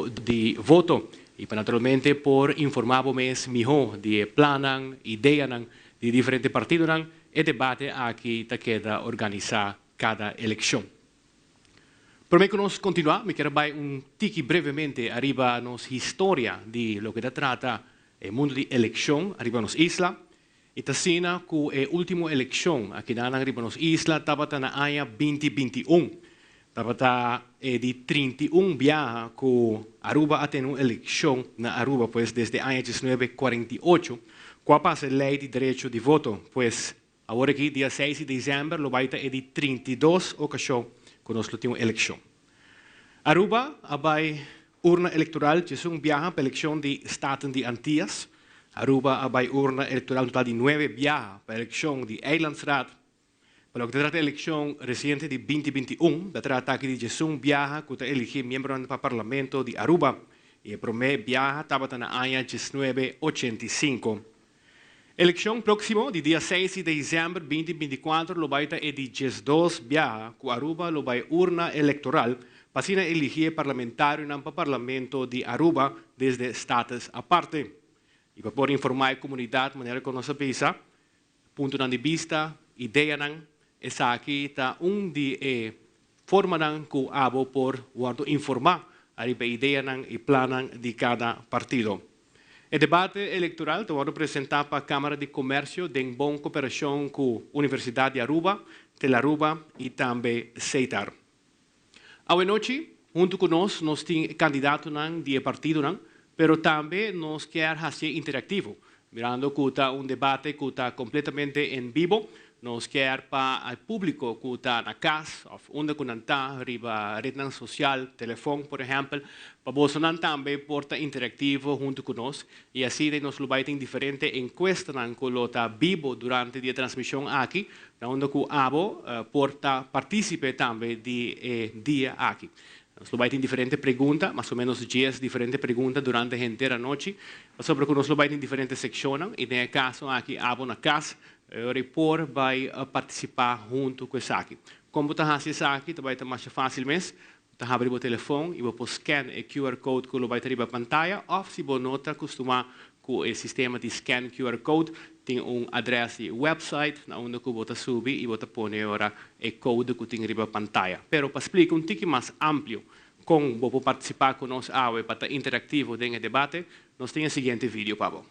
Di voto y pa naturalmente por informa bo mes miho di e plannan, ideanan di diferente partidonan, e debate aki ta keda organisa cada eleccion. Prome cu nos continua, mi kier a bay un tiki brevemente ariba nos historia di loke ta trata e mundo di eleccion ariba nos isla. Y ta asina cu e ultimo eleccion akidanan riba nos isla tabata na aña binti 21. Tabata e di 31 biaha cu Aruba a tene un eleccion na Aruba, pues desde aña 1948 cu a pasa e ley di derecho di voto. Pues awor aki dia 6 di december lo bay ta e di 32 ocasion cu nos lo tin un eleccion. Aruba a bay urna electoral 11 biaha pa eleccion di Staten di Antillas. Aruba a bay urna electoral un total di 9 biaha pa eleccion di Eilandsraad. Pa loke ta trata eleccion reciente di 2021, ta trata aki di 11 biaha cu ta eligi miembronan pa Parlamento di Aruba y e prome biaha tabata na aña 1985. Eleccion proximo di dia 6 di december 2024 lo bay ta e di 12 biaha cu Aruba lo bay urna electoral pa asina eligi e parlamentarionan pa Parlamento di Aruba desde Status Aparte. Y pa por informa e comunidad manera cu nos a bisa, puntonan di bista, ideanan, esaki ta un di e formanan cu abo por wordo informa ariba e ideanan y plannan di cada partido. E debate electoral ta wordo presenta pa Camara di Comercio den bon cooperacion cu Universidad di Aruba, Telaruba y tambe Setar. Awe nochi, hunto cu nos, nos tin candidatonan di e partidonan, pero tambe nos kier haci'e interactivo. Mirando cu ta un debate cu ta completamente en bibo, nos kier pa e publico cu ta na cas of unda cu nan ta riba rednan social, telefon por ehempel, pa bosonan tambe por ta interactivo hunto cu nos y asina nos lo bay tin diferente encuestanan cu lo ta bibo durante di e transmision aki, na unda cu abo por ta participe tambe di e dia aki. Nos lo bay tin diferente pregunta, mas o menos 10 diferente pregunta durante henter anochi, pasobra cu nos lo bay tin diferente seccionnan y den e caso aki abo na cas por bay participa hunto cu esaki. Con bo ta haci esaki? Ta bay ta masha facil mes. Bo ta habri bo telefon y bo por scan e QR code cu lo bay ta riba pantaya of si bo no ta acostuma cu e sistema di scan QR code, tin un adres di website na unda cu bo ta subi y bo ta pone ora e code cu tin riba pantaya. Pero pa splica un tiki mas amplio con bo por participa cu nos awe pa ta interactivo den e debate, nos tin e siguiente video pa bo.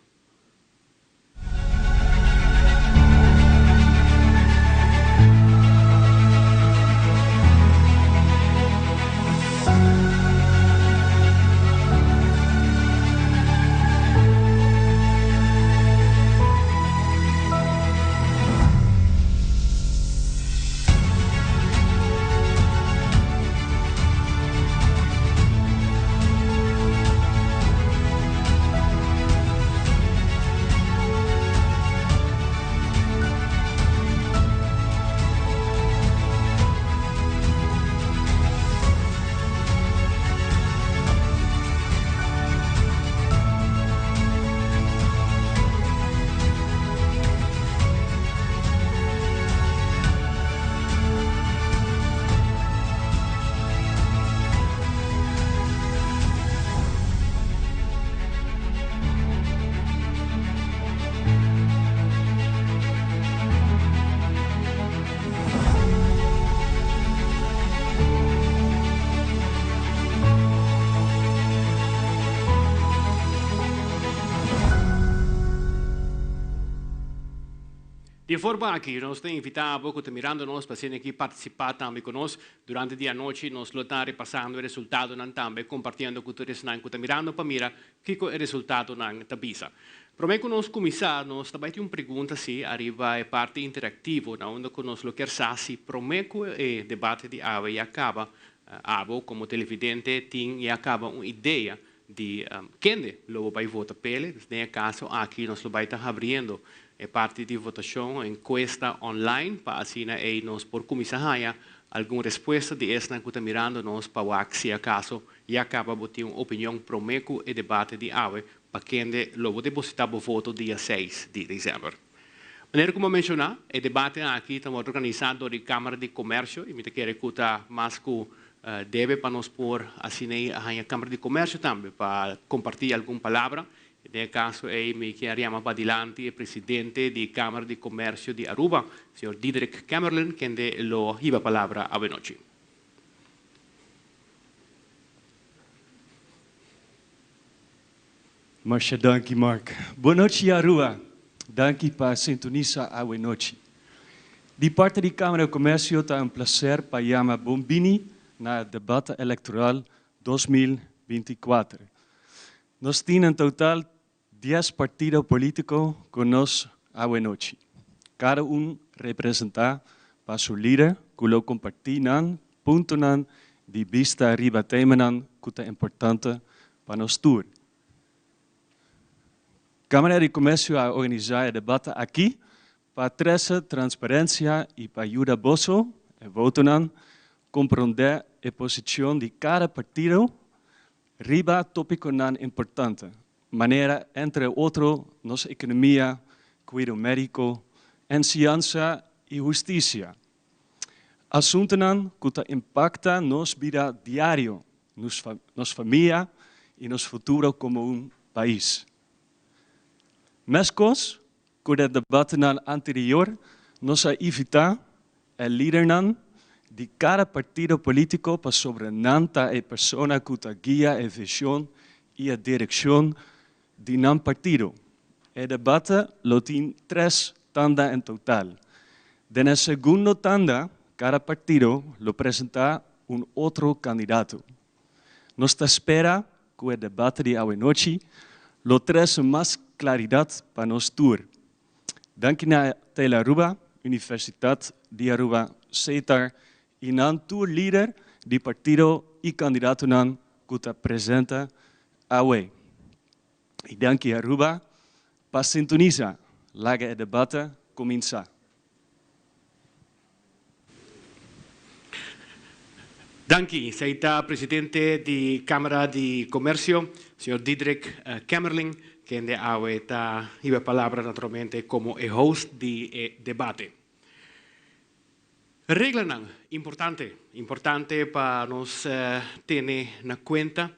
Di e forma aki nos ta invita abo cu ta mirando nos pa asina aki participa tambe cu nos. Durante di anochi nos lo ta repasando e resultadonan tambe compartiendo cu tur esnan cu ta mirando pa mira kico e resultadonan ta bisa. Prome cu nos cuminsa nos ta bay tin un pregunta si ariba e parti interactivo na unda cu nos lo kier sa si prome cu e debate di awe ya caba abo como televidente tin ya caba un idea di kende lo bo bay vota p'ele. Den e caso aki nos lo bay ta habriendo e parti di votacion, encuesta online, pa asina ey nos por cuminsa haya algun respuesta di esnan cu ta mirando nos pa wak si acaso ya caba bo tin un opinion prome cu e debate di awe pa kende lo bo deposita bo voto dia 6 di december. Manera cu bo a menciona, e debate aki ta wordo organisa door di Camara di Comercio y mi ta kere cu ta mas cu. Debe pa nos por asina haña Cámara di Comercio tambe pa comparti algun palabra. Den e caso ey mi kier yama padilanti e presidente di Cámara di Comercio di Aruba, señor Diederik Kamerlin, kende lo hiba palabra awenochi. Masha danki Mark. Bonochi Aruba. Danki pa sintonisa awenochi. Di parti di Camara di Comercio ta un placer pa yama bon bini na e debate electoral 2024. Nos tin en total 10 partido politico cu nos awenochi. Cada un representa pa su lider cu lo comparti nan puntonan di bista riba temanan cu ta importante pa nos tur. Camara di Comercio a organisa e debate aki pa trece transparencia y pa yuda boso, e votonan, comprende e posicion di cada partido riba topiconan importante, manera entre otro nos economia, cuido medico, enseñansa y husticia. Asuntonan cu ta impacta nos bida diario, nos famia y nos futuro como un pais. Mescos cu e debatenan anterior, nos a invita e lidernan di cada partido politico pasobra nan ta e persona cu ta guia e vision y e direccion di nan partido. E debate lo tin tres tanda en total. Den e segundo tanda, cada partido lo presenta un otro candidato. Nos ta spera cu e debate di awenochi lo trece mas claridad pa nos tur. Danki na Tele Aruba, Universidad di Aruba, SETAR y nan tur lider di partido y candidatonan cu ta presente awe. Y danki Aruba pa sintonisa. Laga e debate cuminsa. Danki. Esey ta presidente di Camara di Comercio, señor Diederik Kamerling, kende awe ta hiba palabra naturalmente como e host di e debate. Reglanan importante, importante pa nos tene na cuenta,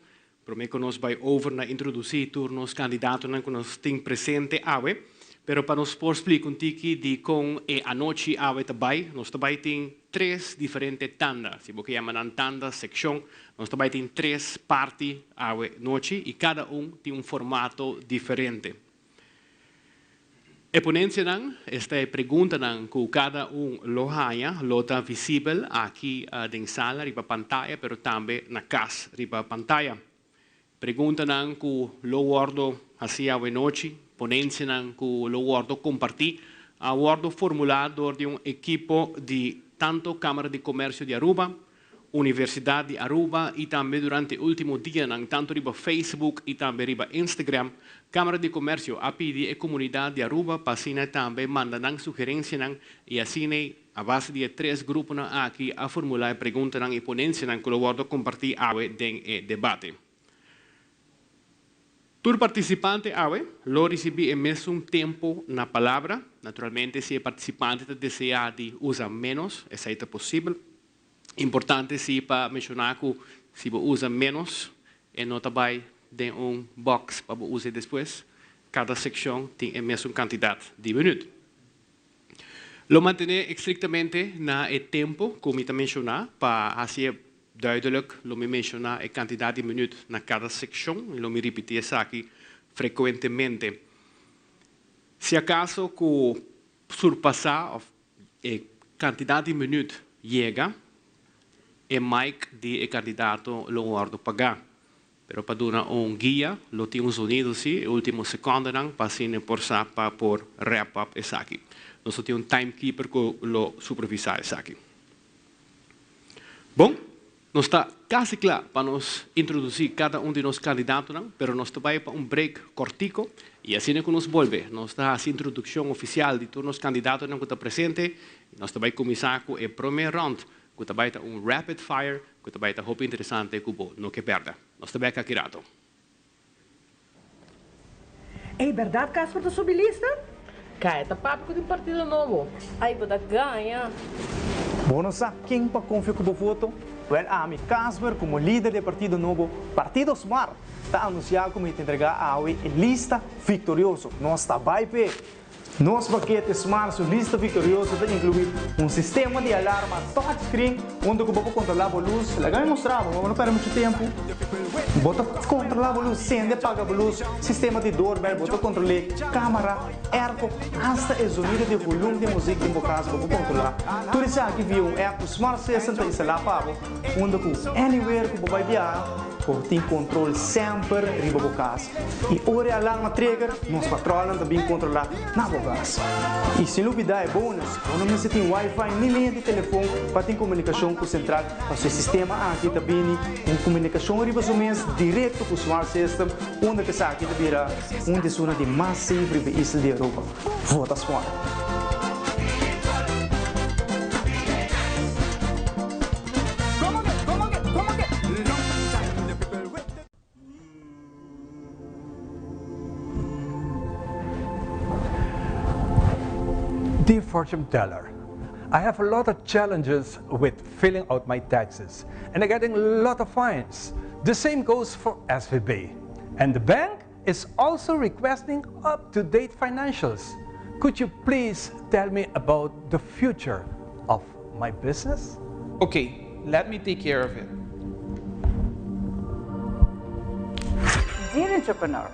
prome cu nos bay over na introduci tur nos candidatonan cu nos tin presente awe, pero pa nos por splica un tiki di con e anochi awe ta bay, nos ta bay tin tres diferente tanda, si bo ke yama nan tanda, seccion, nos ta bay tin tres parti awe nochi y cada un tin un formato diferente. E ponencianan, esta e preguntanan cu cada un lo haya, lo ta visibel aki den sala riba pantaya, pero tambe na cas riba pantaya. Preguntanan cu lo wordo haci awe nochi, ponencianan cu lo wordo comparti, a wordo formula door di un ekipo di tanto Camara di Comercio di Aruba, Universidad di Aruba y tambe durante ultimo dianan tanto riba Facebook y tambe riba Instagram, Camara di Comercio a pidi e comunidad di Aruba pa asina tambe manda nan sugerencianan y asina a base di e tres gruponan aki a formula e preguntanan y ponencianan cu lo wordo comparti awe den e debate. Tur participante awe lo ricibi e mesun tempo na palabra. Naturalmente si e participante ta desea di usa menos, esey ta posibel. Importante si pa menciona cu si bo usa menos e no ta bay den un box pa bo use despues. Cada seccion tin e mesun cantidad di minuut. Lo mantene estrictamente na e tempo cu mi ta menciona pa haci duidelijk. Lo mi menciona e cantidad di minuut na cada seccion y lo mi ripiti esaki frecuentemente. Si acaso cu surpasa of e cantidad di minuut yega, e mic di e candidato lo wordo paga. Pero pa duna un guia, lo tin un sonido si, e ultimo secondenan, pa asina por sa pa por wrap up esaki. Nos tin un timekeeper cu lo supervisa esaki. Bon, nos ta casi cla pa nos introduci cada un di nos candidatonan, pero nos ta bay pa un break cortico y asina cu nos bolbe, nos ta haci introduccion oficial di tur nos candidatonan cu ta presente y nos ta bay cuminsa cu e prome round, cu ta bay ta un rapid fire, cu ta bay ta hopi interesante cu bo no ke perde. Nos ta bek aki rato. Ey, berdad Casper ta subi lista? Caya ta papia cu tin partido nobo. Ay, bo ta gaña. Bo no sa ken pa confia cu bo voto? Wèl ami, Casper, komo lider di e partido nobo, Partido Smart, ta anunsiá ku mi ta entregá awe e lista viktorioso. Nos ta bai p'e! Nos pakete Smart su lista viktorioso ta inkluí un sistema di alarma touchscreen unda ku bo por kontrolá bo lus. Laga mi mustra bo, bo no pèrdè muchu tempu. Bo ta kontrolá bo lus, sende, paga bo lus, sistema di doorbell, bo ta kontrol'é, kámara, airco, asta e zonido di volum di muzik den bo kas bo por kontrolá. Tur esaki via un app ku Smart System ta instalá pa bo, unda ku anywhere ku bo bai biaha, bo tin kontrol semper riba bo kas. I ora e alarma trigger, nos patròlnan ta bin kontrolá na bo kas. I sin lubidá e bonus, bo no mester tin wifi ni liña di telefon pa tin komunikashon ku sentral, pasobra e sistema aki ta bini ku un komunikashon riba su mes direkto ku Smart System, unda ku esaki ta bira un di esunnan di mas safe riba e isla di Aruba. Vota Smart! Dear fortune teller, I have a lot of challenges with filling out my taxes and I'm getting a lot of fines. The same goes for SVB. And the bank is also requesting up-to-date financials. Could you please tell me about the future of my business? Okay, let me take care of it. Dear entrepreneur,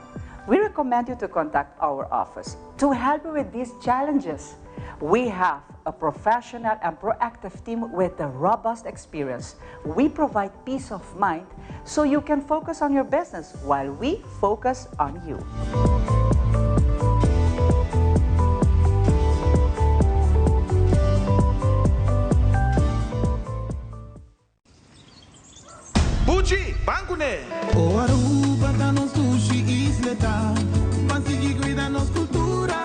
we recommend you to contact our office to help you with these challenges. We have a professional and proactive team with a robust experience. We provide peace of mind so you can focus on your business while we focus on you. Buchi, ban kuné! O Aruba ta nos dushi isleta, Ban sigui cuida nos cultura,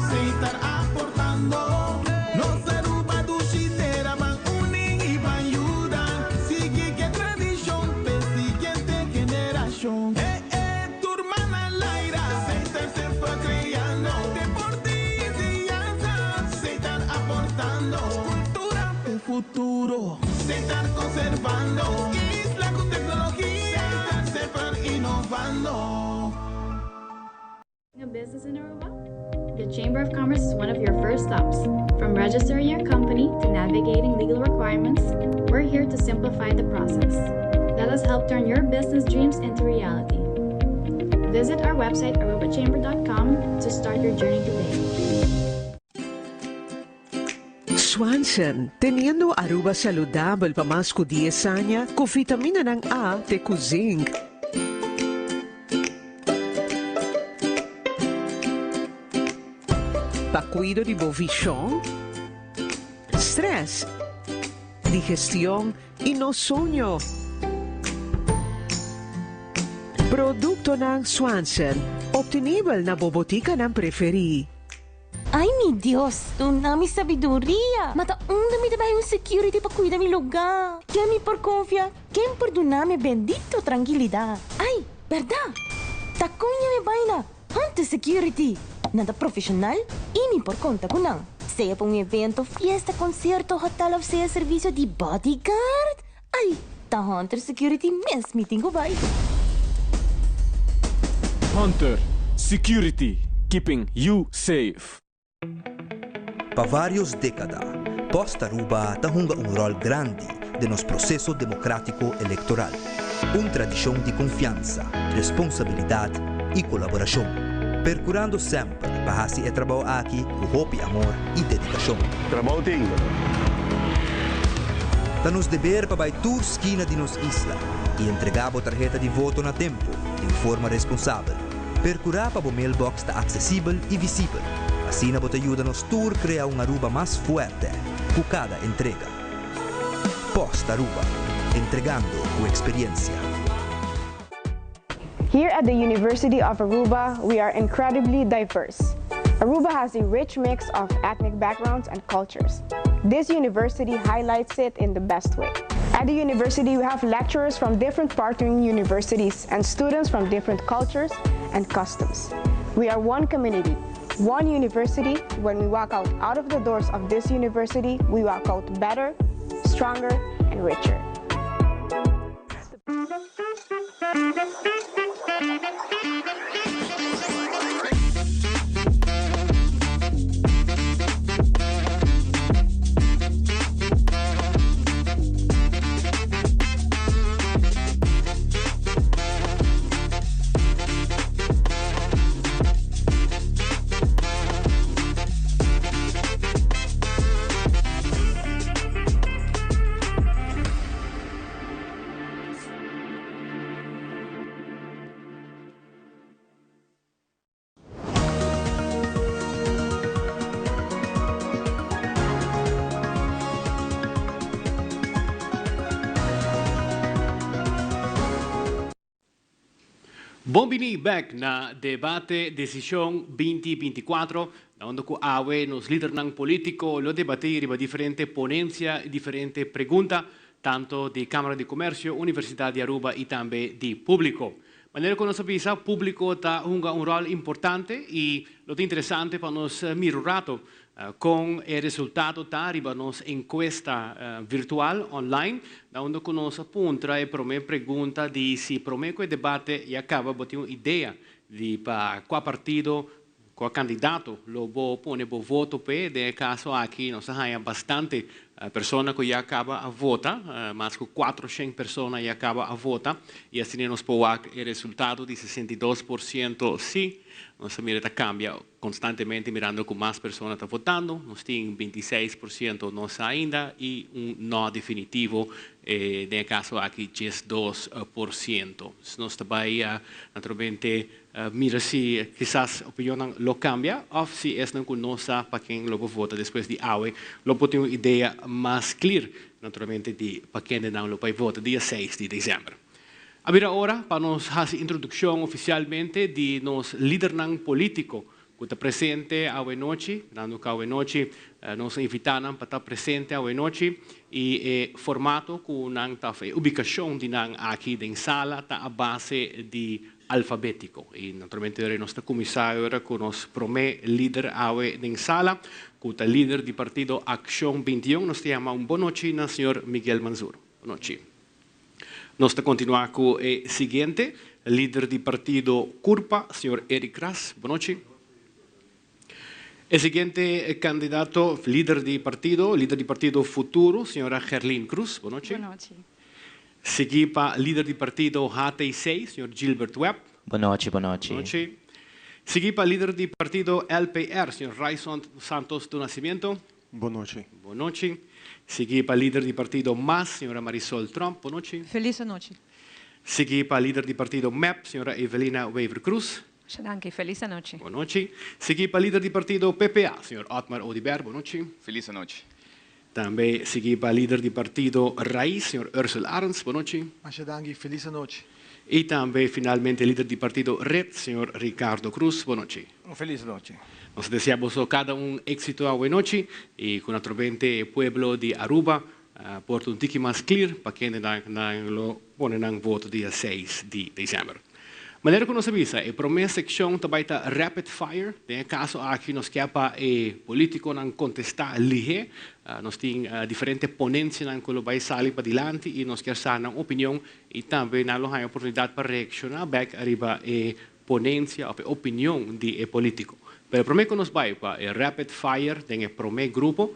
Setar aportando. Nos Aruba dushi tera, Ban uni y ban yuda, Sigui ke tradicion p'e siguiente generacion. Eh eh, tur man al aire, Setar semper creando, Deporte y enseñanza, Setar aportando, Cultura p'e futuro. Setar conservando, Isla cu tecnologia, Setar semper innovando. A business in Aruba? The Chamber of Commerce is one of your first stops. From registering your company to navigating legal requirements, we're here to simplify the process. Let us help turn your business dreams into reality. Visit our website arubachamber.com to start your journey today. Swanson, teniendo Aruba saludabel pa mas cu dies aña cu vitaminanan A te cu zinc. Pa cuido di bo vision, stress, digestion y nos soño. Productonan Swanson, obtenibel na bo boticanan preferi. Ay mi Dios, duna mi sabiduria! Ma ta unda mi ta bai un security pa cuida mi luga? Ken mi por confia? Ken por duna mi bendito trankilidad? Ay, berdad! Ta con ya mi baina Hunter Security! Nan ta profesional y mi por conta cu nan. Sea pa un evento, fiesta, concierto, hotel of sea servicio di bodyguard. Ay, ta Hunter Security mes mi tin cu bai. Hunter Security, keeping you safe. Pa varios dékada, Post Aruba ta hunga un ròl grandi den nos proseso demokrátiko elektoral. Un tradishon di konfiansa, responsabilidat i kolaborashon. Perkurando semper pa hasi e trabou aki ku hopi amor i dedikashon. Trabou tin. Ta nos deber pa bai tur skina di nos isla i entregá bo tarheta di voto na tempu di un forma responsabel. Perkurá pa bo mailbox ta aksesibel i visibel. Asina bo ta yuda nos tur krea un Aruba mas fuerte ku kada entrega. Post Aruba, entregando ku experiencia. Here at the University of Aruba, we are incredibly diverse. Aruba has a rich mix of ethnic backgrounds and cultures. This university highlights it in the best way. At the university, we have lecturers from different partnering universities and students from different cultures and customs. We are one community, one university. When we walk out, out of the doors of this university, we walk out better, stronger, and richer. Bon bini bek na Debate Decision 2024, na unda cu awe nos lidernan politico lo debati riba diferente ponencia y diferente pregunta, tanto di Camara di Comercio, Universidad di Aruba y tambe di publico. Manera cu nos a bisa, publico ta hunga un rol importante y lo ta interesante pa nos mira un rato con e resultado ta riba nos encuesta virtual online, na unda cu nos a puntra e prome pregunta di si prome cu e debate ya caba bo tin un idea di pa cua partido Kua kandidato lo bo pone bo voto p'e? Den e kaso aki nos a haña bastante persona ku ya kaba a vota, mas ku kuatroshen persona ya kaba a vota i asina nos por wak e resultado di 62% sí. Nos a mira ta kambia konstantemente mirando ku mas persona ta votando. Nos tin 26% no sa ainda i un no definitivo den e kaso aki 12%. Nos ta bai naturalmente Mira si kisas opinionnan lo kambia òf si esnan ku no sa pa ken lo por vota despues di awe lo por tin un idea mas klir naturalmente di pa kende nan lo bai vota dia seis di desèmber. A bira ora pa nos hasi introdukshon ofisialmente di nos lidernan polítiko ku ta presente awe nochi, mirando ku awe nochi nos a invitá nan pa ta presente awe nochi i e formato ku nan ta òf e ubikashon di nan aki den sala ta a base di alfabétiko. I naturalmente ora nos ta kuminsá ora ku nos promé lider awe den sala ku ta lider di partido Akshon 21 nos ta yama un bon nochi na señor Miguel Manzur. Bon nochi. Nos ta kontinuá ku e siguiente lider di partido Curpa, señor Eric Ras. Bon nochi. E siguiente kandidato, lider di partido, lider di partido Futuro, señora Gerlien Cruz. Bon nochi. Bon nochi. Sigui pa lider di partido HTC, señor Gilbert Webb. Bon nochi, bon nochi. Bon nochi. Sigui pa lider di partido LPR, señor Ryçond Santos do Nascimento. Bon nochi. Bon nochi. Sigui pa lider di partido mas, señora Marisol Tromp. Bon nochi. Feliz anochi. Sigui pa lider di partido mep, señora Evelina Wever-Croes. Masha danki. Feliz anochi. Bon nochi. Sigui pa lider di partido PPA, señor Otmar Oduber. Bon nochi. Feliz anochi. Tambe sigui pa lider di partido Raiz, señor Ursell Arends. Bon nochi. Masha danki. Feliz anochi. Y tambe finalmente lider di partido Red, señor Ricardo Croes. Bon nochi. Un feliz nochi. Nos ta desea boso cada un exito awe nochi y cu naturalmente e pueblo di Aruba por ta un tiki mas clear pa kende nan lo pone nan voto dia seis di december. Manera cu nos a bisa e prome seccion ta bay ta rapid fire, den e caso aki nos kier pa e politiconan contesta lihe, nos tin diferente ponencianan cu lo bay sali padilanti y nos kier sa nan opinion y tambe nan lo haya oportunidad pa reacciona bek ariba e ponencia of e opinion di e politico. Pero prome cu nos bay pa e rapid fire den e prome grupo,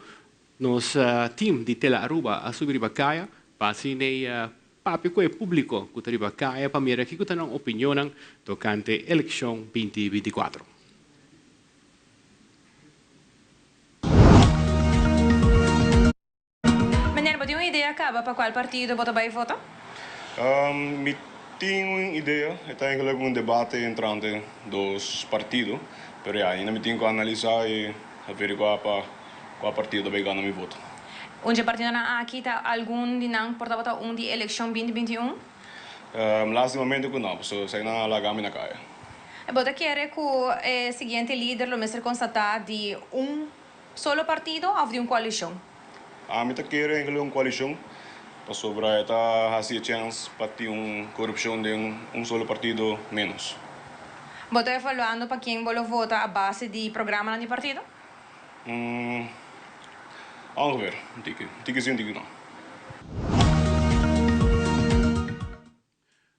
nos team di Tele Aruba a subi riba caya pa asina e papia cu e publico cu ta riba caya pa mira kico ta nan opinionnan tocante eleccion 2024. Meneer, bo tin un idea caba pa cual partido bo ta bay vota? Mi tin un idea, e ta eigenlijk un debate entrante dos partido, pero ya, ainda mi tin cu analisa y averigua pa cua partido ta bay gana mi voto. Un dje partidonan aki ta algun di nan por tabata un di eleccion 2021? Lastimamente cu no, pasobra esaki nan a laga mi na caya. Bo ta kere cu e siguiente lider lo mester constata di un solo partido of di un coalicion? Ami ta kere enkele un coalicion pasobra e ta haci e chens pa tin un corupcion den un solo partido menos. Bo ta evaluando pa ken bo lo vota a base di programanan di partido? Ongeveer, un tiki. Un tiki si, un tiki no.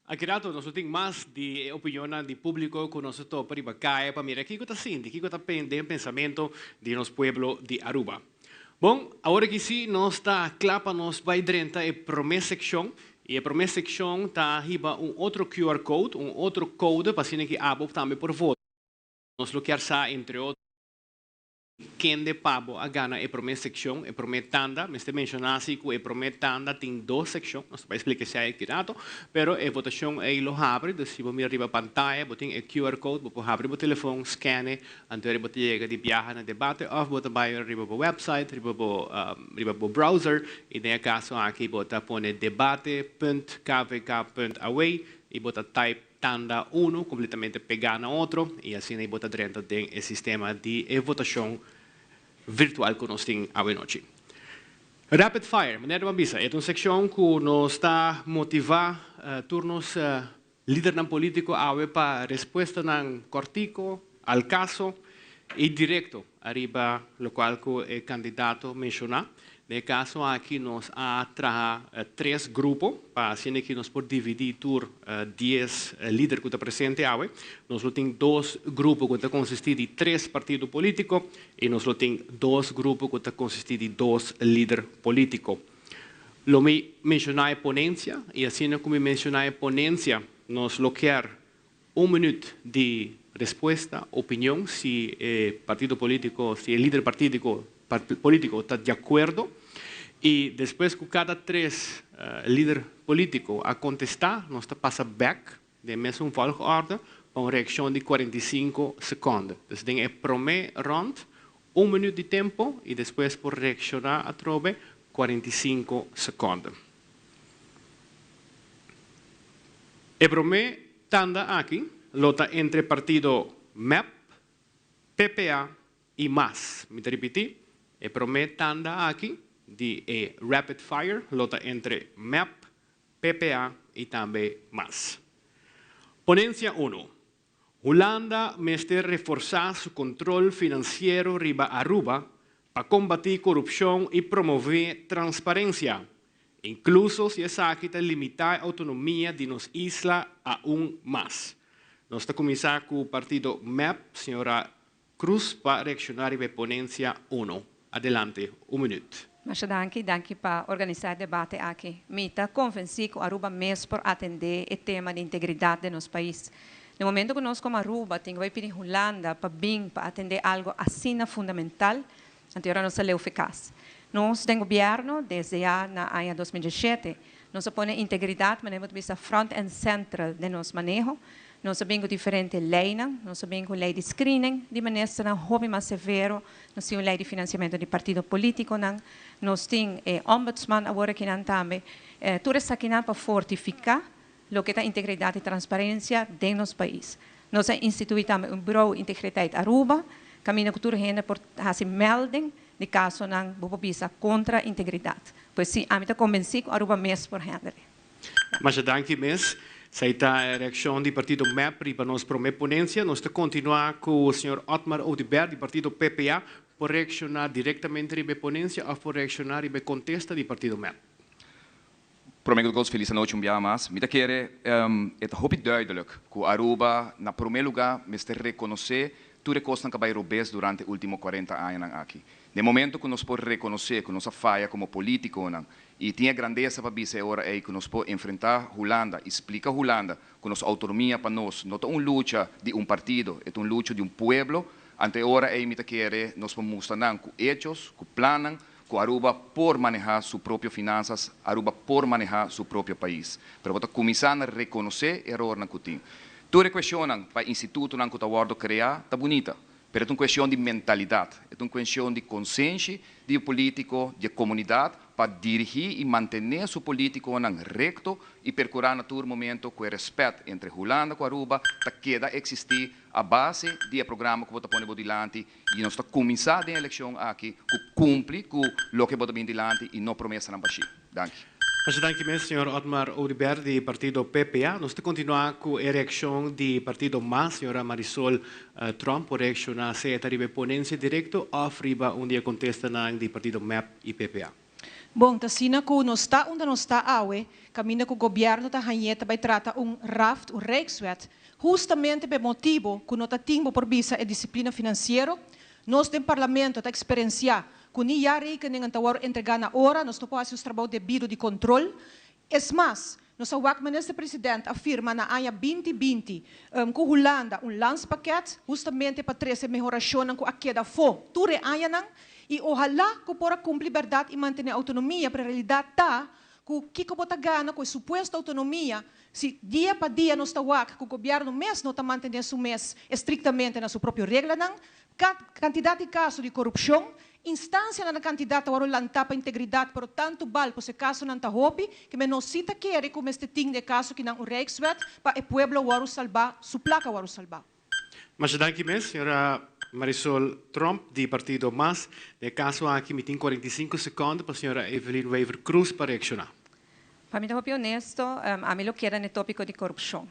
Aki rato nos lo tin mas di e opinionnan di publico cu nos a topa riba caya pa mira kico ta sinti, kico ta den pensamento di nos pueblo di Aruba. Bon, awor aki si nos ta cla pa nos bay drenta e prome seccion y e prome seccion ta hiba un otro QR code, un otro code pa asina ki abo tambe por vota. Nos lo kier sa entre otro. Kende pa bo a gana e promé sekshon, e promé tanda? Mester menshoná si ku e promé tanda tin dos sekshon, nos ta bai splika esei aki rato, pero e votashon ei lo habri, dus si bo mira riba pantaya bo tin e QR code, bo por habri bo telefon, scan e, anto ora bo ta yega di biaha na debate òf bo ta bai riba bo website, riba bo riba bo browser i den e kaso aki bo ta pone debate punt kvk punt aw i bo ta type Tanda unu kompletamente pegá na otro i asina i bo ta drenta den e sistema di e votashon virtual ku nos tin awenochi. Rapid Fire, manera bo a bisa, e ta un sekshon ku nos ta motivá tur nos lidernan polítiko awe pa respuestanan kòrtiko, al kaso i direkto ariba lokual ku e kandidato menshoná. Den e kaso aki nos a traha tres grupo pa asina ki nos por dividí tur dies lider ku ta presente awe. Nos lo tin dos grupo ku ta konsistí di tres partido polítiko i nos lo tin dos grupo ku ta konsistí di dos lider polítiko. Lo mi menshoná e ponensia i asina ku mi menshoná e ponensia nos lo kier Un minuut di respuesta, opinion, si e partido politico, si e lider partidico, politico ta di acuerdo y despues cu cada tres lider politico a contesta nos ta pasa bek den mesun volgorde pa un reaccion di 45 seconde. Dus den e prome rond un minuut di tempo y despues por reacciona atrobe 45 seconde. E promé tanda aki lo ta entre partido mep, PPA i mas. Mi ta ripití, e promé tanda aki di e rapid fire lo ta entre mep, PPA i tambe mas. Ponensia unu, Hulanda mester reforsá su kontrol finansiero riba Aruba pa kombatí korupshon i promové transparensia, inkluso si esaki ta limitá e outonomia di nos isla aun mas. Nos ta kuminsá ku partido mep, señora Croes pa reakshoná riba e ponensia uno. Adelante, un minüt. Masha danki, danki pa organisá e debate aki. Mi ta konvensí ku Aruba mes por atendé e tema di integridat den nos pais. Na momento ku nos komo Aruba tin ku bai pidi Hulanda pa bin pa atendé algu asina fundamental, anto ora nos ta leu fekas. Nos den gobièrnu desde ya na aña 2017 nos a pone integridat manera bo ta bisa front and central den nos maneho. Nos a bin ku diferente leinan, nos a bin ku lei di screening di ministernan hopi mas severo, nos tin un lei di finansiamentu di partido politikonan, nos tin e ombudsman awor akinan tambe. Tur esakinan pa fortifiká loke ta integridat i transparensia den nos pais. Nos a instituí tambe un Bureau Integriteit Aruba, kaminda ku tur hende por hasi melding di kasonan bo por bisa kontra integridat. Pues sí, ami ta konbensí ku Aruba mes por handle. Masha danki mes. Esei ta e reakshon di partido mep riba nos prome ponensia. Nos ta kontinuá ku señor Otmar Oduber di partido PPA. Por reakshoná direktamente riba e ponensia òf por reakshoná riba e kontesta di partido mep. Prome ku kos felis anochi un biaha mas. Mi ta kere e ta hopi duidelijk ku Aruba na prome luga mester rekonosé tur e kosnan ku a bai robes durante ultimo kuarenta añanan aki. Den momento ku nos por rekonosé ku nos a faya komo politikonan I tin e grandesa pa bisa e ora ei ku nos por enfrentá Hulanda i splika Hulanda ku nos outonomia pa nos no ta un lucha di un partido, e ta un lucha di un pueblo. Anto e ora ei mi ta kere nos por mustra nan ku echos, ku plannan, ku Aruba por manehá su propio finansas, Aruba por manehá su propio pais. Pero bo ta kuminsá na rekonosé e erornan ku tin. Tur e kueshonnan pa e institutonan ku ta wòrdu kreá ta bunita, pero e ta un kueshon di mentalidat, e ta un kueshon di konsenshi di e polítiko, di e komunidat, pa dirigí i mantené su polítikonan rekto i perkurá na tur momento ku e rèspèt entre Hulanda ku Aruba ta keda eksistí a base di e programa ku bo ta pone bo dilanti i nos ta kuminsá den e elekshon aki ku kumpli ku loke bo ta bin dilanti i no promesanan bashí. Danki. Masha danki mes, señor Otmar Oduber di partido PPA. Nos ta continua cu e reaccion di partido mas, señora Marisol Tromp por reacciona sea ta riba e ponencia directo of riba un di e contestanan di partido mep y PPA. Bon, ta asina ku nos ta unda nos ta awe, kaminda ku gobièrnu ta hañ'é ta bai trata un raft, un rijkswet, hustamente pa e motibu ku no ta tin, bo por bisa, e disiplina finansiero. Nos den Parlamento ta eksperensiá ku ni jaarrekeningen ta wòrdu entregá na ora, nos no por hasi nos trabou debido di kontrol. Es mas, nos a wak Minister President a firma na aña 2020 ku Hulanda un landspakket hustamente pa trese mehorashonnan ku a keda afó tur e añanan i ohalá ku por a kumpli bèrdat i mantené outonomia, pero e realidat ta ku kiko bo ta gana ku e supuesto outonomia si dia pa dia nos ta wak ku gobièrnu mes no ta mantené su mes estriktamente na su propio reglanan. Kantidat di kaso di korupshon, instansianan na kantidat ta wòrdu lantá pa integridat, pero tantu bal ku se kasonan ta hopi, ke men no si ta kere ku mester tin den e kaso kinan un Rijkswet pa e pueblo wòrdu salbá, su plaka wòrdu salbá. Masha danki mes, señora Marisol Tromp di partido mas. Den e kaso aki mi tin 45 sekònde pa señora Evelyn Wever Croes pa reakshoná. Pa mi ta hopi honesto, ami lo keda na e tópiko di korupshon.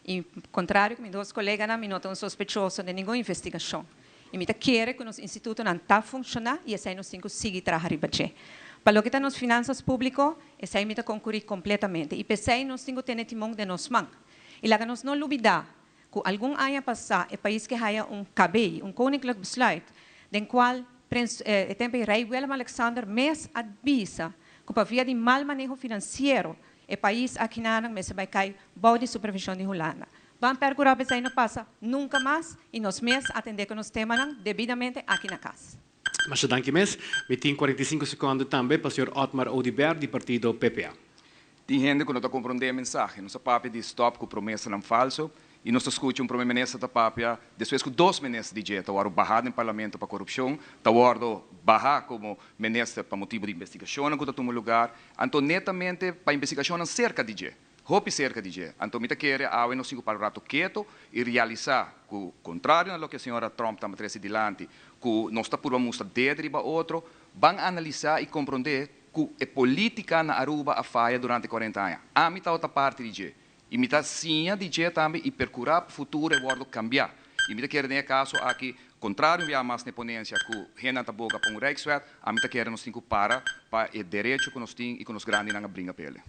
I kontrario ku mi dos koleganan, mi no ta un sospechoso den ningun investigashon. I mi ta kere ku nos institutonan ta funshoná i esei nos tin ku sigui traha riba dje. Pa loke ta nos finansas públiko, esei mi ta konkurí kompletamente. I p'esei nos tin ku tene timon den nos man. I laga nos no lubidá ku algun aña pasá e pais ke haya un KB, un Koninklijk Besluit, den kual Prins, e tempu ei Rei Willem-Alexander mes a bisa ku pa via di mal maneho finansiero E pais akinanan mester bai kai bou di supervision di Hulanda. Ban percura pa esei no pasa nunca mas y nos mes atende cu nos temanan debidamente aki na cas. Masha danki mes. Mi tin 45 seconde tambe pa señor Otmar Oduber di partido PPA. Tin hende ku no ta komprondé e mensahe. Nos a papia di stòp ku promesanan falso i nos ta skucha un prome minister ta papia despues ku dos minister di dje ta wòrdu bahá den parlamento pa korupshon, ta wòrdu bahá komo minister pa motibu di investigashonnan ku ta tuma lugar, anto netamente pa investigashonnan serka di dje, hopi serka di dje. Anto mi ta kere awe nos tin ku para un rato keto i realisá ku kontrario na loke señora Trump ta trese dilanti ku nos ta purba mustra ded riba otro, ban analisá i komprondé ku e polítika na Aruba a faya durante 40 aña. Ami tabata parti di dje i mi ta siña di dje tambe i perkurá pa futuro e wòrdu kambiá. I mi ta kere den e kaso aki, kontrario un bia mas na e ponensia ku hendenan ta boga pa un Rijkswet, ami ta kere nos tin ku para pa e derecho ku nos tin i ku nos grandinan a bringa p'ele.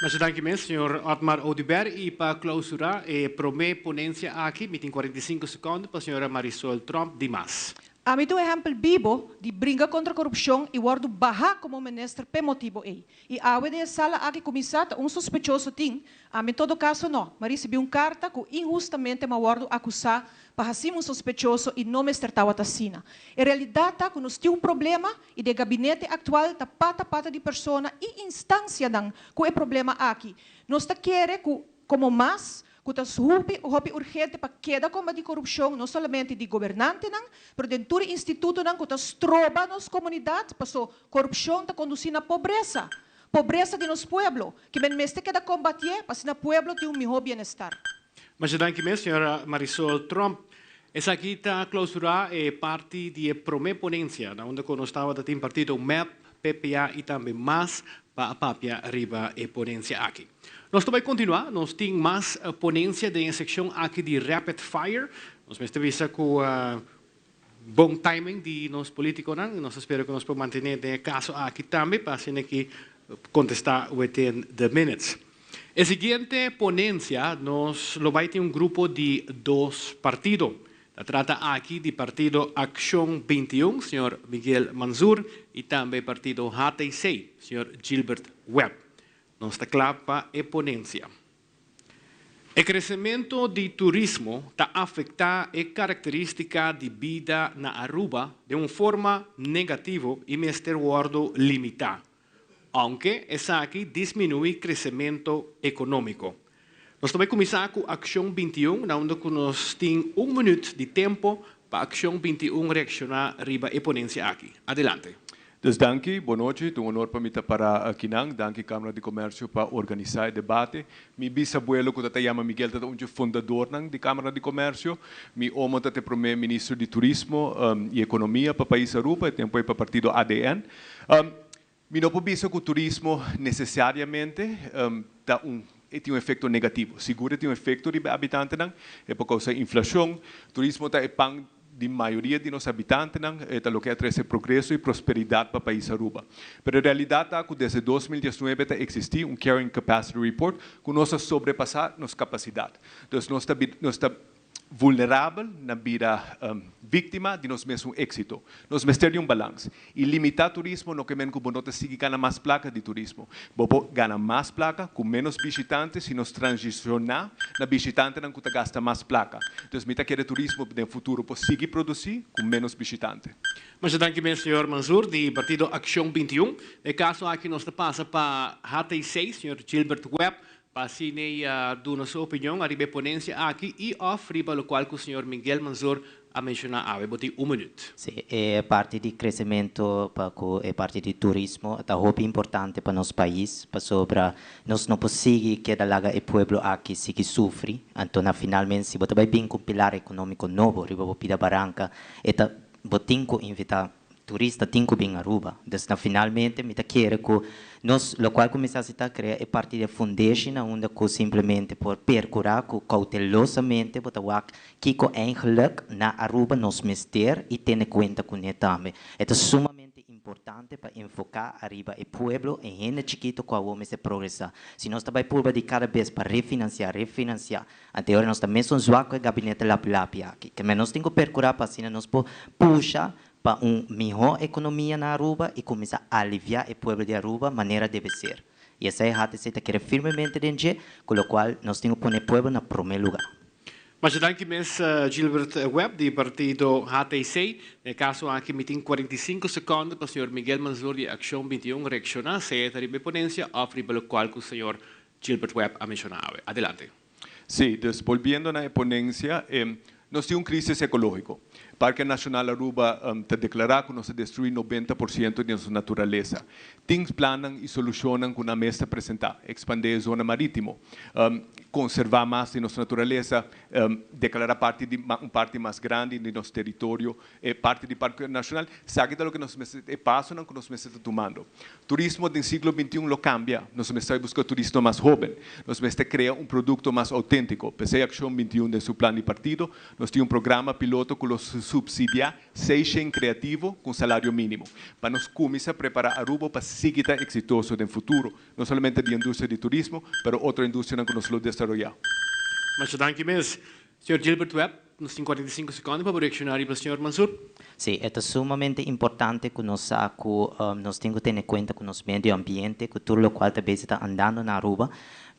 Masha danki mes, señor Otmar Oduber. I pa klausurá e promé ponensia aki, mi tin 45 sekònde pa señora Marisol Tromp di mas. Ami ta un ehèmpel bibo di bringa kontra korupshon i wòrdu bahá komo minister p'e motibu ei. I awe den e sala aki kuminsá ta un sospechoso tin, ami en todo kaso no, m'a risibí un karta ku inhustamente m'a wòrdu akusá pa hasimi un sospechoso i no mester tawata asina. E realidat ta ku nos tin un problema i den e gabinete aktual ta pata pata di persona i instansianan ku e problema aki. Nos ta kere ku Komo mas ku ta hopi hopi urgente pa keda kombatí korupshon no solamente di gobernantenan pero den tur e institutonan ku ta stroba nos komunidat paso korupshon ta kondusí na pobresa, pobresa di nos pueblo ke men mester keda kombatié pa asina pueblo tin un mihó bienestar. Masha danki mes, señora Marisol Tromp. Esaki ta klausurá e parti di e promé ponensia na unda ku nos tabata tin partido mep, PPA i tambe mas pa a papia riba e ponensia aki. Nos ta bai kontinuá, nos tin mas ponensia den e sekshon aki di Rapid Fire. Nos mester bisa ku bon timing di nos politikonan i nos ta spera ku nos por mantené den e kaso aki tambe pa asina ki kontestá within the minutes. E siguiente ponensia nos lo bai tin un grupo di dos partido. Ta trata aki di partido Accion 21, señor Miguel Mansur, y tambe partido HTC, señor Gilbert Webb. Nos ta cla pa e ponencia. E crecemento di turismo ta afecta e caracteristica di bida na Aruba den un forma negativo y mester wordo limita, aunke esaki disminui crecemento economico. Nos ta bai kuminsá ku Akshon 21, na unda ku nos tin un minüt di tempo pa Akshon 21 reakshoná riba e ponensia aki. Adelante. Dus danki, bon nochi, ta un honor pa mi ta para akinan. Danki Kamara di Komersio pa organisá e debate. Mi bisabuelo ku ta ta yama Miguel ta ta un dje fundadornan di Kamara di Komersio. Mi omo ta ta e promé ministro di Turismo i Ekonomia pa pais Aruba, e tempu ei pa partido ADN. Mi no por bisa ku turismo nesesariamente ta un e tin un efekto negativo. Sigur e tin un efekto riba e abitantenan, e por kousa inflashon. Turismo ta e pan di mayoria di nos habitantenan, e ta loke a trece progreso y prosperidad pa pais Aruba. Pero e realidad ta cu desde 2019 ta existi un Carrying Capacity Report cu nos a sobrepasa nos capacidad. Dus nos ta vulnerabel na bira victima di nos mesun exito. Nos mester di un balans. Y limita turismo no kiermen cu bo no ta sigui gana mas placa di turismo. Bo por gana mas placa cu menos bishitante si nos transiciona na bishitantenan cu ta gasta mas placa. Anto, mi ta kere turismo den futuro por sigui produci cu menos bishitante. Masha danki, señor Mansur, di Partido Accion 21. E caso aki nos ta pasa pa HT6, señor Gilbert Webb, pa asina duna su opinion ariba e ponencia aki y of riba locual cu señor Miguel Mansur a menciona awe. Bo tin un minuut. Si, e parti di crecemento pa e parti di turismo ta hopi importante pa nos pais, pasobra nos no por sigui keda laga e pueblo aki sigui sufri. Anto, na finalmente, si bo ta bay bin cu pilar economico nobo, riba bo pida baranca, e ta bo tin cu invita turista, tin cu bin Aruba. Dus na finalmente mi ta kere cu nos locual cuminsa ta crea e parti di foundation unda cu simplemente por percura cu cautelosamente bo ta wak kico eigenlijk na Aruba nos mester y tene cuenta cu ne tambe. Ta sumamente importante pa enfoca ariba e pueblo y hende chikito cu awor mester progresa. Si nos tambe purba di cada bes pa refinancia, refinancia, anto nos tambe ta zwak e gabinete lapi lapi aki. Cu nos tin cu percura pa asina nos por pusha pa un miho economia na Aruba y cuminsa alivia e pueblo di Aruba manera debe ser. Y esey HTC ta kere firmemente den, cu locual nos tin cu pone pueblo na prome luga. Masha danki mes, Gilbert Webb, di partido HTC. Den caso aki, mi tin 45 seconde pa señor Miguel Mansur di Accion 21 reacciona, sea riba e ponencia of riba locual cu señor Gilbert Webb a menciona. Adelante. Si, dus bolbiendo na ponencia, nos tin un crisis ecologico. Parke Nacional Aruba ta declara cu nos a destrui 90% di nos naturalesa. Tin plan y solucion cu nan mester presenta. Expande e zona maritimo, conserva mas di nos naturalesa, declara un parti mas grandi di nos teritorio, parti di Parke Nacional. Sabi di loke nos e pasonan cu nos ta tumando. Turismo den siglo XXI lo cambia. Nos ta busca turista mas hoben. Nos ta crea un producto mas autentico. P'esey Accion 21 den su plan di partido, nos tin un programa piloto cu lo subsidia 600 creativo cu salario minimo. Pa nos cuminsa prepara Aruba pa sigui ta exitoso den futuro, no solamente di industria di turismo, pero otro industria cu nos lo desaroya. Masha danki mes. Señor Gilbert Webb, nos tin 45 seconde pa reacciona pa señor Mansur. Si, ta sumamente importante cu nos cu nos tin cu tene cuenta cu nos medio ambiente, cu tur locual tambe ta andando na Aruba,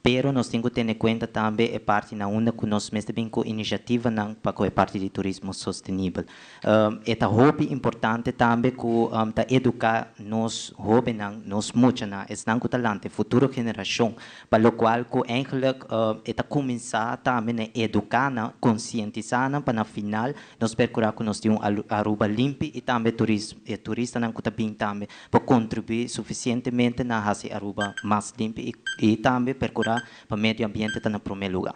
pero nos tin cu tene cuenta tambe e parti na unda cu nos mester bin cu iniciativanan pa e parti di turismo sostenibel. Ta hopi importante tambe cu ta educa nos hobennan, nos muchanan, esnan cu ta lanta, futuro generacion, pa locual cu eigenlijk ta cuminsa tambe na educa, na concientisa, pa na final nos percura cu nos tin un Aruba limpi y tambe turistanan cu ta bin tambe pa contribui suficientemente na haci Aruba mas limpi y tambe percura pa medio ambiente ta na prome luga.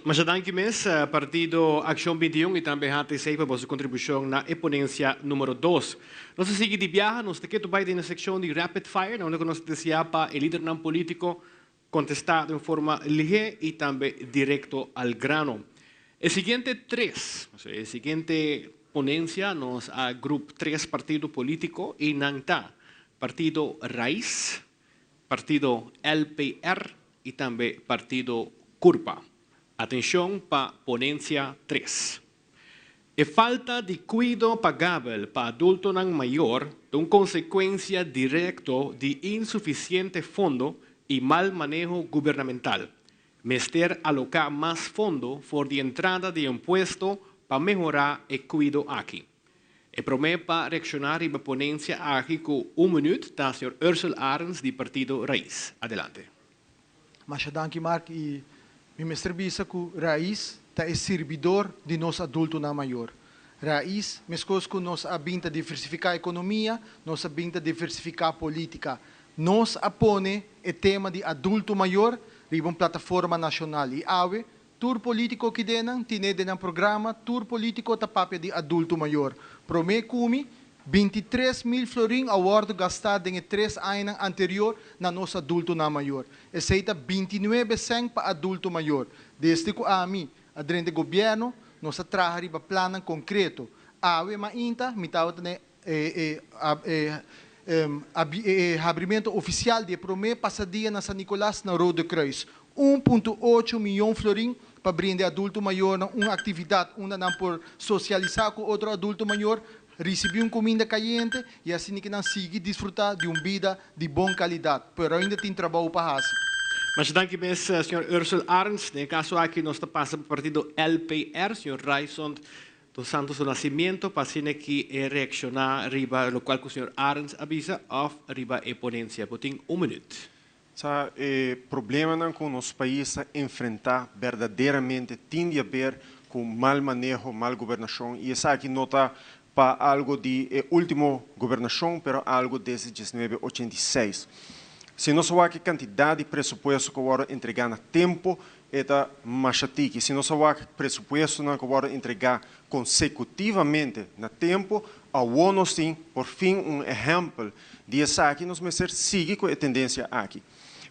Masha danki mes, Partido Accion 21 y tambe HTC pa boso contribucion na e ponencia number 2. Nos ta sigui di biaha, nos ta bay den seccion di Rapid Fire, unda nos ta desea pa e lidernan politico contesta di forma lihe y tambe directo al grano. E siguiente tres, o sea, e siguiente ponencia nos a groep tres partido politico y nan ta Partido Raiz, Partido LPR y tambe Partido Curpa. Atencion pa ponencia 3. E falta di cuido pagabel pa adultonan mayor ta un consecuencia directo di insuficiente fondo y mal maneho gubernamental. Mester aloca mas fondo for di entrada di impuesto pa mehora e cuido aki. E prome pa reacciona e ponencia aki cu un minuut ta señor Ursel Arends di Partido Raiz. Adelante. Masha danki, Mark, y mi mester bisa cu Raiz ta e sirbidor di nos adultonan mayor. Raiz, mescos cu nos a bin ta diversifica economia, nos a bin ta diversifica politica. Nos a pone e tema di adulto mayor riba un plataforma nacional. Y awe, tur politico cu den tin den un programa, tur politico ta papia di adulto mayor. Prome cu mi, 23 mil florin a wordo gasta den 3 aña anterior na nos adultonan mayor. Esey ta 29 cent pa adulto mayor. Desde cu ami a drenta gobierno, Nos a traha riba plannan konkreto. Awe mainta mi tabata na e e habrimentu ofisial di e promé pasadia na San Nicolas na Rode Kruis. 1.8 miyon florin pa brinda e adulto mayornan un aktividat unda nan por sosialisá ku otro adulto mayor, risibí un kuminda kayente i asina ku nan sigui disfrutá di un bida di bon kalidat. Pero ainda tin trabou pa hasi. Masha danki mes, señor Ursell Arends. Den e kaso aki nos ta pasa pa partido LPR, señor Ryçond Dos Santos do Nascimento, pa asina ki e reakshoná riba lokual ku señor Arends a bisa òf riba e ponensia. Bo tin un minüt. Sa e problemanan ku nos pais ta enfrentá berdaderamente tin di haber ku mal maneho, mal gobernashon i esaki no ta pa algo di e último gobernashon pero algo desde 1986. Si nos a wak e kantidat di presupuesto ku a wòrdu entregá na tempu e ta masha tiki. Si nos a wak presupuestonan ku a wòrdu entregá konsekutivamente na tempu, awor nos tin por fin un ehèmpel di esaki, nos mester sigui ku e tendensia aki.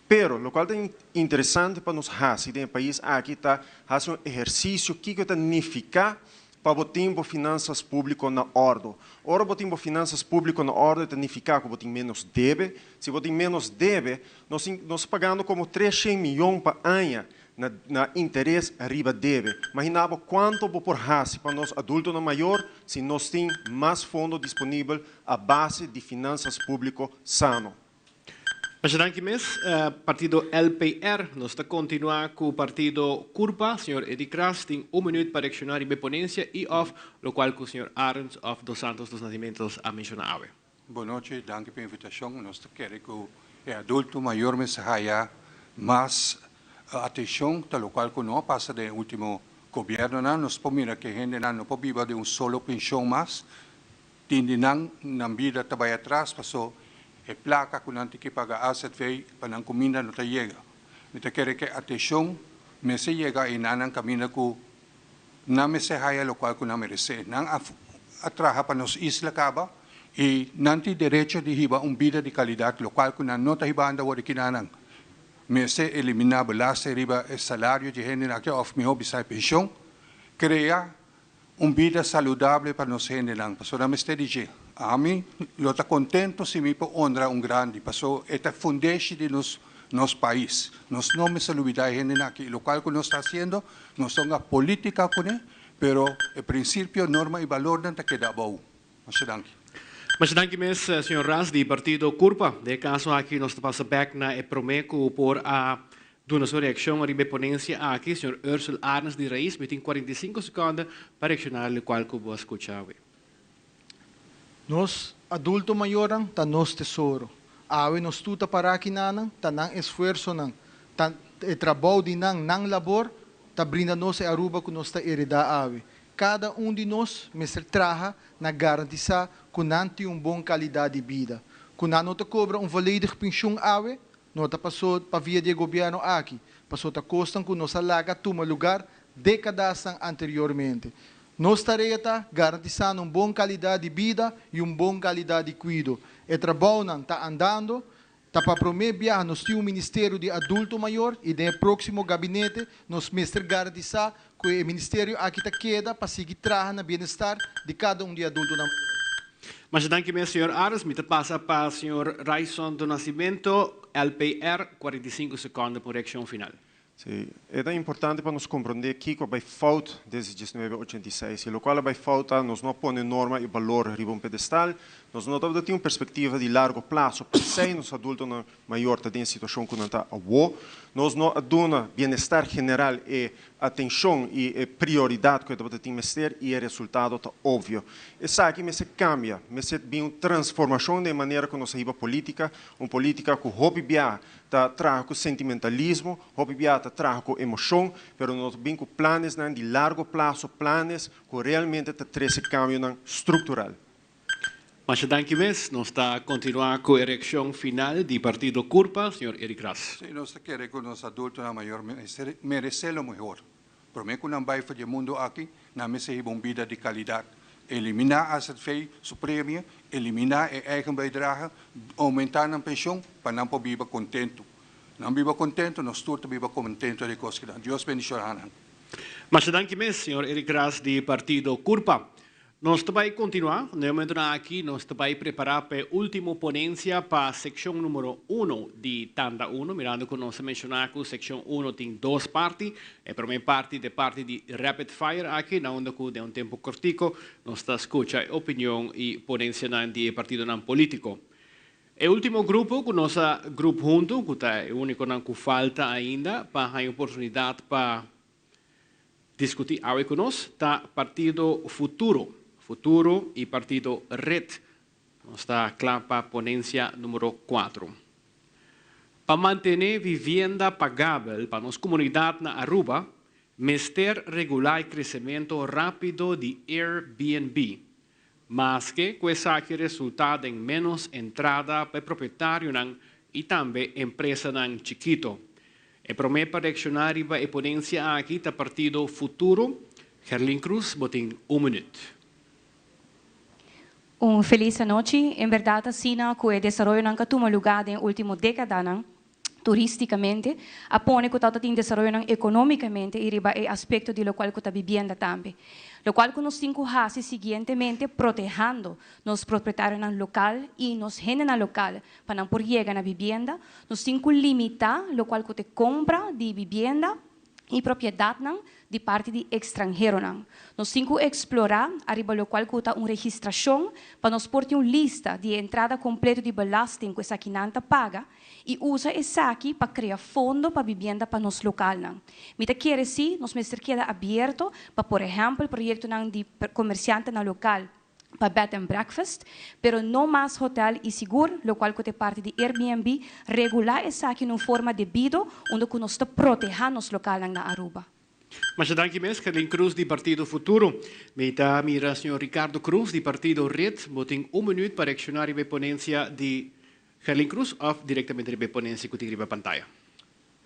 Pero lokual ta interesante pa nos hasi den e pais aki ta hasi un ehersisio kiko ta nifiká pa bo tin bo finansas públiko na òrdu. Ora bo tin bo finansas públiko na òrdu e ta nifiká ku bo tin ménos debe. Si bo tin ménos debe, nos tin nos ta pagando komo 300 miyon pa aña na na interes riba debe. Maginá bo kuantu bo por hasi pa nos adultonan mayor si nos tin mas fondo disponibel a base di finansas públiko sano. Masha danki mes, partido LPR. Nos ta kontinuá ku partido Curpa. Señor Eddy Cras tin un minuut pa reakshoná riba e ponensia i òf lokual ku señor Arends òf Dos Santos Dos Nascimentos a menshoná awe. Bon nochi, danki pa e invitashon. Nos ta kere ku e adulto mayor mester haya mas atenshon, ta lokual ku no a pasa den e ultimo gobièrnunan. Nos por mira ku e hendenan no por biba den un solo penshon mas. Tin di nan, nan bida ta bai atras paso e plaka ku nan tin ke paga azv pa nan kuminda no ta yega. Mi ta kere ku e atenshon mester yega einan nan kaminda ku nan mester haya lokual ku nan meresé. Nan a a traha pa nos isla kaba i nan tin derecho di hiba un bida di kalidat lokual ku nan no ta hibando awor di kinanan. Mester eliminá belasting riba e salario di hendenan aki òf mihó bisa e penshon. Krea Un bida saludable pa nos hendenan, pasobra nan mester di dje. Ami lo ta contento si mi por honra un grandi, paso e ta fundeshi di nos nos pais. Nos no mester lubida e hendenan aki. Locual cu nos ta haciendo, nos ta hunga politica cune, pero e principio, norma y balornan ta keda abou. Masha danki. Masha danki mes, señor Ras di partido Curpa. Den e caso aki nos ta pasa bek na e prome cu por a Duna su reaccion riba e ponencia aki, señor Ursell Arends di Raiz, mi tin 45 seconde pa reacciona locual cu bo a scucha awe. Nos adulto mayornan ta nos tesoro. Awe nos tur ta para aki nanan, ta nan esfuersonan, ta e trabou di nan, nan labor, ta brinda nos e Aruba cu nos ta hereda awe. Cada un di nos mester traha na garantisa cu nan tin un bon calidad di bida. Cu nan no ta cobra un volledig pensioen awe, No ta paso pa via di e gobierno aki, paso ta cosnan cu nos a laga tuma lugar decadasnan anteriormente. Nos tarea ta garantisa un bon calidad di bida y un bon calidad di cuido. E trabounan ta andando, ta pa prome biaha nos tin un Ministerio di Adulto Mayor y den e proximo gabinete nos mester garantisa cu e ministerio aki ta keda pa sigui traha na bienestar di cada un di e adultonan. Masha danki mes señor Arends. Mi ta pasa pa señor Ryçond do Nascimento, LPR, 45 seconde pa un reaccion final. Sí, e ta importante pa nos comprende kico a bay fout desde 1986 y locual a bay fout ta nos no a pone norma y balor riba un pedestal, nos no tabata tin un perspectiva di largo plazo, p'esey nos adultonan mayor ta den e situacion cu nan ta awo. Nos no a duna bienestar general e atencion y e prioridad cu e tabata tin mester y e resultado ta obvio. Esaki mester cambia, mester bin un transformacion den e manera cu nos a hiba politica, un politica cu hopi biaha ta traha cu sentimentalismo, hopi biaha ta traha cu emocion, pero no ta bin cu planesnan di largo plazo, planes cu realmente ta trece cambionan structural. Masha danki mes. Nos ta continua cu e reaccion final di partido Curpa, señor Eric Ras. Sí, nos ta kere cu nos adultonan mayor mester merece lo mehor. Prome cu nan bay for di e mundo aki, nan mester hiba un bida di calidad. Elimina azv su premie, elimina e eigen bijdrage, aumenta nan pensioen pa nan por biba contento. Nan biba contento, nos tur ta biba contento di cos kinan. Dios bendiciona nan. Masha danki mes, señor Eric Ras di partido Curpa. Nos ta bay continua, na e momentonan aki nos ta bay prepara pa e ultimo ponencia pa seccion numero uno di tanda uno, mirando cu nos a menciona cu seccion uno tin dos parti, e prome parti ta e parti di rapid fire aki, na unda cu den un tempo cortico nos ta scucha e opinion y ponencianan di e partidonan politico. E ultimo grupo cu nos a grup hunto, cu ta e uniconan cu falta ainda pa haña oportunidad pa Diskutí awe ku nos ta Partido Futuro, Futuro i Partido Red. Nos ta kla pa ponensia numero kuatro. Pa mantené vivienda pagabel pa nos komunidat na Aruba, mester regulá e kresementu rápido di Airbnb. Maske ku esaki resultá den ménos entrada pa e propietarionan i tambe empresanan chikito. E promé pa reakshoná riba e ponensia aki ta partido Futuro. Gerlin Cruz, bo tin un minüt. Un felis anochi. En bèrdat asina ku e desaroyonan ku a tuma lugá den e último dékadanan turístikamente a pone ku tabata tin desaroyonan ekonómikamente i riba e aspekto di lokual ku ta bibienda tambe. Lokual ku nos tin ku hasi siguientemente protehando nos proprietarionan lokal i nos hendenan lokal pa nan por yega na bibienda, nos tin ku limitá lokual ku ta e kompra di bibienda i propiedatnan di parti di ekstranheronan. Nos tin ku eksplorá ariba lokual ku ta un registrashon pa nos por tin un lista di e entrada kompleto di belasting ku esakinan ta paga i usa esaki pa krea fondo pa bibienda pa nos lokalnan. Mi ta kere si nos mester keda abierto pa por ehèmpel proyektonan di komersiantenan lokal pa bed and breakfast, pero no mas hotel y sigur, locual cu ta e parti di Airbnb, regula esaki na un forma debido unda cu nos ta proteha nos localnan na Aruba. Masha danki mes, Gerlin Cruz di Partido Futuro. Mi ta mira señor Ricardo Cruz di Partido Red. Bo tin un minuut pa reacciona riba e ponencia di Gerlin Cruz of directamente riba e ponencia cu tin riba pantaya.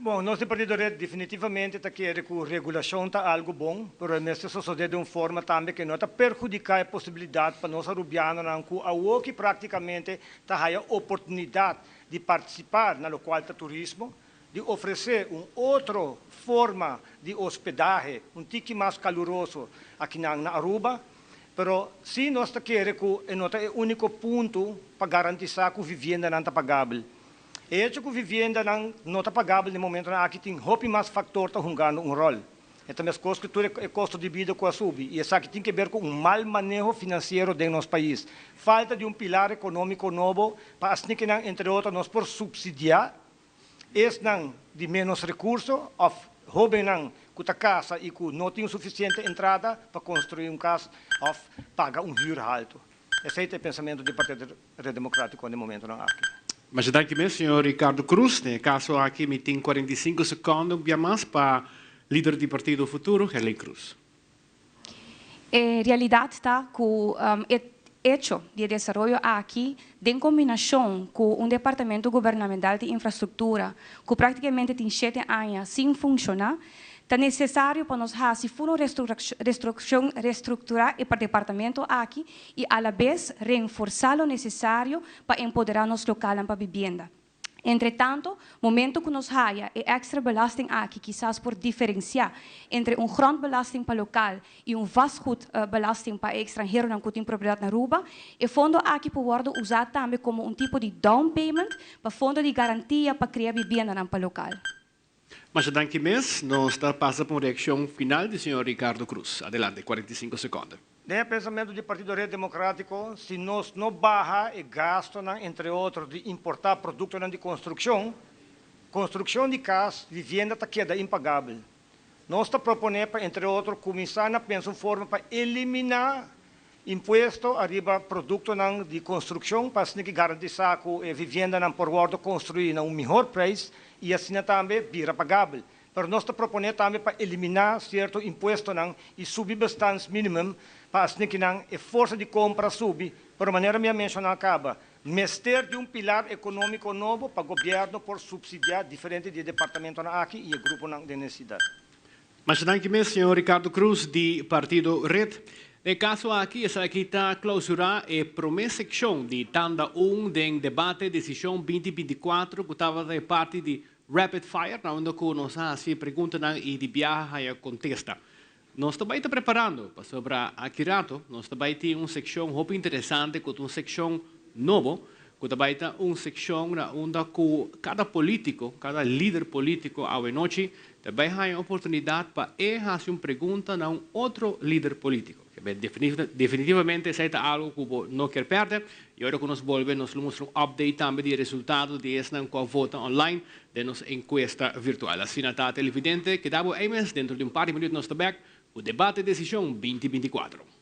Bon, nos di Partido Red definitivamente ta kere ku regulashon ta algu bon, pero e mester sosodé den un forma tambe ke no ta perhudiká e posibilidat pa nos arubianonan ku awoki práktikamente ta haya oportunidat di partisipá na lokual ta turismo, di ofresé un otro forma di hospedahe un tiki mas kaluroso akinan na Aruba. Pero sí nos ta kere ku e no ta e úniko punto pa garantisá ku viviendanan ta pagabel. E hecho ku viviendanan no ta pagabel den momentonan aki tin hopi mas faktor ta hungando un ròl. E ta meskos ku tur e kosto di bida ku a subi i esaki tin ke ber ku un mal maneho finansiero den nos pais. Falta di un pilar ekonómiko nobo pa asnikinan entre otro nos por supsidiá esnan di ménos rekurso òf hóbennan ku ta kasa i ku no tin sufisiente entrada pa konstruí un kas òf paga un hür haltu. Esei ta e pensamentu di Partido Red Democratico den momentonan aki. Masha danki mes, señor Ricardo Cruz. Den e caso aki mi tin 45 secondo un bia mas pa lider di Partido Futuro, Gerlin Cruz. E realidad ta cu e hecho di e desaroyo aki den combinacion cu un departamento gubernamental di infrastructura cu practicamente tin shete aña sin funciona, Ta necesario pa nos haci fur un restruccion, restructura e departamento aki y alabes reenforsa lo necesario pa empodera nos localnan pa bibienda. Entre tanto, momento cu nos haya e extra belasting aki kisas por diferencia entre un grondbelasting pa local y un vastgoedbelasting pa e extranheronan cu tin propiedad na Aruba, e fondo aki por wordo usa tambe como un tipo di down payment pa fondo di garantia pa crea bibiendanan pa local. Masha danki mes. Nos ta pasa pa un reaccion final di señor Ricardo Cruz. Adelante, 45 seconde. Den e pensamentu di Partido Red Democratico, si nos no baha e gastonan, entre otro di importá produktonan di konstrukshon, konstrukshon di kas, vivienda ta keda impagabel. Nos ta proponé pa, entre otro, kuminsá na pensa un forma pa eliminá impuesto ariba produktonan di konstrukshon pa asina ki garantisá ku e viviendanan por wòrdu konstruí na un mihor preis i asina tambe bira pagabel. Pero nos ta proponé tambe pa eliminá sierto impuestonan i subi bestaansminimum pa asina ki nan e forsa di kompra subi, pero manera mi a menshoná kaba, mester di un pilar ekonómiko nobo pa gobièrnu por supsidiá diferente di e departamentonan aki i e gruponan den nesesidat. Masha danki mes, señor Ricardo Cruz di Partido Red. Den e caso aki, esaki ta clausura e prome seccion di tanda un den debate Decision binti 24 cu tabata e parti di Rapid Fire, na unda cu nos a haci preguntanan y di biaha haya contesta. Nos ta bay ta preparando pasobra aki rato nos ta bay tin un seccion hopi interesante cu ta un seccion nobo cu ta bay ta un seccion na unda cu cada politico, cada lider politico awe nochi ta bay haya oportunidad pa e haci un pregunta na un otro lider politico. Definitivamente esey ta algo cu bo no kier perde y ora cu nos bolbe nos lo mustra un update tambe di e resultado di esnan cu a vota online den nos encuesta virtual. Asina ta televidente, keda bo ey mes, dentro di un par di minuut nos ta bek cu Debate Decision binti 24.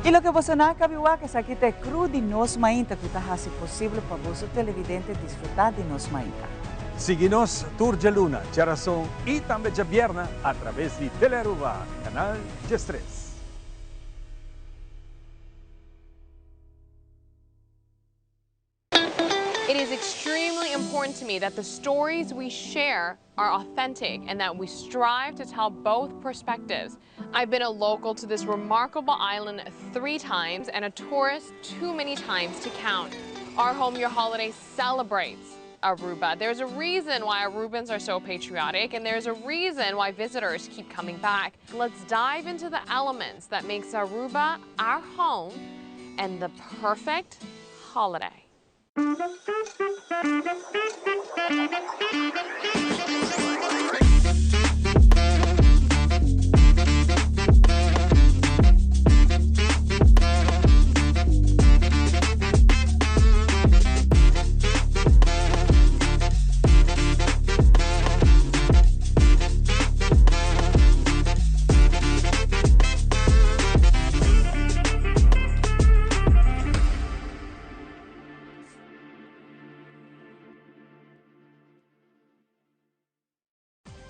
Y loke boso nan a cabi wak esaki ta e crew di Nos Mainta cu ta haci posible pa boso televidente disfruta di Nos Mainta. Sigui nos tur djaluna, djarason y tambe djabierna a traves di Telearuba, Canal 13. It is extremely important to me that the stories we share are authentic and that we strive to tell both perspectives. I've been a local to this remarkable island three times and a tourist too many times to count. Our Home Your Holiday celebrates Aruba. There's a reason why Arubans are so patriotic and there's a reason why visitors keep coming back. Let's dive into the elements that makes Aruba our home and the perfect holiday.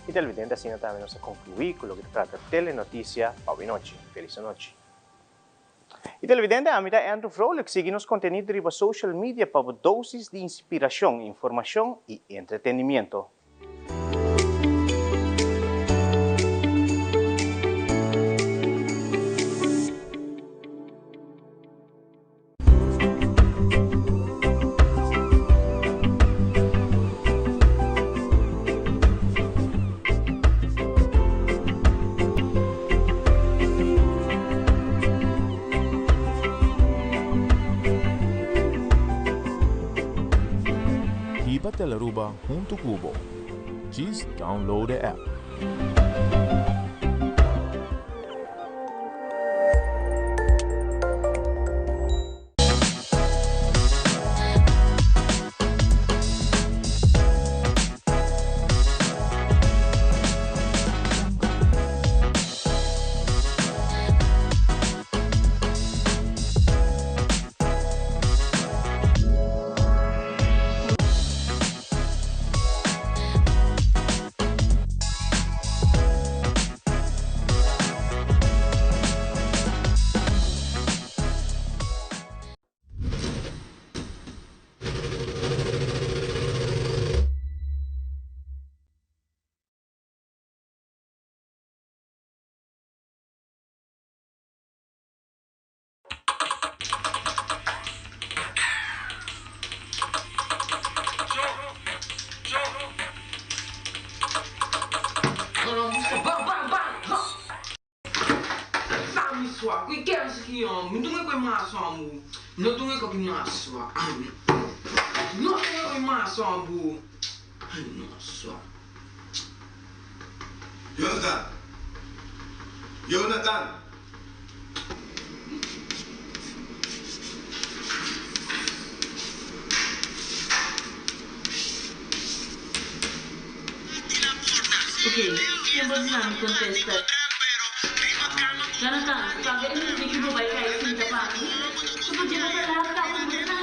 Y televidente asina tambe nos a conclui cu loke ta trata Telenoticia pa awenochi. Feliz anochi. Y televidente ami ta Andrew Vrolijk sigui nos contenido riba social media pa bo dosis di inspiracion, informacion y entretenimiento. Hiba Telaruba hunto cu bo. Djis download e app. Jonathan! Jonathan! Ok, ken por duna mi kontesta? Jonathan, paga e mundi ku bo bai kai sinta pa mi? Ku bo dje bo ta lat kaba ku bo ta.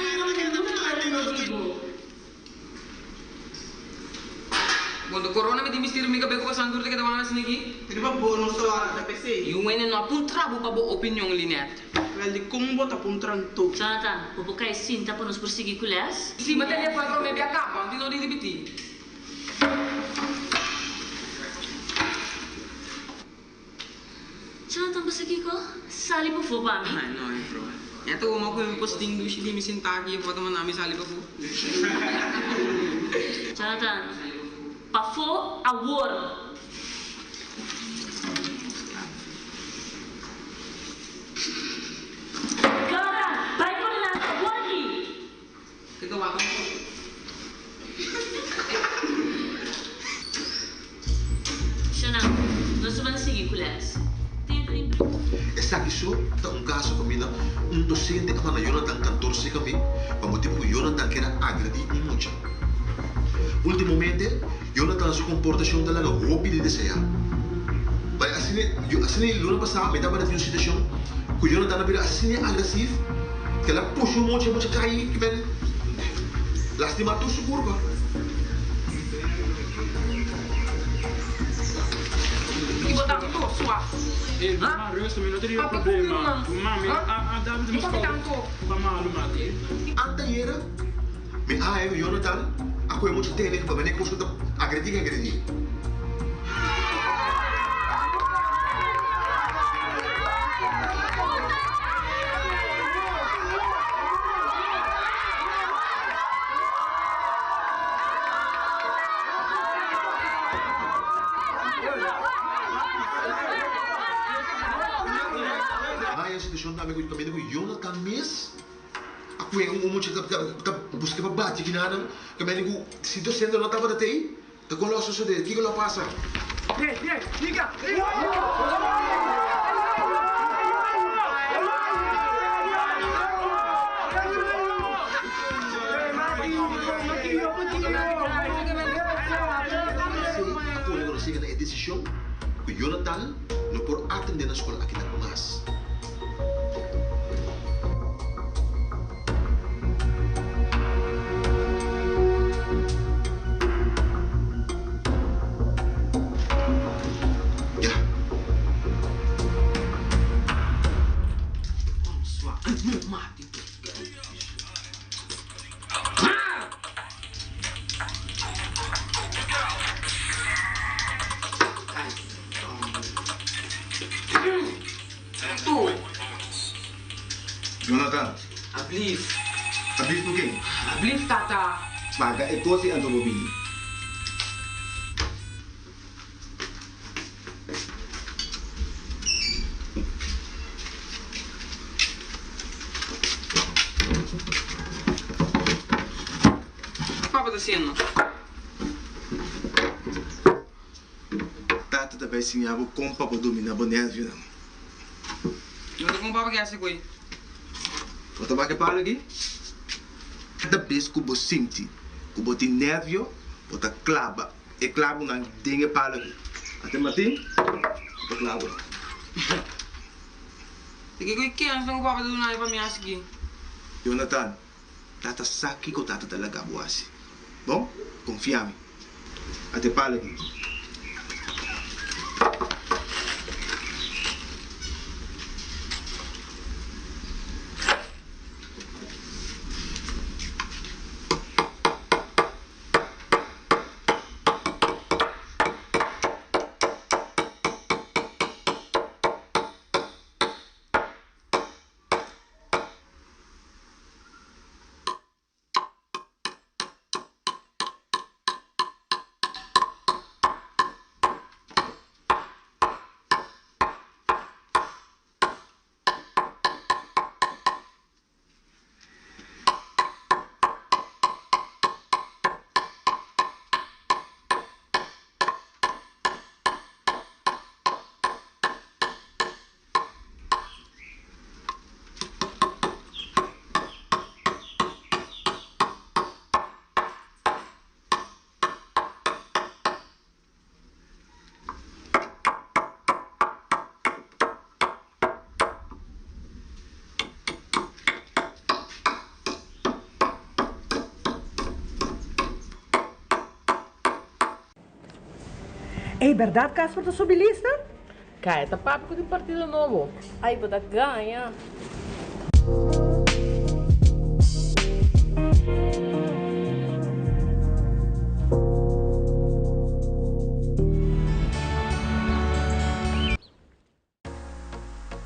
Bon, corona mi tin misterio mi kabes ku pasan tur ta keda wak asina aki. Riba bo no sa wak ta pesey. Yu wene no a puntra bo pa bo opinion, Linette. Wel di kon bo ta puntra anto? Jonathan, bo por kai sinta pa nos por sigui ku les? Si, ma telefon prome bia kaba, mi no di ripití. Jonathan, bo sa kiko? Sali pafó pa mi. Ai, no, juffrouw. E ta oma ku mi postin dushi di mi sintá aki, e por ta manda mi sali pafó. Jonathan, pafó awor! Jonathan, bai por dilanti awor aki! Ke ta wak un poco. Shana, nos ta ban sigui cu les. Tin tin. Esaki so ta un kaso kaminda un dosente a manda Jonathan kantor serka mi pa motibu ku Jonathan kier a agredí un mucha. Últimamente Jonathan su komportashon ta laga hopi di deseá. Bai asina asina e luna pasá mi tabata tin un situashon ku Jonathan a bira asina agresiv ku el a pusha un mucha, e mucha kai i ben lastimá tur su kurpa. Anteayera mi a haña ku Jonathan a kohe mucha tene pa mene kos ku ta agredí ku agredí. Haña situashon tambe ku kaminda ku Jonathan mes a kuega un mucha ta buska pa bati kinanan kaminda ku si docente no tabata tei ta kon lo a sosode kiko lo a pasa. Esei a pone ku nos yega na e desishon ku Jonathan no por atendé na skol akinan mas. Jonathan. Ablief. Ablief ku ken? Ablief tata. Paga e kos i anto bo bini. Papa ta siendo. Tata ta bai siña bo kon pa bo dominá bo nèrvionan. No ta kon papa ke hasi koe. Bo ta wak e palo aki? Kada bes ku bo sinti ku bo tin nèrvio, bo ta klaba e klabunan den e palo aki. Ate Martin, bo ta klaba nan. Ta kiko e kènsnan ku papa ta duna mi pa mi hasi aki? Jonathan, Tata sa kiko tata ta laga bo hasi. Bon, konfia mi. Ate palo aki. Ey berdad Casper ta subi lista? Kaya ta papia ku tin partido nobo. Ay bo ta gaña.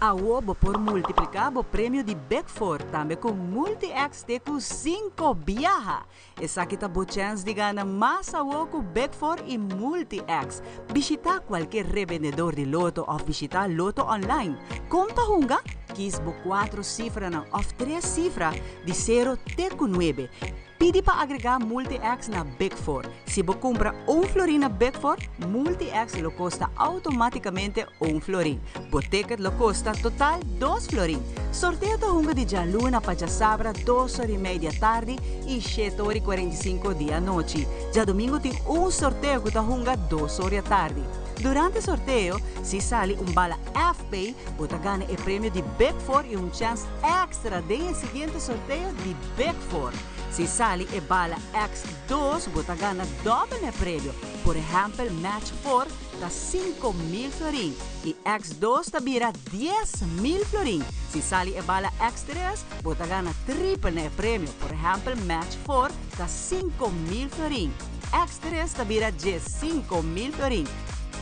Awo bo por multipliká bo premio di Big Four tambe ku Multi-X te ku sinku biaha! Esaki ta bo chèns di gana mas awo ku Big Four i Multi-X. Bishitá kualke rebendedor di Lotto òf bishitá Lotto Online. Kon pa hunga? Kis bo kuatro sifranan òf tres sifra di sero te ku nuebe. Pidi pa agregá Multi-X na Big Four. Si bo kumpra un florin na Big Four, Multi-X lo kosta outomátikamente un florin. Bo ticket lo kosta total dos florin. Sorteo ta hunga di djaluna pa djasabra dos ora i mei di atardi i shete ora i 45 di anochi. Djadumingu tin un sorteo ku ta hunga dos ora di atardi. Durante sorteo, si sali un bala FP, bo ta gana e premio di Big Four i un chèns èkstra den e siguiente sorteo di Big Four. Si sali e bala X dos bo ta gana dòbel na e premio, por ehèmpel match four ta 5000 florin i X dos ta bira 10,000 florin. Si sali e bala X tres bo ta gana tripel na e premio, por ehèmpel match four ta 5000 florin, X tres ta bira 15,000 florin.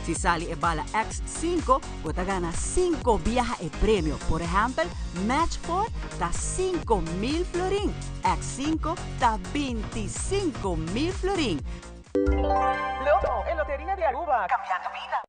Si sali e bala X sinku Bo ta gana cinco biaha e premio, por ehempel, Match 4 ta 5000 florin, X5 ta 25,000 florin. Lotto, e loteria di Aruba, cambiando bida.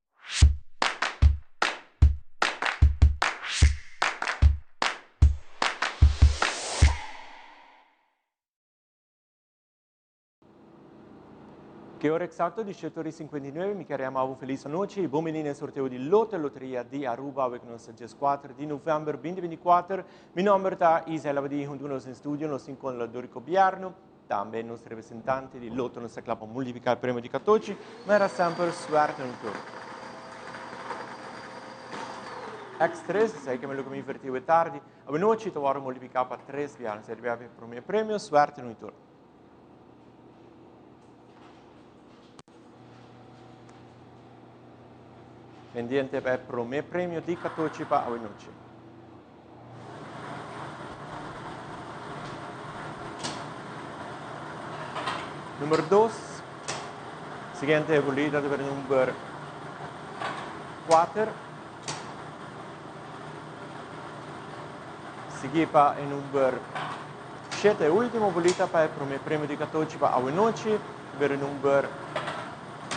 Ke ora eksakto di shete ora i 59 mi kier yama bo felis anochi i bon bini na e sorteo di Loto Loteria di Aruba awe ku nos ta 14 di novèmber 2024. Mi nòmber ta Isel Abadie i huntu ku nos den studio nos tin Konlador di Gobièrnu, tambe nos representante di Loto nos ta kla pa multipliká e premio di katochi, manera semper suerte na tur. X3, esei ke mi loke mi invertí awe tardi, awe nochi ta wòrdu multipliká pa tres biaha, nos ta riba e promé premio, suerte na tur. Pendiente pa e promé premio di katochi pa awe nochi. Numero 2. Siguiente bolita ta number 4. Sigui pa e number 7, e ultimo bolita pa e prome premio di katochi pa awe nochi. Bero number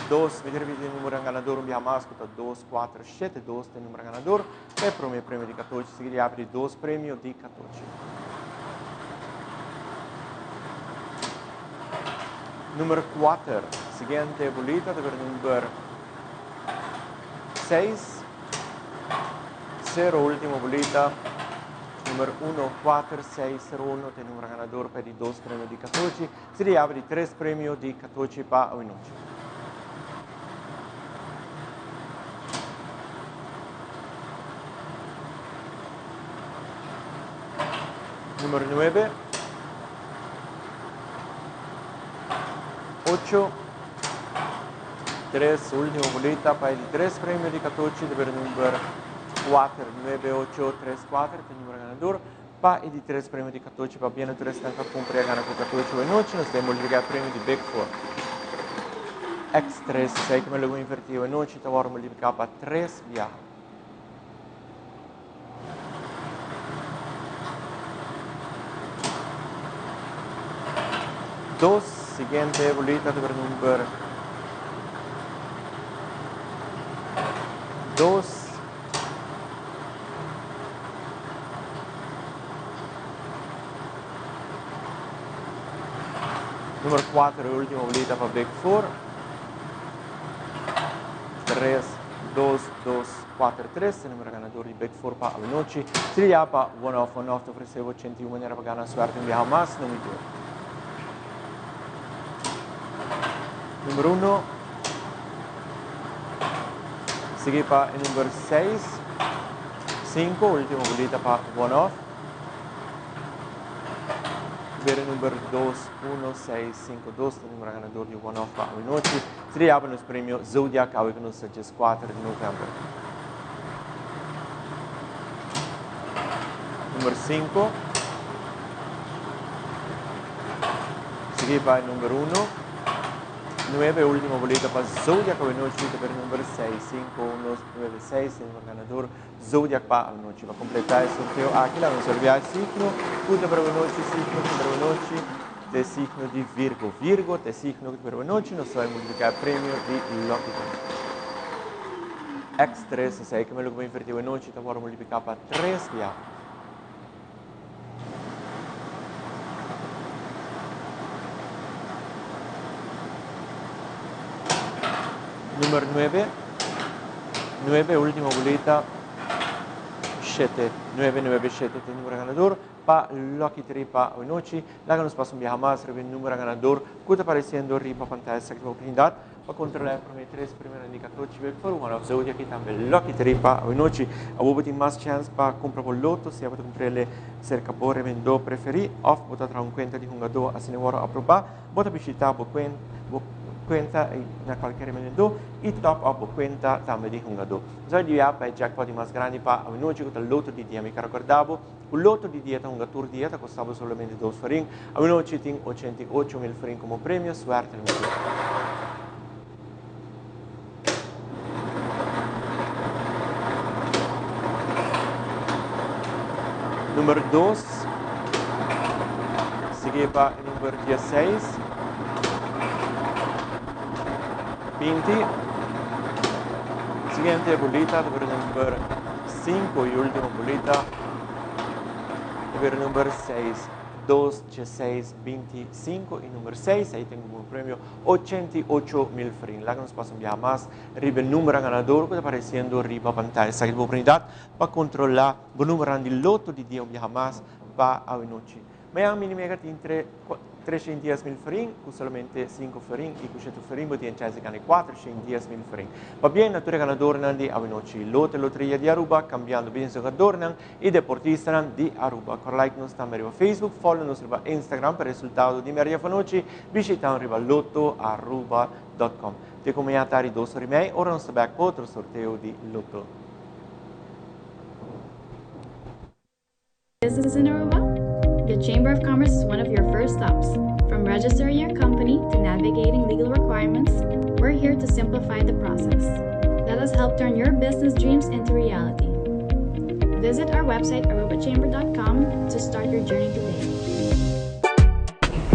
2, mi ta repiti e numero ganador un biaha mas ku ta 2, 4, 7, 2 ta e numero ganador pa e prome premio di katochi. Sigui di abri dos premio di katochi. Numero 4, siguiente bolita ta bero number 6, 0 ultimo bolita. Numero 1, 4, 6, 0, 1 ta e numero ganador pa e di dos premio di katochi. Si di yaba di tres premio di katochi pa awenochi. Numero 9, 8, 3, ultimo bolita pa e di tres premio di katochi ta bira number 4, 9, 8, 3, 4 ta e numero ganador pa e di tres premio di katochi. Pabia no tur esnan ka kumpra i a gana ku katochi awe nochi, nos ta e multipliká e premio di Big Four. X3, esei ku mi logo invertí awe nochi ta wòrdu multipliká pa tres biaha. Dos siguiente bolita ta bira number dos. Number 4 e ultimo bolita pa Big Four. 3, 2, 2, 4, 3. E numero ganador di Big Four pa awenochi. Tria pa One Off One Off ta ofrece bo 81 manera pa gana suerte un biaha mas. Numero 2. Numero 1. Sigui pa e number 6. 5, ultimo bolita pa One Off. Bere number 2, 1, 6, 5, 2, ta numero ganador di one off pa awe nochi. Seria pa nos premio Zodiac awe ku nos ta 14 di november. Number 5. Sigui pa number 1. 9, ultimo boleta pa Zodiac awe nochi ta bere number 6, 5, 1, 9, 6, numero ganador Zodiac pa anochi. Pa completá e sorteo aki laga nos olvidá e signo cu ta para anochi, signo cu ta para anochi ta e signo di Virgo. Virgo ta e signo cu ta para anochi, nos ta bai multiplicá e premio di Lucky Draw. X tres, esei ke lo cu bo invertí anochi ta wòrdu multiplicá pa tres biaha. Numero 9, 9, ultimo bolita, 7, 9, 9, 7, ta numero ganador pa Lucky 3 pa anochi. Laga nos pasa un biaha mas riba e numero ganador cu ta apareciendo riba pantaya. Esaki ta oportunidad Pa kontrolá e promé tres primeronan di katochi bek for one of Zodiac i tambe Lucky Three pa awenochi. Awor bo tin mas chèns pa kumpra bo loto sea bo ta kumpr'el serka bo rebendó preferí òf bo ta traha un kuenta di hungadó asina e wòrdu aprobá. Bo ta bishitá bo bo kuenta na kualke rebendedó i top up bo kuenta tambe di hungadó. Nos a diá pa e jackpot di mas grandi pa awenochi ku ta loto di dia. Mi ka rekordá bo ku loto di dia ta hunga tur dia ta kosta bo solamente dos florin. Awenochi tin 88 mil florin komo premio. Suerte na mi. Number 2, sigui pa number 16, 20. Siguiente bolita, number 5 y ultimo bolita, number 6, 2, 6, 25 y number 6. Ey tin un premio 88 mil florin. Laga nos pasa un biaha mas riba numero ganador cu ta apareciendo riba pantaya. Esaki ta oportunidad pa controla e numero di loto di dia un biaha mas pa anochi. Mañan Mini Mega tin 310 mil florin, cu solamente 5 florin y cu 7 florin bo tin chance di gana 410 mil florin. Pabien na tur ganadornan di anochi. Lotto Loteria di Aruba, cambiando business ganadornan y deportistanan di Aruba. Like nos tambe riba Facebook, follow nos riba Instagram pa resultado di media anochi, bishita riba lottoaruba.com. Te cu mañan atardi 2:30, ora nos ta back otro sorteo di Lotto. Business in Aruba? The Chamber of Commerce is one of your first stops. From registering your company to navigating legal requirements, we're here to simplify the process. Let us help turn your business dreams into reality. Visit our website arubachamber.com to start your journey today.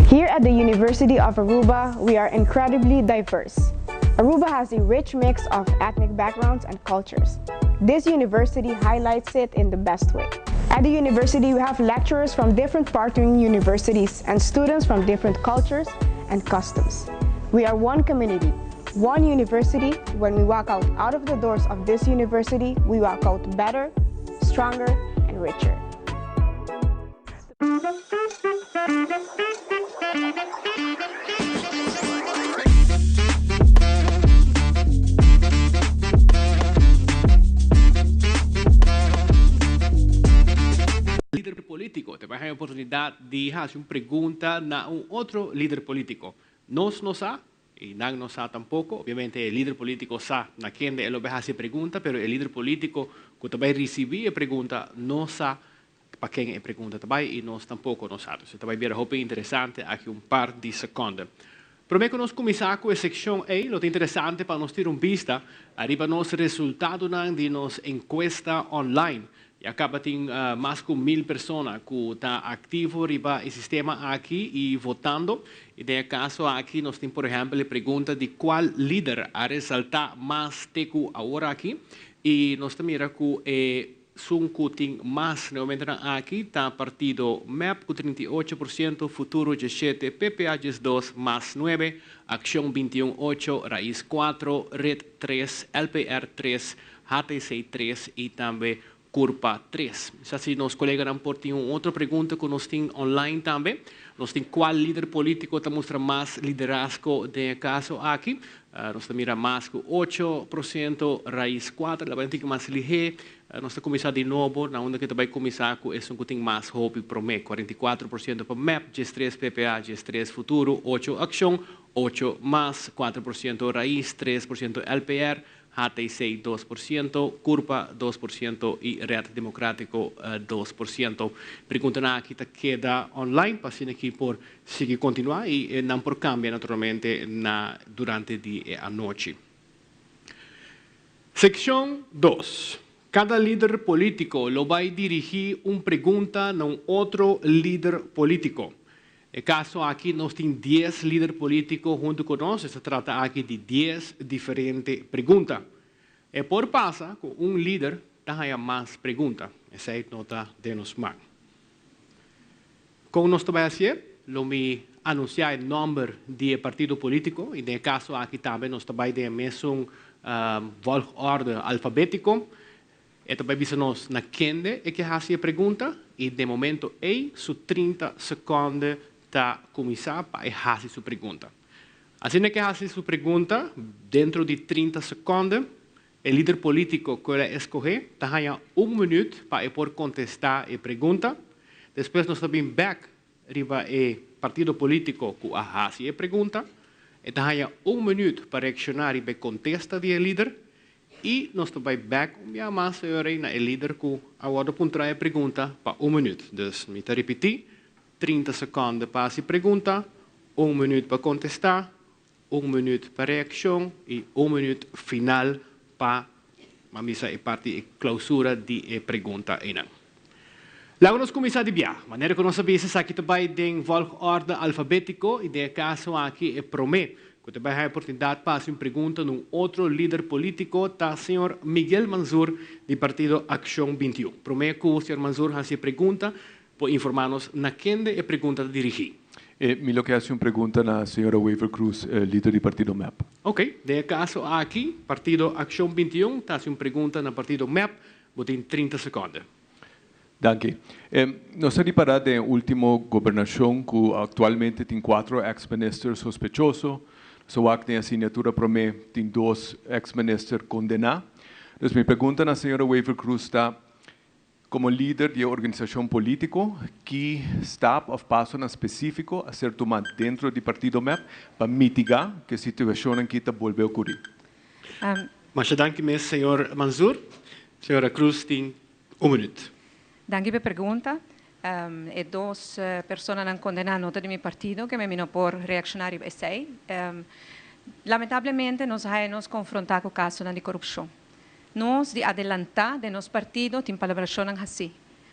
Here at the University of Aruba, we are incredibly diverse. Aruba has a rich mix of ethnic backgrounds and cultures. This university highlights it in the best way. At the university, we have lecturers from different partnering universities and students from different cultures and customs. We are one community, one university. When we walk out of the doors of this university, we walk out better, stronger, and richer. Lider politico, ta bay haya oportunidad di haci un pregunta na un otro lider politico. Nos no sa, y nan no sa tampoco. Obviamente, e lider politico sa na ken e lo bay haci pregunta, pero e lider politico cu ta bay ricibi e pregunta no sa pa ken e pregunta ta bay y nos tampoco no sa. Anto, ta bay bira hopi interesante aki un par di seconde. Prome cu nos cuminsa cu e seccion ey, lo ta interesante pa nos tira un bista ariba nos resultado di nos encuesta online. Ya caba tin mas cu 1000 persona cu ta activo riba e sistema aki y votando. Y den caso aki nos tin, por ehempel, e pregunta di cual lider a resalta mas te cu awor aki. Y nos ta mira cu esun cu tin mas nuevamente aki ta partido MEP cu 38%, Futuro 17, PPA 12, mas 9, Accion 21,8, Raiz 4, Red 3, LPR 3, HTC 3 y tambe Curpa 3. Sa si nos coleganan por tin un otro pregunta cu nos tin online tambe. Nos tin cual lider politico ta mustra mas liderazgo den e caso aki. Nos ta mira mas cu 8%, Raiz 4, la bay un tiki mas lihe. Nos ta cuminsa di nobo na unda cu ta bay cuminsa cu esun cu tin mas hopi prome. 44% pa mep, 13 PPA, 13 Futuro, 8 Accion, 8 mas, 4% Raiz, 3% LPR, HTC 2%, Curpa 2% y Red Democratico 2%. Preguntanan aki ta keda online pa asina aki por sigui continua y nan por cambia naturalmente na durante di e anochi. Seccion dos. Cada lider politico lo bay dirigi un pregunta na un otro lider politico. E kaso aki nos tin dies lider polítiko huntu ku nos, e ta trata aki di dies diferente pregunta. E por pasa ku un lider ta haña mas pregunta, esei no ta den nos man. Kon nos ta bai hasié? Lo mi anunsiá e nòmber di e partido polítiko i den e kaso aki tambe nos ta bai den e mesun volgorde alfabétiko. E ta bai bisa nos na kende e ke hasi e pregunta i den momento ei su 30 sekonde ta kuminsá pa e hasi su pregunta. Asina ke hasi su pregunta, dentro di 30 sekonde, e lider polítiko ku el a eskohé ta haña un minüt pa e por kontestá e pregunta. Despues nos ta bin bèk riba e partido polítiko ku a hasi e pregunta. E ta haña un minüt pa reakshoná riba e kontesta di e lider I nos ta bai bek un bia mas e ora ei na e lider ku a wòrdu puntrá e pregunta pa un minüt. Dus mi ta ripití, 30 sekònde pa hasi pregunta, un minüt pa kontestá, un minüt pa reakshon i un minüt final pa a misa e parti e klousura di e pregunta einan. Laga nos kuminsá di bia. Manera ku nos a bisa esaki ta bai den volgorde alfabétiko i den e kaso aki e promé ku ta bai haña oportunidat pa hasi un pregunta na un otro lider polítiko ta señor Miguel Mansur di partido Akshon 21. Promé ku señor Mansur hasi e pregunta por informá nos na kende e pregunta ta dirigí. Mi lo ke hasi un pregunta na señora Wever Croes, lider di partido mep. Oké, den e kaso aki partido Akshon 21 ta hasi un pregunta na partido mep. Bo tin 30 sekònde. Danki. Nos a ripará den e último gobernashon ku aktualmente tin kuatro eks minister sospechoso. Nos a wak den e asignatura promé tin dos eks minister kondená. Dus mi pregunta na señora Wever Croes ta, komo lider di e organisashon polítiko, ki stap òf pasonan spesífiko a ser tumá dentro di partido mep pa mitigá ku e situashonnan ki ta bolbe okurí? Masha danki mes, señor Mansur. Señora Croes tin un minuut. Danki pa e pregunta. E dos personanan kondená no ta di mi partido, ke mi no por reakshoná riba esei. Lamentablemente nos haya nos konfrontá ku kasonan di korupshon. Nos di adelantá den nos partido tin palabrashonnan hasí,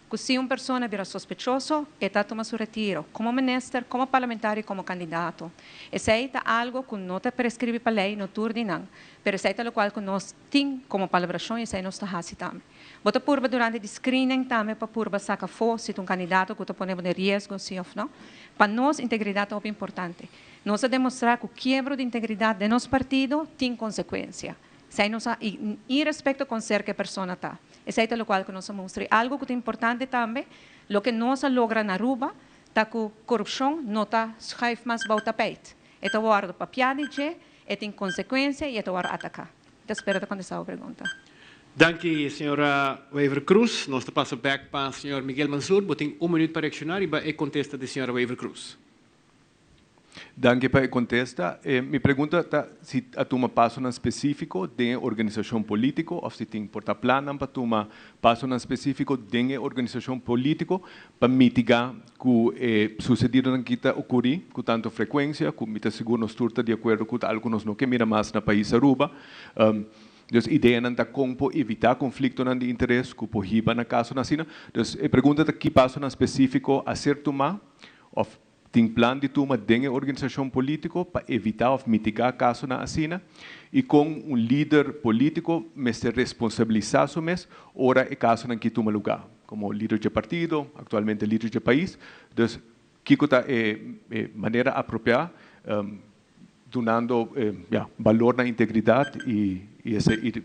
ku si un persona bira sospechoso, e ta tuma su retiro, komo minister, komo parlamentario i komo kandidato. Esei ta algo ku no ta preskribí pa lei, no tur di nan, pero esei ta lokual ku nos tin komo palabrashon i esei nos ta hasi tambe. Bo ta purba durante di screening tambe pa purba saka afó si ta un kandidato ku ta pone bo den riesgo si òf no. Pa nos integridat ta hopi importante. Nos a demostrá ku kiebro di integridat den nos partido tin konsekuensia. Esei nos a i irespekto kon serka e persona ta. Esei ta lokual ku nos a mustra. I algu ku ta importante tambe, loke nos a logra na Aruba ta ku korupshon no ta schuif mas bou tapijt. E ta wòrdu papiá di dje, e tin konsekuensia i e ta wòrdu ataká. Mi ta spera ta kontestá bo pregunta. Danki señora Wever Croes. Nos ta pasa bek pa señor Miguel Mansur. Bo tin un minuut pa reakshoná riba e kontesta di señora Wever Croes. Danki pa e kontesta. Mi pregunta ta si a tuma pasonan spesífiko den e organisashon polítiko òf si tin por ta plannan pa tuma pasonan spesífiko den e organisashon polítiko pa mitigá ku e susedidonan ki ta okurí ku tantu frekuensia ku mi ta sigur nos tur ta di akuerdo ku ta algu ku nos no ke mira mas na pais Aruba. Dus ideanan ta kon por evitá konfliktonan di interes ku por hiba na kasonan asina. Dus e pregunta ta ki pasonan spesífiko a ser tumá òf Tin plan di tuma den e organisashon polítiko pa evitá òf mitigá kasonan asina? I kon un lider polítiko mester responsabilisá su mes ora e kasonan ki tuma lugá? Komo lider dje partido, aktualmente lider dje pais, dus kiko ta e manera apropiá dunando ya balor na integridat i i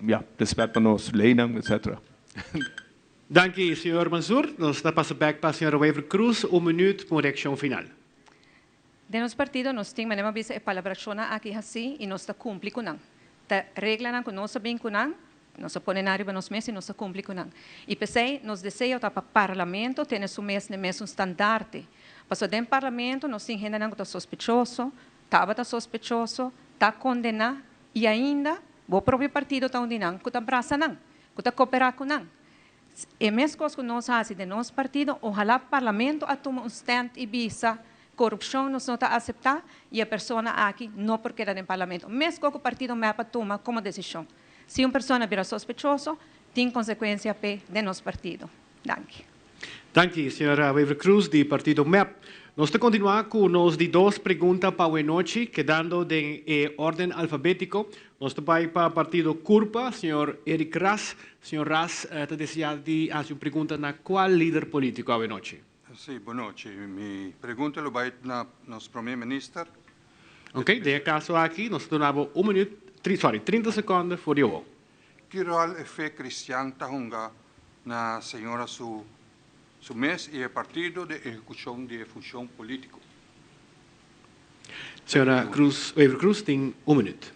ya rèspèt pa nos leinan etcetera. Danki, señor Mansur. Nos ta pasa bek pa señora Wever Croes, un minuut pa un reaccion final. Den nos partido nos tin, manera mi a bisa, e palabrashonnan aki hasi i nos ta kumpli ku nan. Ta reglanan ku nos a bin ku nan, nos a pone nan riba nos mes i nos ta kumpli ku nan. I p'esei nos deseo ta pa Parlamento tene su mes n'e mesun standarte. Pasobra den Parlamento nos tin hendenan ku ta sospechoso, tabata sospechoso, ta kondená i ainda bo propio partido ta un di nan ku ta brasa nan, ku ta koperá ku nan. E mes kos ku nos hasi den nos partido, ohalá Parlamento a tuma un stand i bisa korupshon nos no ta aseptá i e persona aki no por keda den Parlamento. Mes kos ku partido mep a tuma komo desishon. Si un persona bira sospechoso, tin konsekuensia p'e den nos partido. Danki. Danki, señora Wever-Croes di partido mep. Nos ta continua cu nos di dos pregunta pa awe nochi, kedando den e orden alfabetico. Nos ta bay pa partido Curpa, señor Eric Ras. Señor Ras ta desea di haci un pregunta na cual lider politico awe nochi? Si, bon nochi. Mi pregunta lo bay na nos Prome Minister. Ok, den e caso aki nos ta duna bo un minuut, sorry, 30 seconde for di awo. Ki ròl e fe kristian ta hunga na señora su su mes i e partido den ehekushon di e funshon polítiko? Señora Cruz, Wever Cruz tin un minuut.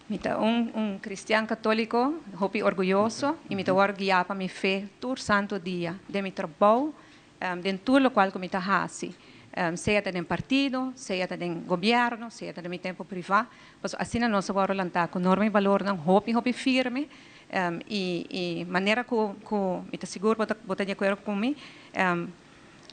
Mi ta un un kristian katóliko hopi orguyoso i mi ta wòrdu guiá pa mi fe tur santu dia den mi trabou den tur lokual ku mi ta hasi, sea ta den partido, sea ta den gobièrnu, sea ta den mi tempu privá, pasobra asina nos a wòrdu lantá ku norma i balornan hopi hopi firme i i manera ku ku mi ta sigur bo ta bo ta di akuerdo ku mi,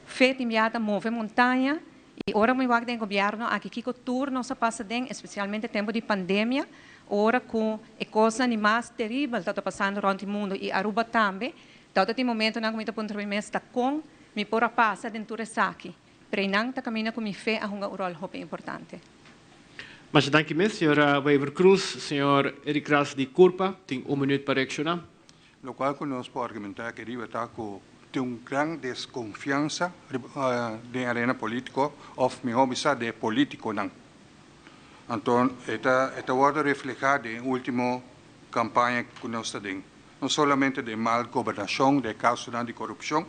fe tin bia ta move montaña i ora mi wak den gobièrnu aki kiko tur nos a pasa den, espesialmente tempu di pandemia, ora ku e kosnan di mas teribel ta ta pasando rònt di mundu i Aruba tambe. Tabata tin momentonan ku mi ta puntra mi mes ta kon mi por a pasa den tur esaki, pero einan ta kaminda ku mi fe a hunga un ròl hopi importante. Masha danki mes, señora Wever Croes. Señor Eric Ras di Curpa tin un minuut pa reakshoná. Lokual ku nos por argumentá aki riba ta ku tin un gran deskonfiansa riba den arena polítiko òf mihó bisa den e polítikonan. Anto e ta e ta wòrdu reflehá den e último kampaña ku nos ta den. No solamente den mal gobernacion, den casonan di corupcion,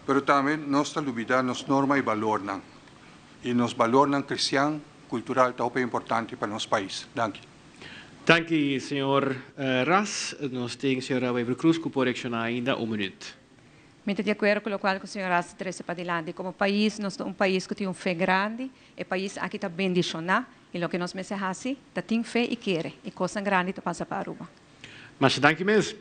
pero tambe nos ta lubida nos norma y balornan. Y nos balornan cristian, cultural ta hopi importante pa nos pais. Danki. Danki, señor Ras. Nos tin señora Wever Croes cu por reacciona ainda un minuut. Mi ta di acuerdo cu locual cu señor Ras ta trece padilanti. Como pais, nos ta un pais cu tin un fe grandi. E pais aki ta bendiciona y loke nos mester haci ta tin fe y kere y cosnan grandi ta pasa pa Aruba. Masha danki mes.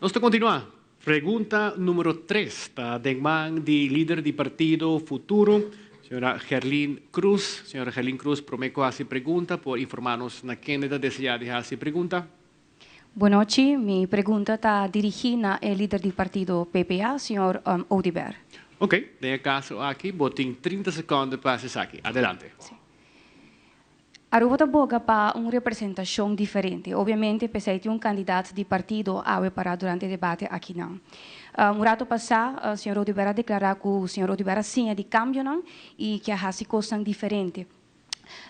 Nos ta kontinuá. Pregunta numero tres ta den man di lider di partido Futuro, señora Gerlin Cruz. Señora Gerlin Cruz, promé ku hasi pregunta por informá nos na kende ta deseá di hasi pregunta. Bonochi, mi pregunta ta dirigí na e lider di partido PPA, señor Oduber. Oké, den e kaso aki bo tin 30 sekònde pa hasi esaki. Adelante. Aruba ta boga pa un representacion diferente. Obviamente p'esey tin un candidat di partido awe para durante e debate akinan. Un rato pasa señor Oduber a declara cu señor Oduber a siña di cambionan y ke a haci cosnan diferente.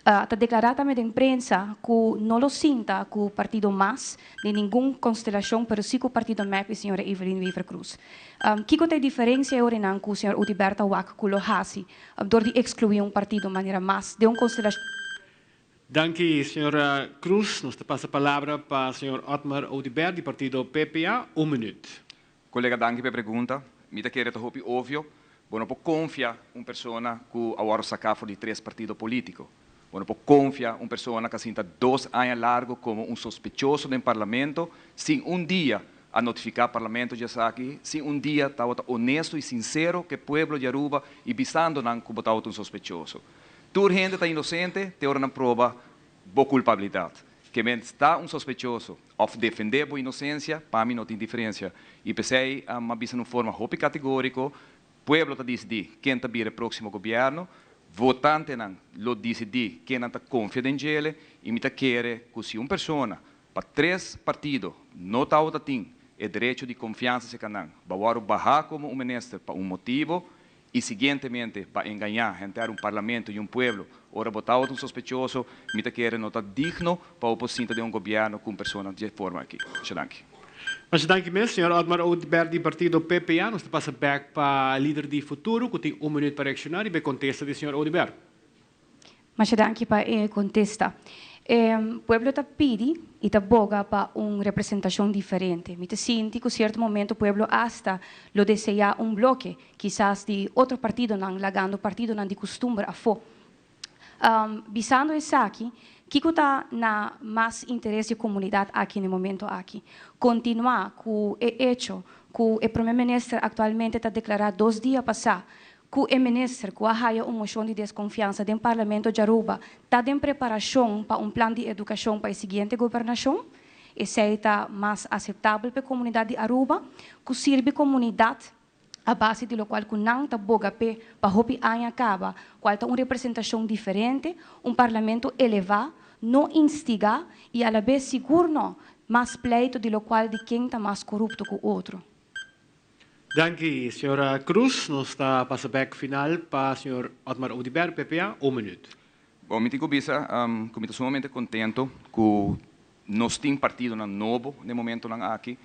Ta declara tambe den prensa cu no lo sinta cu partido mas den ningun constelacion pero si cu partido mep y señora Evelyn Wever-Croes. Kico ta e diferencia e orenan cu señor Oduber ta wak cu lo haci Dor di exclui un partido manera mas den un constelacion. Danki, señora Cruz. Nos ta pasa palabra pa señor Otmar Oduber di partido PPA. Un minuut. Colega danki pa e pregunta. Mi ta kere ta hopi obvio. Bo no por confia un persona cu a worde saca for di tres partido politico. Bo no por confia un persona cu a sinta dos aña largo como un sospechoso den Parlamento sin un dia a notifica Parlamento di esaki, sin un dia tabata honesto y sincero cu e pueblo di Aruba y bisando nan cu bo tabata un sospechoso. Tur hende ta inocente te ora nan proba bo culpabilidad. Ke men ta un sospechoso of defende bo inocencia, pa mi no tin diferencia. Y p'esey m'a bisa na un forma hopi categorico, Pueblo ta disidí ken ta bira e próksimo gobièrnu, votantenan lo disidí ken nan ta konfia den djele i mi ta kere ku si un persona pa tres partido no tabata tin e derecho di konfiansa serka nan ba wòrdu bahá komo un minister pa un motibo i siguientemente ba engañá henter un parlamento i un pueblo ora bo tabata un sospechoso mi ta kere no ta digno pa bo por sinta den un gobièrnu ku un persona dje forma aki. Masha danki. Masha danki mes, señor Otmar Oduber di partido PPA. Nos ta pasa bek pa lider di Futuro cu tin un minuut pa reacciona riba e contesta di señor Oduber. Masha danki pa e contesta. E pueblo ta pidi y ta boga pa un representacion diferente. Mi ta sinti cu cierto momento pueblo hasta lo desea un bloke, kisas di otro partidonan, lagando partidonan di custumber afo. Bisando esaki, kiko ta na mas interes di comunidad aki na e momento aki? Continua cu e hecho cu e Prome Minister actualmente ta declara dos dia pasa cu e minister cu a haya un mocion di desconfiansa den Parlamento djaruba ta den preparacion pa un plan di educacion pa e siguiente gobernacion? Esey ta mas aceptabel pa e comunidad di Aruba cu sirbi comunidad a base di locual cu nan ta boga p'e pa hopi aña caba, cual ta un representacion diferente, un parlamento eleva, no instiga y alabes sigur no mas pleito di locual di ken ta mas corupto cu otro. Danki, señora Cruz. Nos ta pasa bek final pa señor Otmar Oduber, PPA, un minuut. Bon, mi tin cu bisa cu mi ta sumamente contento cu nos tin partidonan nobo den momentonan aki,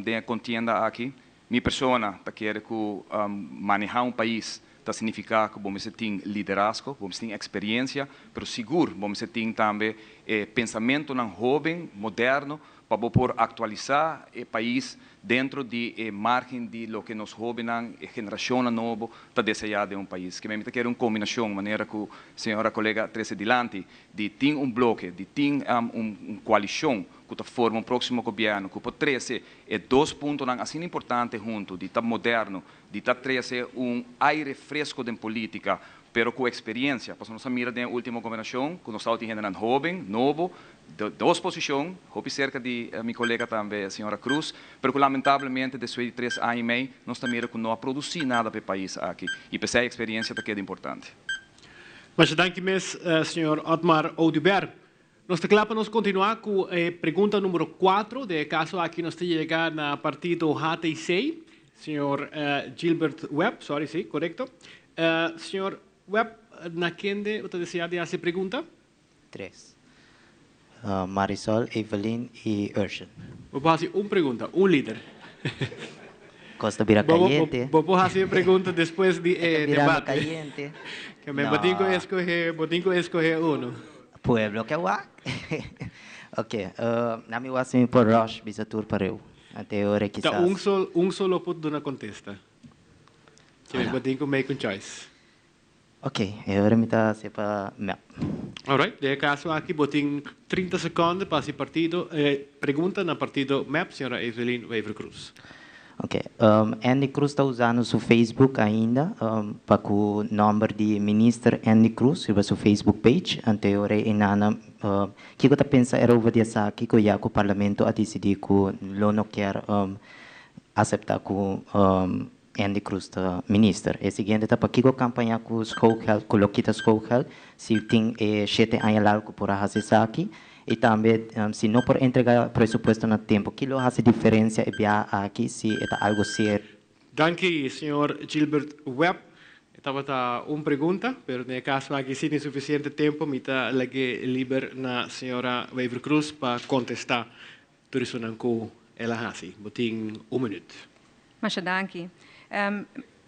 den e contienda aki. Mi persona ta kere cu maneha un pais ta significa cu bo mester tin liderazgo, bo mester tin experiencia, pero sigur bo mester tin tambe e pensamentonan hoben, moderno, pa bo por actualisa e pais dentro di e margen di loke nos hobennan, e generacionnan nobo ta desea den un pais. Keme mi ta kere un combinacion, manera cu señora colega a trece dilanti, di tin un bloke, di tin un coalicion cu ta forma un proximo gobierno cu por trece e dos puntonan asina importante hunto, di ta moderno, di ta trece un aire fresco den politica, pero cu experiencia, pasobra nos a mira den e ultimo gobernacion cu nos tabatin hendenan hoben, nobo, de dos posicion, hopi cerca di mi colega tambe, señora Cruz, pero cu lamentablemente despues di tres aña y mei nos ta mira cu no a produci nada pa e pais aki, y p'esey experiencia ta keda importante. Masha danki mes, señor Otmar Oduber. Nos ta kla pa nos kontinuá ku e pregunta numero kuatro. Den e kaso aki nos ta yega na partido HTC, señor Gilbert Webb, sorry, si, korekto. Señor Webb, na kende bo ta deseá di hasi e pregunta? Tres. Marisol, Evelyn i Urshen. Bo por hasi un pregunta, un lider. Kos ta bira kayente. Bo por hasi e pregunta despues di e debate. Ta birando kayente. Bo tin ku eskohe, bo tin ku eskohe uno. Pueblo ke wak. Ok, na mi wak si mi por rush bisa tur pareu. Ante ora kisas. Ta un sol, un sol lo por duna kontesta. Ke bo tin ku make un choice. Ok, e ora mi ta hasi pa mep. Alright, den e kaso aki bo tin 30 sekonde pa hasi partido, pregunta na partido mep, señora Evelyn Wever-Croes. Ok, Andy Cruz ta usando su Facebook ainda pa cu nomber di Minister Andy Cruz riba su Facebook page. Ante ora e nana kico ta pensa erover di esaki cu ya cu Parlamento a dicidi cu lo no kier acepta cu Andy Cruz ta Minister. E siguiente ta pakico campaña cu schoolgeld cu lo kita schoolgeld si tin e shete aña largo cu por a haci esaki. Y tambe si no por entrega presupuesto na tempo, ki lo haci diferencia e biaha aki si e ta algo serio? Danki, señor Gilbert Webb. E tabata un pregunta, pero den e caso aki si tin suficiente tempo mi ta lag'é liber na señora Wever-Croes pa contesta tur esunnan cu el a haci. Bo tin un minuut. Masha danki.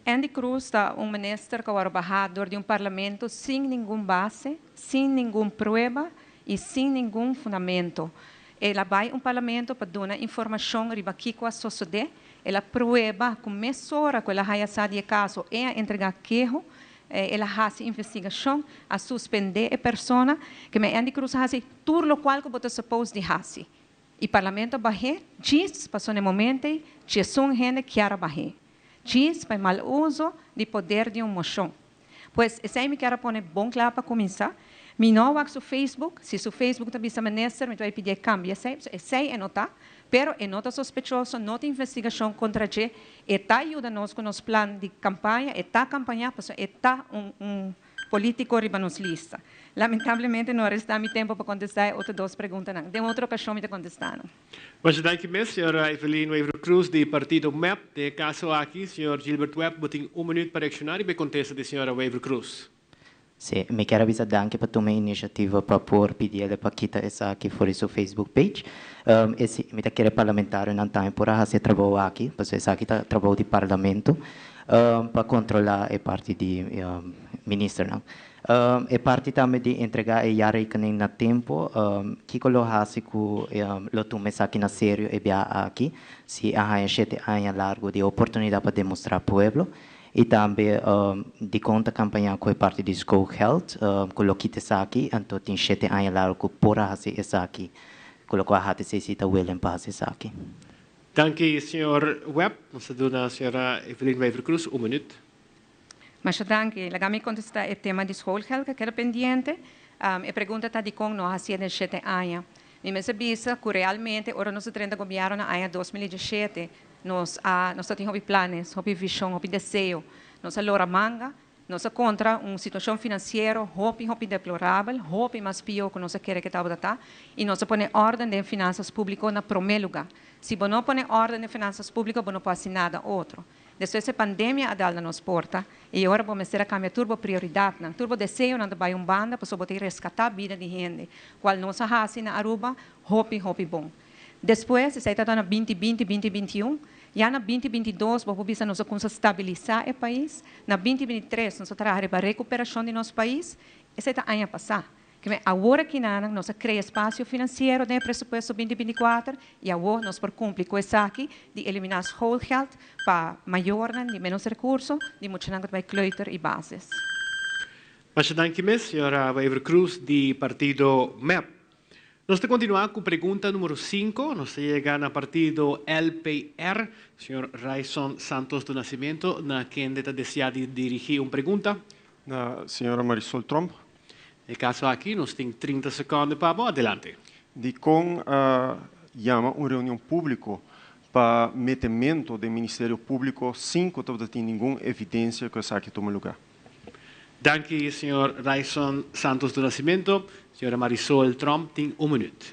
Andy Croes ta un minister cu a worde baha door di un parlamento sin ningun base, sin ningun prueba y sin ningun fundamento. El a bay un parlamento pa duna informacion riba kico a sosode. El a prueba cu mesora cu el a haya sa di e caso e a entrega keho, el a haci investigacion, a suspende e persona. Keme Andy Croes a haci tur locual cu bo ta suppose di haci. E parlamento a bah'é djis pasobra na e momento ei djesun hende kier a bah'é djis pa e mal uso di poder di un moshon. Pues esei mi kier a pone bon kla pa kuminsá. Mi no a wak su Facebook, si su Facebook ta bisa minister mi ta bai pidié kambia esei, pasobra esei e no ta, pero e no ta sospechoso, no tin investigashon kontra dje, e ta yuda nos ku nos plan di kampaña, e ta kampañá pasobra e ta un un Politico riba nos lista. Lamentablemente no a resta mi tempo pa contesta e otro dos preguntanan. Den otro ocasion mi ta contesta nan. Masha danki mes, señora Evelyn Wever-Croes di partido mep. Den e caso aki, señor Gilbert Webb, bo tin un minuut pa reacciona riba e contesta di señora Wever-Croes. Si, mi kier a bisa danki pa tuma e iniciativa pa por pidiele pa kita esaki for di su Facebook page. E si, mi ta kere parlamentarionan tambe por a haci e trabou aki, pasobra esaki ta trabou di Parlamento, pa controla e parti di ministernan. E parti tambe di entrega e jaarrekening na tempo, kico lo haci cu lo tuma esaki na serio e biaha aki, si a haya shete aña largo di oportunidad pa demostra pueblo? I tambe dikon ta kampañá ku e parti di schoolgeld ku lo kita esaki, anto tin shete aña largu ku por a hasi esaki, ku lokual HTCC ta willing pa hasi esaki. Danki señor Webb. Nos ta duna señora Evelyn Wever-Croes un minuut. Masha danki. Laga mi kontestá e tema di schoolgeld ku a keda pendiente. E pregunta ta dikon no a hasié den shete aña. Mi mester bisa ku realmente ora nos a drenta gobièrnu na aña 2017, Nos a nos ta tin hopi planes, hopi vision, hopi deseo. Nos a lora manga, nos a contra un situacion financiero hopi, hopi deplorabel, hopi mas pio cu nos a kere ke tabata ta, y nos a pone orden den finanzas publico na prome luga. Si bo no pone orden den finanzas publico, bo no por haci nada otro. Despues e pandemia a dal na nos porta, y ora bo mester a cambia tur bo prioridadnan, tur bo deseonan ta bay un banda pasobra bo tin rescata bida di hende, cual nos a haci na Aruba hopi, hopi bon. Despues, esei ta na binti binti, binti bintiun. Ya na binti bintidos bo por bisa nos a kumsa stabilisá e pais. Na binti bintitres nos a traha riba rekuperashon di nos pais. Esei ta aña pasá. Keme awor akinanan nos a krea espasio finansiero den e presupuesto binti bintikuater i awor nos por kumpli ku esaki di eliminá schoolgeld pa mayornan di ménos rekurso, di muchanan ku ta bai kleuter i basis. Masha danki mes, señora Wever-Croes di partido mep. Nos ta continua cu pregunta numero cinco. Nos ta yega na partido LPR. Señor Ryson Santos do Nascimento, na kende ta desea di dirigi un pregunta. Na señora Marisol Tromp. E caso aki nos tin 30 seconde pa bo. Adelante. Dicon a yama un reunion publico pa metemento den Ministerio Publico sin cu tabata tin ningun evidencia cu esaki tuma lugar? Danki señor Ryson Santos do Nascimento. Señora Marisol Tromp tin un minuut.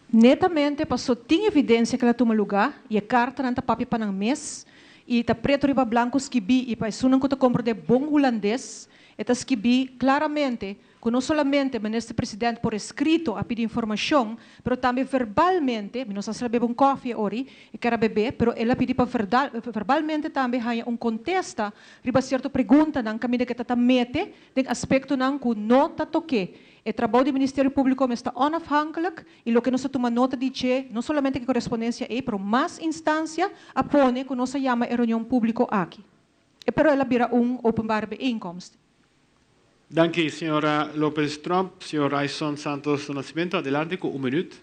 Netamente paso tin evidencia cu el a tuma luga y e cartanan ta papia pa nan mes y ta preto riba blanco skibi y pa esunnan cu ta comprende bon Hulandes e ta skibi claramente ku no solamente Minister President por eskrito a pidi informashon, pero tambe verbalmente, mi no sa si el a bebe un kòfi e ori, e ker a bebe, pero el a pidi pa verbalmente tambe haña un kontesta riba sierto preguntanan kaminda ku e ta ta mete den aspektonan ku no ta tok'é. E trabou di Ministerio Públiko mes ta onafhankelijk i loke nos a tuma nota di dje, no solamente ku e korespondensia ei, pero mas instansia a pone ku nos a yama e reunion públiko aki. Pero el a bira un openbare bijeenkomst. Danki, señora Lopez Tromp. Señor Ryson Santos do Nascimento, adelante cu un minuut.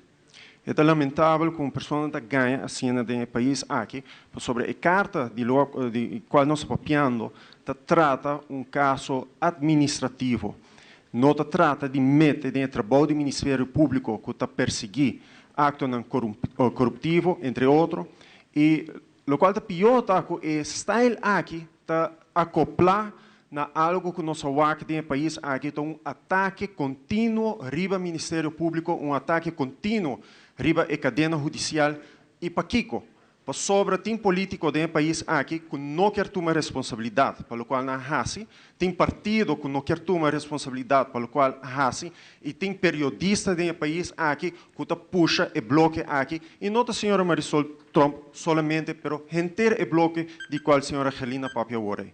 E ta lamentabel cu un persona ta gaña asina den e pais aki, pasobra e carta di lo di cual nos ta papiando ta trata un caso administrativo. No ta trata di mete den e trabou di Ministerio Publico cu ta persigui actonan coruptivo, entre otro, y Locual ta pió ta cu e style aki ta acopla na algo cu nos a wak den e pais aki, ta un atake continuo riba Ministerio Publico, un atake continuo riba e cadena hudicial. Y pakico? Pasobra tin politico den e pais aki cu no kier tuma responsabilidad pa locual nan a haci, tin partido cu no kier tuma responsabilidad pa locual a haci y tin periodista den e pais aki cu ta pusha e bloke aki y no ta señora Marisol Tromp solamente pero henter e bloke di cual señora Gelina papia awor ey.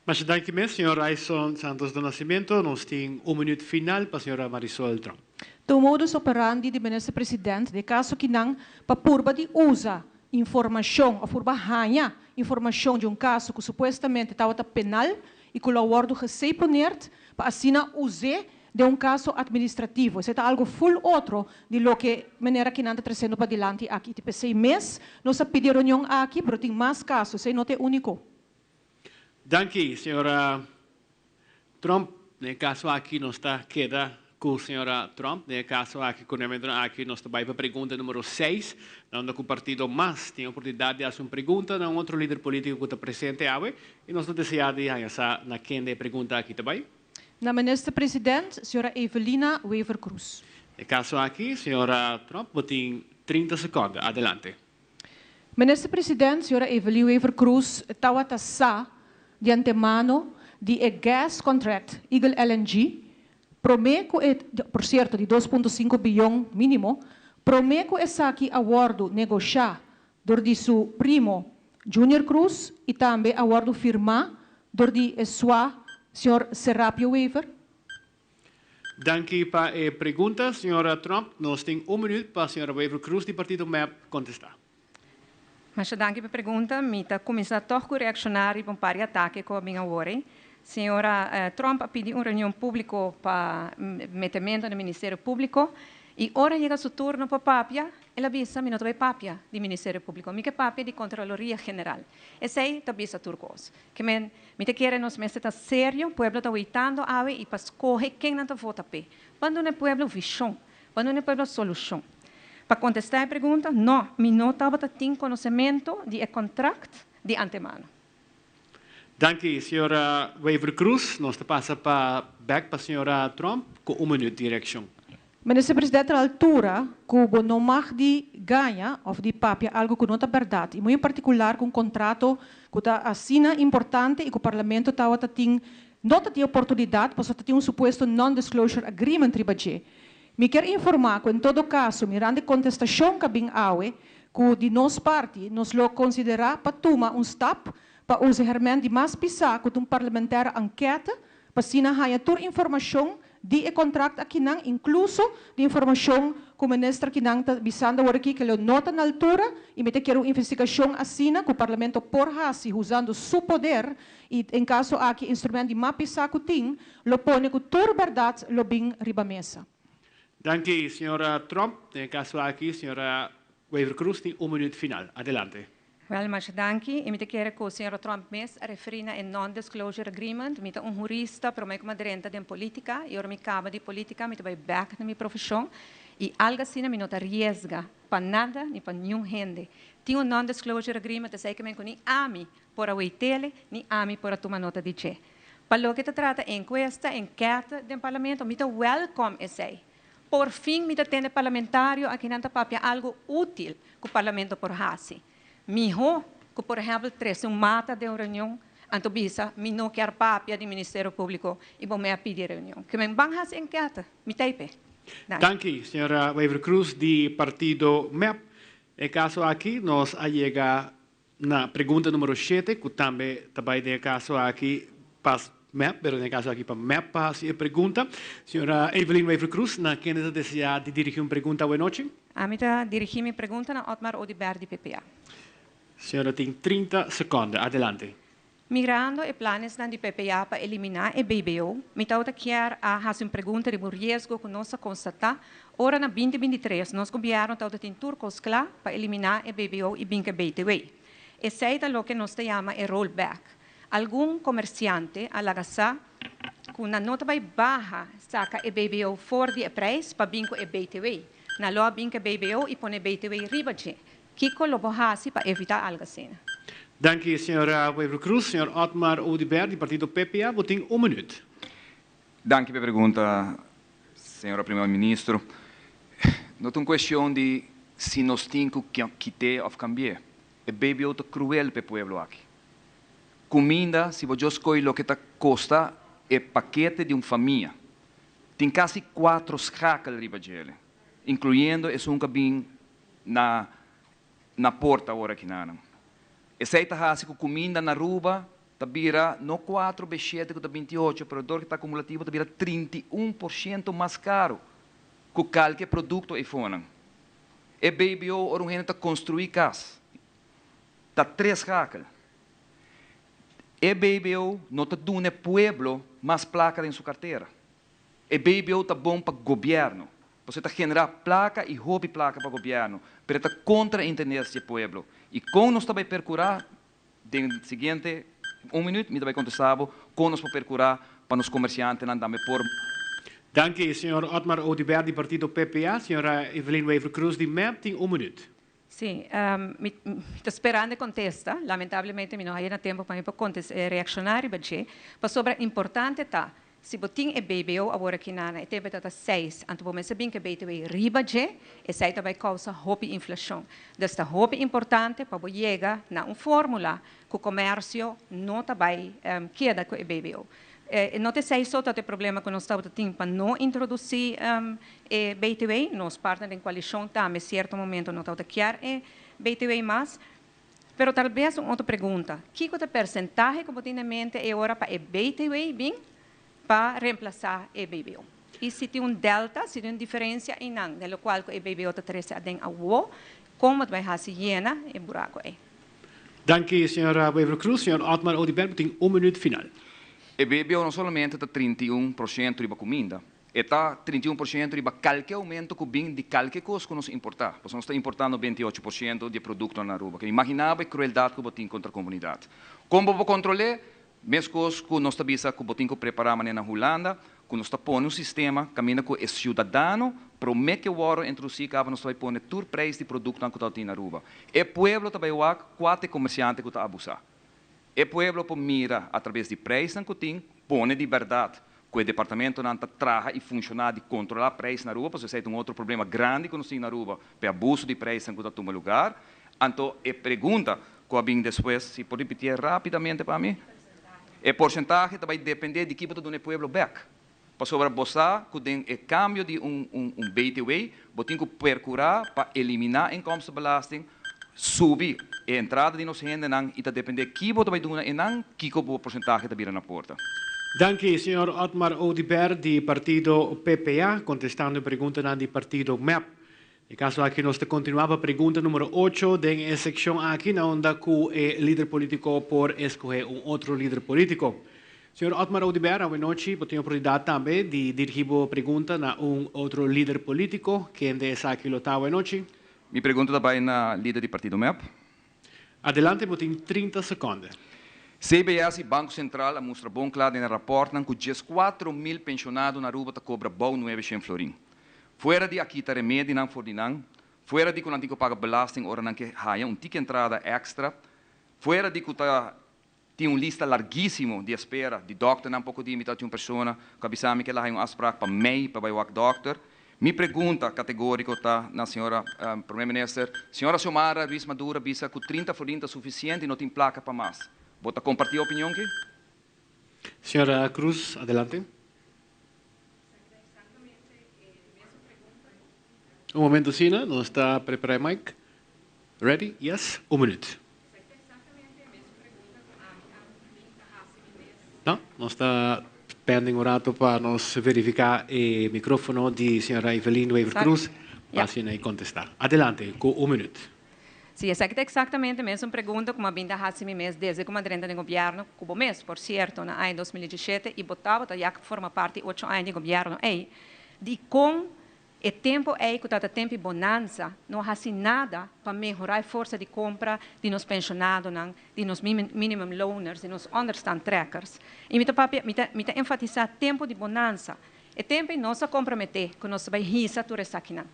Masha danki mes, señor Ryson Santos do Nascimento. Nos tin un minuut final pa señora Marisol Tromp. Ta un modus operandi di Minister President den caso ki nan pa purba di usa informacion of purba haña informacion di un caso cu supuestamente tabata penal y cu lo a wordo geseponeerd pa asina us'e den un caso administrativo. Esei ta algo full otro di loke manera ki nan ta treciendo padilanti aki. Y p'esei mes nos a pidi e reunion aki, pero tin mas caso, esei no ta e unico. Danki, señora Tromp. Den e caso aki nos ta keda cu señora Tromp. Den e caso aki, cu nementonan aki, nos ta bay pa pregunta numero seis, na unda cu partido mas tin oportunidad di haci un pregunta na un otro lider politico cu ta presente awe, y nos ta desea di haña sa na kende e pregunta aki ta bay. Na Minister President, señora Evelina Wever-Croes. E caso aki, señora Tromp, bo tin 30 seconde. Adelante. Minister President, señora Evelyn Wever-Croes, tawata sa di antemano di e gas contract Eagle LNG prome ku e, por sierto di 2.5 biyon minimo, prome ku esaki a wordo negosha dor di su primo Junior Croes y tambe a wordo firma dor di e swa señor Serapio Wever? Danki pa e pregunta, señora Tromp. Nos tin un minuut pa señora Wever Croes di partido MEP contesta. Masha danki pa e pregunta. Mi ta cuminsa toch cu reacciona riba un par di atake cu a bin awor. Señora Tromp a pidi un reunion publico pa metemento na Ministerio Publico y ora yega su turno pa papia, el a bisa mi no ta bay papia di Ministerio Publico, mi ke papia di Contraloria General. Esey ta bisa tur cos. Ke men, mi ta kere nos mester ta serio, pueblo ta weitando awe y pa scoge ken nan ta vota p'e. Ban duna e pueblo vision, ban duna e pueblo solucion. Pa contesta e pregunta, no, mi no tabata tin conocemento di e contract di antemano. Danki, señora Wever-Croes. Nos ta pasa pa bek pa señora Tromp cu un minuut di reaccion. Minister Presidente na altura cu bo no mag di gaña of di papia algo cu no ta berdad y muy en particular cu un contrato cu ta asina importante y cu Parlamento tawata tin no ta tin oportunidad pasobra ta tin un supuesto non-disclosure agreement riba dje. Mi kier informa cu en todo caso mirando e contestacion cu a bin awe cu di nos parti nos lo considera pa tuma un stap pa usa e herment di mas pisa cu ta un parlementaire enquete pa asina haña tur informacion di e contract akinan, incluso di informacion cu minister akinan ta bisando awor aki cu lo no ta na altura y mi ta kier un investigacion asina cu Parlamento por haci usando su poder y en caso aki instrument di mas pisa cu tin lo pone cu tur berdad lo bin riba mesa. Danki, señora Tromp. Den e caso aki, señora Wever-Croes tin un minuut final. Adelante. Wel, masha danki. Y mi ta kere cu señora Tromp mes a referi na e non-disclosure agreement. Mi ta un hurista, pero mi como drenta den politica. Y ora mi caba di politica, mi ta bay back na mi profesion. Y algo asina mi no ta riesga pa nada ni pa niun hende. Tin un non-disclosure agreement, esey ke men cu ni ami por a weitele, ni ami por a tuma nota di dje. Pa loke ta trata encuesta, enquete den Parlamento, mi ta welcome esey. Por fin mi ta tende parlamentario akinan ta papia algo util cu Parlamento por haci. Miho cu por ehempel trece un mata den un reunion anto bisa mi no kier papia di Ministerio Publico y bo me a pidi reunion. Ke men ban haci enquete, mi ta eype. Danki. Danki, señora Wever-Croes di partido mep. E caso aki nos a yega Na pregunta numero shete, ku tambe ta bai den e kaso aki pa mep, pero den e kaso aki pa mep pa hasi e pregunta. Señora Evelyn Wever-Croes, na kende ta desea di dirigi un pregunta awe nochi? Ami ta dirigi mi pregunta na Otmar Oduber di PPA. Señora tin 30 seconde. Adelante. Mirando e planesnan di PPA pa eliminá e BBO, mi tabata kier a hasi un pregunta riba un riesgo ku nos a konstatá ora na 2023 nos gobièrnu tabata tin tur kos kla pa eliminá e BBO i bin ku e BTW. Esei ta loke nos ta yama e rollback. Algun komersiante a laga sa ku nan no ta bai baha saka e BBO for di e preis pa bin ku e BTW. Nan lo a bin ku e BBO i pone BTW riba dje. Kiko lo bo hasi pa evitá algu asina? Danki, señora Wever-Croes. Señor Otmar Oduber di partido PPA, bo tin un minuut. Danki pa e pregunta, señora Primer Ministro. No ta un cuestion di si nos tin cu kit'é of cambi'é. E BBO ta cruel pa e pueblo aki. Cuminda, si bo djos coy loke ta costa e pakete di un famia, tin casi cuatro schakel riba djele, incluyendo esun cu a bin na na porta awor aki nanan. Esei ta hasi ku kuminda na Aruba ta bira no kuatro be shete ku ta 28, pero dor ku ta akumulativo ta bira 31% mas karu ku kalke produkto eifonan. E BBO ora un hende ta konstruí kas ta tres schakel. E BBO no ta duna e pueblo mas plaka den su kartera. E BBO ta bon pa gobierno, pasobra e ta genera placa y hopi placa pa gobierno, pero e ta contra e interes di e pueblo. Y con nos ta bay percura, den siguiente un minuut mi ta bay contesta bo con nos por percura pa nos comerciantenan tambe por. Danki, señor Otmar Oduber di partido PPA. Señora Evelyn Wever-Croes di mep tin un minuut. Sí, mi ta sperando e contesta. Lamentablemente mi no haya na tempo pa mi por reacciona riba dje, pasobra importante ta. Si bo tin e BBO awor aki na e tempo ta 6, anto bo mester bin ku BTW riba dje, esei ta bai kousa hopi inflashon. Dus ta hopi importante pa bo yega na un fórmula ku komersio no ta bai keda ku e BBO. No ta esei so ta e problema ku nos tabata tin pa no introdusí e BTW. Nos partner den koalishon tambe sierto momento no tabata kier e BTW mas. Pero tal bes un otro pregunta: kiko ta e persentahe ku bo tin na mente e ora pa e BTW bin pa remplasá e BBO? I si tin un delta, si tin un diferensia einan den lokual ku e BBO ta trese aden awo, kon bo ta bai hasi yena e buraku ei? Danki, señora Wever Croes. Señor Otmar Oduber, bo tin un minuut final. E BBO no solamente ta 31% riba kuminda, E ta 31% riba kalke oumento ku bin di kalke kos ku nos importá, pasobra nos ta importá 98% di e produktonan na Aruba. Ke imaginá bo e krueldat ku bo tin kontra komunidat. Kon bo por kontrol'é? Meskos ku nos ta bisa ku bo tin ku prepará manera na Hulanda, ku nos ta pone un sistema kaminda ku e siudadano promé ke wòrdu introdusí kaba nos ta bai pone tur preis di produktonan ku ta tin na Aruba. E pueblo ta bai wak kua ta e komersiante ku ta abusá. E pueblo por mira atrabes di preisnan ku tin pone di bèrdat ku e departamentonan ta traha i funshoná di kontrolá preis na Aruba, pasobra esei ta un otro problema grandi ku nos tin na Aruba, pa e abuso di preisnan ku ta tuma lugar. Anto e pregunta ku a bin despues, si por ripitié rápidamente pa mi? E porsentahe ta bai dependé di ki bo ta duna e pueblo bèk. Pasobra bo sa ku den e kambio di un un BTW bo tin ku perkurá pa eliminá inkomstenbelasting, subi e entrada di nos hendenan i ta dependé ki bo ta bai duna enan, kiko bo porsentahe ta bira na porta. Danki, señor Otmar Oduber di partido PPA, kontestando e preguntanan di partido mep. E kaso aki nos ta kontinuá pa pregunta numero ocho den e sekshon aki na unda ku e lider polítiko por eskohé un otro lider polítiko. Señor Otmar Oduber, awenochi bo tin oportunidat tambe di dirigí bo pregunta na un otro lider polítiko. Kende esaki lo ta awenochi? Mi pregunta ta bai na lider di partido mep. Adelante bo tin 30 sekonde. CBS i Banko Sentral a mustra bon kla den e rapòrtnan ku 14.000 penshonado na Aruba ta kobra bou 900 florin. Fuera di a kita remedinan for di nan, fuera di ku nan tin ku paga belasting ora nan ke haña un tiki entrada èkstra, fuera di ku ta tin un lista largísimo di espera di dòkternan poko di mi ta tin un persona ku a bisa mi ku el a haña un afsprak pa mei pa bai wak dòkter. Mi pregunta kategóriko ta na señora Prome Minister, Señora Xiomara Ruiz Maduro a bisa ku 30 florin ta sufisiente i no tin plaka pa mas. Bo ta kompartí e opinion ki? Señora Cruz, adelante. Un momento asina, nos ta prepara e mic. Ready? Yes? Un minuut. No, nos ta pending un rato pa nos verifica e microfono di señora Evelyn Wever-Croes pa asina e contesta. Adelante, cu un minuut. Sí, esaki ta eksaktamente mesun pregunta ku mi a bin ta hasi mi mes desde ku mi a drenta den gobièrnu, ku bo mes, por sierto, na aña 2017, i bo tabata ya forma parti ocho aña di gobièrnu ei. Dikon e tempu ei ku tabata tempu di bonansa no a hasi nada pa mehorá e forsa di kompra di nos penshonadonan, di nos minimum loners, di nos onderstandtrekkers? I mi ta papia, mi ta mi ta enfatisá tempu di bonansa. E tempu ei nos a komprometé ku nos ta bai hisa tur esakinan.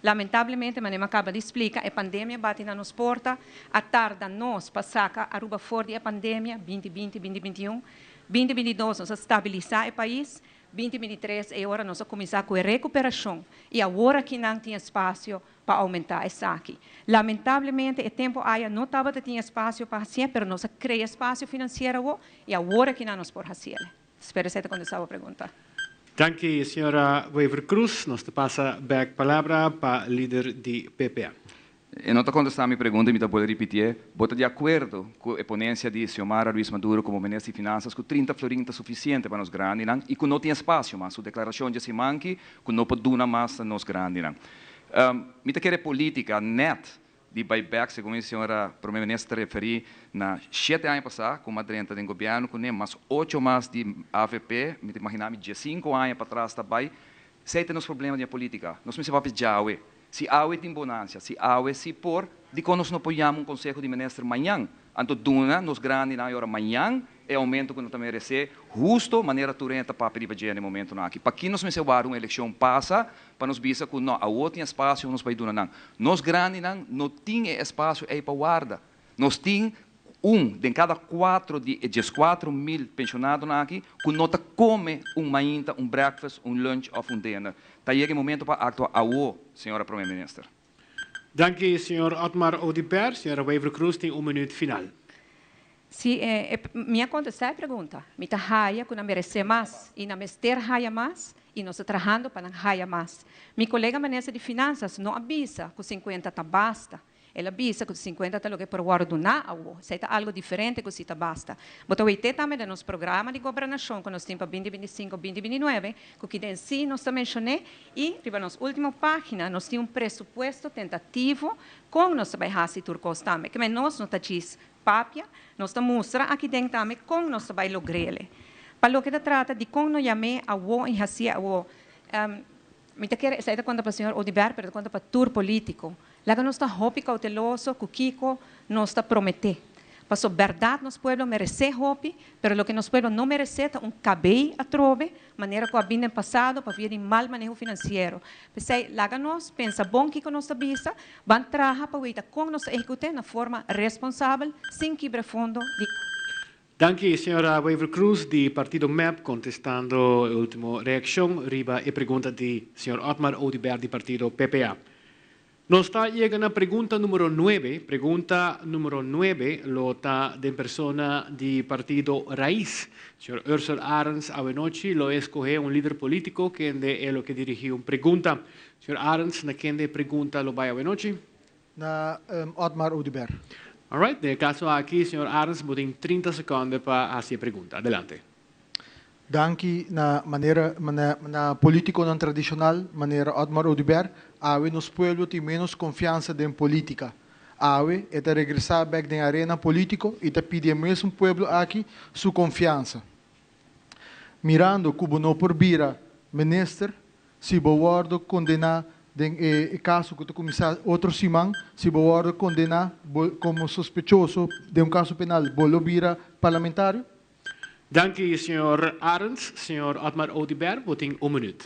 Lamentablemente, manera mi a kaba di splika, e pandemia bati na nos porta, a tarda nos pa saka Aruba for di e pandemia, 2020, 2021. 2022 nos a stabilisá e pais, 2023 e ora nos a kuminsá ku e rekuperashon i awor aki nan tin espasio pa oumentá esaki. Lamentablemente e tempu aya no tabata tin espasio pa hasié, pero nos a krea espasio finansiero awo i awor aki nan nos por hasiel. Spero esei ta kontestá bo pregunta. Danki señora Wever Croes. Nos ta pasa bek palabra pa lider di PPA. E no ta kontestá mi pregunta y mi ta bolbe ripitié. Bo ta di akuerdo ku e ponencia di Xiomara Ruiz Maduro komo Minister di Finansas ku 30 florin ta sufisiente pa nos grandinan y ku no tin espasio mas? Su deklarashon dje siman ki ku no por duna mas na nos grandinan. Mi ta kere politica nèt di bai bek, segun e señora Prome Minister ta referí na shete aña pasá ku m'a drenta den gobièrnu kuné, mas ocho mas di avp, mi ta imaginá mi 15 aña patras ta bai. Esei ta nos problema den e polítika. Nos mester papia djawe. Si awe tin bonansia, si awe si por, dikon nos no por yama un konseho di minister mañan? Anto duna nos grandinan e ora mañan e aumento ku nan ta meresé, husto manera tur hende ta papia riba dje na e momentonan aki. Paki nos mester warda un elekshon pasa pa nos bisa ku no, awor tin espasio nos bai duna nan? Nos grandinan no tin e espasio ei pa warda. Nos tin. Un den kada kuatro di e 14.000 penshonadonan aki ku no ta kome un mainta, un breakfast, un lunch òf un dinner. Ta yega e momento pa aktua awo, señora Prome Minister. Danki, señor Otmar Oduber. Señora Wever-Croes tin un minuut final. Si, mi a contesta e pregunta. Mi ta haya cu nan merece mas y nan mester haya mas y nos ta trahando pa nan haya mas. Mi colega Minister di Finanzas no a bisa cu 50 ta basta. El a bisa cu 50 ta loke por wordo duna awo. Esey ta algo diferente cu si ta basta. Bo ta wete tambe den nos programa di gobernacion cu nos tin pa 2025, 2029, cu ki den si nos ta mencione y riba nos ultimo pagina nos tin un presupuesto tentativo con nos ta bay haci tur cos tambe. Keme nos no ta djis papia, nos ta mustra aki den tambe con nos ta bay logrele. Pa loke ta trata di con no yam'e awo y haci'e awo, mi ta kere esey ta conta pa señor Oduber, pero ta conta pa tur politico. Laga nos ta hopi cauteloso cu kico nos ta promete. Paso berdad nos pueblo merece hopi, pero loke nos pueblo no merece ta un cabey atrobe, manera cu a bin den pasado pa via di mal maneho financiero. P'esey laga nos pensa bon kico nos ta bisa, ban traha pa weita con nos ta ehecute na forma responsabel sin kibra fondo di. Danki, señora Wever-Croes di partido mep contestando e ultimo reaccion riba e pregunta di señor Otmar Oduber di partido PPA. Nos ta yega na pregunta numero nuebe. Pregunta numero nuebe lo ta den persona di partido Raiz. Señor Ursell Arends awenochi lo escoge un lider politico kende e lo ke dirigi un pregunta. Señor Arends, na kende e pregunta lo bay awenochi? Na Otmar Oduber. Alright, den e caso aki, señor Arends, bo tin 30 seconde pa haci e pregunta. Adelante. Danki na manera na politiconan tradicional manera Otmar Oduber, awe nos pueblo tin menos confiansa den politica. Awe e ta regresa bek den arena politico y ta pidi e mesun pueblo aki su confiansa. Mirando cu bo no por bira minister si bo wordo condena den e caso cu ta cuminsa otro siman, si bo wordo condena como sospechoso den un caso penal, bo lo bira parlamentario? Danki, señor Arends. Señor Otmar Oduber, bo tin un minuut.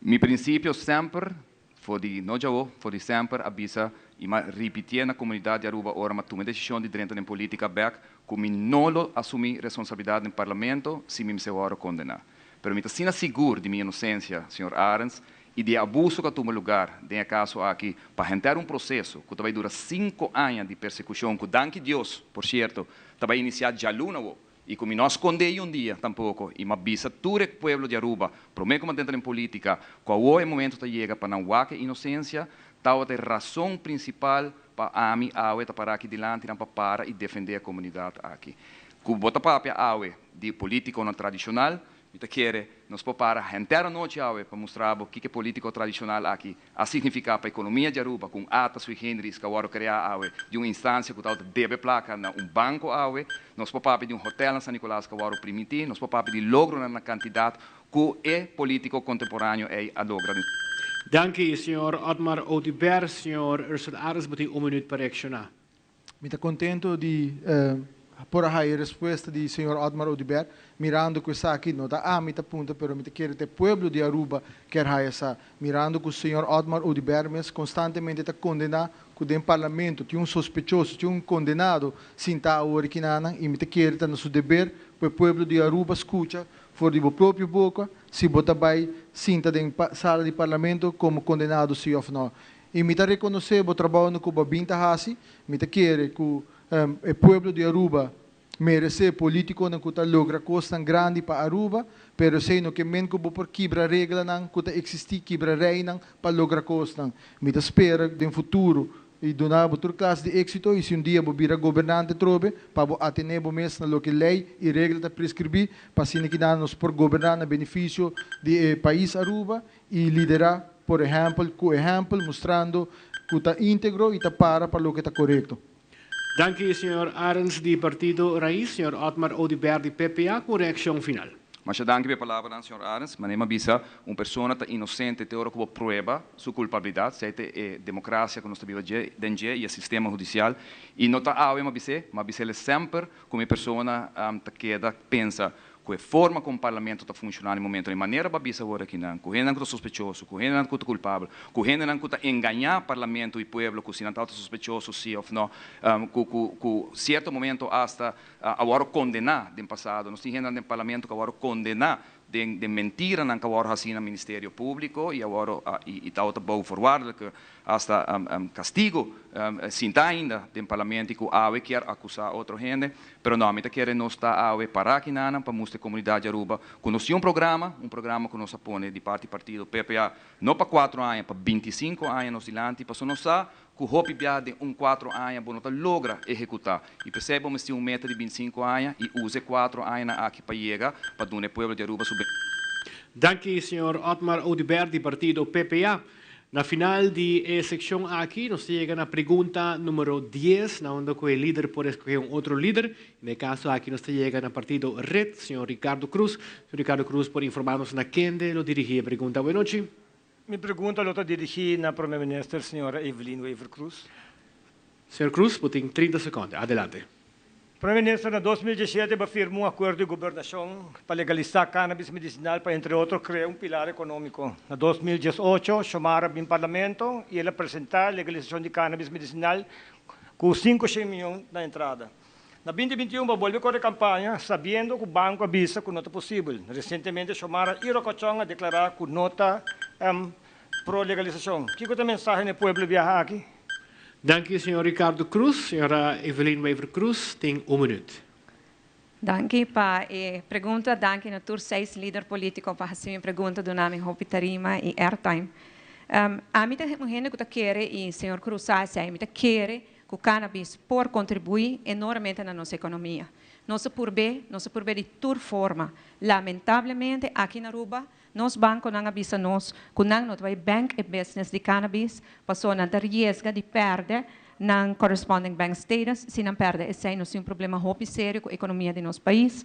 Mi principio semper, for di no djawo, for di semper a bisa y m'a ripitié na comunidad di Aruba ora m'a tuma e decision di drenta den politica bek, cu mi no lo asumi responsabilidad den Parlamento si mi mester worde condena. Pero mi ta asina sigur di mi inocencia, señor Arends, y di e abuso cu a tuma lugar den e caso aki pa henter un proceso cu ta bay dura cinco aña di persecucion cu danki Dios, por cierto, ta bay inicia djaluna awo y cu mi no a sconde y un dia tampoco y m'a bisa tur e pueblo di Aruba prome cu m'a drenta den politica cu awo e momento ta yega pa nan wak e inocencia tawata e rason principal pa ami awe ta para aki dilanti nan pa para y defende e comunidad aki. Cu bo ta papia awe di politiconan tradicional, Mi ta kere nos por para henter anochi awe pa mustra bo kiko e politico tradicional aki a significa pa economia di Aruba cu un ata sui generis cu a wordo crea awe di un instancia cu tabata debe placa na un banco awe. Nos por papia di un hotel na San Nicolas cu a wordo primiti. Nos por papia di logronan na cantidad cu e politico contemporaneo ey a logra den. Danki, señor Otmar Oduber. Señor Ursell Arends, bo tin un minuut pa reacciona. Mi ta contento di por a haya e respuesta di señor Otmar Oduber, mirando cu esaki no ta ami ta punta pero mi ta kere ta e pueblo di Aruba kier haya sa, mirando cu señor Otmar Oduber mes constantemente ta condena cu den Parlamento tin un sospechoso, tin un condenado sinta awor aki nanan y mi ta kere ta na su deber pa e pueblo di Aruba scucha for di bo propio boca si bo ta bay sinta den sala di Parlamento como condenado si of no. Y mi ta reconoce bo trabounan cu bo a bin ta haci. Mi ta kere cu e pueblo di Aruba merece politiconan cu ta logra cosnan grandi pa Aruba, pero esey no ke men cu bo por kibra reglanan cu ta existi, kibra reynan pa logra cosnan. Mi ta spera den futuro y duna bo tur clase di exito y si un dia bo bira gobernante trobe pa bo atene bo mes na loke ley y regla ta prescribi pa asina kinan nos por goberna na beneficio di e pais Aruba y lidera por ehempel cu ehempel mustrando cu ta integro y ta para pa loke ta corecto. Danki señor Arends di Partido Raiz, señor Otmar Oduber di PPA cu un reaccion final. Masha danki pa e palabranan, señor Arends. Manera mi a bisa, un persona ta inocente te ora cu bo prueba su culpabilidad. Esei ta e democracia cu nos ta biba dje den dje y e sistema hudicial. Y no ta awe mi a bis'é, mi a bis'el semper cu mi persona ta keda pensa. Ku e forma kon parlamento ta funshoná na e momento, e manera pa bisa awor akinan ku hendenan ku ta sospechoso, ku hendenan ku ta kulpabel, ku hendenan ku ta engañá parlamento i pueblo ku si nan tabata sospechoso si òf no, ku ku ku sierto momento asta a wòrdu kondená den pasado. Nos tin hendenan den parlamento ku a wòrdu kondená den den mentiranan ku a wòrdu hasí na Ministerio Públiko i a wòrdu i tabata bou voorwaardelijke hasta castigo sinta ainda den parlamento y cu awe kier acusa otro hende, pero no, mi ta kere nos ta awe para aki nanan pa mustra e comunidad di Aruba cu nos tin un programa, un programa cu nos a pone di parti partido PPA no pa cuatro aña, pa 25 aña nos dilanti, pasobra nos sa cu hopi bia den un 4 aña bo no ta logra ehecuta y pesey bo mester un meta di 25 aña y usa 4 aña aki pa yega pa duna pueblo di Aruba su Danki, señor Otmar Oduber, di partido PPA. Na final di e seccion aki, nos ta yega na pregunta number 10, na unda cu e lider por scoge un otro lider. Den e caso aki, nos ta yega na partido Red, señor Ricardo Cruz. Señor Ricardo Cruz, por informa nos na ken lo dirigi e pregunta. Bon nochi. Mi pregunta ta dirigi na Prome Minister, señora Evelyn Wever-Croes. Señor Cruz, tin 30 seconde. Adelante. Prome Minister, na 2017, a firma un acuerdo di gobernacion pa legalisa cannabis medicinal pa, entre otro, crea un pilar economico. Na 2018, Xiomara a bin parlamento y el a presenta legalisacion di cannabis medicinal cu 5 miyon na entrada. Na 2021, a bolbe core campaña, sabiendo cu banco a bisa cu no ta posibel. Recientemente, Xiomara y Rocochon a declara cu no ta pro legalisacion. Kico ta e mensahe na pueblo biaha aki? Danki, señor Ricardo Cruz. Señora Evelyn Wever-Croes, tin un minuut. Danki pa e pregunta. Danki na tur seis lider politico pa haci mi pregunta duna mi hopi tarima y airtime. Ami ta un hende cu ta kere y señor Cruz sa, mi ta kere cu cannabis por contribui enormemente na nos economia. Nos por be, nos por be di tur forma. Lamentablemente, aki na Aruba, nos banconan a bisa nos cu nan no ta bay bank e business di cannabis, paso nan ta riesga di perde nan corresponding bank status, si nan perde esey nos tin un problema hopi serio cu economia di nos pais.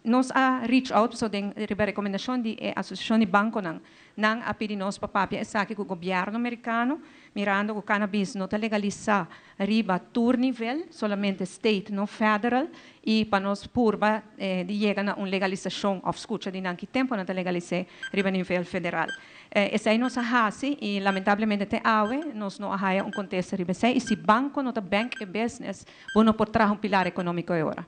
Nos a reach out so den riba recomendacion di asociacion di banconan, nan a pidi nos pa papia esaki cu gobierno Americano, mirando cu cannabis no ta legalisa riba tur nivel, solamente state, no federal, y pa nos purba di yega na un legalisacion of scucha di nan ki tempo nan ta legalisa riba nivel federal. Esey nos a hasi y lamentablemente te awe nos no a haya un contesta riba esey y si banco no ta bank e business, bo no por traha un pilar economico awor.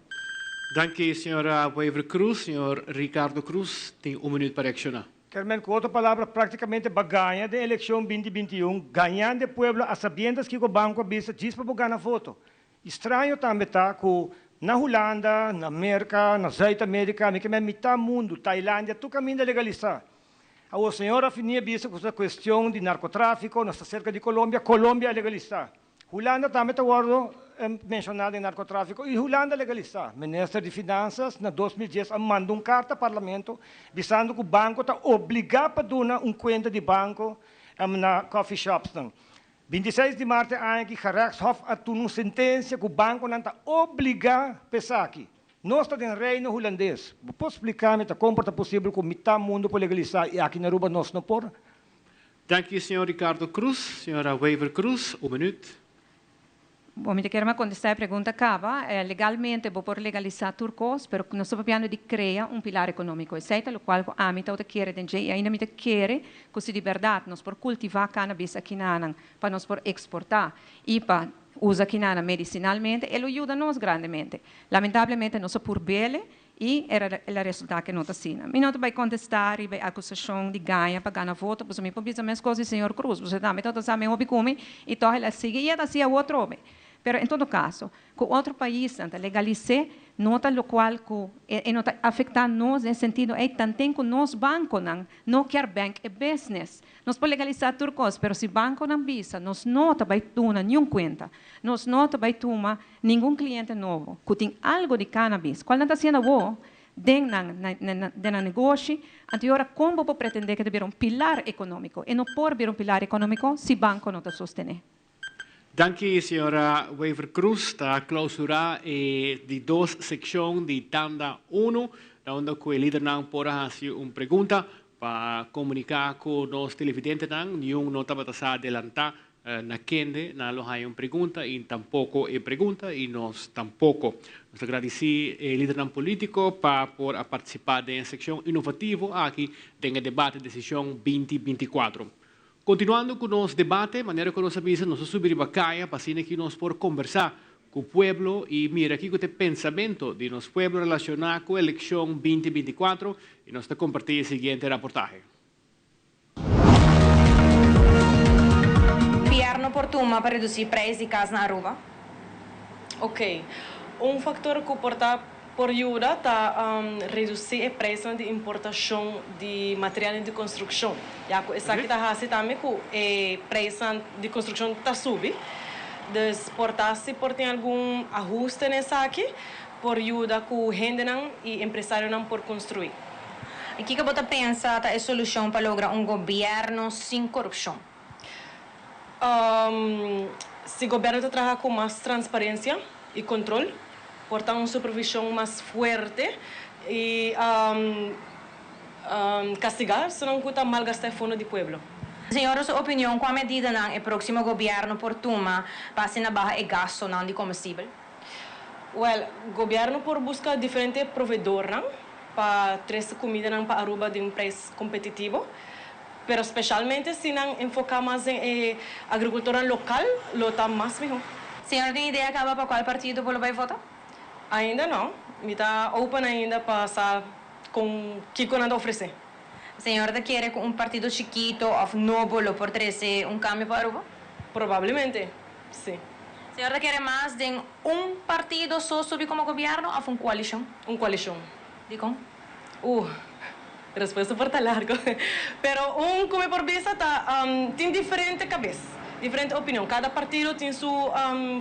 Danki, señora Wever Cruz. Señor Ricardo Cruz, tin un minuut pa reacciona. Carmen, cu otro palabra, practicamente bo a gaña den eleccion 2021, gañando pueblo a sabiendas cu banco a bisa, djis pa gana voto. Straño tambe ta cu na Hulanda, na America, na Zuid America, mi kiermen mitar mundo, Tailandia, tur caminda legalisa. A señora Finia bisa cu e cuestion di narcotrafico, nos ta cerca di Colombia, Colombia a legalisa. Hulanda tambe ta wordo menciona den narcotrafico y Hulanda a legalisa. Minister di Finanzas na 2010 a manda un carta na parlamento bisando cu banco ta obliga pa duna un cuenta di banco na coffee shops. Não. 26 di maart aki Gerechtshof a tuma un sentencia cu banconan ta obliga pa esaki. Nos ta den Reino Hulandes. Por splica mi con ta posibel cu mitar mundo por legalisa y aki na Aruba nos no por? Danki, señor Ricardo Cruz. Señora Wever Cruz, un minuut. Bon, mi kier contesta e pregunta caba. Legalmente, bo por legalisa tur cos, pero nos ta papiando di crea un pilar economico. Esey ta locual ami ta kier den y ainda mi ta kier cu si di berdad nos por cultiva cannabis aki na pa nos por exporta y pa usa aki na medicinalmente, e lo yuda nos grandemente. Lamentablemente, nos por bele y e resultado cu no ta asina. Mi no ta bay contesta e acusacion di gaña pa gana voto, pasobra mi por bisa mes cos di señor Cruz, bo tambe ta sabi hopi cu mi y toch el a sigui y el a otro homber. Pero en todo caso, cu otro pais ta legalisa, no ta locual cu e no ta afecta nos den sentido ey tanto cu nos banconan no kier bank e business. Nos por legalisa tur cos, pero si banconan bisa, nos no ta bay tuma ningun cuenta. Nos no ta bay tuma ningun cliente nobo cu tin algo di cannabis. Cual nan ta haciendo bo den nan negoshi, anto ora con por pretende cu ta un pilar economico? Y no por bira un pilar economico si banco no ta sostene. Danki, señora Wever Cruz. Ta clausura di dos seccion di tanda 1, unda cu e lidernan por haci un pregunta pa comunica cu nos televidentenan, ningun no tabata adelanta. na kende nan lo haña un pregunta y tampoco e pregunta y nos tampoco. Nos ta gradici e lidernan politico pa por a participa den e seccion inovativo aki den e debate Decision binti 24. Continuando cu nos debate, manera cu nos a bisa nos a subi riba caya pa asina ki nos por combersa cu pueblo y mira kico ta e pensamento di nos pueblo relaciona cu eleccion binti 24 y nos ta comparti e siguiente raportahe. Gobierno por tuma pa reduci prijs di cas na Aruba? Ok. Un factor cu por ta por yuda ta reduci e prijsnan di importacion di materialnan di construccion, ya cu esaki ta haci tambe cu e prijsnan di construccion ta subi. Dus por ta si por tin algun ahuste na esaki por yuda cu hendenan y empresarionan por construi. Y kico bo ta pensa ta e solucion pa logra un gobierno sin corupcion? Si gobierno ta traha cu mas transparencia y control, por ta un supervision mas fuerte y castiga esnan cu ta malgasta e fondo di pueblo. Señora su opinion cua medidanan e proximo gobierno por tuma pa asina baha e gastonan di comestibel? Wel, gobierno por busca diferente proveedornan pa trece cumidanan pa Aruba den un prijs competitivo, pero specialmente si nan enfoca mas den e agricultornan local lo ta mas miho. Señora tin idea caba pa cual partido bo lo bay vota? Ainda no, mi ta open ainda pa sa con kico nan ta ofrece. Señora ta kere cu un partido chikito of nobo lo por trece un cambio pa Aruba? Probablemente, si. Señor ta kere mas den un partido so subi como gobierno of un coalicion? Un coalicion. Dicon? Uh, respuesta por ta largo. Pero un cu mi por bisa ta tin diferente cabes, diferente opinion. Cada partido tin su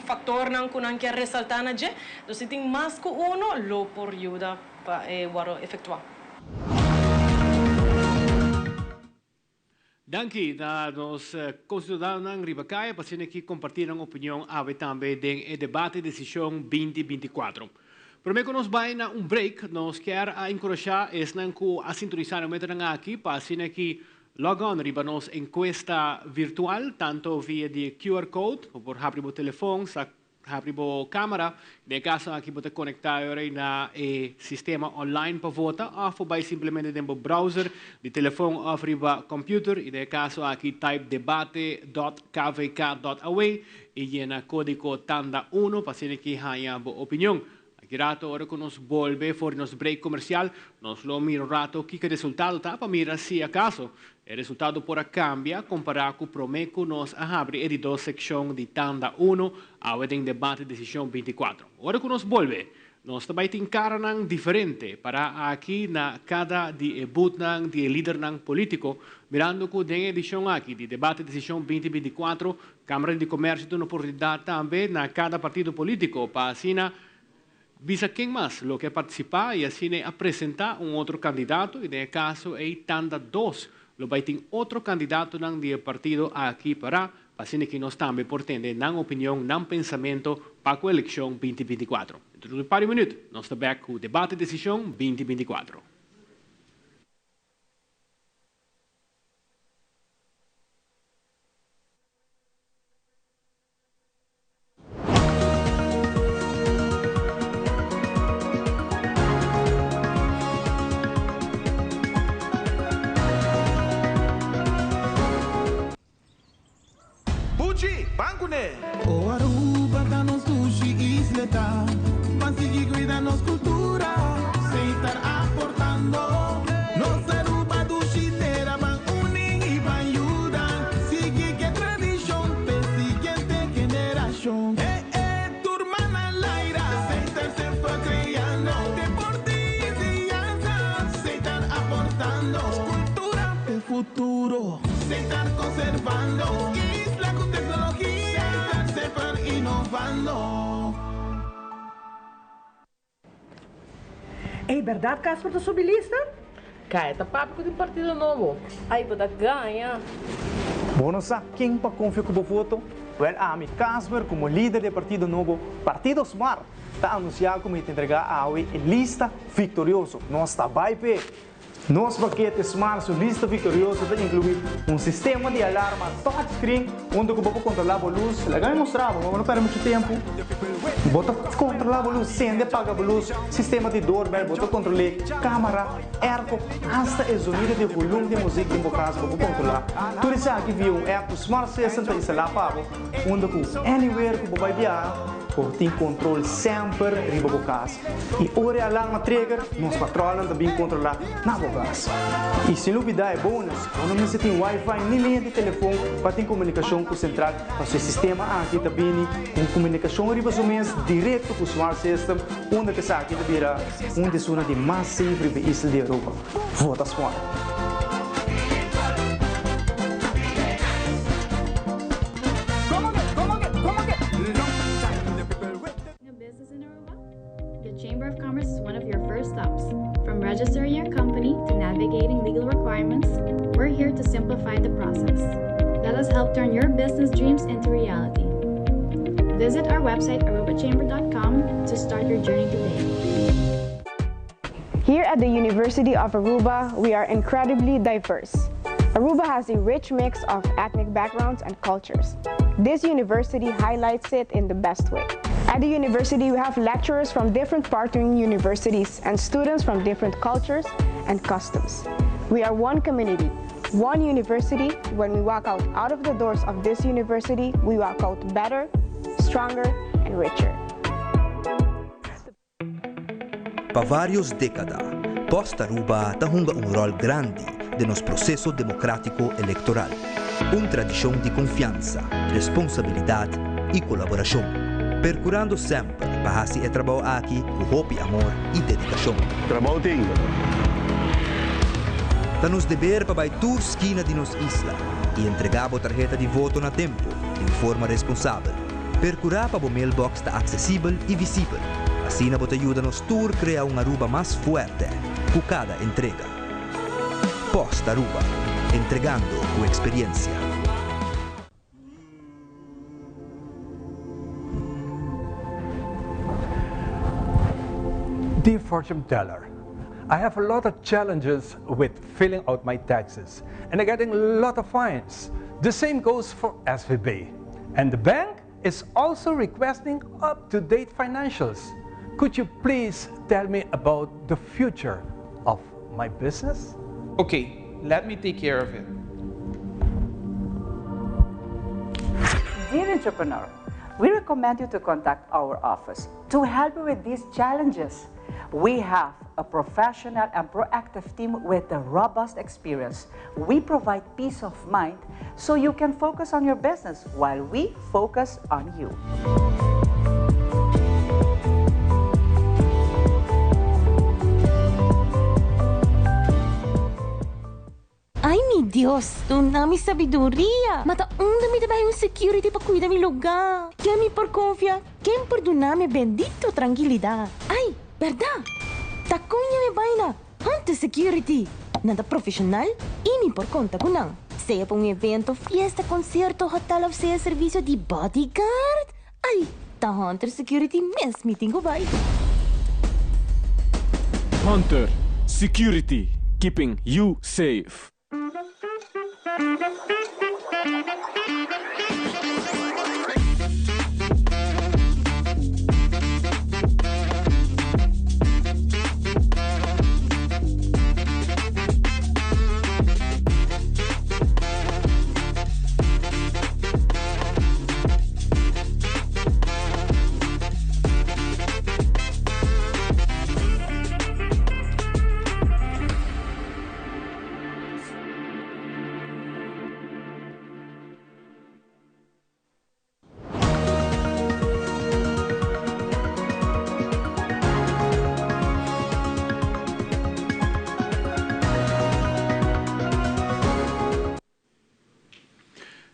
factornan cu nan kier resalta na dje. Dus si tin mas cu uno lo por yuda pa e worde efectua. Danki na nos konsiudadanonan riba kaya pa asina ki kompartí nan opinion awe tambe den e debate Desishon 20 24. Promé ku nos bai na un break nos kier a enkurashá esnan ku a sintonisá na momentonan aki pa asina ki log on riba nos enkuesta virtual tanto via di e QR code, bo por habri bo telefon, sa Habri bo camera, den e caso aki bo ta conecta ora na e sistema online pa vota of bo bay simplemente den bo browser di telefon of riba computer y den e caso aki type debate dot kvk dot aw y yena codigo tanda uno pa asina ki haya bo opinion. Aki rato ora cu nos bolbe for di nos break comercial nos lo mira un rato kico e resultado ta pa mira si acaso e resultado por a cambia compara cu prome cu nos a habri e di dos seccion di tanda uno awe den debate decision 24. Ora cu nos bolbe nos ta bay tin caranan diferente para aki na cada di e boothnan di e lidernan politico mirando cu den e edicion aki di debate decision 2024 Cámara di Comercio ta un oportunidad tambe na cada partido politico pa asina bisa ken mas lo ke participa y asina a presenta un otro candidato y den e caso ey tanda dos lo bay tin otro candidatonan di e partido aki para pa asina ki nos tambe por tende nan opinion, nan pensamento pa cu eleccion 2024. Dentro di un par di minuut nos ta bek cu Debate Decision 2024. Buchi, ban kuné! O Aruba ta nos dushi isleta, ban sigui cuida nos cultura, Setar aportando. Nos Aruba dushi tera, ban uni y ban yuda, sigui ke tradicion p'e siguiente generacion. E e tur man al aire, Setar semper creando, deporte y enseñanza, Setar aportando, cultura p'e futuro. Setar conservando isla cu tecnologia. Setar semper innovando. Ey berdad Casper ta subi lista? Caya ta papia cu tin partido nobo. Ay bo ta gaña. Bo no sa ken pa confia cu bo voto? Wel ami Casper como lider di e partido nobo Partido Smart ta anuncia cu mi ta entrega awe e lista victorioso. Nos ta bay p'e! Nos pakete Smart su lista viktorioso ta inkluí un sistema di alarma touchscreen unda ku bo por kontrolá bo lus. Laga mi mustra bo, bo no pèrdè muchu tempu. Bo ta kontrolá bo lus, sende, paga bo lus, sistema di doorbell, bo ta kontrol'é, kámara, airco, asta e zonido di volum di muzik den bo kas bo por kontrolá. Tur esaki via un app ku Smart System ta instalá pa bo, unda ku anywhere ku bo bai biaha, bo tin kontrol semper riba bo kas. I ora e alarma trigger, nos patròlnan ta bin kontrolá na bo kas. I sin lubidá e bonus, bo no mester tin wifi ni liña di telefon pa tin komunikashon ku sentral, pasobra e sistema aki ta bini ku un komunikashon riba su mes direkto ku Smart System, unda ku esaki ta bira un di esunnan di mas safe riba e isla di Aruba. Vota Smart! A business in Aruba? The Chamber of Commerce is one of your first stops. From registering your company to navigating legal requirements, we're here to simplify the process. Let us help turn your business dreams into reality. Visit our website arubachamber.com to start your journey today. Here at the University of Aruba, we are incredibly diverse. Aruba has a rich mix of ethnic backgrounds and cultures. This university highlights it in the best way. At the university, we have lecturers from different partnering universities and students from different cultures and customs. We are one community, one university. When we walk out, out of the doors of this university, we walk out better, stronger, and richer. Pa varios dékada, Post Aruba ta hunga un ròl grandi den nos proseso demokrátiko elektoral. Un tradishon di konfiansa, responsabilidat i kolaborashon, perkurando semper pa hasi e trabou aki ku hopi amor i dedikashon. Trabou tin. Ta nos deber pa bai tur skina di nos isla i entregá bo tarheta di voto na tempu di un forma responsabel. Perkurá pa bo mailbox ta aksesibel i visibel. Asina bo ta yuda nos tur krea un Aruba mas fuerte ku kada entrega. Post Aruba, entregando ku eksperiensia. Dear fortune teller, I have a lot of challenges with filling out my taxes and I'm getting a lot of fines. The same goes for SVB. And the bank is also requesting up-to-date financials. Could you please tell me about the future of my business? Okay, let me take care of it. Dear entrepreneur, we recommend you to contact our office to help you with these challenges. We have a professional and proactive team with a robust experience. We provide peace of mind so you can focus on your business while we focus on you. Ay mi Dios, duna mi sabiduria! Ma ta unda mi ta bai un security pa cuida mi luga? Ken mi por confia? Ken por duna mi bendito trankilidad? Ay, berdad! Ta con ya mi bai na Hunter Security! Nan ta profesional y mi por conta cu nan. Sea pa un evento, fiesta, concierto, hotel of sea servicio di bodyguard. Ay, ta Hunter Security mes mi tin cu bai. Hunter Security, keeping you safe.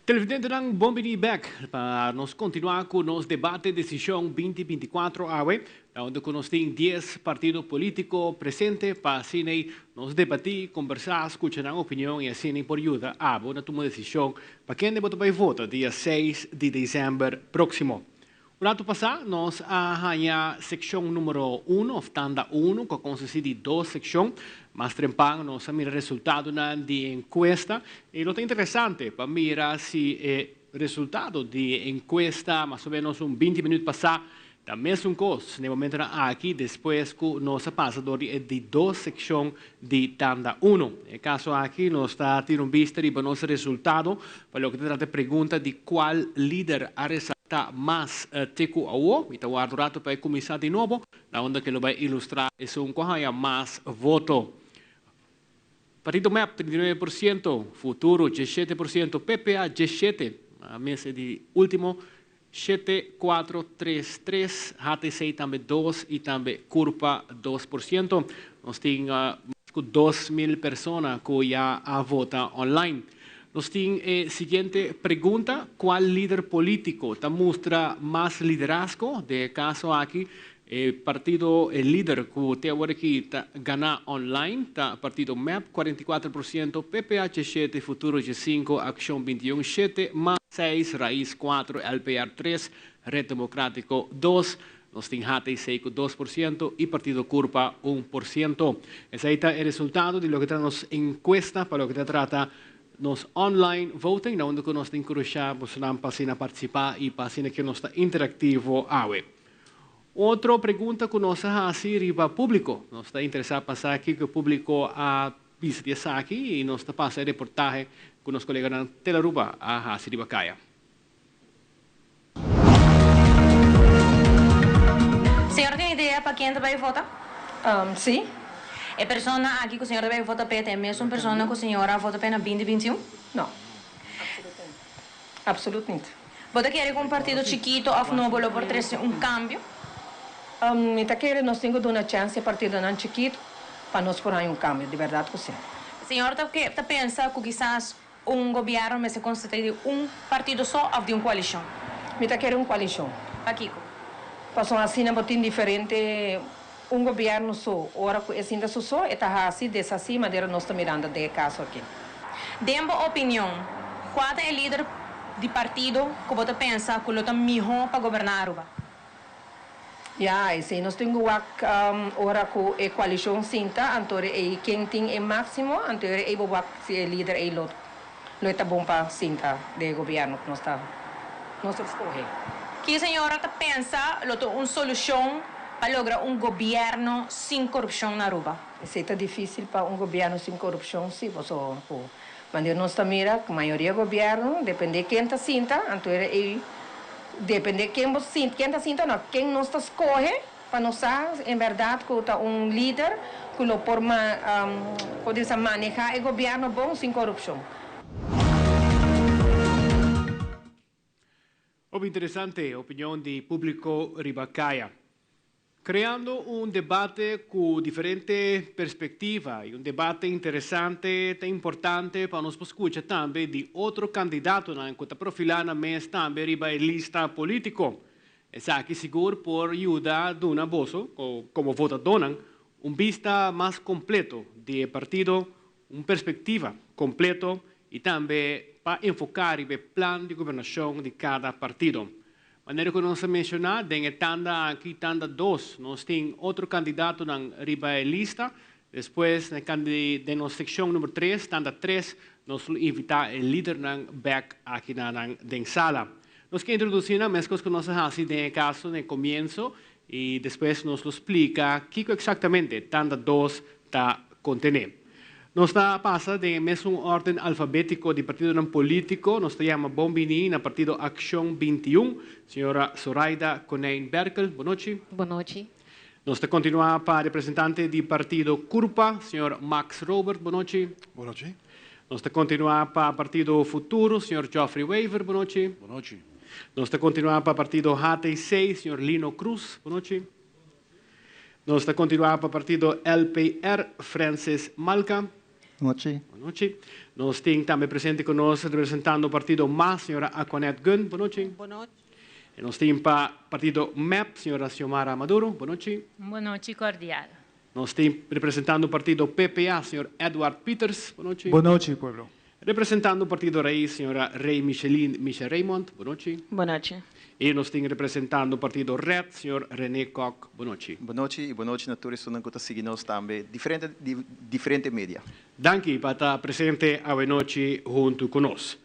Televidentenan bon bini bek pa nos kontinuá ku nos debate Desishon 2024 awe, na unda ku nos tin dies partido polítiko presente pa asina nos debatí, kombersá, skucha nan opinion i asina por yuda abo na tuma desishon pa kende bo ta bai vota dia seis di desèmber próksimo. Un ratu pasá nos a haña sekshon número uno òf tanda uno ku a konsistí di dos sekshon. Mas trempan nos a mira resultadonan di e enkuesta i lo ta interesante pa mira si e resultado di e enkuesta mas o ménos un binti minüt pasá ta mesun kos na e momentonan aki despues ku nos a pasa dor di e di dos sekshon di tanda uno. Den e kaso aki nos ta tira un bista riba nos resultado pa loke ta trata e pregunta di kual lider a resalta mas te ku awo. Mi ta warda un rato pa e kuminsá di nobo na unda ke lo bai ilustrá esun ku a haña mas voto. Partido mep, 39%, Futuro, 17%, PPA, 17, a mes e di ultimo, Shete, kuatro, tres, tres, HTC tambe dos i tambe Curpa 2%. Nos tin mas ku 2000 persona ku ya a vota online. Nos tin e siguiente pregunta, Kual lider polítiko ta mustra mas liderazgo? Den e kaso aki e partido, e lider ku te awor aki ta gana online ta partido mep, 44%, PPH shete, Futuro 5, Akshon 21, shete, mas seis, Raiz kuatro, LPR tres, Red Democratico dos. Nos tin HTC ku 2% i Partido Curpa 1%. Esei ta e resultado di loke ta nos enkuesta pa loke ta trata nos online voting na unda ku nos ta enkurashá bosonan pa asina partisipá i pa asina ke nos ta interaktivo awe. Otro pregunta ku nos a hasi riba públiko. Nos ta interesá pa sa kiko e públiko a bisa di esaki i nos ta pasa e reportahe ku nos koleganan Telaruba a hasi riba kaya. Señor tin idea pa ken ta bai vota? Sí. E persona aki ku señor ta bai vota p'e ta e mesun persona ku señor a vota p'e na binti binti un? No. Absoluut niet. Bo ta kere ku un partido chikito òf nobo lo por trese un kambio? Mi ta kere nos tin ku duna chèns e partidonan chikito pa nos por haña un kambio, di bèrdat ku sí. Señor ta ta pensa ku kisas un gobièrnu mester konsisti di un partido so òf di un koalishon? Mi ta kere un koalishon. Pakiko? Pasobra asina bo tin diferente un gobièrnu so, ora ku e sinta su so e ta hasi deshasí manera nos ta mirando den e kaso aki. Den bo opinion, kua ta e lider di partido ku bo ta pensa ku lo ta mihó pa goberná Aruba? Ya, esei nos tin ku wak ora ku e koalishon sinta, anto ei ken tin e máksimo, anto ei bo wak si e lider ei lo lo e ta bon pa sinta den e gobièrnu ku nos ta nos ta skohe. Ki señora ta pensa lo ta un solushon pa logra un gobièrnu sin korupshon na Aruba? Esei ta difísil pa un gobièrnu sin korupshon, sí, pasobra ku manera nos ta mira ku mayoria gobièrnu dependé ken ta sinta, anto era ei dependé ken bo sinta, ken ta sinta no, ken nos ta skohe pa nos sa en bèrdat ku ta un lider ku lo por por bisa manehá e gobièrnu bon sin korupshon. Hopi interesante opinion di publico riba caya. Creando un debate cu diferente perspectiva y un debate interesante ta importante pa nos por scucha tambe di otro candidatonan cu ta profila nan mes tambe riba e lista politico. Esaki sigur por yuda duna boso como votadonan un bista mas completo di e partido un perspectiva completo y tambe pa enfoca riba e plan di gobernacion di cada partido. Manera cu nos a menciona den e tanda aki, tanda dos, nos tin otro candidatonan riba e lista. Despues na e den nos seccion number tres, tanda tres, nos lo invita e lidernan bek aki na nan den sala. Nos ke introduci nan mescos cu nos a haci den e caso na e comienzo y despues nos lo splica kico exactamente tanda dos ta kontené. Nos ta pasa den e mesun órden alfabétiko di partidonan polítiko. Nos ta yama bon biní na partido Akshon 21, señora Soraida Konijn Berkel. Bon nochi. Bon nochi. Nos ta kontinuá pa representante di partido Curpa, señor Max Robert. Bon nochi. Bon nochi. Nos ta kontinuá pa partido Futuro, señor Geoffrey Wever. Bon nochi. Bon nochi. Nos ta kontinuá pa partido HTC, señor Lino Cruz. Bon nochi. Nos ta kontinuá pa partido LPR, Francis Malka. Nochi. Bon nochi. Nos tin tambe presente ku nos representando partido mas, señora Aquanet Gun. Bon nochi. Bon nochi. I nos tin pa partido mep, señora Xiomara Maduro. Bon nochi. Bon nochi kordial. Nos tin representando partido PPA, señor Edward Pieters. Bon nochi. Bon nochi, pueblo. Representando partido Raiz, señora Rey Micheline Michel Raymond. Bon nochi. Bon nochi. I nos tin representando partido red, señor René Kock. Bon nochi. Bon nochi i bon nochi na tur esunnan ku ta sigui nos tambe diferente di diferente media. Danki pa ta presente awe nochi huntu ku nos.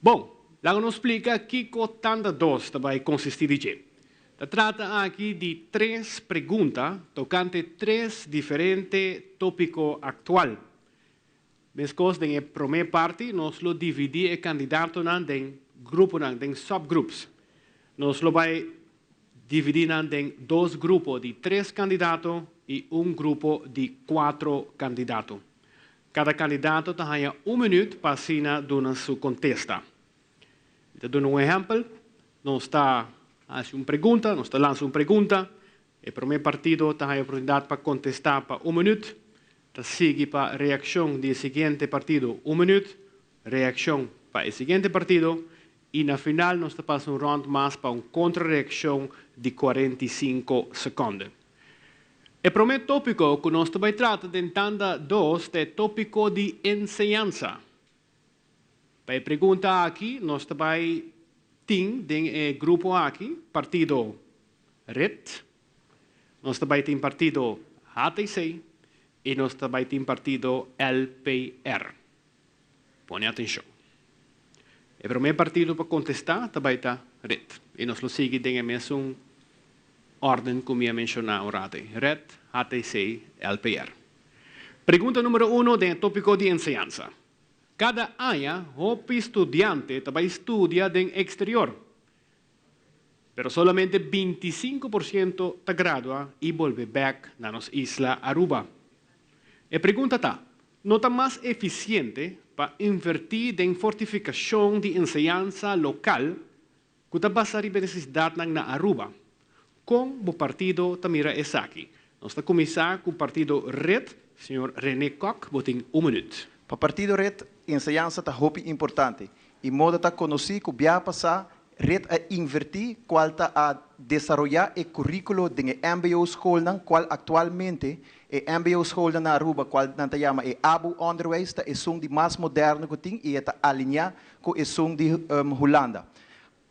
Bon, laga nos splika kiko tanda dos ta bai konsistí di dje. Ta trata aki di tres pregunta tokante tres diferente tópiko aktual. Meskos den e promé parti nos lo dividí e kandidatonan den gruponan, den subgroups. Nos lo bai dividí nan den dos grupo di tres kandidato i un grupo di kuatro kandidato. Kada kandidato ta haña un minüt pa asina duna su kontesta. Mi ta duna un ehèmpel, nos ta hasi un pregunta, nos ta lansa un pregunta, E promé partido ta haña oportunidat pa kontestá pa un minüt. Ta sigui pa reakshon di e siguiente partido un minüt, reakshon pa e siguiente partido i na final nos ta pasa un rònt mas pa un kontrareakshon di 45 sekònde. E promé tópiko ku nos ta bai trata den tanda dos ta e tópiko di enseñansa. Pa e pregunta aki nos ta bai tin den e grupo aki partido red, nos ta bai tin partido HTC y nos ta bai tin partido LPR. Pone atencion. E prome partido pa contesta ta bai ta red y nos lo sigui den e mesun orden cu mi a menciona un rato ey, red, HTC, LPR. Pregunta numero uno den e topico di enseñansa. Kada aña hopi studiante ta bai studia den eksterior, pero solamente 25% ta gradua i bolbe bèk na nos isla Aruba. E pregunta ta, no ta mas efisiente pa invertí den fortifikashon di enseñansa lokal ku ta basa riba e nesesidatnan na Aruba? Kon bo partido ta mira esaki? Nos ta kuminsá ku partido red, señor René Kock, bo tin un minüt. Pa partido red, enseñansa ta hopi importante i moda ta konosí ku biaha pasá red a invertí kual ta a desaroyá e kuríkulo den e mbo skolnan kual aktualmente e mbo skolnan na Aruba kual nan ta yama e abo onderwijs ta esun di mas moderno ku tin i e ta alineá ku esun di Hulanda.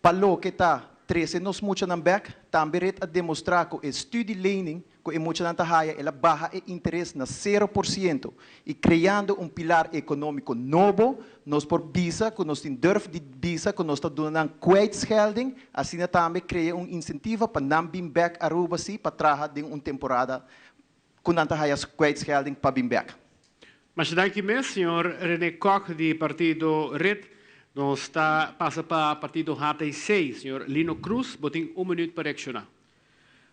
Pa loke ta trese nos muchanan bek, tambe red a demostrá ku e studielening ku e muchanan ta haya el a baha e interes na 0% i kreando un pilar ekonómiko nobo, nos por bisa ku nos tin durf di bisa ku nos ta duna nan kwijtschelding, asina tambe krea un insentiva pa nan bin bek Aruba si pa traha den un temporada ku nan ta haya kwijtschelding pa bin bek. Masha danki mes, señor René Kock di partido red. Nos ta pasa pa partido HTC. Señor Lino Croes, bo tin un minuut pa reacciona.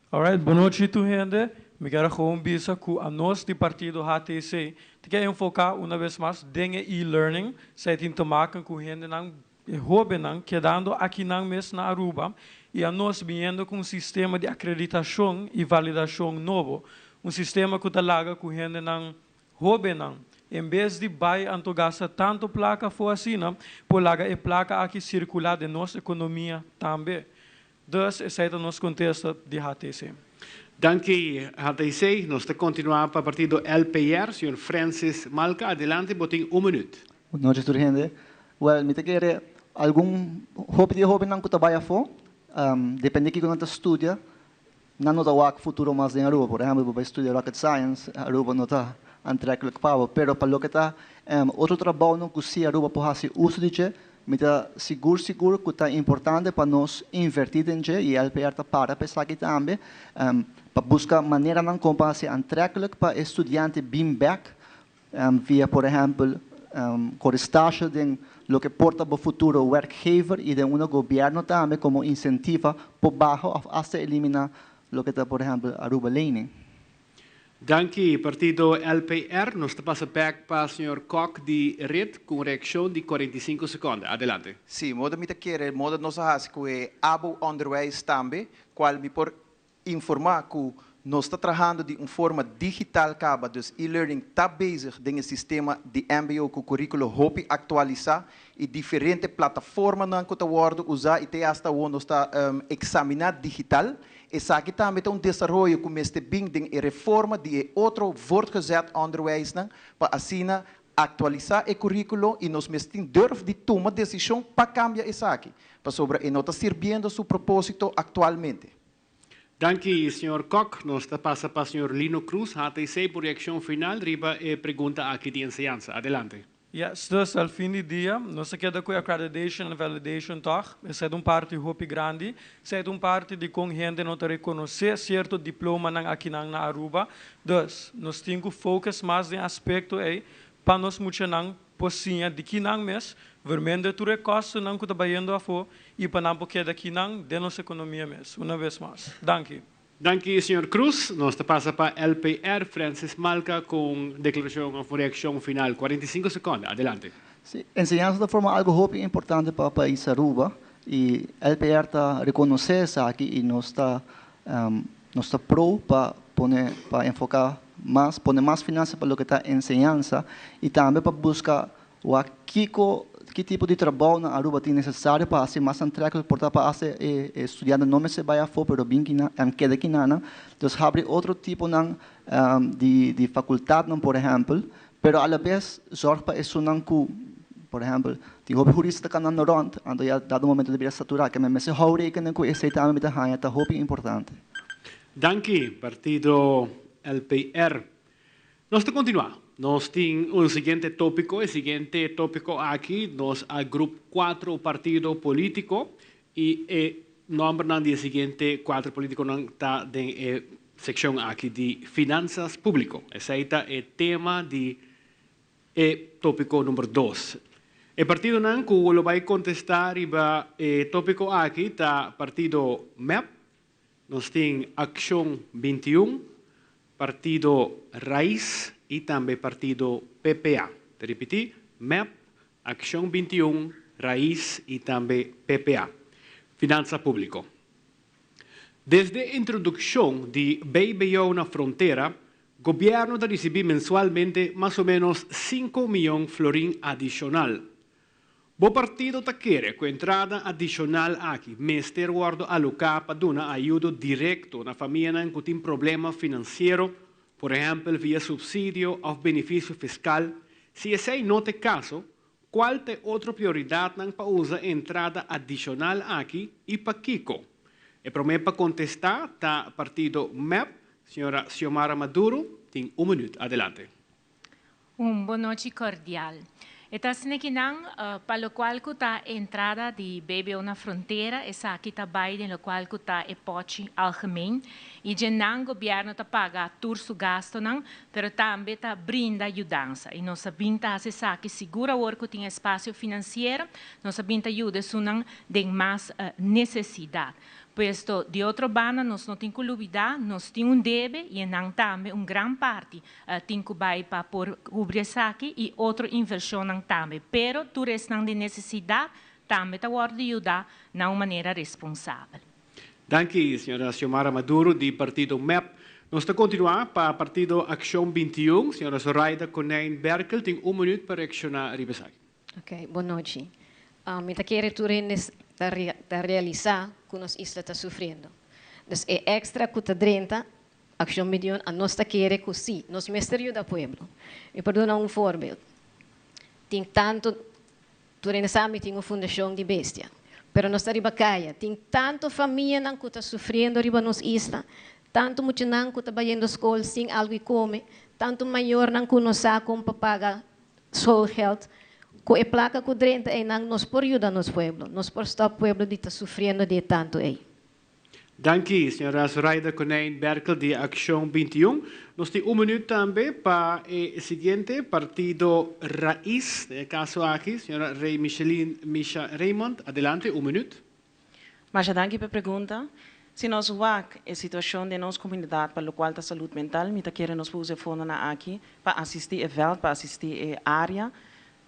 Alright, bon nochi tur hende. Mi kier a gewoon bisa cu anos di partido HTC ta kier enfoca una bes mas den e e-learning. Esey tin te maken cu hendenan, e hobennan kedando akinan mes na Aruba y anos biniendo cu un sistema di acreditacion y validacion nobo. Un sistema cu ta laga cu hendenan Hóbennan, en bes di bai anto gasta tantu plaka afó asina, por laga e plaka aki sirkulá den nos ekonomia tambe. Dus, esei ta nos kontesta di HTC. Danki HTC. Nos ta kontinuá pa partido LPR. Señor Francis Malka, adelante, bo tin un minüt. Bon nochi tur hende. Wèl, mi ta kere algun hopi di e hóbennan ku ta bai afó, depende kiko nan ta studia, Nan no ta wak futuro mas den Aruba. Por ehempel, bo bai studia rocket science, Aruba no ta aantrekkelijk pa bo. Pero pa loke ta otro trabounan ku si Aruba por hasi uso di dje, mi ta sigur sigur ku ta importante pa nos inverti den dje i LPR ta para pa esaki tambe, pa buska maneranan kon pa hasi aantrekkelijk pa e studiante bin bek via por ehempel kore stasje den loke por ta bo futuro werkgever i den unda gobierno tambe komo insentiva por baha òf asta elimina loke ta por ehempel Aruba lening. Danki partido LPR. Nos ta pasa bek pa señor Kok di red ku un reakshon di 45 sekonde. Adelante. Sí, moda mi ta kere, moda nos a hasi ku e abo onderwijs tambe, kual mi por Informá ku nos ta trahando di un forma digital kaba, dus e-learning ta bezig den e sistema di mbo ku kuríkulo hopi aktualisá i diferente plataformanan ku ta wòrdu usá i te asta awor nos ta eksaminá digital. Esaki tambe ta un desaroyo ku mester bin den e reforma di e otro voortgezet onderwijsnan pa asina. Aktualisá e kuríkulo i nos mes tin durf di tuma desishon pa kambia esaki, pasobra e no ta sirbiendo su propósito aktualmente. Danki, señor Kok. Nos ta pasa pa señor Lino Cruz, HTC, por reakshon final riba e pregunta aki di enseñansa. Adelante. Yes, dus al fin di dia nos a keda ku e accreditation and validation tòg. Esei ta un parti hopi grandi. Esei ta un parti di kon hende no ta rekonosé sierto diplomanan akinan na Aruba. Dus, nos tin ku focus mas den aspekto ei pa nos muchanan por siña di kinan mes, vermender tur e kostonan ku ta bayendo afó i pa nan por keda kinan den nos ekonomia mes. Una bes mas, danki. Danki señor Cruz. Nos ta pasa pa LPR, Francis Malka ku un deklarashon òf un reakshon final. 45 sekonde, adelante. Sí, enseñansa ta forma algu hopi importante pa pais Aruba i LPR ta rekonosé esaki i nos ta nos ta pro pa pone pa enfoká mas pone mas finansa pa loke ta enseñansa i tambe pa buska wak kiko ki tipo di trabou na Aruba tin nesesario pa hasi mas antreklik por ta pa hasi e estudiante no mester bai afó pero bin kina keda kinanan. Dus habri otro tiponan di di fakultatnan por ehèmpel pero alabes zòrg pa esunnan ku por ehèmpel tin hopi hurista ta kanando rònt anto ya dado momento ta bira saturá ke men mester hou rekening ku esei tambe mi ta haña ta hopi importante. Danki partido LPR. Nos ta kontinuá. Nos tin un siguiente tópiko. E siguiente tópiko aki nos a grup kuatro partido polítiko i e nòmbernan di e siguiente kuatro polítikonan ta den e sekshon aki di Finansas Públiko. Esei ta e tema di e tópiko number dos. E partidonan ku lo bai kontestá riba e tópiko aki ta partido mep, Nos tin Accion 21, Partido Raiz y tambe Partido PPA. Ta ripiti, mep, Accion 21, Raiz y tambe PPA. Finanza Publico. Desde introduccion di BBO na frontera, Gobierno ta ricibi mensualmente mas o menos cinco miyon florin adicional. Bo partido ta kere ku entrada adishonal aki mester wòrdu aloká pa duna ayudo direkto na famianan ku tin problema finansiero, por ehèmpel via supsidio òf benefisio fiskal? Si esei no ta e kaso, kual ta e otro prioridatnan pa usa e entrada adishonal aki i pakiko? E promé pa kontestá ta partido mep, señora Xiomara Maduro tin un minüt. Adelante. Un bonochi cordial. E ta asina ki nan, pa locual cu ta e entrada di BBO na frontera, esaki ta bay den locual cu ta e pochi algemeen y dje nan gobierno ta paga tur su gastonan, pero tambe ta brinda yudansa. Y nos a bin ta haci esaki sigur awor cu tin espacio financiero, nos a bin ta yuda esunnan den mas necesidad. Puesto, di otro banda nos no tin cu lubida, nos tin un debe y e nan tambe un gran parti Tin cu bay pa por cubri esaki y otro inversionnan tambe. Pero tur esnan di necesidad tambe ta wordo yuda na un manera responsabel. Danki, señora Xiomara Maduro di partido mep. Nos ta continua pa partido Accion 21. Señora Zoraida Konijn Berkel tin un minuut pa reacciona riba esaki. Ok, bon nochi. Mi ta kere tur hende ta realisa cu nos isla ta sufriendo. Dus e extra cu ta drenta Accion Midion a nos ta kere cu si, nos mester yuda pueblo. Mi por duna un voorbeeld. Tin tanto, tur hende sa mi tin un fundacion di bestia, pero nos ta riba caya, tin tanto famianan cu ta sufriendo riba nos isla, tanto muchanan cu ta bayendo scol sin algo di come, tanto mayornan cu no sa con pa paga schoolgeld. Cu e placa cu drenta eynan nos por yuda nos pueblo, nos por stop pueblo di ta sufriendo di e tanto ey. Danki, señora Zoraida Konijn Berkel di Accion 21. Nos tin un minuut tambe pa e siguiente partido Raiz, den e caso aki, señora Rey Micheline Misha Raymond. Adelante, un minuut. Masha danki p'e pregunta. Si nos wak e situacion den nos comunidad pa locual ta salud mental, mi ta kere nos por usa e fondonan aki pa asisti e veld, pa asisti e area,